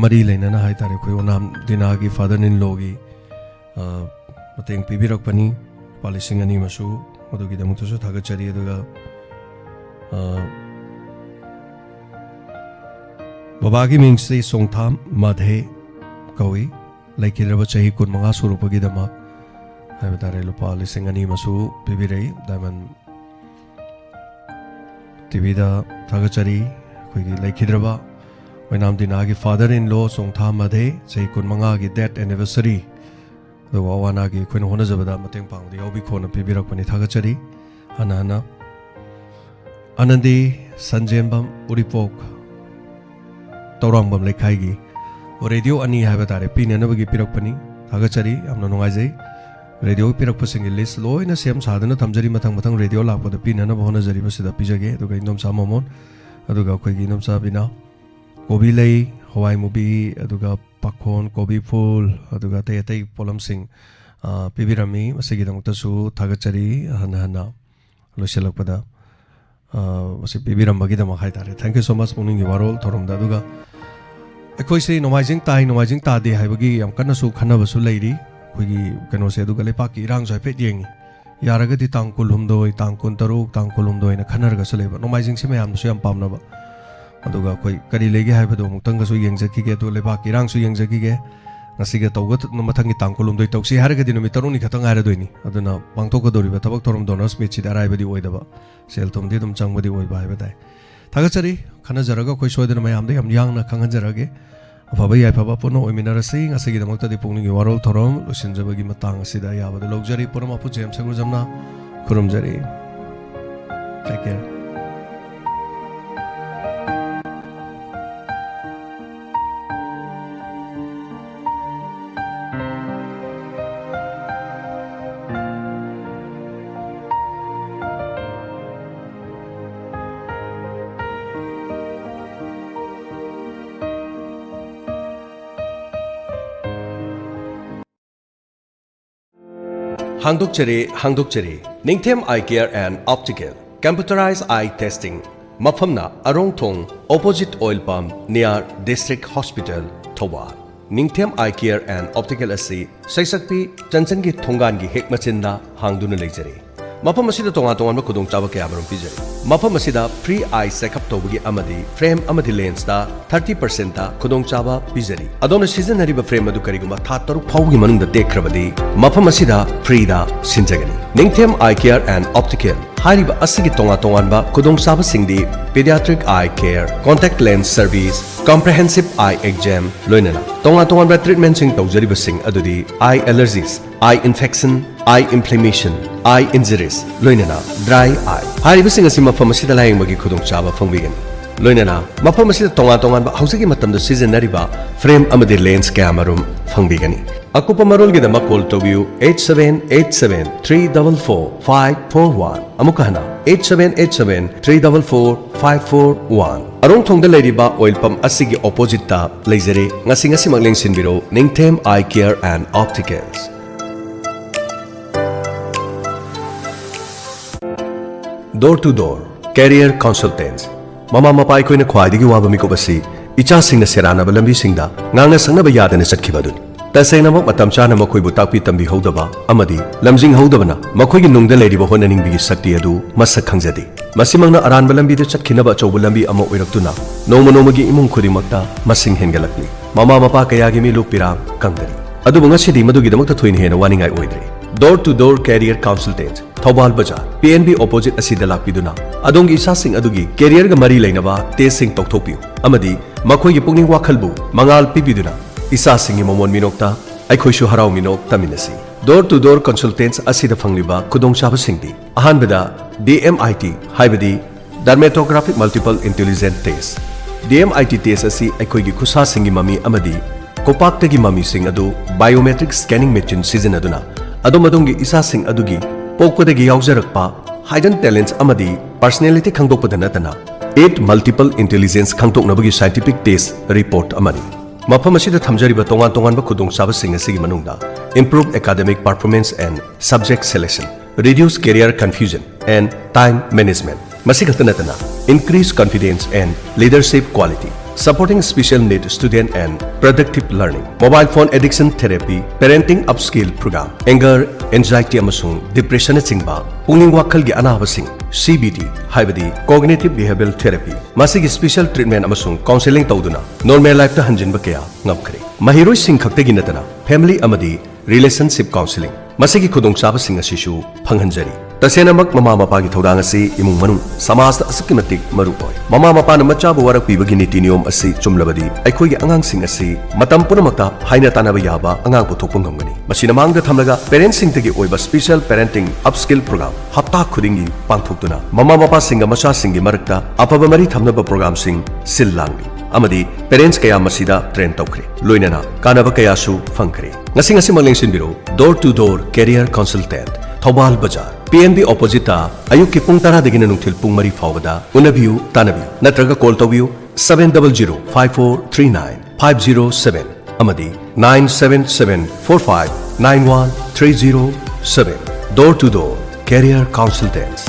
ꯃꯔꯤ ꯂꯩꯅꯅ ꯍꯥꯏꯇꯥꯔꯦ, ꯑꯩꯈꯣꯏ ꯑꯣꯏꯅꯥꯝ ꯗꯤꯅꯥꯒꯤ ꯐꯥꯗꯔ ꯏꯟ ꯂꯣꯒꯤ, ꯑ, ꯃꯇꯦꯡ ꯄꯤꯕꯤꯔꯛꯄꯅꯤ꯫ ꯂꯨꯄꯥ ꯂꯤꯁꯤꯡ ꯑꯅꯤ ꯑꯃꯁꯨ, ꯃꯗꯨꯒꯤꯗꯃꯛꯇꯁꯨ ꯊꯥꯒꯠꯆꯔꯤ꯫ ꯑꯗꯨꯒ, ꯑ, ꯕꯕꯥꯒꯤ ꯃꯤꯡꯁꯤ ꯆꯣꯡꯊꯥꯝ ꯃꯥꯙꯦ ꯀꯧꯏ꯫ ꯂꯩꯈꯤꯗ꯭ꯔꯕ ꯆꯍꯤ ꯀꯨꯟꯃꯉꯥ ꯁꯨꯔꯛꯄꯒꯤꯗꯃꯛ ꯍꯥꯏꯕ ꯇꯥꯔꯦ, ꯂꯨꯄꯥ ꯂꯤꯁꯤꯡ ꯑꯅꯤ ꯑꯃꯁꯨ ꯄꯤꯕꯤꯔꯛꯏ꯫ ꯗꯥꯏꯃꯟ ꯇꯤꯚꯤꯗ ꯊꯥꯒꯠꯆꯔꯤ꯫ ꯑꯩꯈꯣꯏꯒꯤ ꯂꯩꯈꯤꯗ꯭ꯔꯕ ꯑꯣꯏꯅꯥꯝ ꯗꯤꯅꯥꯒꯤ ꯐꯥꯗꯔ ꯏꯟ ꯂꯣ ꯆꯣꯡꯊꯥꯝ ꯃꯥꯙꯦ ꯆꯍꯤ ꯀꯨꯟꯃꯉꯥꯒꯤ ꯗꯦꯠ ꯑꯦꯅꯤꯚꯔꯁꯔꯤ, ꯑꯗꯨꯒ ꯑꯋꯥ ꯑꯅꯥꯒꯤ ꯑꯩꯈꯣꯏꯅ ꯍꯣꯠꯅꯖꯕꯗ ꯃꯇꯦꯡ ꯄꯥꯡꯕꯗ ꯌꯥꯎꯕꯤꯈꯣꯅ ꯄꯤꯕꯤꯔꯛꯄꯅꯤ꯫ ꯊꯥꯒꯠꯆꯔꯤ꯫ ꯍꯟꯅ ꯍꯟꯅ ꯑꯅꯟꯗꯤ ꯁꯟꯖꯦꯟꯕꯝ ꯎꯔꯤꯄꯣꯛ ꯇꯧꯔꯥꯡꯕꯝ ꯂꯩꯀꯥꯏꯒꯤ ꯔꯦꯗꯤꯑꯣ ꯑꯅꯤ ꯍꯥꯏꯕ ꯇꯥꯔꯦ, ꯄꯤꯅꯅꯕꯒꯤ ꯄꯤꯔꯛꯄꯅꯤ꯫ ꯊꯥꯒꯠꯆꯔꯤ, ꯌꯥꯝꯅ ꯅꯨꯡꯉꯥꯏꯖꯩ꯫ ꯔꯦꯗꯤꯑꯣ ꯄꯤꯔꯛꯄꯁꯤꯡꯒꯤ ꯂꯤꯁ ꯂꯣꯏꯅ ꯁꯦꯝ ꯁꯥꯗꯨꯅ ꯊꯝꯖꯔꯤ, ꯃꯊꯪ ꯃꯊꯪ ꯔꯦꯗꯤꯑꯣ ꯂꯥꯛꯄꯗ ꯄꯤꯅꯅꯕ ꯍꯣꯠꯅꯖꯔꯤꯕꯁꯤꯗ ꯄꯤꯖꯒꯦ꯫ ꯑꯗꯨꯒ ꯏꯟꯗꯣꯝꯆꯥ ꯃꯣꯃꯣꯟ, ꯑꯗꯨꯒ ꯑꯩꯈꯣꯏꯒꯤ ꯏꯟꯗꯣꯝꯆꯥ ꯕꯤꯅꯥ, ꯀꯣꯕꯤ ꯂꯩ, ꯍꯋꯥꯏ ꯃꯨꯕꯤ, ꯑꯗꯨꯒ ꯄꯥꯈꯣꯟ, ꯀꯣꯕꯤ ꯐꯨꯜ, ꯑꯗꯨꯒ ꯑꯇꯩ ꯑꯇꯩ ꯄꯣꯠꯂꯝꯁꯤꯡ, ꯑ, ꯄꯤꯕꯤꯔꯝꯃꯤ꯫ ꯃꯁꯤꯒꯤꯗꯃꯛꯇꯁꯨ ꯊꯥꯒꯠꯆꯔꯤ꯫ ꯍꯟꯅ ꯍꯟꯅ ꯂꯣꯏꯁꯤꯜꯂꯛꯄꯗ, ꯑ, ꯃꯁꯤ ꯄꯤꯕꯤꯔꯝꯕꯒꯤꯗꯃꯛ ꯍꯥꯏꯇꯥꯔꯦ꯫ Thank you so much, ꯄꯨꯛꯅꯤꯡꯒꯤ ꯋꯥꯔꯣꯜ ꯊꯧꯔꯝꯗ꯫ ꯑꯗꯨꯒ ꯑꯩꯈꯣꯏꯁꯤ ꯅꯣꯡꯃꯥꯏꯖꯤꯡ ꯇꯥꯏ, ꯅꯣꯡꯃꯥꯏꯖꯤꯡ ꯇꯥꯗꯦ ꯍꯥꯏꯕꯒꯤ ꯌꯥꯝ ꯀꯟꯅꯁꯨ ꯈꯟꯅꯕꯁꯨ ꯂꯩꯔꯤ ꯑꯩꯈꯣꯏꯒꯤ ꯀꯩꯅꯣꯁꯦ꯫ ꯑꯗꯨꯒ ꯂꯩꯄꯥꯛꯀꯤ ꯏꯔꯥꯡꯁꯨ ꯍꯥꯏꯐꯦꯠ ꯌꯦꯡꯉꯤ꯫ ꯌꯥꯔꯒꯗꯤ ꯇꯥꯡ ꯀꯨꯟꯍꯨꯝꯗꯣꯏ, ꯇꯥꯡ ꯀꯨꯟꯇꯔꯨꯛ, ꯇꯥꯡ ꯀꯨꯟꯍꯨꯝꯗꯣꯏꯅ ꯈꯟꯅꯔꯒꯁꯨ ꯂꯩꯕ꯫ ꯅꯣꯡꯃꯥꯏꯖꯤꯡꯁꯤ ꯃꯌꯥꯝꯅꯁꯨ ꯌꯥꯝ ꯄꯥꯝꯅꯕ꯫ ꯑꯗꯨꯒ ꯑꯩꯈꯣꯏ ꯀꯔꯤ ꯂꯩꯒꯦ ꯍꯥꯏꯕꯗꯣ ꯑꯃꯨꯛꯇꯪꯒꯁꯨ ꯌꯦꯡꯖꯈꯤꯒꯦ꯫ ꯑꯗꯨ ꯂꯩꯕꯥꯛꯀꯤ ꯏꯔꯥꯡꯁꯨ ꯌꯦꯡꯖꯈꯤꯒꯦ꯫ ꯉꯁꯤꯒ ꯇꯧꯕ ꯃꯊꯪꯒꯤ ꯇꯥꯡ ꯀꯨꯟꯍꯨꯝꯗꯣꯏ ꯇꯧꯁꯤ ꯍꯥꯏꯔꯒꯗꯤ ꯅꯨꯃꯤꯠ ꯇꯔꯨꯛꯅꯤ ꯈꯛꯇꯪ ꯉꯥꯏꯔꯗꯣꯏꯅꯤ꯫ ꯑꯗꯨꯅ ꯄꯥꯡꯊꯣꯛꯀꯗꯧꯔꯤꯕ ꯊꯕꯛ ꯊꯧꯔꯝ ꯗꯣꯅꯔꯁ ꯃꯤꯠꯁꯤꯗꯤ ꯑꯔꯥꯏꯕꯗꯤ ꯑꯣꯏꯗꯕ, ꯁꯦꯜ ꯊꯨꯝꯗꯤ ꯑꯗꯨꯝ ꯆꯪꯕꯗꯤ ꯑꯣꯏꯕ ꯍꯥꯏꯕ ꯇꯥꯏ꯫ ꯊꯥꯒꯠꯆꯔꯤ꯫ ꯈꯟꯅꯖꯔꯒ ꯑꯩꯈꯣꯏ ꯁꯣꯏꯗꯅ ꯃꯌꯥꯝꯗ ꯌꯥꯝ ꯌꯥꯡꯅ ꯈꯪꯍꯟꯖꯔꯛꯑꯒꯦ꯫ ꯑꯐꯕ ꯌꯥꯏꯐꯕ ꯄꯨꯟꯅ ꯑꯣꯏꯃꯤꯟꯅꯔꯁꯤ꯫ ꯉꯁꯤꯒꯤꯗꯃꯛꯇꯗꯤ ꯄꯨꯛꯅꯤꯡꯒꯤ ꯋꯥꯔꯣꯜ ꯊꯧꯔꯝ ꯂꯣꯏꯁꯤꯟꯖꯕꯒꯤ ꯃꯇꯥꯡ ꯑꯁꯤꯗ ꯑꯌꯥꯕꯗꯨ ꯂꯧꯖꯔꯤ꯫ ꯄꯨꯝꯅꯃꯛꯄꯨ ꯖꯦꯝꯁ ꯁꯦꯒꯨꯔꯖꯝꯅ ꯈꯨꯔꯨꯝꯖꯔꯤ꯫ Take care꯫ ꯍꯥꯡꯗꯣꯛꯆꯔꯤ, ꯍꯥꯡꯗꯣꯛꯆꯔꯤ꯫ Ningthem Eye Care and Optical, Computerized Eye Testing꯫ ꯃꯐꯝꯅ ꯑꯔꯣꯡꯊꯣꯡ, opposite oil pump, near District Hospital, Thoubal. Ningthem Eye Care and Optical ꯑꯁꯤ ꯁꯩꯁꯛꯄꯤ ꯆꯟꯆꯟꯒꯤ ꯊꯣꯡꯒꯥꯟꯒꯤ ꯍꯦꯛ ꯃꯆꯤꯟꯗ ꯍꯥꯡꯗꯨꯅ ꯂꯩꯖꯔꯤ꯫ ꯃꯐꯝ ꯑꯁꯤꯗ ꯇꯣꯉꯥꯟ ꯇꯣꯉꯥꯟꯕ ꯈꯨꯗꯣꯡꯆꯥꯕ ꯀꯌꯥꯃꯔꯨꯝ ꯄꯤꯖꯔꯤ꯫ ꯃꯐꯝ ꯑꯁꯤꯗ free eye checkup ꯇꯧꯕꯒꯤ ꯑꯃꯗꯤ frame ꯑꯃꯗꯤ lensꯇ thirty percentꯇ ꯈꯨꯗꯣꯡꯆꯥꯕ ꯄꯤꯖꯔꯤ꯫ ꯑꯗꯣꯝꯅ ꯁꯤꯖꯤꯟꯅꯔꯤꯕ frame ꯑꯗꯨ ꯀꯔꯤꯒꯨꯝꯕ ꯊꯥ ꯇꯔꯨꯛ ꯐꯥꯎꯕꯒꯤ ꯃꯅꯨꯡꯗ ꯇꯦꯛꯈ꯭ꯔꯕꯗꯤ, ꯃꯐꯝ ꯑꯁꯤꯗ freeꯗ ꯁꯤꯟꯖꯒꯅꯤ꯫ ꯅꯤꯡꯊꯦꯝ Eye Care and Optical ꯍꯥꯏꯔꯤꯕ ꯑꯁꯤꯒꯤ ꯇꯣꯉꯥꯟ ꯇꯣꯉꯥꯟꯕ ꯈꯨꯗꯣꯡꯆꯥꯕꯁꯤꯡꯗꯤ pediatric eye care, contact lens service, comprehensive eye exam, ꯂꯣꯏꯅꯅ ꯇꯣꯉꯥꯟ ꯇꯣꯉꯥꯟꯕ treatmentꯁꯤꯡ ꯇꯧꯖꯔꯤꯕꯁꯤꯡ ꯑꯗꯨꯗꯤ eye allergies, eye infection, eye inflammation, eye injuries, ꯂꯣꯏꯅꯅ dry eye꯫ ꯍꯥꯏꯔꯤꯕꯁꯤꯡ ꯑꯁꯤ ꯃꯐꯝ ꯑꯁꯤꯗ ꯂꯥꯌꯦꯡꯕꯒꯤ ꯈꯨꯗꯣꯡꯆꯥꯕ ꯐꯪꯕꯤꯒꯅꯤ꯫ ꯂꯣꯏꯅꯅ ꯃꯐꯝ ꯑꯁꯤꯗ ꯇꯣꯉꯥꯟ ꯇꯣꯉꯥꯟꯕ ꯍꯧꯖꯤꯛꯀꯤ ꯃꯇꯝꯗ ꯁꯤꯖꯤꯟꯅꯔꯤꯕ frame ꯑꯃꯗꯤ lens ꯀꯌꯥꯃꯔꯨꯝ ꯐꯪꯕꯤꯒꯅꯤ꯫ ꯑꯀꯨꯞꯄ ꯃꯔꯣꯜꯒꯤꯗꯃꯛ call ꯇꯧꯕꯤꯌꯨ eight seven eight seven three double four five four one꯫ ꯑꯃꯨꯛꯀ ꯍꯟꯅ, eight seven eight seven three double four five four one꯫ ꯑꯔꯣꯡꯊꯣꯡꯗ ꯂꯩꯔꯤꯕ oil pump ꯑꯁꯤꯒꯤ oppositeꯇ ꯂꯩꯖꯔꯦ꯫ ꯉꯁꯤ ꯉꯁꯤꯃꯛ ꯂꯦꯡꯁꯤꯟꯕꯤꯔꯣ ꯅꯤꯡꯊꯦꯝ Eye Care and Opticals꯫ Door to Door Career Consultants꯫ ꯃꯃꯥ ꯃꯄꯥ ꯑꯩꯈꯣꯏꯅ ꯈ꯭ꯋꯥꯏꯗꯒꯤ ꯋꯥꯕ ꯃꯤꯀꯨꯞ ꯑꯁꯤ ꯏꯆꯥꯁꯤꯡꯅ ꯁꯦꯔꯥꯟꯅꯕ ꯂꯝꯕꯤꯁꯤꯡꯗ ꯉꯥꯡꯅ ꯁꯛꯅꯕ ꯌꯥꯗꯅ ꯆꯠꯈꯤꯕ ꯑꯗꯨꯅꯤ꯫ ꯇꯁꯦꯡꯅꯃꯛ, ꯃꯇꯝ ꯆꯥꯅ ꯃꯈꯣꯏꯕꯨ ꯇꯥꯛꯄꯤ ꯇꯝꯕꯤꯍꯧꯗꯕ ꯑꯃꯗꯤ ꯂꯝꯖꯤꯡꯍꯧꯗꯕꯅ ꯃꯈꯣꯏꯒꯤ ꯅꯨꯡꯗ ꯂꯩꯔꯤꯕ ꯍꯣꯠꯅꯅꯤꯡꯕꯒꯤ ꯁꯛꯇꯤ ꯑꯗꯨ ꯃꯁꯛ ꯈꯪꯖꯗꯦ꯫ ꯃꯁꯤꯃꯛꯅ ꯑꯔꯥꯟꯕ ꯂꯝꯕꯤꯗ ꯆꯠꯈꯤꯅꯕ ꯑꯆꯧꯕ ꯂꯝꯕꯤ ꯑꯃ ꯑꯣꯏꯔꯛꯇꯨꯅ ꯅꯣꯡꯃ ꯅꯣꯡꯃꯒꯤ ꯏꯃꯨꯡ ꯈꯨꯗꯤꯡꯃꯛꯇ ꯃꯁꯤꯡ ꯍꯦꯟꯒꯠꯂꯛꯂꯤ꯫ ꯃꯃꯥ ꯃꯄꯥ ꯀꯌꯥꯒꯤ ꯃꯤꯠꯂꯨ ꯄꯤꯔꯥꯡ ꯀꯪꯗꯔꯤ꯫ ꯑꯗꯨꯕꯨ ꯉꯁꯤꯗꯤ ꯃꯗꯨꯒꯤꯗꯃꯛꯇ ꯊꯣꯏꯅ ꯍꯦꯟꯅ ꯋꯥꯅꯤꯡꯉꯥꯏ ꯑꯣꯏꯗ꯭ꯔꯦ꯫ Door to Door Career Consultant, Thoubal ꯕꯖꯥꯔ, P N B opposite ꯑꯁꯤꯗ ꯂꯥꯛꯄꯤꯗꯨꯅ ꯑꯗꯣꯝꯒꯤ ꯏꯆꯥꯁꯤꯡ ꯑꯗꯨꯒꯤ careerꯒ ꯃꯔꯤ ꯂꯩꯅꯕ testꯁꯤꯡ ꯇꯧꯊꯣꯛꯄꯤꯌꯨ ꯑꯃꯗꯤ ꯃꯈꯣꯏꯒꯤ ꯄꯨꯛꯅꯤꯡ ꯋꯥꯈꯜꯕꯨ ꯃꯉꯥꯜ ꯄꯤꯕꯤꯗꯨꯅ ꯏꯆꯥꯁꯤꯡꯒꯤ ꯃꯃꯣꯟ ꯃꯤꯅꯣꯛꯇ ꯑꯩꯈꯣꯏꯁꯨ ꯍꯔꯥꯎ ꯃꯤꯅꯣꯛ ꯇꯝꯃꯤꯟꯅꯁꯤ꯫ Door to Door Consultants ꯑꯁꯤꯗ ꯐꯪꯂꯤꯕ ꯈꯨꯗꯣꯡꯆꯥꯕꯁꯤꯡꯗꯤ: ꯑꯍꯥꯟꯕꯗ, D M I T, ꯍꯥꯏꯕꯗꯤ Dermatographic Multiple Intelligent Test꯫ D M I T test ꯑꯁꯤ ꯑꯩꯈꯣꯏꯒꯤ ꯈꯨꯠꯁꯥꯁꯤꯡꯒꯤ ꯃꯃꯤ ꯑꯃꯗꯤ ꯈꯣꯡꯄꯥꯛꯇꯒꯤ ꯃꯃꯤꯁꯤꯡ ꯑꯗꯨ biometric scanning machine ꯁꯤꯖꯤꯟꯅꯗꯨꯅ ꯑꯗꯣꯝ ꯑꯗꯣꯝꯒꯤ ꯏꯆꯥꯁꯤꯡ ꯑꯗꯨꯒꯤ ꯄꯣꯛꯄꯗꯒꯤ ꯌꯥꯎꯖꯔꯛꯄ hidden talents ꯑꯃꯗꯤ personality ꯈꯪꯗꯣꯛꯄꯗ ꯅꯠꯇꯅ eight multiple intelligence ꯈꯪꯗꯣꯛꯅꯕꯒꯤ scientific test report ꯑꯃꯅꯤ꯫ ꯃꯐꯝ ꯑꯁꯤꯗ ꯊꯝꯖꯔꯤꯕ ꯇꯣꯉꯥꯟ ꯇꯣꯉꯥꯟꯕ ꯈꯨꯗꯣꯡꯆꯥꯕꯁꯤꯡ ꯑꯁꯤꯒꯤ ꯃꯅꯨꯡꯗ improved academic performance and subject selection, reduced career confusion and time management, ꯃꯁꯤ ꯈꯛꯇ ꯅꯠꯇꯅ increased confidence and leadership quality, supporting special need student and productive learning, mobile phone addiction therapy, parenting upskill program, anger, anxiety ꯑꯃꯁꯨꯡ depression ꯅꯆꯤꯡꯕ ꯄꯨꯛꯅꯤꯡ ꯋꯥꯈꯜꯒꯤ ꯑꯅꯥꯕꯁꯤꯡ, C B T ꯍꯥꯏꯕꯗꯤ cognitive behavioral therapy, ꯃꯁꯤꯒꯤ special treatment ꯑꯃꯁꯨꯡ counseling ꯇꯧꯗꯨꯅ normal life ꯇ ꯍꯟꯖꯤꯟꯕ ꯀꯌꯥ ꯉꯝꯈ꯭ꯔꯦ꯫ ꯃꯍꯩꯔꯣꯏꯁꯤꯡ ꯈꯛꯇꯒꯤ ꯅꯠꯇꯅ family ꯑꯃꯗꯤ relationship counseling, ꯃꯁꯤꯒꯤ ꯈꯨꯗꯣꯡꯆꯥꯕꯁꯤꯡ ꯑꯁꯤꯁꯨ ꯐꯪꯍꯟꯖꯔꯤ꯫ ꯇꯁꯦꯡꯅꯃꯛ, ꯃꯃꯥ ꯃꯄꯥꯒꯤ ꯊꯧꯗꯥꯡ ꯑꯁꯤ ꯏꯃꯨꯡ ꯃꯅꯨꯡ, ꯁꯃꯥꯖꯇ ꯑꯁꯨꯛꯀꯤ ꯃꯇꯤꯛ ꯃꯔꯨ ꯑꯣꯏ꯫ ꯃꯃꯥ ꯃꯄꯥꯅ ꯃꯆꯥꯕꯨ ꯋꯥꯔꯛꯄꯤꯕꯒꯤ ꯅꯤꯇꯤ ꯅꯤꯌꯣꯝ ꯑꯁꯤ ꯆꯨꯝꯂꯕꯗꯤ, ꯑꯩꯈꯣꯏꯒꯤ ꯑꯉꯥꯡꯁꯤꯡ ꯑꯁꯤ ꯃꯇꯝ ꯄꯨꯝꯅꯃꯛꯇ ꯍꯥꯏꯅ ꯇꯥꯟꯅꯕ ꯌꯥꯕ ꯑꯉꯥꯡ ꯄꯨꯊꯣꯛꯄ ꯉꯝꯒꯅꯤ꯫ ꯃꯁꯤꯅ ꯃꯥꯡꯗ ꯊꯝꯂꯒ, parents ꯁꯤꯡꯇꯒꯤ ꯑꯣꯏꯕ special parenting upskill program ꯍꯞꯇꯥ ꯈꯨꯗꯤꯡꯒꯤ ꯄꯥꯡꯊꯣꯛꯇꯨꯅ, ꯃꯃꯥ ꯃꯄꯥꯁꯤꯡꯒ ꯃꯆꯥꯁꯤꯡꯒꯤ ꯃꯔꯛꯇ ꯑꯐꯕ ꯃꯔꯤ ꯊꯝꯅꯕ program ꯁꯤꯡ ꯁꯤꯜ ꯂꯥꯡꯂꯤ ꯑꯃꯗꯤ parents ꯀꯌꯥ ꯃꯁꯤꯗ train ꯇꯧꯈ꯭ꯔꯦ꯫ ꯂꯣꯏꯅꯅ ꯀꯥꯟꯅꯕ ꯀꯌꯥꯁꯨ ꯐꯪꯈ꯭ꯔꯦ꯫ ꯉꯁꯤ ꯉꯁꯤꯃꯛ ꯂꯦꯡꯁꯤꯟꯕꯤꯔꯣ, Door to Door Career Consultant, Thoubal ꯕꯖꯥꯔ, P N B opposite ꯇ, ꯑꯌꯨꯛꯀꯤ ꯄꯨꯡ ꯇꯔꯥꯗꯒꯤꯅ ꯅꯨꯡꯊꯤꯜ ꯄꯨꯡ ꯃꯔꯤ ꯐꯥꯎꯕꯗ ꯎꯅꯕꯤꯌꯨ, ꯇꯥꯟꯅꯕꯤꯌꯨ, ꯅꯠꯇ꯭ꯔꯒ call ꯇꯧꯕꯤꯌꯨ, seven double zero five four three nine five zero seven ꯑꯃꯗꯤ nine seven seven four five nine one three zero seven꯫ Door to Door Career Consultants꯫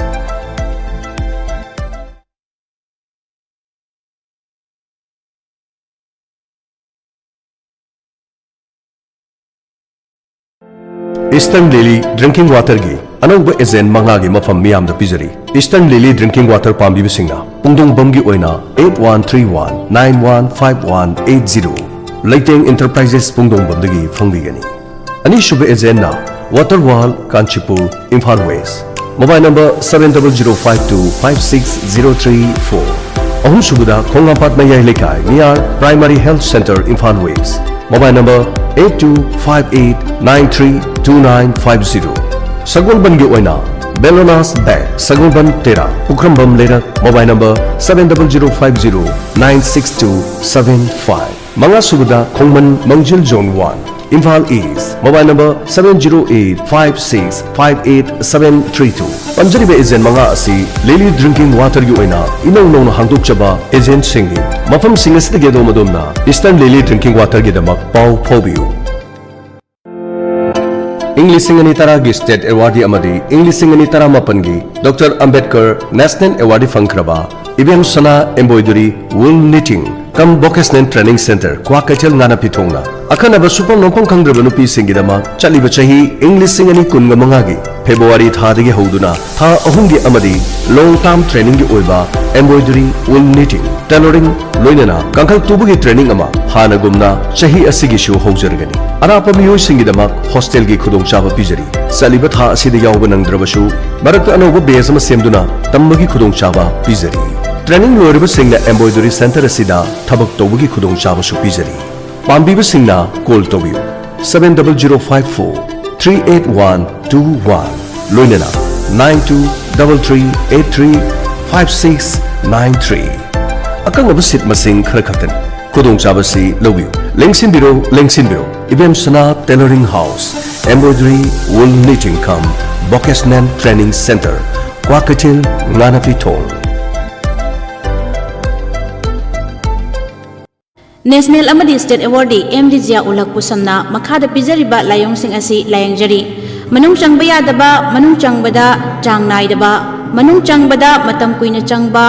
Eastern Lily Drinking Water ꯒꯤ ꯑꯅꯧꯕ agent ꯃꯉꯥꯒꯤ ꯃꯐꯝ ꯃꯤꯌꯥꯝꯗ ꯄꯤꯖꯔꯤ꯫ Eastern Lily Drinking Water ꯄꯥꯝꯕꯤꯕꯁꯤꯡꯅ ꯄꯨꯡꯗꯣꯡꯕꯝꯒꯤ ꯑꯣꯏꯅ eight one three one nine one five one eight zero, ꯂꯩꯇꯦꯡ Enterprises ꯄꯨꯡꯗꯣꯡꯕꯝꯗꯒꯤ ꯐꯪꯕꯤꯒꯅꯤ꯫ ꯑꯅꯤꯁꯨꯕ agent ꯅ Water World, Kanchipur, Imphal West, mobile number seven double zero five two five six zero three four꯫ ꯑꯍꯨꯝꯁꯨꯕꯗ ꯈꯣꯡꯉꯥꯝꯄꯥꯠ ꯃꯌꯥꯏ ꯂꯩꯀꯥꯏ, near Primary Health Center, Imphal West, mobile number eight two five eight nine three two nine five zero꯫ ꯁꯒꯣꯜꯕꯟꯒꯤ ꯑꯣꯏꯅ Bellona's Bag, ꯁꯒꯣꯜꯕꯟ ꯇꯦꯔꯥ, ꯄꯨꯈ꯭ꯔꯝꯕꯝ ꯂꯩꯔꯛ, mobile number seven double zero five zero nine six two seven five꯫ ꯃꯉꯥꯁꯨꯕꯗ Khongman Mangjil Zone one, Imphal east, mobile number seven zero eight five six five eight seven three two꯫ ꯄꯟꯖꯔꯤꯕ agent ꯃꯉꯥ ꯑꯁꯤ ꯂꯤꯂꯤ drinking ꯋꯥꯇꯔꯒꯤ ꯑꯣꯏꯅ ꯏꯅꯧ ꯅꯧꯅ ꯍꯥꯡꯗꯣꯛꯆꯕ ꯑꯦꯖꯦꯟꯁꯤꯡꯅꯤ꯫ ꯃꯐꯝꯁꯤꯡ ꯑꯁꯤꯗꯒꯤ ꯑꯗꯣꯝ ꯑꯗꯣꯝꯅ ꯏꯁꯇꯔꯟ ꯂꯤꯂꯤ ꯗ꯭ꯔꯤꯡꯀꯤꯡ ꯋꯥꯇꯔꯒꯤꯗꯃꯛ ꯄꯥꯎ ꯐꯥꯎꯕꯤꯌꯨ꯫ ꯏꯪ ꯂꯤꯁꯤꯡ ꯑꯅꯤ ꯇꯔꯥꯒꯤ ꯁ꯭ꯇꯦꯠ ꯑꯦꯋꯥꯔꯗꯤ ꯑꯃꯗꯤ ꯏꯪ ꯂꯤꯁꯤꯡ ꯑꯅꯤ ꯇꯔꯥꯃꯥꯄꯟꯒꯤ ꯗꯣꯛꯇꯔ ꯑꯝꯕꯦꯗꯀꯔ ꯅꯦꯁꯅꯦꯜ ꯑꯦꯋꯥꯔꯗꯤ ꯐꯪꯈ꯭ꯔꯕ Ibemsana embroidery wool knitting cum vocational training centre, Kwakeithel, ꯉꯥꯅꯥꯄꯤꯊꯣꯡꯅ ꯑꯈꯟꯅꯕ ꯁꯨꯐꯝ ꯅꯣꯝꯐꯝ ꯈꯪꯗ꯭ꯔꯕ ꯅꯨꯄꯤꯁꯤꯡꯒꯤꯗꯃꯛ ꯆꯠꯂꯤꯕ ꯆꯍꯤ ꯏꯪ ꯂꯤꯁꯤꯡ ꯑꯅꯤ ꯀꯨꯟꯒ ꯃꯉꯥꯒꯤ ꯐꯦꯕ꯭ꯔꯨꯋꯥꯔꯤ ꯊꯥꯗꯒꯤ ꯍꯧꯗꯨꯅ ꯊꯥ ꯑꯍꯨꯝꯒꯤ ꯑꯃꯗꯤ ꯂꯣꯡ ꯇꯥꯔꯝ ꯇ꯭ꯔꯦꯅꯤꯡꯒꯤ ꯑꯣꯏꯕ embroidery, wool knitting, tailoring, ꯂꯣꯏꯅꯅ ꯀꯥꯡꯈꯜ ꯇꯨꯕꯒꯤ ꯇ꯭ꯔꯦꯅꯤꯡ ꯑꯃ ꯍꯥꯟꯅꯒꯨꯝꯅ ꯆꯍꯤ ꯑꯁꯤꯒꯤꯁꯨ ꯍꯧꯖꯔꯒꯅꯤ꯫ ꯑꯔꯥꯞꯄ ꯃꯤꯑꯣꯏꯁꯤꯡꯒꯤꯗꯃꯛ ꯍꯣꯁꯇꯦꯜꯒꯤ ꯈꯨꯗꯣꯡꯆꯥꯕ ꯄꯤꯖꯔꯤ꯫ ꯆꯠꯂꯤꯕ ꯊꯥ ꯑꯁꯤꯗ ꯌꯥꯎꯕ ꯅꯪꯗ꯭ꯔꯕꯁꯨ, ꯃꯔꯛꯇ ꯑꯅꯧꯕ ꯕꯦꯆ ꯑꯃ ꯁꯦꯝꯗꯨꯅ ꯇꯝꯕꯒꯤ ꯈꯨꯗꯣꯡꯆꯥꯕ ꯄꯤꯖꯔꯤ꯫ ꯇ꯭ꯔꯦꯅꯤꯡ ꯂꯣꯏꯔꯕꯁꯤꯡꯅ embroidery centre ꯑꯁꯤꯗ ꯊꯕꯛ ꯇꯧꯕꯒꯤ ꯈꯨꯗꯣꯡꯆꯥꯕꯁꯨ ꯄꯤꯖꯔꯤ꯫ ꯄꯥꯝꯕꯤꯕꯁꯤꯡꯅ ꯀꯣꯜ ꯇꯧꯕꯤꯌꯨ, seven double zero five four three eight one two one, ꯂꯣꯏꯅꯅ nine two double three eight three five six nine three꯫ ꯑꯀꯛꯅꯕ ꯁꯤꯠ ꯃꯁꯤꯡ ꯈꯔ ꯈꯛꯇꯅꯤ꯫ ꯈꯨꯗꯣꯡꯆꯥꯕꯁꯤ ꯂꯧꯕꯤꯌꯨ꯫ ꯂꯦꯡꯁꯤꯟꯕꯤꯔꯣ, ꯂꯦꯡꯁꯤꯟꯕꯤꯔꯣ, Ibemsana Tailoring House, Embroidery, Wool Knitting cum Vocational Training Centre, Kwakeithel, Nganapithong. National ꯑꯃꯗꯤ ꯁ꯭ꯇꯦꯠ ꯑꯦꯋꯥꯔꯗꯤ ꯑꯦꯝ ꯗꯤ ꯖꯤꯌꯥ ꯎꯂꯛ ꯄꯨꯁꯝꯅ ꯃꯈꯥꯗ ꯄꯤꯖꯔꯤꯕ ꯂꯥꯏꯑꯣꯡꯁꯤꯡ ꯑꯁꯤ ꯂꯥꯌꯦꯡꯖꯔꯤ꯫ ꯃꯅꯨꯡ ꯆꯪꯕ ꯌꯥꯗꯕ, ꯃꯅꯨꯡ ꯆꯪꯕꯗ ꯆꯥꯡ ꯅꯥꯏꯗꯕ, ꯃꯅꯨꯡ ꯆꯪꯕꯗ ꯃꯇꯝ ꯀꯨꯏꯅ ꯆꯪꯕ,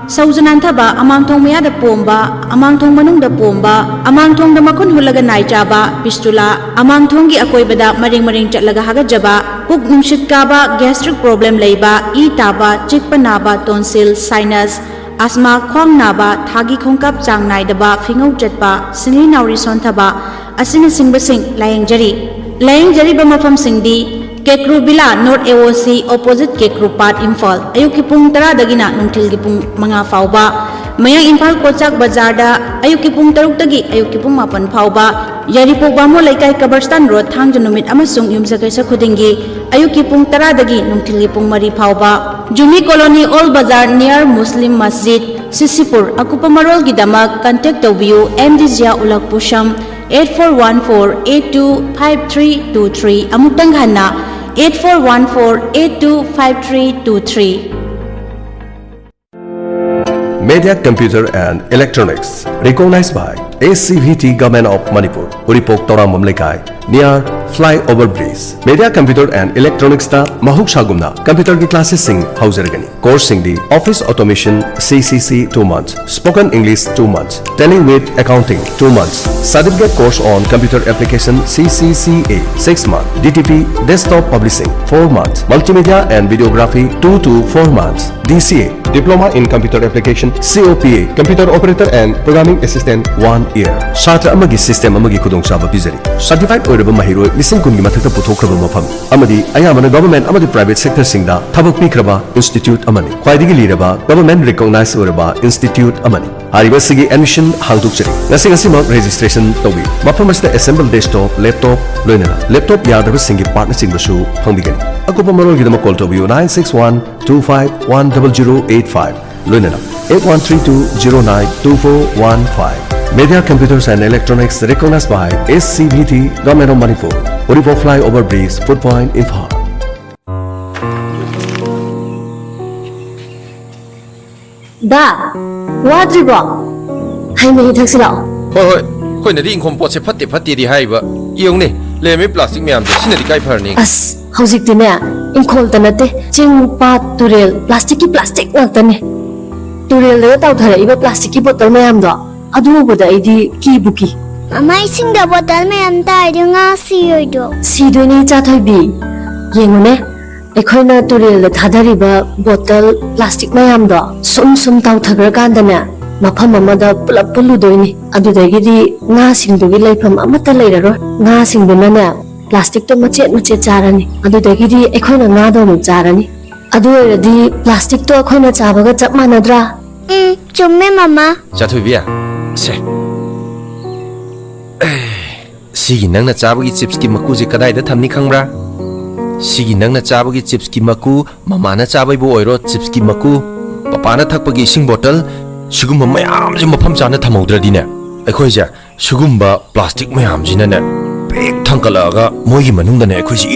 ꯁꯧꯖ ꯅꯥꯟꯊꯕ, ꯑꯃꯥꯡꯊꯣꯡ ꯃꯌꯥꯗ ꯄꯣꯝꯕ, ꯑꯃꯥꯡꯊꯣꯡ ꯃꯅꯨꯡꯗ ꯄꯣꯝꯕ, ꯑꯃꯥꯡꯊꯣꯡꯗ ꯃꯈꯨꯟ ꯍꯨꯠꯂꯒ ꯅꯥꯏ ꯆꯥꯕ, ꯄꯤꯁꯇꯨꯂꯥ, ꯑꯃꯥꯡꯊꯣꯡꯒꯤ ꯑꯀꯣꯏꯕꯗ ꯃꯔꯦꯡ ꯃꯔꯦꯡ ꯆꯠꯂꯒ ꯍꯥꯒꯠꯆꯕ, ꯄꯨꯛ ꯅꯨꯡꯁꯤꯠ ꯀꯥꯕ, ꯒ꯭ꯌꯥꯁꯇ꯭ꯔꯤꯛ ꯄ꯭ꯔꯣꯕ꯭ꯂꯦꯝ ꯂꯩꯕ, ꯏ ꯇꯥꯕ, ꯆꯤꯛꯄ ꯅꯥꯕ, ꯇꯣꯟꯁꯤꯜ, ꯁꯥꯏꯅꯁ, ꯑꯁꯃꯥ, ꯈ꯭ꯋꯥꯡ ꯅꯥꯕ, ꯊꯥꯒꯤ ꯈꯣꯡꯀꯥꯞ ꯆꯥꯡ ꯅꯥꯏꯗꯕ, ꯐꯤꯉꯧ ꯆꯠꯄ, ꯁꯤꯡꯂꯤ ꯅꯥꯎꯔꯤ ꯁꯣꯟꯊꯕ, ꯑꯁꯤꯅꯆꯤꯡꯕꯁꯤꯡ ꯂꯥꯌꯦꯡꯖꯔꯤ꯫ ꯂꯥꯌꯦꯡꯖꯔꯤꯕ ꯃꯐꯝꯁꯤꯡꯗꯤ, ꯀꯦꯀ꯭ꯔꯨ ꯕꯤꯂꯥ, ꯅꯣꯔꯠ ꯑꯦ ꯑꯣ ꯁꯤ, ꯑꯣꯄꯣꯖꯤꯠ ꯀꯦꯀ꯭ꯔꯨ ꯄꯥꯠ, ꯏꯝꯐꯥꯜ꯫ ꯑꯌꯨꯛꯀꯤ ꯄꯨꯡ ꯇꯔꯥꯗꯒꯤꯅ ꯅꯨꯡꯊꯤꯜꯒꯤ ꯄꯨꯡ ꯃꯉꯥ ꯐꯥꯎꯕ꯫ ꯃꯌꯥꯡ ꯏꯝꯐꯥꯜ ꯀꯣꯆꯥꯛ ꯕꯖꯥꯔꯗ ꯑꯌꯨꯛꯀꯤ ꯄꯨꯡ ꯇꯔꯨꯛꯇꯒꯤ ꯑꯌꯨꯛꯀꯤ ꯄꯨꯡ ꯃꯥꯄꯟ ꯐꯥꯎꯕ꯫ ꯌꯥꯏꯔꯤꯄꯣꯛ ꯕꯥꯃꯣꯟ ꯂꯩꯀꯥꯏ, ꯀꯕꯔꯁꯇꯥꯟ ꯔꯣꯗ, ꯊꯥꯡꯖ ꯅꯨꯃꯤꯠ ꯑꯃꯁꯨꯡ ꯌꯨꯝꯁꯀꯩꯁ ꯈꯨꯗꯤꯡꯒꯤ ꯑꯌꯨꯛꯀꯤ ꯄꯨꯡ ꯇꯔꯥꯗꯒꯤ ꯅꯨꯡꯊꯤꯜꯒꯤ ꯄꯨꯡ ꯃꯔꯤ ꯐꯥꯎꯕ꯫ Jumi colony, old bazaar, near Muslim masjid, Sisipur. ꯑꯀꯨꯞꯄ ꯃꯔꯣꯜꯒꯤꯗꯃꯛ contact ꯇꯧꯕꯤꯌꯨ, M D Jiya Ulak Pusam, eight four one four eight two five three two three, ꯑꯃꯨꯛꯇꯪ ꯍꯟꯅ, eight four one four eight two five three two three. Media Computer and Electronics, recognized by S C V T Government of Manipur, Uripok Torambam Lekai, near Flyover Bridge. Media Computer and Electronics ꯇ ꯃꯍꯧꯁꯥꯒꯨꯝꯅ computer ꯒꯤ classes ꯁꯤꯡ ꯍꯧꯖꯔꯒꯅꯤ꯫ Course ꯁꯤꯡꯗꯤ Office Automation, C C C, two months, Spoken English, two months, Tally with Accounting, two months, Certificate Course on Computer Application, C C C A, six months, D T P, Desktop Publishing, four months, Multimedia and Videography, two to four months, D C A, Diploma in Computer Application, C O P A, Computer Operator and Programming Assistant, one year. ꯁꯥꯇ꯭ꯔ ꯑꯃꯒꯤ system ꯑꯃꯒꯤ ꯈꯨꯗꯣꯡꯆꯥꯕ ꯄꯤꯖꯔꯤ꯫ Certified ꯑꯣꯏꯔꯕ ꯃꯍꯩꯔꯣꯏ ꯂꯤꯁꯤꯡ ꯀꯨꯟꯒꯤ ꯃꯊꯛꯇ ꯄꯨꯊꯣꯛꯈ꯭ꯔꯕ ꯃꯐꯝ ꯑꯃꯗꯤ ꯑꯌꯥꯝꯕꯅ government ꯑꯃꯗꯤ private sector ꯁꯤꯡꯗ ꯊꯕꯛ ꯄꯤꯈ꯭ꯔꯕ institute ꯑꯃꯅꯤ꯫ ꯈ꯭ꯋꯥꯏꯗꯒꯤ ꯂꯤꯔꯕ government recognized ꯑꯣꯏꯔꯕ institute ꯑꯃꯅꯤ꯫ ꯍꯥꯏꯔꯤꯕ ꯑꯁꯤꯒꯤ admission ꯍꯥꯡꯗꯣꯛꯆꯔꯤ꯫ ꯉꯁꯤ ꯉꯁꯤꯃꯛ registration ꯇꯧꯕꯤꯌꯨ꯫ ꯃꯐꯝ ꯑꯁꯤꯗ assemble desktop, laptop, ꯂꯣꯏꯅꯅ laptop ꯌꯥꯗ꯭ꯔꯕꯁꯤꯡꯒꯤ part ꯅꯆꯤꯡꯕꯁꯨ ꯐꯪꯕꯤꯒꯅꯤ꯫ ꯑꯀꯨꯞꯄ ꯃꯔꯣꯜꯒꯤꯗꯃꯛ call ꯇꯧꯕꯤꯌꯨ nine six one two five one double zero eight five, ꯂꯣꯏꯅꯅ eight one three two zero nine two four one five꯫ Media Computers and Electronics, recognized by S C V T, Government of Manipur, Uripok Flyover Bridge, Food Point, Imphal. ꯗꯥ, ꯋꯥꯗ꯭ꯔꯤꯕꯣ? ꯍꯩ ꯃꯍꯤ ꯊꯛꯁꯤ ꯂꯥꯛꯑꯣ꯫ ꯍꯣꯏ ꯍꯣꯏ, ꯑꯩꯈꯣꯏꯅꯗꯤ ꯏꯪꯈꯣꯜ ꯄꯣꯠꯁꯦ ꯐꯠꯇꯦ ꯐꯠꯇꯦꯗꯤ ꯍꯥꯏꯕ꯫ ꯌꯦꯡꯉꯨꯅꯦ, ꯂꯩꯔꯝꯃꯤ plastic ꯃꯌꯥꯝꯗꯣ, ꯁꯤꯅꯗꯤ ꯀꯥꯏ ꯐꯔꯅꯤ? ꯑꯁ, ꯍꯧꯖꯤꯛꯇꯤꯅꯦ, ꯏꯪꯈꯣꯜꯇ ꯅꯠꯇꯦ, ꯆꯤꯡ, ꯄꯥꯠ, ꯇꯨꯔꯦꯜ, plastic ꯀꯤ plastic ꯉꯥꯛꯇꯅꯦ꯫ ꯇꯨꯔꯦꯜꯗꯒ ꯇꯥꯎꯊꯔꯛꯏꯕ plastic ꯀꯤ bottle ꯃꯌꯥꯝꯗꯣ, ꯑꯗꯨ ꯎꯕꯗ ꯑꯩꯗꯤ ꯀꯤꯕꯨ ꯀꯤ꯫ ꯃꯃꯥ, ꯏꯁꯤꯡꯗ bottle ꯃꯌꯥꯝ ꯇꯥꯔꯗꯤ ꯉꯥ ꯁꯤꯔꯣꯏꯗ꯭ꯔꯣ? ꯁꯤꯗꯣꯏꯅꯦ, ꯏꯆꯥ ꯊꯣꯏꯕꯤ꯫ ꯌꯦꯡꯉꯨꯅꯦ, ꯑꯩꯈꯣꯏꯅ ꯇꯨꯔꯦꯜꯗ ꯊꯥꯗꯔꯤꯕ bottle, plastic ꯃꯌꯥꯝꯗꯣ ꯁꯨꯝ ꯁꯨꯝ ꯇꯥꯎꯊꯈ꯭ꯔꯀꯥꯟꯗꯅꯦ, ꯃꯐꯝ ꯑꯃꯗ ꯄꯨꯂꯞ ꯄꯨꯜꯂꯨꯗꯣꯏꯅꯤ꯫ ꯑꯗꯨꯗꯒꯤꯗꯤ ꯉꯥꯁꯤꯡꯗꯨꯒꯤ ꯂꯩꯐꯝ ꯑꯃꯠꯇ ꯂꯩꯔꯔꯣꯏ꯫ ꯉꯥꯁꯤꯡꯗꯨꯅꯅꯦ, plastic ꯇꯣ ꯃꯆꯦꯠ ꯃꯆꯦꯠ ꯆꯥꯔꯅꯤ꯫ ꯑꯗꯨꯗꯒꯤꯗꯤ ꯑꯩꯈꯣꯏꯅ ꯉꯥꯗꯣ ꯑꯃꯨꯛ ꯆꯥꯔꯅꯤ꯫ ꯑꯗꯨ ꯑꯣꯏꯔꯗꯤ plastic ꯇꯣ ꯑꯩꯈꯣꯏꯅ ꯆꯥꯕꯒ ꯆꯞ ꯃꯥꯟꯅꯗ꯭ꯔꯥ? ꯎꯝ, ꯆꯨꯝꯃꯦ, ꯃꯃꯥ꯫ ꯆꯥꯊꯣꯏꯕꯤ, ꯁꯦ꯫ ꯁꯤꯒꯤ ꯅꯪꯅ ꯆꯥꯕꯒꯤ chips ꯀꯤ ꯃꯀꯨꯁꯦ ꯀꯗꯥꯏꯗ ꯊꯝꯅꯤ ꯈꯪꯕ꯭ꯔꯥ? ꯁꯤꯒꯤ ꯅꯪꯅ ꯆꯥꯕꯒꯤ chips ꯀꯤ ꯃꯀꯨ, ꯃꯃꯥꯅ ꯆꯥꯕꯩꯕꯨ ꯑꯣꯏꯔꯣ chips ꯀꯤ ꯃꯀꯨ, ꯄꯄꯥꯅ ꯊꯛꯄꯒꯤ ꯏꯁꯤꯡ bottle, ꯁꯤꯒꯨꯝꯕ ꯃꯌꯥꯝꯁꯦ ꯃꯐꯝ ꯆꯥꯅ ꯊꯝꯍꯧꯗ꯭ꯔꯗꯤꯅꯦ, ꯑꯩꯈꯣꯏꯁꯦ ꯁꯤꯒꯨꯝꯕ ꯄ꯭ꯂꯥꯁꯇꯤꯛ ꯃꯌꯥꯝꯁꯤꯅꯅꯦ ꯄꯤꯛ ꯊꯥꯡꯒꯠꯂꯛꯑꯒ ꯃꯣꯏꯒꯤ ꯃꯅꯨꯡꯗꯅꯦ ꯑꯩꯈꯣꯏꯁꯦ